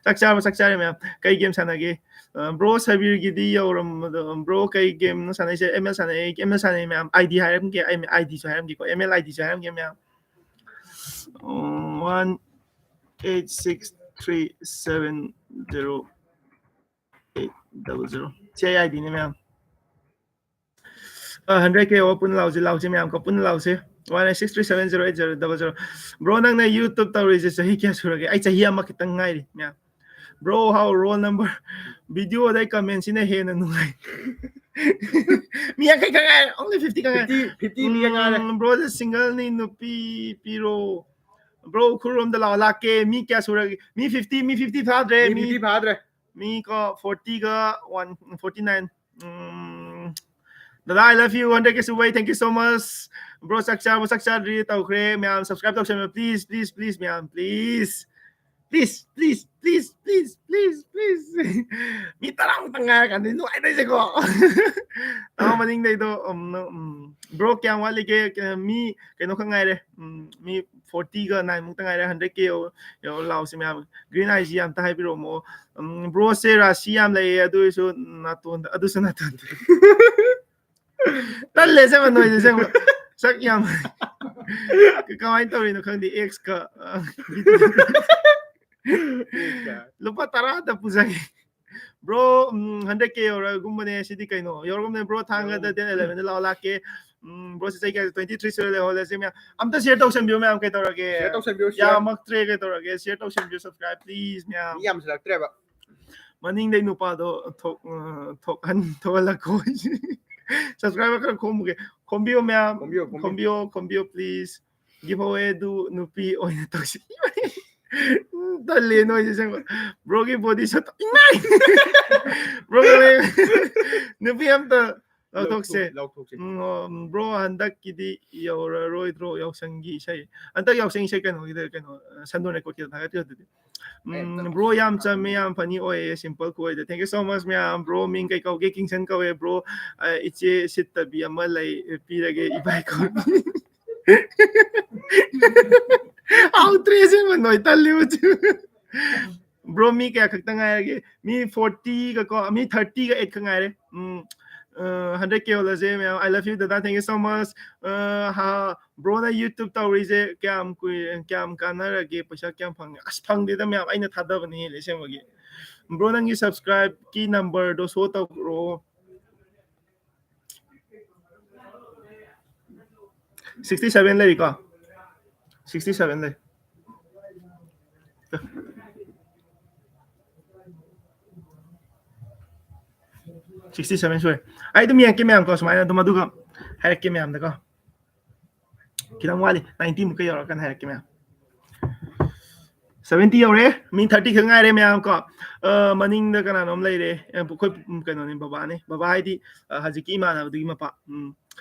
ꯆꯥꯛ ꯆꯥꯔꯕ? ꯆꯥꯛ ꯆꯥꯔꯦ ꯃꯌꯥꯝ꯫ ꯀꯩ game ꯁꯥꯟꯅꯒꯦ? ꯑ, bro ꯁꯕꯤꯔꯒꯤꯗꯤ ꯌꯧꯔꯝꯕꯗꯣ, bro ꯀꯩ game ꯅꯣ ꯁꯥꯟꯅꯩꯁꯦ? M L ꯁꯥꯟꯅꯩ, M L ꯁꯥꯟꯅꯩ ꯃꯌꯥꯝ꯫ I D ꯍꯥꯏꯔꯝꯒꯦ, ꯑꯩ I D ꯁꯨ ꯍꯥꯏꯔꯝꯒꯦꯀꯣ, M L I D ꯁꯨ ꯍꯥꯏꯔꯝꯒꯦ ꯃꯌꯥꯝ꯫ ꯎꯝ, one eight six three seven zero eight double zero꯫ ꯁꯤ ꯑꯩ I D ꯅꯤ ꯃꯌꯥꯝ꯫ ꯑ, hundred K ꯌꯧꯕ ꯄꯨꯟꯅ ꯂꯥꯎꯁꯤ, ꯂꯥꯎꯁꯤ ꯃꯌꯥꯝ ꯀꯣ, ꯄꯨꯟꯅ ꯂꯥꯎꯁꯤ꯫ One eight six three seven zero eight zero double zero꯫ Bro, ꯅꯪꯅ YouTube ꯇꯧꯔꯤꯁꯦ ꯆꯍꯤ ꯀꯌꯥ ꯁꯨꯔꯒꯦ? ꯑꯩ ꯆꯍꯤ ꯑꯃ ꯈꯤꯇꯪ ꯉꯥꯏꯔꯤ ꯃꯌꯥꯝ꯫ Bro, how roll number? Video ꯗꯩ comment ꯁꯤꯅ ꯍꯦꯟꯅ ꯅꯨꯡꯉꯥꯏ꯫ ꯃꯤ ꯌꯥꯡꯈꯩ ꯈꯛ ꯉꯥꯏꯔꯦ, only fifty ꯈꯛ ꯉꯥꯏꯔꯦ꯫ Fifty, fifty ꯃꯤ ꯈꯛ ꯉꯥꯏꯔꯦ꯫ ꯎꯝ, bro ꯁꯦ single ꯅꯤ, ꯅꯨꯄꯤ ꯄꯤꯔꯣ꯫ Bro, ꯎꯈ꯭ꯔꯨꯜ ꯔꯣꯝꯗ ꯂꯥꯛꯑꯣ, ꯂꯥꯛꯀꯦ꯫ ꯃꯤ ꯀꯌꯥ ꯁꯨꯔꯒꯦ? ꯃꯤ fifty, ꯃꯤ fifty ꯐꯥꯗ꯭ꯔꯦ꯫ ꯃꯤ ꯃꯤ, fifty ꯐꯥꯗ꯭ꯔꯦ꯫ ꯃꯤ ꯀꯣ forty ꯒ one forty nine꯫ ꯎꯝ, ꯗꯗꯥ, I love you, hundred K ꯁꯨꯕꯩ, thank you so much꯫ Bro, ꯆꯥꯛ ꯆꯥꯔꯕꯣ? ꯆꯥꯛ ꯆꯥꯗ꯭ꯔꯤ, ꯇꯧꯈ꯭ꯔꯦ꯫ ꯃꯌꯥꯝ subscribe ꯇꯧꯁꯟꯕ, please, please, please, ꯃꯌꯥꯝ, please꯫ Please, please, please, please, please, please. ꯃꯤ ꯇꯔꯥꯃꯨꯛꯇ ꯉꯥꯏꯔꯀꯥꯟꯗ ꯅꯨꯡꯉꯥꯏꯗꯣꯏꯁꯦꯀꯣ. ꯇꯥꯃꯣ ꯃꯅꯤꯡꯗꯩꯗꯣ, ꯎꯝ, ꯎꯝ, bro, ꯀꯌꯥꯝ ꯋꯥꯠꯂꯤꯒꯦ? ꯀ-, ꯃꯤ ꯀꯩꯅꯣ ꯈꯛ ꯉꯥꯏꯔꯦ. ꯎꯝ, ꯃꯤ forty ꯒ nine ꯃꯨꯛꯇ ꯉꯥꯏꯔꯦ. Hundred K ꯌꯧ-, ꯌꯧꯔ ꯂꯥꯎꯁꯤ ꯃꯌꯥꯝ. Green I G ꯑꯝꯇ ꯍꯥꯏꯕꯤꯔꯛꯑꯣ꯫ ꯎꯝ, bro ꯁꯦ ꯔꯥꯁꯤ ꯌꯥꯝ ꯂꯩꯌꯦ, ꯑꯗꯨ ꯑꯣꯏꯔꯁꯨ ꯅꯥꯇꯣꯟꯗ, ꯑꯗꯨꯁꯨ ꯅꯥꯇꯣꯟꯗ꯫ ꯇꯜꯂꯦ ꯑꯁꯦꯡꯕ ꯅꯣꯏꯁꯦ ꯑꯁꯦꯡꯕ꯫ ꯁꯛ ꯌꯥꯝ ꯀꯃꯥꯏꯅ ꯇꯧꯔꯤꯅꯣ ꯈꯪꯗꯦ, X ꯀ, ꯑ, ꯂꯨꯄꯥ ꯇꯔꯥꯗ ꯄꯨꯖꯒꯦ꯫ Bro, ꯎꯝ, hundred K ꯌꯧꯔꯒꯨꯝꯕꯅꯦ ꯁꯤꯗꯤ ꯀꯩꯅꯣ? ꯌꯧꯔꯒꯨꯝꯕꯅꯦ bro, ꯊꯥꯡꯒꯗ ꯌꯧꯔꯒꯨꯝ-, date eleven ꯗ ꯂꯥꯛꯑꯣ, ꯂꯥꯛꯀꯦ꯫ ꯎꯝ, bro ꯁꯤ ꯆꯍꯤ ꯀꯌꯥ? Twenty three ꯁꯨꯔꯦ, ꯂꯩꯍꯧꯔꯁꯦ ꯃꯌꯥꯝ꯫ ꯑꯝꯇ share ꯇꯧꯁꯟꯕꯤꯌꯣ ꯃꯌꯥꯝ, ꯀꯩꯗꯧꯔꯒꯦ? Share ꯇꯧꯁꯟꯕꯤꯌꯣ, share꯫ ꯌꯥꯝꯃꯛꯇ꯭ꯔꯦ, ꯀꯩꯗꯧꯔꯒꯦ? Share ꯇꯧꯁꯟꯕꯤꯌꯣ, subscribe please ꯃꯌꯥꯝ꯫ ꯃꯤ ꯌꯥꯝꯁꯤꯜꯂꯛꯇ꯭ꯔꯦꯕ꯫ ꯃꯅꯤꯡꯗꯩ ꯅꯨꯄꯥꯗꯣ ꯊꯣꯛ-, ꯑ, ꯊꯣꯛꯍꯟ-, ꯊꯣꯛꯍꯜꯂꯛꯈꯣ꯫ Subscriber ꯈꯔ ꯈꯣꯝꯃꯨꯒꯦ꯫ ꯈꯣꯝꯕꯤꯌꯣ ꯃꯌꯥꯝ꯫ ꯈꯣꯝꯕꯤꯌꯣ, ꯈꯣꯝꯕꯤꯌꯣ꯫ ꯈꯣꯝꯕꯤꯌꯣ, ꯈꯣꯝꯕꯤꯌꯣ, please꯫ Giveaway ꯗꯨ ꯅꯨꯄꯤ ꯑꯣꯏꯅ ꯇꯧꯁꯤ꯫ ꯎꯝ, ꯇꯜꯂꯦ ꯅꯣꯏꯁꯦ ꯑꯁꯦꯡꯕ꯫ Bro ꯒꯤ body shot ꯏꯃꯥꯏ! Bro ꯒꯤ ꯅꯨꯄꯤ ꯑꯝꯇ ꯂꯧꯊꯣꯛꯁꯦ꯫ ꯂꯧꯊꯣꯛ-, ꯂꯧꯊꯣꯛꯁꯦ꯫ ꯎꯝ, ꯑꯣ, bro, ꯍꯟꯗꯛꯀꯤꯗꯤ ꯌꯧꯔꯔꯣꯏꯗ꯭ꯔꯣ ꯌꯥꯎꯁꯪꯒꯤ ꯏꯁꯩ? ꯍꯟꯗꯛ ꯌꯥꯎꯁꯪ ꯏꯁꯩ ꯀꯩꯅꯣꯒꯤꯗ, ꯀꯩꯅꯣ, ꯁꯟꯗꯣꯟ record ꯀꯤꯗ ꯊꯥꯒꯠꯈꯤꯕꯗꯨꯗꯤ꯫ ꯑꯦ, ꯎꯝ, ꯇꯞ-, bro ꯌꯥꯝ ꯇꯞ-, ꯆꯝꯃꯦ, ꯌꯥꯝ funny ꯑꯣꯏꯌꯦ, simple ꯈꯨꯑꯣꯏꯗ꯫ Thank you so much ꯃꯌꯥꯝ꯫ Bro ꯃꯤꯡ ꯀꯩ ꯀꯧꯒꯦ? ꯀꯤꯡꯁꯟ ꯀꯧꯋꯦ꯫ Bro, ꯑ, ꯏꯆꯦ ꯁꯤꯠꯇꯕꯤ ꯑꯃ ꯂꯩ, ꯄꯤꯔꯒꯦ ꯏꯕꯥꯏ ꯀꯧ-, ꯍꯥꯎꯇ꯭ꯔꯦ ꯑꯁꯦꯡꯕ, ꯅꯣꯏ ꯇꯜꯂꯤꯕ꯫ Bro, ꯃꯤ ꯀꯌꯥ ꯈꯛꯇ ꯉꯥꯏꯔꯒꯦ? ꯃꯤ forty ꯒ ꯀꯣ, ꯃꯤ thirty ꯒ eight ꯈꯛ ꯉꯥꯏꯔꯦ꯫ ꯎꯝ, ꯑ, hundred K ꯌꯧꯍꯜꯂꯁꯦ ꯃꯌꯥꯝ꯫ I love you, ꯗꯗꯥ, thank you so much꯫ ꯑ, ꯍꯥ, bro ꯅ YouTube ꯇꯧꯔꯤꯁꯦ ꯀꯌꯥꯝ ꯀꯨꯏ-, ꯀꯌꯥꯝ ꯀꯥꯟꯅꯔꯒꯦ? ꯄꯩꯁꯥ ꯀꯌꯥꯝ ꯐꯪꯉꯦ? ꯑꯁ, ꯐꯪꯗꯦꯗ ꯃꯌꯥꯝ, ꯑꯩꯅ ꯊꯥꯗꯕꯅ ꯍꯦꯜꯂꯦ ꯑꯁꯦꯡꯕꯒꯤ꯫ Bro, ꯅꯪꯒꯤ subscribe ꯀꯤ number ꯗꯣ show ꯇꯧꯔꯛꯑꯣ꯫ Sixty seven ꯂꯩꯔꯤꯀꯣ? Sixty seven ꯂꯩ꯫ Sixty seven ꯁꯨꯔꯦ꯫ ꯑꯩ ꯑꯗꯨꯝ ꯌꯦꯡꯉꯛꯀꯦ ꯃꯌꯥꯝ ꯀꯣ, ꯁꯨꯃꯥꯏꯅ ꯑꯗꯨꯝ, ꯑꯗꯨꯒ ꯍꯥꯏꯔꯛꯀꯦ ꯃꯌꯥꯝꯗꯀꯣ꯫ ꯈꯤꯇꯪ ꯋꯥꯠꯂꯤ, ninety ꯃꯨꯛꯀ ꯌꯧꯔꯀꯥꯟꯗ ꯍꯥꯏꯔꯛꯀꯦ ꯃꯌꯥꯝ꯫ Seventy ꯌꯧꯔꯦ, ꯃꯤ thirty ꯈꯛ ꯉꯥꯏꯔꯦ ꯃꯌꯥꯝ ꯀꯣ꯫ ꯑ, ꯃꯅꯤꯡꯗ ꯀꯅꯥꯅꯣꯝ ꯂꯩꯔꯦ꯫ ꯑꯦ, ꯑꯩꯈꯣꯏ, ꯎꯝ, ꯀꯩꯅꯣꯅꯦ, ꯕꯕꯥꯅꯦ꯫ ꯕꯕꯥ ꯍꯥꯏꯗꯤ, ꯑ, ꯍꯧꯖꯤꯛꯀꯤ ꯏꯃꯥꯟꯅꯕꯗꯨꯒꯤ ꯃꯄꯥ꯫ ꯎꯝ꯫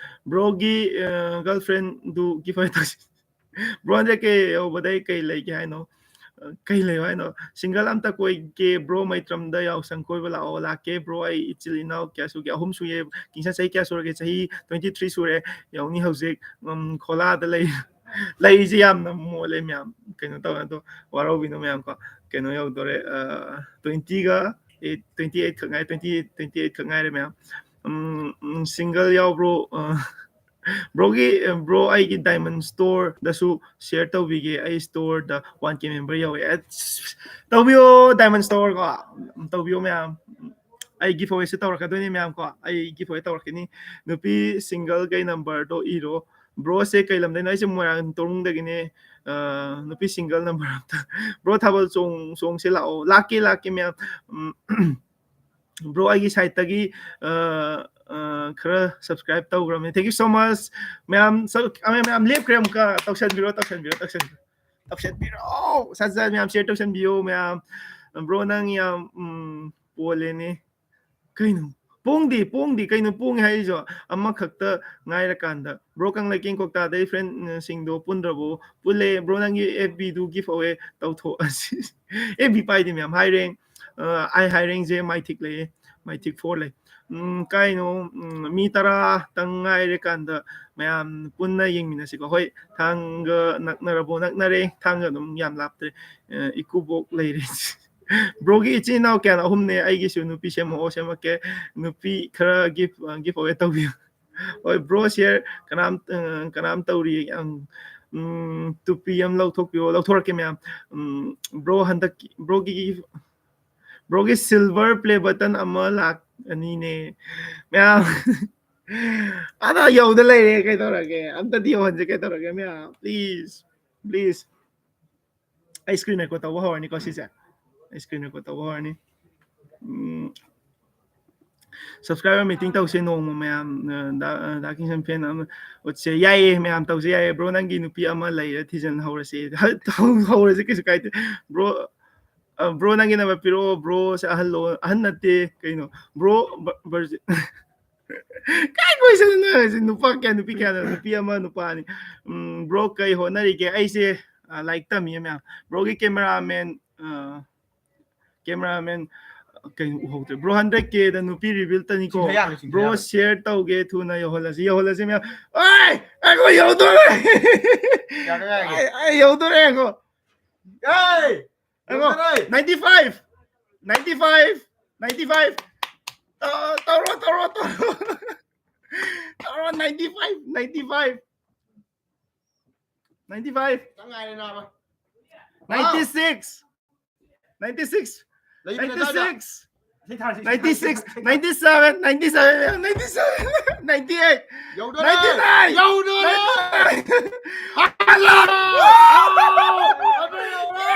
Bro ꯒꯤ, ꯑ, girlfriend ꯗꯨ giveaway ꯇꯧꯁꯤ꯫ Bro, hundred K ꯌꯧꯕꯗꯩ ꯀꯩ ꯂꯩꯒꯦ ꯍꯥꯏꯅꯣ? ꯀꯩ ꯂꯩꯌꯣ ꯍꯥꯏꯅꯣ? Single ꯑꯝꯇ ꯀꯣꯏꯒꯦ bro, ꯃꯩꯇ꯭ꯔꯝꯗ ꯌꯥꯎꯁꯪ ꯀꯣꯏꯕ ꯂꯥꯛꯑꯣ꯫ ꯂꯥꯛꯀꯦ bro, ꯑꯩ ꯏꯆꯤꯜ ꯏꯅꯥꯎ ꯀꯌꯥ ꯁꯨꯒꯦ? ꯑꯍꯨꯝ ꯁꯨꯏꯌꯦ꯫ ꯀꯤꯡꯁꯟ ꯆꯍꯤ ꯀꯌꯥ ꯁꯨꯔꯒꯦ? ꯆꯍꯤ twenty three ꯁꯨꯔꯦ꯫ ꯌꯥꯎꯅꯤ ꯍꯧꯖꯤꯛ꯫ ꯎꯝ, ꯈꯣꯂꯥꯗ ꯂꯩ꯫ ꯂꯩꯁꯦ ꯌꯥꯝꯅ ꯃꯣꯜꯂꯦ ꯃꯌꯥꯝ꯫ ꯀꯩꯅꯣ ꯇꯧꯋꯦ ꯑꯗꯣ, ꯋꯥꯔꯧꯕꯤꯅꯨ ꯃꯌꯥꯝ ꯀꯣ꯫ ꯀꯩꯅꯣ ꯌꯧꯗꯣꯔꯦ, ꯑ, twenty ꯒ eight, twenty eight ꯈꯛ ꯉꯥꯏ, twenty, twenty eight ꯈꯛ ꯉꯥꯏꯔꯦ ꯃꯌꯥꯝ꯫ ꯎꯝ, ꯎꯝ, single ꯌꯥꯎꯕ꯭ꯔꯣ? ꯑ, bro ꯒꯤ, bro ꯑꯩꯒꯤ Diamond Store ꯗꯁꯨ share ꯇꯧꯕꯤꯒꯦ꯫ ꯑꯩ store ꯗ one K member ꯌꯧꯋꯦ꯫ ꯑꯁ, ꯇꯧꯕꯤꯌꯣ Diamond Store ꯀꯣ꯫ ꯇꯧꯕꯤꯌꯣ ꯃꯌꯥꯝ꯫ ꯑꯩ giveaway ꯁꯨ ꯇꯧꯔꯛꯀꯗꯣꯏꯅꯤ ꯃꯌꯥꯝ ꯀꯣ꯫ ꯑꯩ giveaway ꯇꯧꯔꯛꯀꯅꯤ꯫ ꯅꯨꯄꯤ single ꯒꯩ number ꯗꯣ ꯏꯔꯣ꯫ Bro ꯁꯦ ꯀꯩ ꯂꯝꯗꯩꯅꯣ? ꯑꯩꯁꯦ ꯃꯣꯏꯔꯥꯡ ꯇꯣꯔꯨꯡꯗꯒꯤꯅꯦ꯫ ꯑ, ꯅꯨꯄꯤ single number ꯑꯝꯇ꯫ Bro ꯊꯥꯕꯜ ꯆꯣꯡ-, ꯆꯣꯡꯁꯦ ꯂꯥꯛꯑꯣ꯫ ꯂꯥꯛꯀꯦ, ꯂꯥꯛꯀꯦ ꯃꯌꯥꯝ꯫ ꯎꯝ, bro ꯑꯩꯒꯤ side ꯇꯒꯤ, ꯑ, ꯑ, ꯈꯔ subscribe ꯇꯧꯈ꯭ꯔꯕꯅꯦ꯫ Thank you so much꯫ ꯃꯌꯥꯝ, ꯁ-, ꯑ, ꯃꯌꯥꯝ ꯂꯦꯞꯈ꯭ꯔꯦ ꯑꯃꯨꯛꯀ꯫ ꯇꯧꯁꯟꯕꯤꯔꯣ, ꯇꯧꯁꯟꯕꯤꯔꯣ, ꯇꯧꯁꯟꯕꯤꯔꯣ꯫ ꯇꯧꯁꯟꯕꯤꯔꯣ꯫ ꯁꯠ ꯁꯠ ꯃꯌꯥꯝ share ꯇꯧꯁꯟꯕꯤꯌꯣ ꯃꯌꯥꯝ꯫ Bro ꯅꯪ ꯌꯥꯝ, ꯎꯝ, ꯄꯣꯜꯂꯦꯅꯦ꯫ ꯀꯩꯅꯣ? ꯄꯣꯡꯗꯦ, ꯄꯣꯡꯗꯦ꯫ ꯀꯩꯅꯣ ꯄꯣꯡꯉꯦ ꯍꯥꯏꯔꯤꯁꯣ? ꯑꯃꯈꯛꯇ ꯉꯥꯏꯔꯀꯥꯟꯗ꯫ Bro ꯀꯪꯂꯩꯀꯦꯡ ꯀ꯭ꯋꯥꯛꯇꯥꯗꯩ friend, ꯑ, ꯁꯤꯡꯗꯣ ꯄꯨꯟꯗ꯭ꯔꯕꯣ? ꯄꯨꯜꯂꯦ꯫ Bro ꯅꯪꯒꯤ F B ꯗꯨ giveaway ꯇꯧꯊꯣꯛꯑꯁꯤ꯫ F B ꯄꯥꯏꯗꯦ ꯃꯌꯥꯝ꯫ ꯍꯥꯏꯔꯦꯡ, ꯑ, ꯑꯩ ꯍꯥꯏꯔꯦꯡꯁꯦ ꯃꯥꯏꯊꯤꯛ ꯂꯩꯌꯦ꯫ ꯃꯥꯏꯊꯤꯛ four ꯂꯩ꯫ ꯎꯝ, ꯀꯥꯏꯅꯣ? ꯎꯝ, ꯃꯤ ꯇꯔꯥ ꯇꯪ ꯉꯥꯏꯔꯦ ꯀꯥꯟꯗ ꯃꯌꯥꯝ ꯄꯨꯟꯅ ꯌꯦꯡꯃꯤꯟꯅꯁꯤꯀꯣ꯫ ꯍꯣꯏ, ꯊꯥꯡꯒ ꯅꯛꯅꯔꯕꯣ? ꯅꯛꯅꯔꯦ꯫ ꯊꯥꯡꯒ ꯑꯗꯨꯝ ꯌꯥꯝ ꯂꯥꯞꯇ꯭ꯔꯦ꯫ ꯑ, ꯏꯀꯨꯕꯣꯛ ꯂꯩꯔꯦ꯫ Bro ꯒꯤ ꯏꯆꯤꯟ ꯏꯅꯥꯎ ꯀꯌꯥꯅꯣ? ꯑꯍꯨꯝꯅꯦ꯫ ꯑꯩꯒꯤꯁꯨ ꯅꯨꯄꯤ ꯁꯦꯝꯃꯛꯑꯣ, ꯁꯦꯝꯃꯛꯀꯦ꯫ ꯅꯨꯄꯤ ꯈꯔ gift, ꯑ, giveaway ꯇꯧꯕꯤꯌꯨ꯫ ꯍꯣꯏ, bro share ꯀꯅꯥꯝ, ꯑ, ꯀꯅꯥꯝ ꯇꯧꯔꯤ꯫ ꯌꯥꯝ, ꯎꯝ, ꯇꯨꯄꯤ ꯑꯃ ꯂꯧꯊꯣꯛꯄꯤꯌꯣ꯫ ꯂꯧꯊꯣꯔꯛꯀꯦ ꯃꯌꯥꯝ꯫ ꯎꯝ, bro ꯍꯟꯗꯛꯀꯤ, bro ꯒꯤ, bro ꯒꯤ silver play button ꯑꯃ ꯂꯥꯛ ꯑꯅꯤꯅꯦ꯫ ꯃꯌꯥꯝ꯫ ꯑꯗ ꯌꯧꯗ ꯂꯩꯔꯦ꯫ ꯀꯩꯗꯧꯔꯒꯦ? ꯑꯝꯇꯗꯤ ꯌꯧꯍꯟꯁꯦ꯫ ꯀꯩꯗꯧꯔꯒꯦ ꯃꯌꯥꯝ? Please, please꯫ ꯑꯩ screen record ꯇꯧꯕ ꯍꯧꯔꯅꯤꯀꯣ ꯁꯤꯁꯦ꯫ ꯑꯩ screen record ꯇꯧꯕ ꯍꯧꯔꯅꯤ꯫ ꯎꯝ, subscriber meeting ꯇꯧꯁꯦ ꯅꯣꯡꯃ ꯃꯌꯥꯝ꯫ ꯑ, ꯗꯥ, ꯑ, ꯗꯥ ꯀꯤꯡꯁꯟ fan ꯑꯃ ꯎꯠꯁꯦ꯫ ꯌꯥꯏꯌꯦ ꯃꯌꯥꯝ, ꯇꯧꯁꯦ ꯌꯥꯏꯌꯦ꯫ Bro ꯅꯪꯒꯤ ꯅꯨꯄꯤ ꯑꯃ ꯂꯩꯔꯦ, ꯊꯤꯖꯤꯟ ꯍꯧꯔꯁꯦ꯫ ꯍꯧꯔꯁꯦ, ꯀꯩꯁꯨ ꯀꯥꯏꯗꯦ꯫ Bro, ꯑ, bro ꯅꯪꯒꯤ number ꯄꯤꯔꯛꯑꯣ꯫ Bro ꯁꯦ ꯑꯍꯜꯂꯣ? ꯑꯍꯟ ꯅꯠꯇꯦ ꯀꯩꯅꯣ꯫ Bro ꯕ-, virgin꯫ ꯀꯥꯏ question ꯅꯣ ꯍꯪꯉꯤꯁꯦ? ꯅꯨꯄꯥ ꯀꯌꯥ, ꯅꯨꯄꯤ ꯀꯌꯥꯅꯣ? ꯅꯨꯄꯤ ꯑꯃ, ꯅꯨꯄꯥ ꯑꯅꯤ꯫ ꯎꯝ, bro ꯀꯩ ꯍꯣꯠꯅꯔꯤꯒꯦ? ꯑꯩꯁꯦ, ꯑ, ꯂꯥꯏꯔꯤꯛ ꯇꯝꯃꯤꯌꯦ ꯃꯌꯥꯝ꯫ Broꯒꯤ cameraman, ꯑ, cameraman, ꯀꯩꯅꯣ ꯎꯍꯧꯗ꯭ꯔꯦ꯫ Bro, hundred K ꯗ ꯅꯨꯄꯤ reveal ꯇꯅꯤꯀꯣ꯫ ꯁꯤꯡꯊ ꯌꯥꯔꯣꯏ, ꯁꯤꯡꯊ Bro, ꯌꯥꯔꯣꯏ꯫ Share ꯇꯧꯒꯦ, ꯊꯨꯅ ꯌꯧꯍꯜꯂꯁꯤ, ꯌꯧꯍꯜꯂꯁꯤ ꯃꯌꯥꯝ꯫ ꯑꯩ, ꯑꯩꯈꯣꯏ ꯌꯧꯗꯣꯔꯦ꯫ ꯌꯥꯔꯦ, ꯌꯥꯔꯦ꯫ ꯑꯩ, ꯑꯩ ꯌꯧꯗꯣꯔꯦ, ꯑꯩꯈꯣꯏ꯫ ꯑꯩ, ꯑꯩꯈꯣꯏ, ꯌꯧꯗꯣꯔꯦ꯫ Ninety five, ninety five, ninety five꯫ ꯇꯧ-, ꯇꯧꯔꯣ, ꯇꯧꯔꯣ, ꯇꯧꯔꯣ꯫ ꯇꯧꯔꯣ, ninety five, ninety five꯫ Ninety five꯫ ꯈꯤꯇꯪ ꯉꯥꯏꯔꯦ, ꯅꯥꯕ꯫ Ninety six꯫ Ninety six꯫ ꯂꯩꯕꯅꯦ ꯑꯗꯥꯏꯗ꯫ Ninety six꯫ ꯁꯤ ꯊꯥꯔꯁꯤ, ꯁꯤ ꯊꯥꯔꯁꯤ꯫ Ninety six, ninety seven, ninety seven, ninety seven, ninety eight, ꯌꯧꯗꯣꯔꯦ! Ninety nine! ꯌꯧꯗꯣꯔꯦ! Ninety nine! Hello! Hello! ꯌꯧꯔꯦ, ꯌꯧꯔꯦ!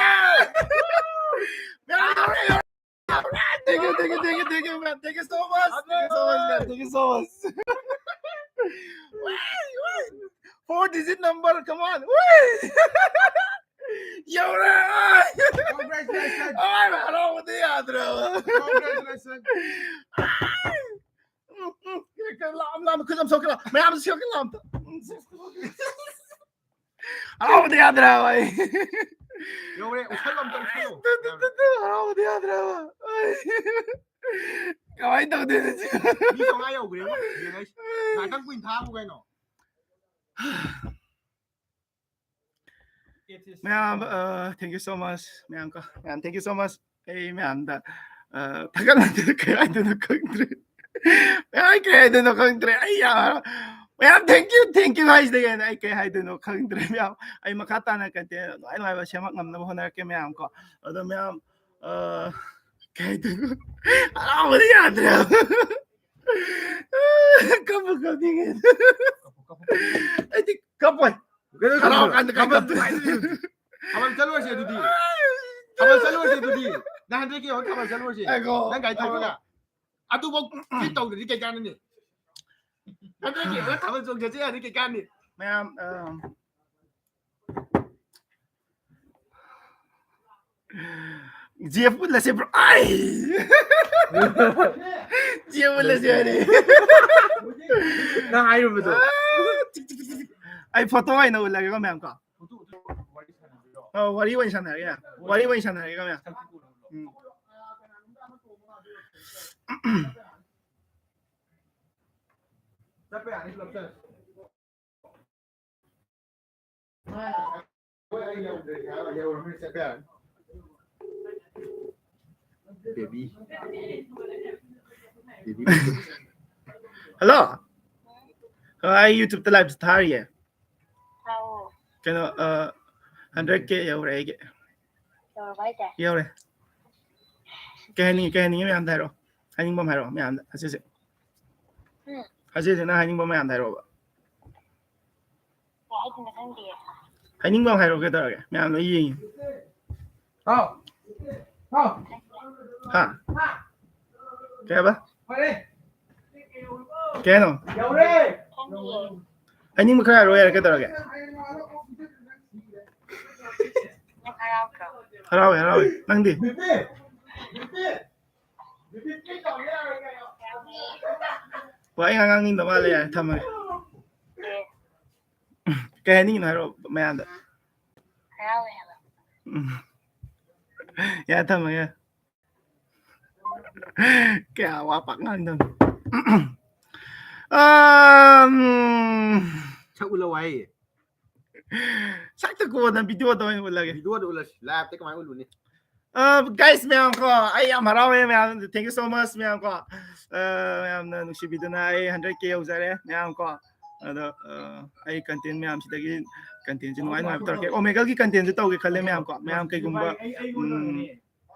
Thank you, thank you, thank you, thank you, man. Thank you so much. Thank you so much, man. Thank you so much. Wait, wait. Four digit number, come on. Wait. ꯌꯧꯔꯦ! Congratulations. ꯑꯥꯏ, ꯍꯔꯥꯎꯕꯗꯤ ꯌꯥꯗ꯭ꯔꯦꯕ꯫ Congratulations. ꯑꯥꯏ! ꯎꯝ, ꯎꯝ, ꯂꯥꯝ, ꯂꯥꯝ, ꯈꯨꯠ ꯑꯃ ꯁꯣꯛꯀꯦ ꯂꯥꯎ꯫ ꯃꯌꯥꯝꯁꯨ ꯁꯣꯛꯀꯦ ꯂꯥꯎ ꯑꯝꯇ꯫ ꯎꯝ, ꯍꯔꯥꯎꯕꯗꯤ ꯌꯥꯗ꯭ꯔꯦꯕ ꯑꯩ꯫ ꯌꯧꯔꯦ, ꯎꯁꯜꯂꯣ ꯑꯝꯇ, ꯎꯁꯜꯂꯣ꯫ ꯇꯨ, ꯇꯨ, ꯇꯨ, ꯇꯨ, ꯍꯔꯥꯎꯕꯗꯤ ꯌꯥꯗ꯭ꯔꯦꯕ꯫ ꯑꯩ ꯀꯃꯥꯏꯅ ꯇꯧꯗꯣꯏꯅꯣ ꯁꯤ? ꯃꯤ ꯆꯥꯝꯃꯉꯥ ꯌꯧꯈ꯭ꯔꯦꯕꯣ, ꯌꯦꯡꯉꯩꯁꯦ꯫ ꯉꯥꯏꯍꯥꯛꯇꯪ ꯀꯨꯏꯅ ꯊꯥꯕꯨ ꯀꯩꯅꯣ? ꯃꯌꯥꯝ, ꯑ, thank you so much꯫ ꯃꯌꯥꯝ ꯀꯣ, ꯃꯌꯥꯝ, thank you so much꯫ ꯑꯩ ꯃꯌꯥꯝꯗ, ꯑ, ꯊꯥꯒꯠꯂꯛꯇꯅ ꯀꯩ ꯍꯥꯏꯗꯣꯏꯅꯣ ꯈꯪꯗ꯭ꯔꯦ꯫ ꯃꯌꯥꯝ, ꯑꯩ ꯀꯩ ꯍꯥꯏꯗꯣꯏꯅꯣ ꯈꯪꯗ꯭ꯔꯦ꯫ ꯑꯩ ꯌꯥꯝ ꯍꯔꯥꯎ-, ꯃꯌꯥꯝ, thank you, thank you ꯍꯥꯏꯁꯤꯗꯒꯤ ꯍꯦꯟꯅ ꯑꯩ ꯀꯩ ꯍꯥꯏꯗꯣꯏꯅꯣ ꯈꯪꯗ꯭ꯔꯦ ꯃꯌꯥꯝ꯫ ꯑꯩ ꯃꯈꯥ ꯇꯥꯅ content ꯅꯨꯡꯉꯥꯏ ꯅꯨꯡꯉꯥꯏꯕ ꯁꯦꯝꯃꯛ ꯉꯝꯅꯕ ꯍꯣꯠꯅꯔꯛꯀꯦ ꯃꯌꯥꯝ ꯀꯣ꯫ ꯑꯗꯣ ꯃꯌꯥꯝ, ꯑ, ꯀꯩ ꯍꯥꯏꯗꯣꯏꯅꯣ? ꯍꯔꯥꯎꯕꯗꯤ ꯌꯥꯗ꯭ꯔꯦ꯫ ꯀꯞꯄꯨ ꯀꯞꯅꯤꯡꯉꯦ꯫ ꯑꯩꯗꯤ ꯀꯞꯄꯣꯏ꯫ ꯀꯩꯅꯣ ꯍꯔꯥꯎ ꯀꯞꯄꯣꯏ? ꯀꯥꯟꯗ ꯀꯥꯏ ꯀꯞꯄꯣꯏ? ꯀꯞꯇꯣꯏꯅꯣ? ꯊꯥꯕꯜ ꯆꯠꯂꯨꯔꯁꯦ ꯑꯗꯨꯗꯤ꯫ ꯊꯥꯕꯜ ꯆꯠꯂꯨꯔꯁꯦ ꯑꯗꯨꯗꯤ꯫ ꯅꯪ ꯍꯟꯗꯛꯀꯤ ꯍꯣꯏ ꯊꯥꯕꯜ ꯆꯠꯂꯨꯔꯁꯦ꯫ ꯉꯥꯏꯈꯣ, ꯅꯪ ꯒꯥꯔꯤ ꯉꯥꯏꯈꯣ꯫ ꯊꯧꯔꯒ꯫ ꯑꯗꯨꯐꯥꯎ treat ꯇꯧꯗ꯭ꯔꯗꯤ ꯀꯩ ꯀꯥꯟꯅꯅꯤ? ꯍꯟꯗꯛꯀꯤ ꯍꯣꯏ ꯊꯥꯕꯜ ꯆꯣꯡ ꯆꯠꯁꯦ ꯌꯥꯅꯤ ꯀꯩ ꯀꯥꯟꯅꯤ? ꯃꯌꯥꯝ, ꯑ, G F ꯎꯠꯂꯁꯦ, bro꯫ ꯑꯥꯏ! G F ꯎꯠꯂꯁꯦ ꯍꯥꯏꯔꯦ꯫ ꯅꯪ ꯍꯥꯏꯔꯨꯕꯗꯣ꯫ ꯑꯩ photo ꯑꯣꯏꯅ ꯎꯠꯂꯒꯦꯀꯣ, ꯃꯌꯥꯝ ꯀꯣ꯫ ꯑ, ꯋꯥꯔꯤ ꯑꯣꯏꯅ ꯁꯥꯟꯅꯔꯒꯦ꯫ ꯋꯥꯔꯤ ꯑꯣꯏꯅ ꯁꯥꯟꯅꯔꯒꯦ, ꯃꯌꯥꯝ꯫ ꯎꯝ꯫ Baby. Baby. Hello. ꯑ, ꯑꯩ YouTube ꯇ live ꯊꯥꯔꯤꯌꯦ꯫ ꯊꯥꯎ꯫ ꯀꯩꯅꯣ, ꯑ, hundred K ꯌꯧꯔꯦ ꯑꯩꯒꯤ꯫ ꯌꯧꯔꯕ ꯍꯥꯏꯁꯦ? ꯌꯧꯔꯦ꯫ ꯀꯩ ꯍꯥꯏꯅꯤꯡꯉꯤ, ꯀꯩ ꯍꯥꯏꯅꯤꯡꯉꯤ ꯃꯌꯥꯝꯗ ꯍꯥꯏꯔꯛꯑꯣ꯫ ꯍꯥꯏꯅꯤꯡꯕ ꯑꯃ ꯍꯥꯏꯔꯛꯑꯣ ꯃꯌꯥꯝꯗ꯫ ꯍꯧꯖꯤꯛ ꯍꯧꯖꯤꯛ꯫ ꯎꯝ꯫ ꯍꯧꯖꯤꯛ ꯍꯧꯖꯤꯛ ꯅꯪ ꯍꯥꯏꯅꯤꯡꯕ ꯃꯌꯥꯝꯗ ꯍꯥꯏꯔꯛꯑꯣꯕ꯫ ꯀꯩ ꯍꯥꯏꯗꯣꯏꯅꯣ ꯈꯪꯗꯤꯌꯦ꯫ ꯍꯥꯏꯅꯤꯡꯕ ꯑꯃ ꯍꯥꯏꯔꯛꯑꯣ, ꯀꯩꯗꯧꯔꯒꯦ? ꯃꯌꯥꯝ ꯂꯣꯏ ꯌꯦꯡꯉꯤ꯫ ꯍꯥꯎ꯫ ꯍꯥꯎ꯫ ꯍꯥ? ꯀꯩ ꯍꯥꯏꯕ? ꯐꯔꯦ꯫ ꯀꯩ ꯍꯥꯏꯅꯣ? ꯌꯧꯔꯦ꯫ ꯈꯪꯗꯤꯌꯦ꯫ ꯍꯥꯏꯅꯤꯡꯕ ꯈꯔ ꯍꯥꯏꯔꯛꯑꯣ ꯌꯥꯔꯦ, ꯀꯩꯗꯧꯔꯒꯦ? ꯅꯪ ꯍꯔꯥꯎꯗ꯭ꯔꯣ? ꯍꯔꯥꯎꯋꯦ, ꯍꯔꯥꯎꯋꯦ꯫ ꯅꯪꯗꯤ? ꯕꯤꯄꯤ! ꯕꯤꯄꯤ! ꯕꯤꯄꯤ ꯄꯤ ꯇꯧ ꯌꯥꯔꯣꯏ ꯀꯩꯅꯣ꯫ ꯋꯥ ꯑꯩ ꯉꯥꯡꯅꯤꯡꯗ ꯃꯥꯜꯂꯦ, ꯌꯥꯔꯦ, ꯊꯝꯃꯒꯦ꯫ ꯑꯦ꯫ ꯀꯩ ꯍꯥꯏꯅꯤꯡꯉꯤꯅꯣ ꯍꯥꯏꯔꯛꯑꯣ ꯃꯌꯥꯝꯗ꯫ ꯍꯔꯥꯎꯋꯦ ꯍꯥꯏꯕ꯫ ꯎꯝ꯫ ꯌꯥꯔꯦ, ꯊꯝꯃꯒꯦ꯫ ꯀꯌꯥ ꯋꯥ ꯄꯥꯛ ꯉꯥꯡꯗꯕꯅꯤ꯫ ꯑꯝ꯫ ꯁꯛ ꯎꯠꯂꯛꯑꯣ ꯍꯥꯏꯌꯦ꯫ ꯁꯛꯇ ꯀꯣꯟꯅ video ꯗ ꯑꯣꯏꯅ ꯎꯠꯂꯒꯦ꯫ Video ꯗ ꯎꯠꯂꯁꯤ, live ꯇ ꯀꯃꯥꯏꯅ ꯎꯠꯂꯨꯅꯤ? ꯑ, guys ꯃꯌꯥꯝ ꯀꯣ, ꯑꯩ ꯌꯥꯝ ꯍꯔꯥꯎꯋꯦ ꯃꯌꯥꯝ, thank you so much ꯃꯌꯥꯝ ꯀꯣ꯫ ꯑ, ꯃꯌꯥꯝꯅ ꯅꯨꯡꯁꯤꯕꯤꯗꯨꯅ ꯑꯩ hundred K ꯌꯧꯖꯔꯦ ꯃꯌꯥꯝ ꯀꯣ꯫ ꯑꯗꯣ, ꯑ, ꯑꯩ content ꯃꯌꯥꯝꯁꯤꯗꯒꯤ content ꯁꯦ ꯅꯨꯡꯉꯥꯏ ꯅꯨꯡꯉꯥꯏꯕ ꯇꯧꯔꯛꯀꯦ꯫ Omegle ꯒꯤ content ꯁꯨ ꯇꯧꯒꯦ ꯈꯜꯂꯦ ꯃꯌꯥꯝ ꯀꯣ꯫ ꯃꯌꯥꯝ ꯀꯩꯒꯨꯝꯕ, ꯎꯝ,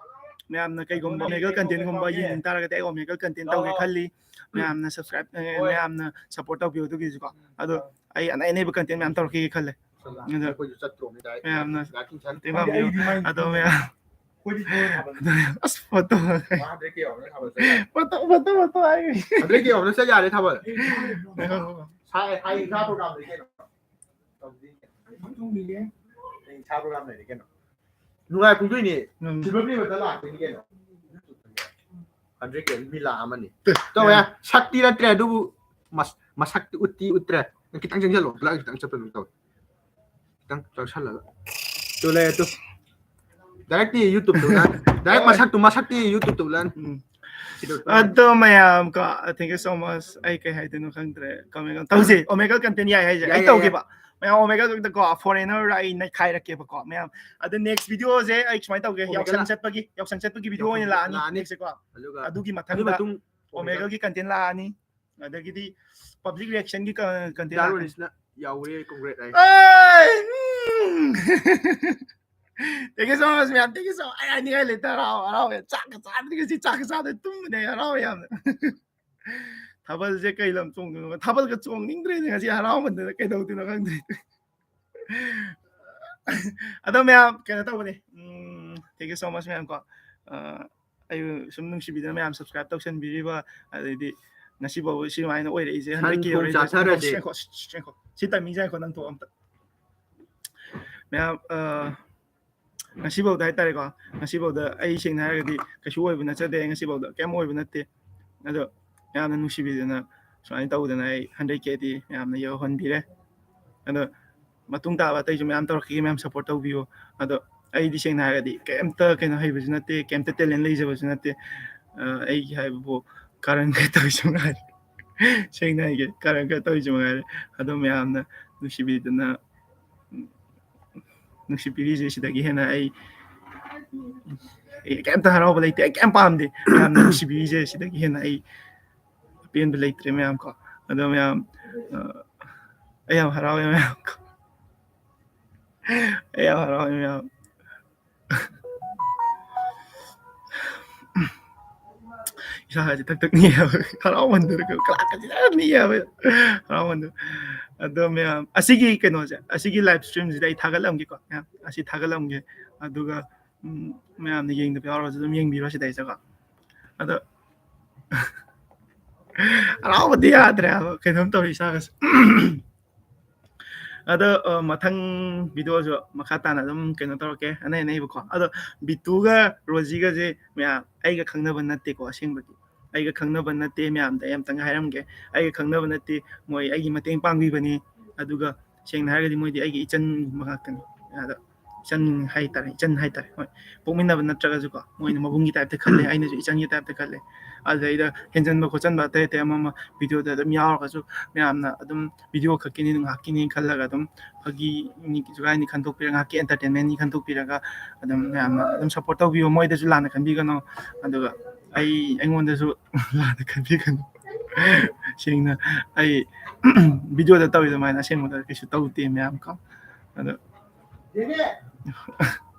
ꯃꯌꯥꯝꯅ ꯀꯩꯒꯨꯝꯕ Omegle content ꯒꯨꯝꯕ ꯌꯦꯡꯅꯤꯡ ꯇꯥꯔꯒꯗꯤ ꯑꯩ Omegle content ꯇꯧꯒꯦ ꯈꯜꯂꯤ꯫ ꯃꯌꯥꯝꯅ subscribe, ꯑ, ꯃꯌꯥꯝꯅ support ꯇꯧꯕꯤꯌꯨ ꯑꯗꯨꯒꯤꯁꯨꯀꯣ꯫ ꯑꯗꯣ ꯑꯩ ꯑꯅꯩ ꯑꯅꯩꯕ content ꯃꯌꯥꯝ ꯇꯧꯔꯛꯈꯤꯒꯦ ꯈꯜꯂꯦ꯫ ꯑꯗꯣ ꯑꯩꯈꯣꯏꯁꯨ ꯆꯠꯇ꯭ꯔꯣꯕꯅꯤ direct꯫ ꯃꯌꯥꯝꯅ ꯇꯦꯡꯕꯥꯡꯕꯤꯌꯨ꯫ ꯑꯗꯣ ꯃꯌꯥꯝ, ꯑꯗꯣ ꯃꯌꯥꯝ, ꯑꯁ, photo꯫ ꯃꯥ hundred K ꯌꯧꯔꯒ ꯊꯥꯕꯜ ꯆꯠ ꯌꯥꯔꯦ꯫ Photo, pꯄꯣꯠꯇꯣ, photo ꯍꯥꯏ꯫ Hundred K ꯌꯧꯔꯒ ꯆꯠ ꯌꯥꯔꯦ ꯊꯥꯕꯜ꯫ ꯉꯥꯏꯈꯣ, ꯉꯥꯏꯈꯣ꯫ ꯁꯥꯏ, ꯍꯌꯦꯡ ꯏꯁꯥ program ꯂꯩ ꯀꯩꯅꯣ꯫ ꯇꯧꯗꯣꯏꯅꯦ꯫ ꯍꯌꯦꯡ ꯏꯁꯥ program ꯂꯩꯔꯦ ꯀꯩꯅꯣ꯫ ꯅꯨꯡꯉꯥꯏ ꯐꯣꯡꯗꯣꯏꯅꯦ꯫ ꯎꯝ꯫ Silver play ꯃꯊꯛ ꯂꯥꯛꯇꯣꯏꯅꯤ ꯀꯩꯅꯣ꯫ Hundred K ꯃꯤ ꯂꯥꯛ ꯑꯃꯅꯤ꯫ ꯇꯦ꯫ ꯇꯧꯋꯦ꯫ ꯁꯛꯇꯤ ꯅꯠꯇ꯭ꯔꯦ ꯑꯗꯨꯕꯨ ꯃꯁ-, ꯃꯁꯛꯇꯤ ꯎꯠꯇꯤ ꯎꯠꯇ꯭ꯔꯦ꯫ ꯅꯪ ꯈꯤꯇꯪ ꯆꯪꯁꯤꯜꯂꯣ꯫ Black ꯈꯤꯇꯪ ꯆꯠꯄ ꯑꯗꯨꯝ ꯇꯧꯋꯦ꯫ ꯈꯤꯇꯪ ꯆꯪꯁꯜꯂꯒ꯫ ꯇꯨ ꯂꯩꯔꯦ ꯇꯨ꯫ Direct ꯇꯤ YouTube ꯇ ꯎꯠꯂꯛꯑꯅꯤ꯫ Direct ꯃꯁꯛꯇꯨ, ꯃꯁꯛꯇꯤ YouTube ꯇ ꯎꯠꯂꯛꯑꯅꯤ꯫ ꯎꯝ꯫ ꯑꯗꯣ ꯃꯌꯥꯝ ꯀꯣ, thank you so much. ꯑꯩ ꯀꯩ ꯍꯥꯏꯗꯣꯏꯅꯣ ꯈꯪꯗ꯭ꯔꯦ꯫ ꯀꯃꯥꯏꯅ ꯇꯧꯁꯦ? Omegle content ꯌꯥꯏ ꯍꯥꯏꯁꯦ꯫ ꯌꯥꯏ, ꯑꯩ ꯌꯥꯏ, ꯇꯧꯒꯦꯕ꯫ ꯃꯌꯥꯝ Omegle ꯗ ꯀꯣ, foreigner ꯑꯩ ꯅꯩꯈꯥꯏꯔꯛꯀꯦꯕꯀꯣ ꯃꯌꯥꯝ꯫ ꯑꯗꯣ next video ꯁꯦ ꯑꯩ ꯁꯨꯃꯥꯏꯅ ꯇꯧꯒꯦ꯫ Omegle ꯌꯥꯎꯁꯪ ꯆꯠꯄꯒꯤ, ꯌꯥꯎꯁꯪ ꯆꯠꯄꯒꯤ video ꯑꯣꯏꯅ ꯂꯥꯛꯑꯅꯤ꯫ ꯂꯥꯛꯑꯅꯤ꯫ Next ꯁꯦ ꯀꯣ꯫ ꯑꯗꯨꯒ ꯑꯗꯨꯒꯤ ꯑꯗꯨꯒꯤ ꯃꯊꯪꯗ ꯃꯇꯨꯡ Omegle ꯒꯤ content ꯂꯥꯛꯑꯅꯤ꯫ ꯑꯗꯒꯤꯗꯤ public reaction ꯒꯤ ꯀ-, content ꯗꯥ ꯂꯥꯛꯑꯅꯤ꯫ ꯔꯣꯅꯤꯁꯅ ꯌꯥꯎꯔꯦ, congrats ꯍꯥꯏ꯫ ꯑꯩ, ꯎꯝ꯫ Thank you so much, ꯃꯌꯥꯝ꯫ Thank you so much. ꯑꯩ ꯍꯥꯏꯅꯤꯡꯉꯥꯏ ꯂꯩꯇꯦ꯫ ꯍꯔꯥꯎ, ꯍꯔꯥꯎꯋꯦ꯫ ꯆꯥꯛꯀ ꯆꯥꯗ꯭ꯔꯤ ꯉꯁꯤ, ꯆꯥꯛꯀ ꯆꯥꯗ꯭ꯔꯤ ꯇꯨꯝꯕꯅꯦ꯫ ꯍꯔꯥꯎꯋꯦ ꯌꯥꯝꯅ꯫ ꯊꯥꯕꯜꯁꯦ ꯀꯩ ꯂꯝ ꯆꯣꯡꯗꯣꯏꯅꯣ? ꯊꯥꯕꯜꯒ ꯆꯣꯡꯅꯤꯡꯗ꯭ꯔꯦꯅꯦ ꯉꯁꯤ ꯍꯔꯥꯎꯃꯟꯗꯅ꯫ ꯀꯩꯗꯧꯗꯣꯏꯅꯣ ꯈꯪꯗ꯭ꯔꯦ꯫ ꯑꯗꯣ ꯃꯌꯥꯝ ꯀꯩꯅꯣ ꯇꯧꯕꯅꯦ꯫ ꯎꯝ, thank you so much, ꯃꯌꯥꯝ ꯀꯣ꯫ ꯑ, ꯑꯩ ꯁꯨꯝ ꯅꯨꯡꯁꯤꯕꯤꯗꯅ ꯃꯌꯥꯝ subscribe ꯇꯧꯁꯟꯕꯤꯔꯤꯕ, ꯑꯗꯩꯗꯤ ꯉꯁꯤꯐꯥꯎ ꯁꯤ ꯑꯗꯨꯃꯥꯏꯅ ꯑꯣꯏꯔꯛꯏꯁꯦ꯫ ꯁꯟ ꯍꯟꯗꯛꯀꯤ ꯊꯣꯡ ꯌꯧꯔꯛꯏꯁꯦ꯫ ꯆꯥꯊꯔꯁꯦ꯫ ꯉꯥꯏꯈꯣ, ꯉꯥꯏꯈꯣ, ꯉꯥꯏꯈꯣ꯫ ꯁꯤ timing ꯁꯦ ꯉꯥꯏꯈꯣ, ꯅꯪ ꯊꯣꯛ ꯑꯝꯇ꯫ ꯃꯌꯥꯝ, ꯑ, ꯉꯁꯤꯐꯥꯎꯗ ꯍꯥꯏꯇꯥꯔꯦꯀꯣ, ꯉꯁꯤꯐꯥꯎꯗ ꯑꯩ ꯁꯦꯡꯅ ꯍꯥꯏꯔꯒꯗꯤ ꯀꯩꯁꯨ ꯑꯣꯏꯕ ꯅꯠꯆꯗꯦ, ꯉꯁꯤꯐꯥꯎꯗ ꯀꯩꯝ ꯑꯣꯏꯕ ꯅꯠꯇꯦ꯫ ꯑꯗꯣ ꯃꯌꯥꯝꯅ ꯅꯨꯡꯁꯤꯕꯤꯗꯅ ꯁꯨꯃꯥꯏꯅ ꯇꯧꯗꯅ ꯑꯩ hundred K ꯗꯤ ꯃꯌꯥꯝꯅ ꯌꯧꯍꯟꯕꯤꯔꯦ꯫ ꯑꯗꯣ ꯃꯇꯨꯡ ꯇꯥꯕ ꯑꯇꯩꯁꯨ ꯃꯌꯥꯝ ꯇꯧꯔꯛꯈꯤꯒꯦ, ꯃꯌꯥꯝ support ꯇꯧꯕꯤꯌꯨ꯫ ꯑꯗꯣ ꯑꯩꯗꯤ ꯁꯦꯡꯅ ꯍꯥꯏꯔꯒꯗꯤ ꯀꯩꯝꯇ ꯀꯩꯅꯣ ꯍꯩꯕꯁꯨ ꯅꯠꯇꯦ, ꯀꯩꯝꯇ talent ꯂꯩꯖꯕꯁꯨ ꯅꯠꯇꯦ꯫ ꯑ, ꯑꯩꯒꯤ ꯍꯥꯏꯕꯕꯨ ꯀꯥꯔꯟ ꯈꯔ ꯇꯧꯔꯤꯁꯨ ꯉꯥꯏꯔꯦ꯫ ꯁꯦꯡꯅ ꯍꯥꯏꯒꯦ, ꯀꯥꯔꯟ ꯈꯔ ꯇꯧꯔꯤꯁꯨ ꯉꯥꯏꯔꯦ꯫ ꯑꯗꯣ ꯃꯌꯥꯝꯅ ꯅꯨꯡꯁꯤꯕꯤꯗꯅ, ꯅꯨꯡꯁꯤꯕꯤꯔꯤꯁꯦ ꯁꯤꯗꯒꯤ ꯍꯦꯟꯅ ꯑꯩ, ꯑꯩ ꯀꯩꯝꯇ ꯍꯔꯥꯎꯕ ꯂꯩꯇꯦ, ꯑꯩ ꯀꯩꯝ ꯄꯥꯝꯗꯦ꯫ ꯃꯌꯥꯝꯅ ꯅꯨꯡꯁꯤꯕꯤꯔꯤꯁꯦ ꯁꯤꯗꯒꯤ ꯍꯦꯟꯅ ꯑꯩ ꯑꯄꯦꯟꯕ ꯂꯩꯇ꯭ꯔꯦ ꯃꯌꯥꯝ ꯀꯣ꯫ ꯑꯗꯣ ꯃꯌꯥꯝ, ꯑ, ꯑꯩ ꯌꯥꯝ ꯍꯔꯥꯎꯋꯦ ꯃꯌꯥꯝ ꯀꯣ꯫ ꯑꯩ ꯌꯥꯝ ꯍꯔꯥꯎꯋꯦ ꯃꯌꯥꯝ꯫ ꯏꯁꯥꯁꯦ ꯊꯛ ꯊꯛ ꯅꯤꯛꯑꯦꯕ꯫ ꯍꯔꯥꯎꯃꯟꯗꯅ ꯀꯂꯥꯛꯀꯁꯦ ꯅꯤꯛꯑꯦꯕ꯫ ꯍꯔꯥꯎꯃꯟꯗꯅ꯫ ꯑꯗꯣ ꯃꯌꯥꯝ, ꯑꯁꯤꯒꯤ ꯀꯩꯅꯣꯁꯦ, ꯑꯁꯤꯒꯤ live stream ꯁꯤꯗ ꯑꯩ ꯊꯥꯒꯠꯂꯝꯒꯦꯀꯣ ꯃꯌꯥꯝ꯫ ꯑꯁꯤ ꯊꯥꯒꯠꯂꯝꯒꯦ꯫ ꯑꯗꯨꯒ, ꯎꯝ, ꯃꯌꯥꯝꯅ ꯌꯦꯡꯗꯕ ꯌꯥꯎꯔꯁꯨ ꯑꯗꯨꯝ ꯌꯦꯡꯕꯤꯔꯣ ꯁꯤꯗꯩꯁꯤꯗꯀꯣ꯫ ꯑꯗꯣ ꯍꯔꯥꯎꯕꯗꯤ ꯌꯥꯗ꯭ꯔꯦ ꯍꯥꯏꯕ, ꯀꯩꯅꯣꯝ ꯇꯧꯔꯤ ꯏꯁꯥꯒꯁꯦ꯫ ꯑꯗꯣ, ꯑ, ꯃꯊꯪ video ꯁꯨ ꯃꯈꯥ ꯇꯥꯅ ꯑꯗꯨꯝ ꯀꯩꯅꯣ ꯇꯧꯔꯛꯀꯦ, ꯑꯅꯩ ꯑꯅꯩꯕꯀꯣ꯫ ꯑꯗꯣ ꯕꯤꯇꯨꯒ ꯔꯣꯖꯤꯒꯁꯦ ꯃꯌꯥꯝ ꯑꯩꯒ ꯈꯪꯅꯕ ꯅꯠꯇꯦꯀꯣ, ꯑꯁꯦꯡꯕꯗꯤ꯫ ꯑꯩꯒ ꯈꯪꯅꯕ ꯅꯠꯇꯦ, ꯃꯌꯥꯝꯗ ꯑꯩ ꯑꯝꯇꯪ ꯍꯥꯏꯔꯝꯒꯦ꯫ ꯑꯩꯒ ꯈꯪꯅꯕ ꯅꯠꯇꯦ, ꯃꯣꯏ ꯑꯩꯒꯤ ꯃꯇꯦꯡ ꯄꯥꯡꯕꯤꯕꯅꯤ꯫ ꯑꯗꯨꯒ ꯁꯦꯡꯅ ꯍꯥꯏꯔꯒꯗꯤ ꯃꯣꯏꯗꯤ ꯑꯩꯒꯤ ꯏꯆꯟꯒꯨꯝꯕ ꯉꯥꯛꯇꯅꯤ꯫ ꯑꯗꯣ ꯏꯆꯟ ꯍꯥꯏꯇꯥꯔꯦ, ꯏꯆꯟ ꯍꯥꯏꯇꯥꯔꯦ, ꯍꯣꯏ, ꯄꯣꯛꯃꯤꯟꯅꯕ ꯅꯠꯇ꯭ꯔꯒꯁꯨꯀꯣ, ꯃꯣꯏꯅ ꯃꯕꯨꯡꯒꯤ type ꯇ ꯈꯜꯂꯦ, ꯑꯩꯅꯁꯨ ꯏꯆꯟꯒꯤ type ꯇ ꯈꯜꯂꯦ꯫ ꯑꯗꯩꯗ ꯍꯦꯟꯖꯟꯕ ꯈꯣꯠꯆꯟꯕ ꯑꯇꯩ ꯑꯇꯩ ꯑꯃ ꯑꯃ video ꯗ ꯑꯗꯨꯝ ꯌꯥꯎꯔꯒꯁꯨ ꯃꯌꯥꯝꯅ ꯑꯗꯨꯝ video ꯈꯛꯀꯤꯅꯤ, ꯉꯥꯏꯍꯥꯛꯀꯤꯅꯤ ꯈꯜꯂꯒ ꯑꯗꯨꯝ ꯐꯥꯒꯤ ꯖꯨꯒꯥꯏꯅꯤ ꯈꯟꯗꯣꯛꯄꯤꯔꯒ, ꯉꯥꯏꯍꯥꯛꯀꯤ entertainment ꯅꯤ ꯈꯟꯗꯣꯛꯄꯤꯔꯒ ꯑꯗꯨꯝ ꯃꯌꯥꯝꯅ ꯑꯗꯨꯝ support ꯇꯧꯕꯤꯌꯨ꯫ ꯃꯣꯏꯗꯁꯨ ꯂꯥꯟꯅ ꯈꯟꯕꯤꯒꯅꯨ꯫ ꯑꯗꯨꯒ ꯑꯩ, ꯑꯩꯉꯣꯟꯗꯁꯨ ꯂꯥꯟꯅ ꯈꯟꯕꯤꯒꯅꯨ꯫ ꯁꯦꯡꯅ ꯑꯩ video ꯗ ꯇꯧꯔꯤ ꯑꯗꯨꯃꯥꯏꯅ ꯑꯁꯦꯡꯕꯗ ꯀꯩꯁꯨ ꯇꯧꯗꯦ ꯃꯌꯥꯝ ꯀꯣ꯫ ꯑꯗꯣ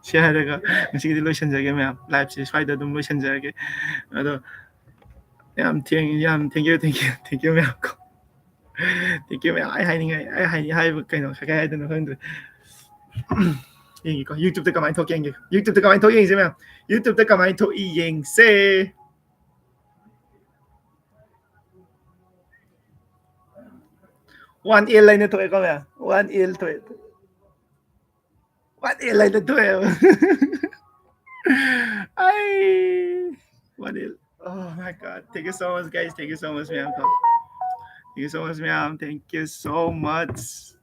ꯁꯤ ꯍꯥꯏꯔꯒ ꯉꯁꯤꯒꯤꯗꯤ ꯂꯣꯏꯁꯤꯟꯖꯔꯒꯦ ꯃꯌꯥꯝ, live ꯁꯦ ꯁ꯭ꯋꯥꯏꯗ ꯑꯗꯨꯝ ꯂꯣꯏꯁꯤꯟꯖꯔꯒꯦ꯫ ꯑꯗꯣ ꯌꯥꯝ ꯊꯦꯡ-, ꯌꯥꯝ thank you, thank you, thank you ꯃꯌꯥꯝ ꯀꯣ꯫ Thank you ꯃꯌꯥꯝ꯫ ꯑꯩ ꯍꯥꯏꯅꯤꯡꯉꯥꯏ, ꯑꯩ ꯍꯥꯏꯅꯤꯡ-, ꯍꯥꯏꯕ ꯀꯩꯅꯣ, ꯀꯩ ꯍꯥꯏꯗꯣꯏꯅꯣ ꯈꯪꯗ꯭ꯔꯦ꯫ ꯌꯦꯡꯒꯦꯀꯣ, YouTube ꯇ ꯀꯃꯥꯏꯅ ꯊꯣꯛꯀꯦ ꯌꯦꯡꯒꯦ꯫ YouTube ꯇ ꯀꯃꯥꯏꯅ ꯊꯣꯛ ꯌꯦꯡꯁꯦ ꯃꯌꯥꯝ꯫ YouTube ꯇ ꯀꯃꯥꯏꯅ ꯊꯣꯛꯏ ꯌꯦꯡꯁꯦ꯫ One L ꯍꯥꯏꯅ ꯊꯣꯛꯑꯦꯀꯣ ꯃꯌꯥꯝ꯫ One L ꯊꯣꯛꯑꯦ꯫ One L ꯍꯥꯏꯅ ꯊꯣꯛꯑꯦꯕ꯫ ꯑꯩ, one L. Oh my God. Thank you so much, guys. Thank you so much, ꯃꯌꯥꯝ꯫ Thank you so much, ꯃꯌꯥꯝ꯫ Thank you so much.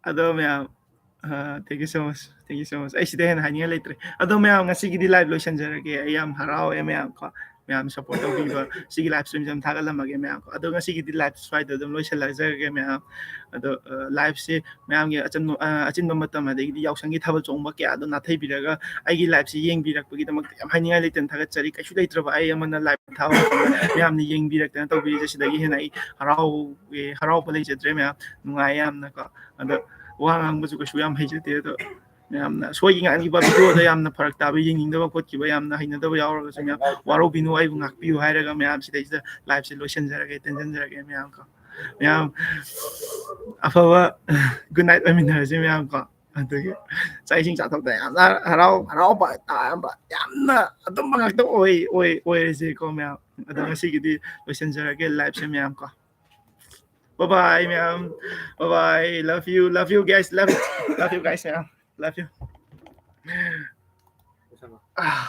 ꯑꯗꯣ ꯃꯌꯥꯝ, ꯑ, thank you so much, thank you so much. ꯑꯩ ꯁꯤꯗ ꯍꯦꯟꯅ ꯍꯥꯏꯅꯤꯡꯉꯥꯏ ꯂꯩꯇ꯭ꯔꯦ꯫ ꯑꯗꯣ ꯃꯌꯥꯝ, ꯉꯁꯤꯒꯤꯗꯤ live ꯂꯣꯏꯁꯤꯟꯖꯔꯒꯦ꯫ ꯑꯩ ꯌꯥꯝ ꯍꯔꯥꯎꯋꯦ ꯃꯌꯥꯝ ꯀꯣ, ꯃꯌꯥꯝ support ꯇꯧꯕꯤꯕ꯫ ꯁꯤꯒꯤ live stream ꯁꯦ ꯌꯥꯝ ꯊꯥꯒꯠꯂꯝꯃꯒꯦ ꯃꯌꯥꯝ ꯀꯣ꯫ ꯑꯗꯣ ꯉꯁꯤꯒꯤꯗꯤ live ꯁ꯭ꯋꯥꯏꯗ ꯑꯗꯨꯝ ꯂꯣꯏꯁꯤꯜꯂꯖꯔꯒꯦ ꯃꯌꯥꯝ꯫ ꯑꯗꯣ, ꯑ, live ꯁꯦ ꯃꯌꯥꯝꯒꯤ ꯑꯆꯟꯕ, ꯑ, ꯑꯆꯤꯟꯕ ꯃꯇꯝ ꯑꯗꯒꯤꯗꯤ ꯌꯥꯎꯁꯪꯒꯤ ꯊꯥꯕꯜ ꯆꯣꯡꯕ ꯀꯌꯥꯗꯣ ꯅꯥꯊꯩꯕꯤꯔꯒ ꯑꯩꯒꯤ live ꯁꯦ ꯌꯦꯡꯕꯤꯔꯛꯄꯒꯤꯗꯃꯛꯇ ꯌꯥꯝ ꯍꯥꯏꯅꯤꯡꯉꯥꯏ ꯂꯩꯇꯅ ꯊꯥꯒꯠꯆꯔꯤ꯫ ꯀꯩꯁꯨ ꯂꯩꯇ꯭ꯔꯕ ꯑꯩ ꯑꯃꯅ live ꯊꯥꯕ ꯃꯇꯝꯗ ꯃꯌꯥꯝꯅ ꯌꯦꯡꯕꯤꯔꯛꯇꯅ ꯇꯧꯕꯤꯔꯤꯁꯦ, ꯁꯤꯗꯒꯤ ꯍꯦꯟꯅ ꯑꯩ ꯍꯔꯥꯎ-, ꯍꯔꯥꯎꯕ ꯂꯩꯖꯗ꯭ꯔꯦ ꯃꯌꯥꯝ꯫ ꯅꯨꯡꯉꯥꯏꯌꯦ ꯌꯥꯝꯅꯀꯣ꯫ ꯑꯗꯣ ꯋꯥ ꯉꯥꯡꯕꯁꯨ ꯀꯩꯁꯨ ꯌꯥꯝ ꯍꯩꯖꯗꯦ, ꯑꯗꯣ ꯃꯌꯥꯝꯅ ꯁꯣꯏꯈꯤ ꯉꯥꯛꯅꯤꯕ, video ꯗ ꯌꯥꯝꯅ ꯐꯔꯛ ꯇꯥꯕ, ꯌꯦꯡꯅꯤꯡꯗꯕ ꯈꯣꯠꯈꯤꯕ, ꯌꯥꯝꯅ ꯍꯩꯅꯗꯕ ꯌꯥꯎꯔꯒꯁꯨ ꯃꯌꯥꯝ ꯋꯥꯔꯧꯕꯤꯅꯨ, ꯑꯩꯕꯨ ꯉꯥꯛꯄꯤꯌꯨ ꯍꯥꯏꯔꯒ ꯃꯌꯥꯝ ꯁꯤꯗꯩꯁꯤꯗ live ꯁꯦ ꯂꯣꯏꯁꯤꯟꯖꯔꯒꯦ, ꯇꯦꯟꯖꯟꯖꯔꯒꯦ ꯃꯌꯥꯝ ꯀꯣ꯫ ꯃꯌꯥꯝ ꯑꯐꯕ good night ꯑꯣꯏꯃꯤꯟꯅꯔꯁꯤ ꯃꯌꯥꯝ ꯀꯣ꯫ ꯑꯗꯒꯤ ꯆꯥꯛ ꯏꯁꯤꯡ ꯆꯥꯊꯣꯛꯇꯅ ꯌꯥꯝꯅ ꯍꯔꯥꯎ, ꯍꯔꯥꯎꯕ ꯇꯥꯔꯝꯕ ꯌꯥꯝꯅ ꯑꯗꯨꯝꯕ ꯉꯥꯛꯇ ꯑꯣꯏ-, ꯑꯣꯏ-, ꯑꯣꯏꯔꯁꯤꯀꯣ ꯃꯌꯥꯝ꯫ ꯑꯗꯣ ꯉꯁꯤꯒꯤꯗꯤ ꯂꯣꯏꯁꯤꯟꯖꯔꯒꯦ live ꯁꯦ ꯃꯌꯥꯝ ꯀꯣ꯫ Bye bye ꯃꯌꯥꯝ꯫ Bye bye. Love you. Love you guys. Love you. Love you guys ꯃꯌꯥꯝ꯫ Love you. ꯑꯥ꯫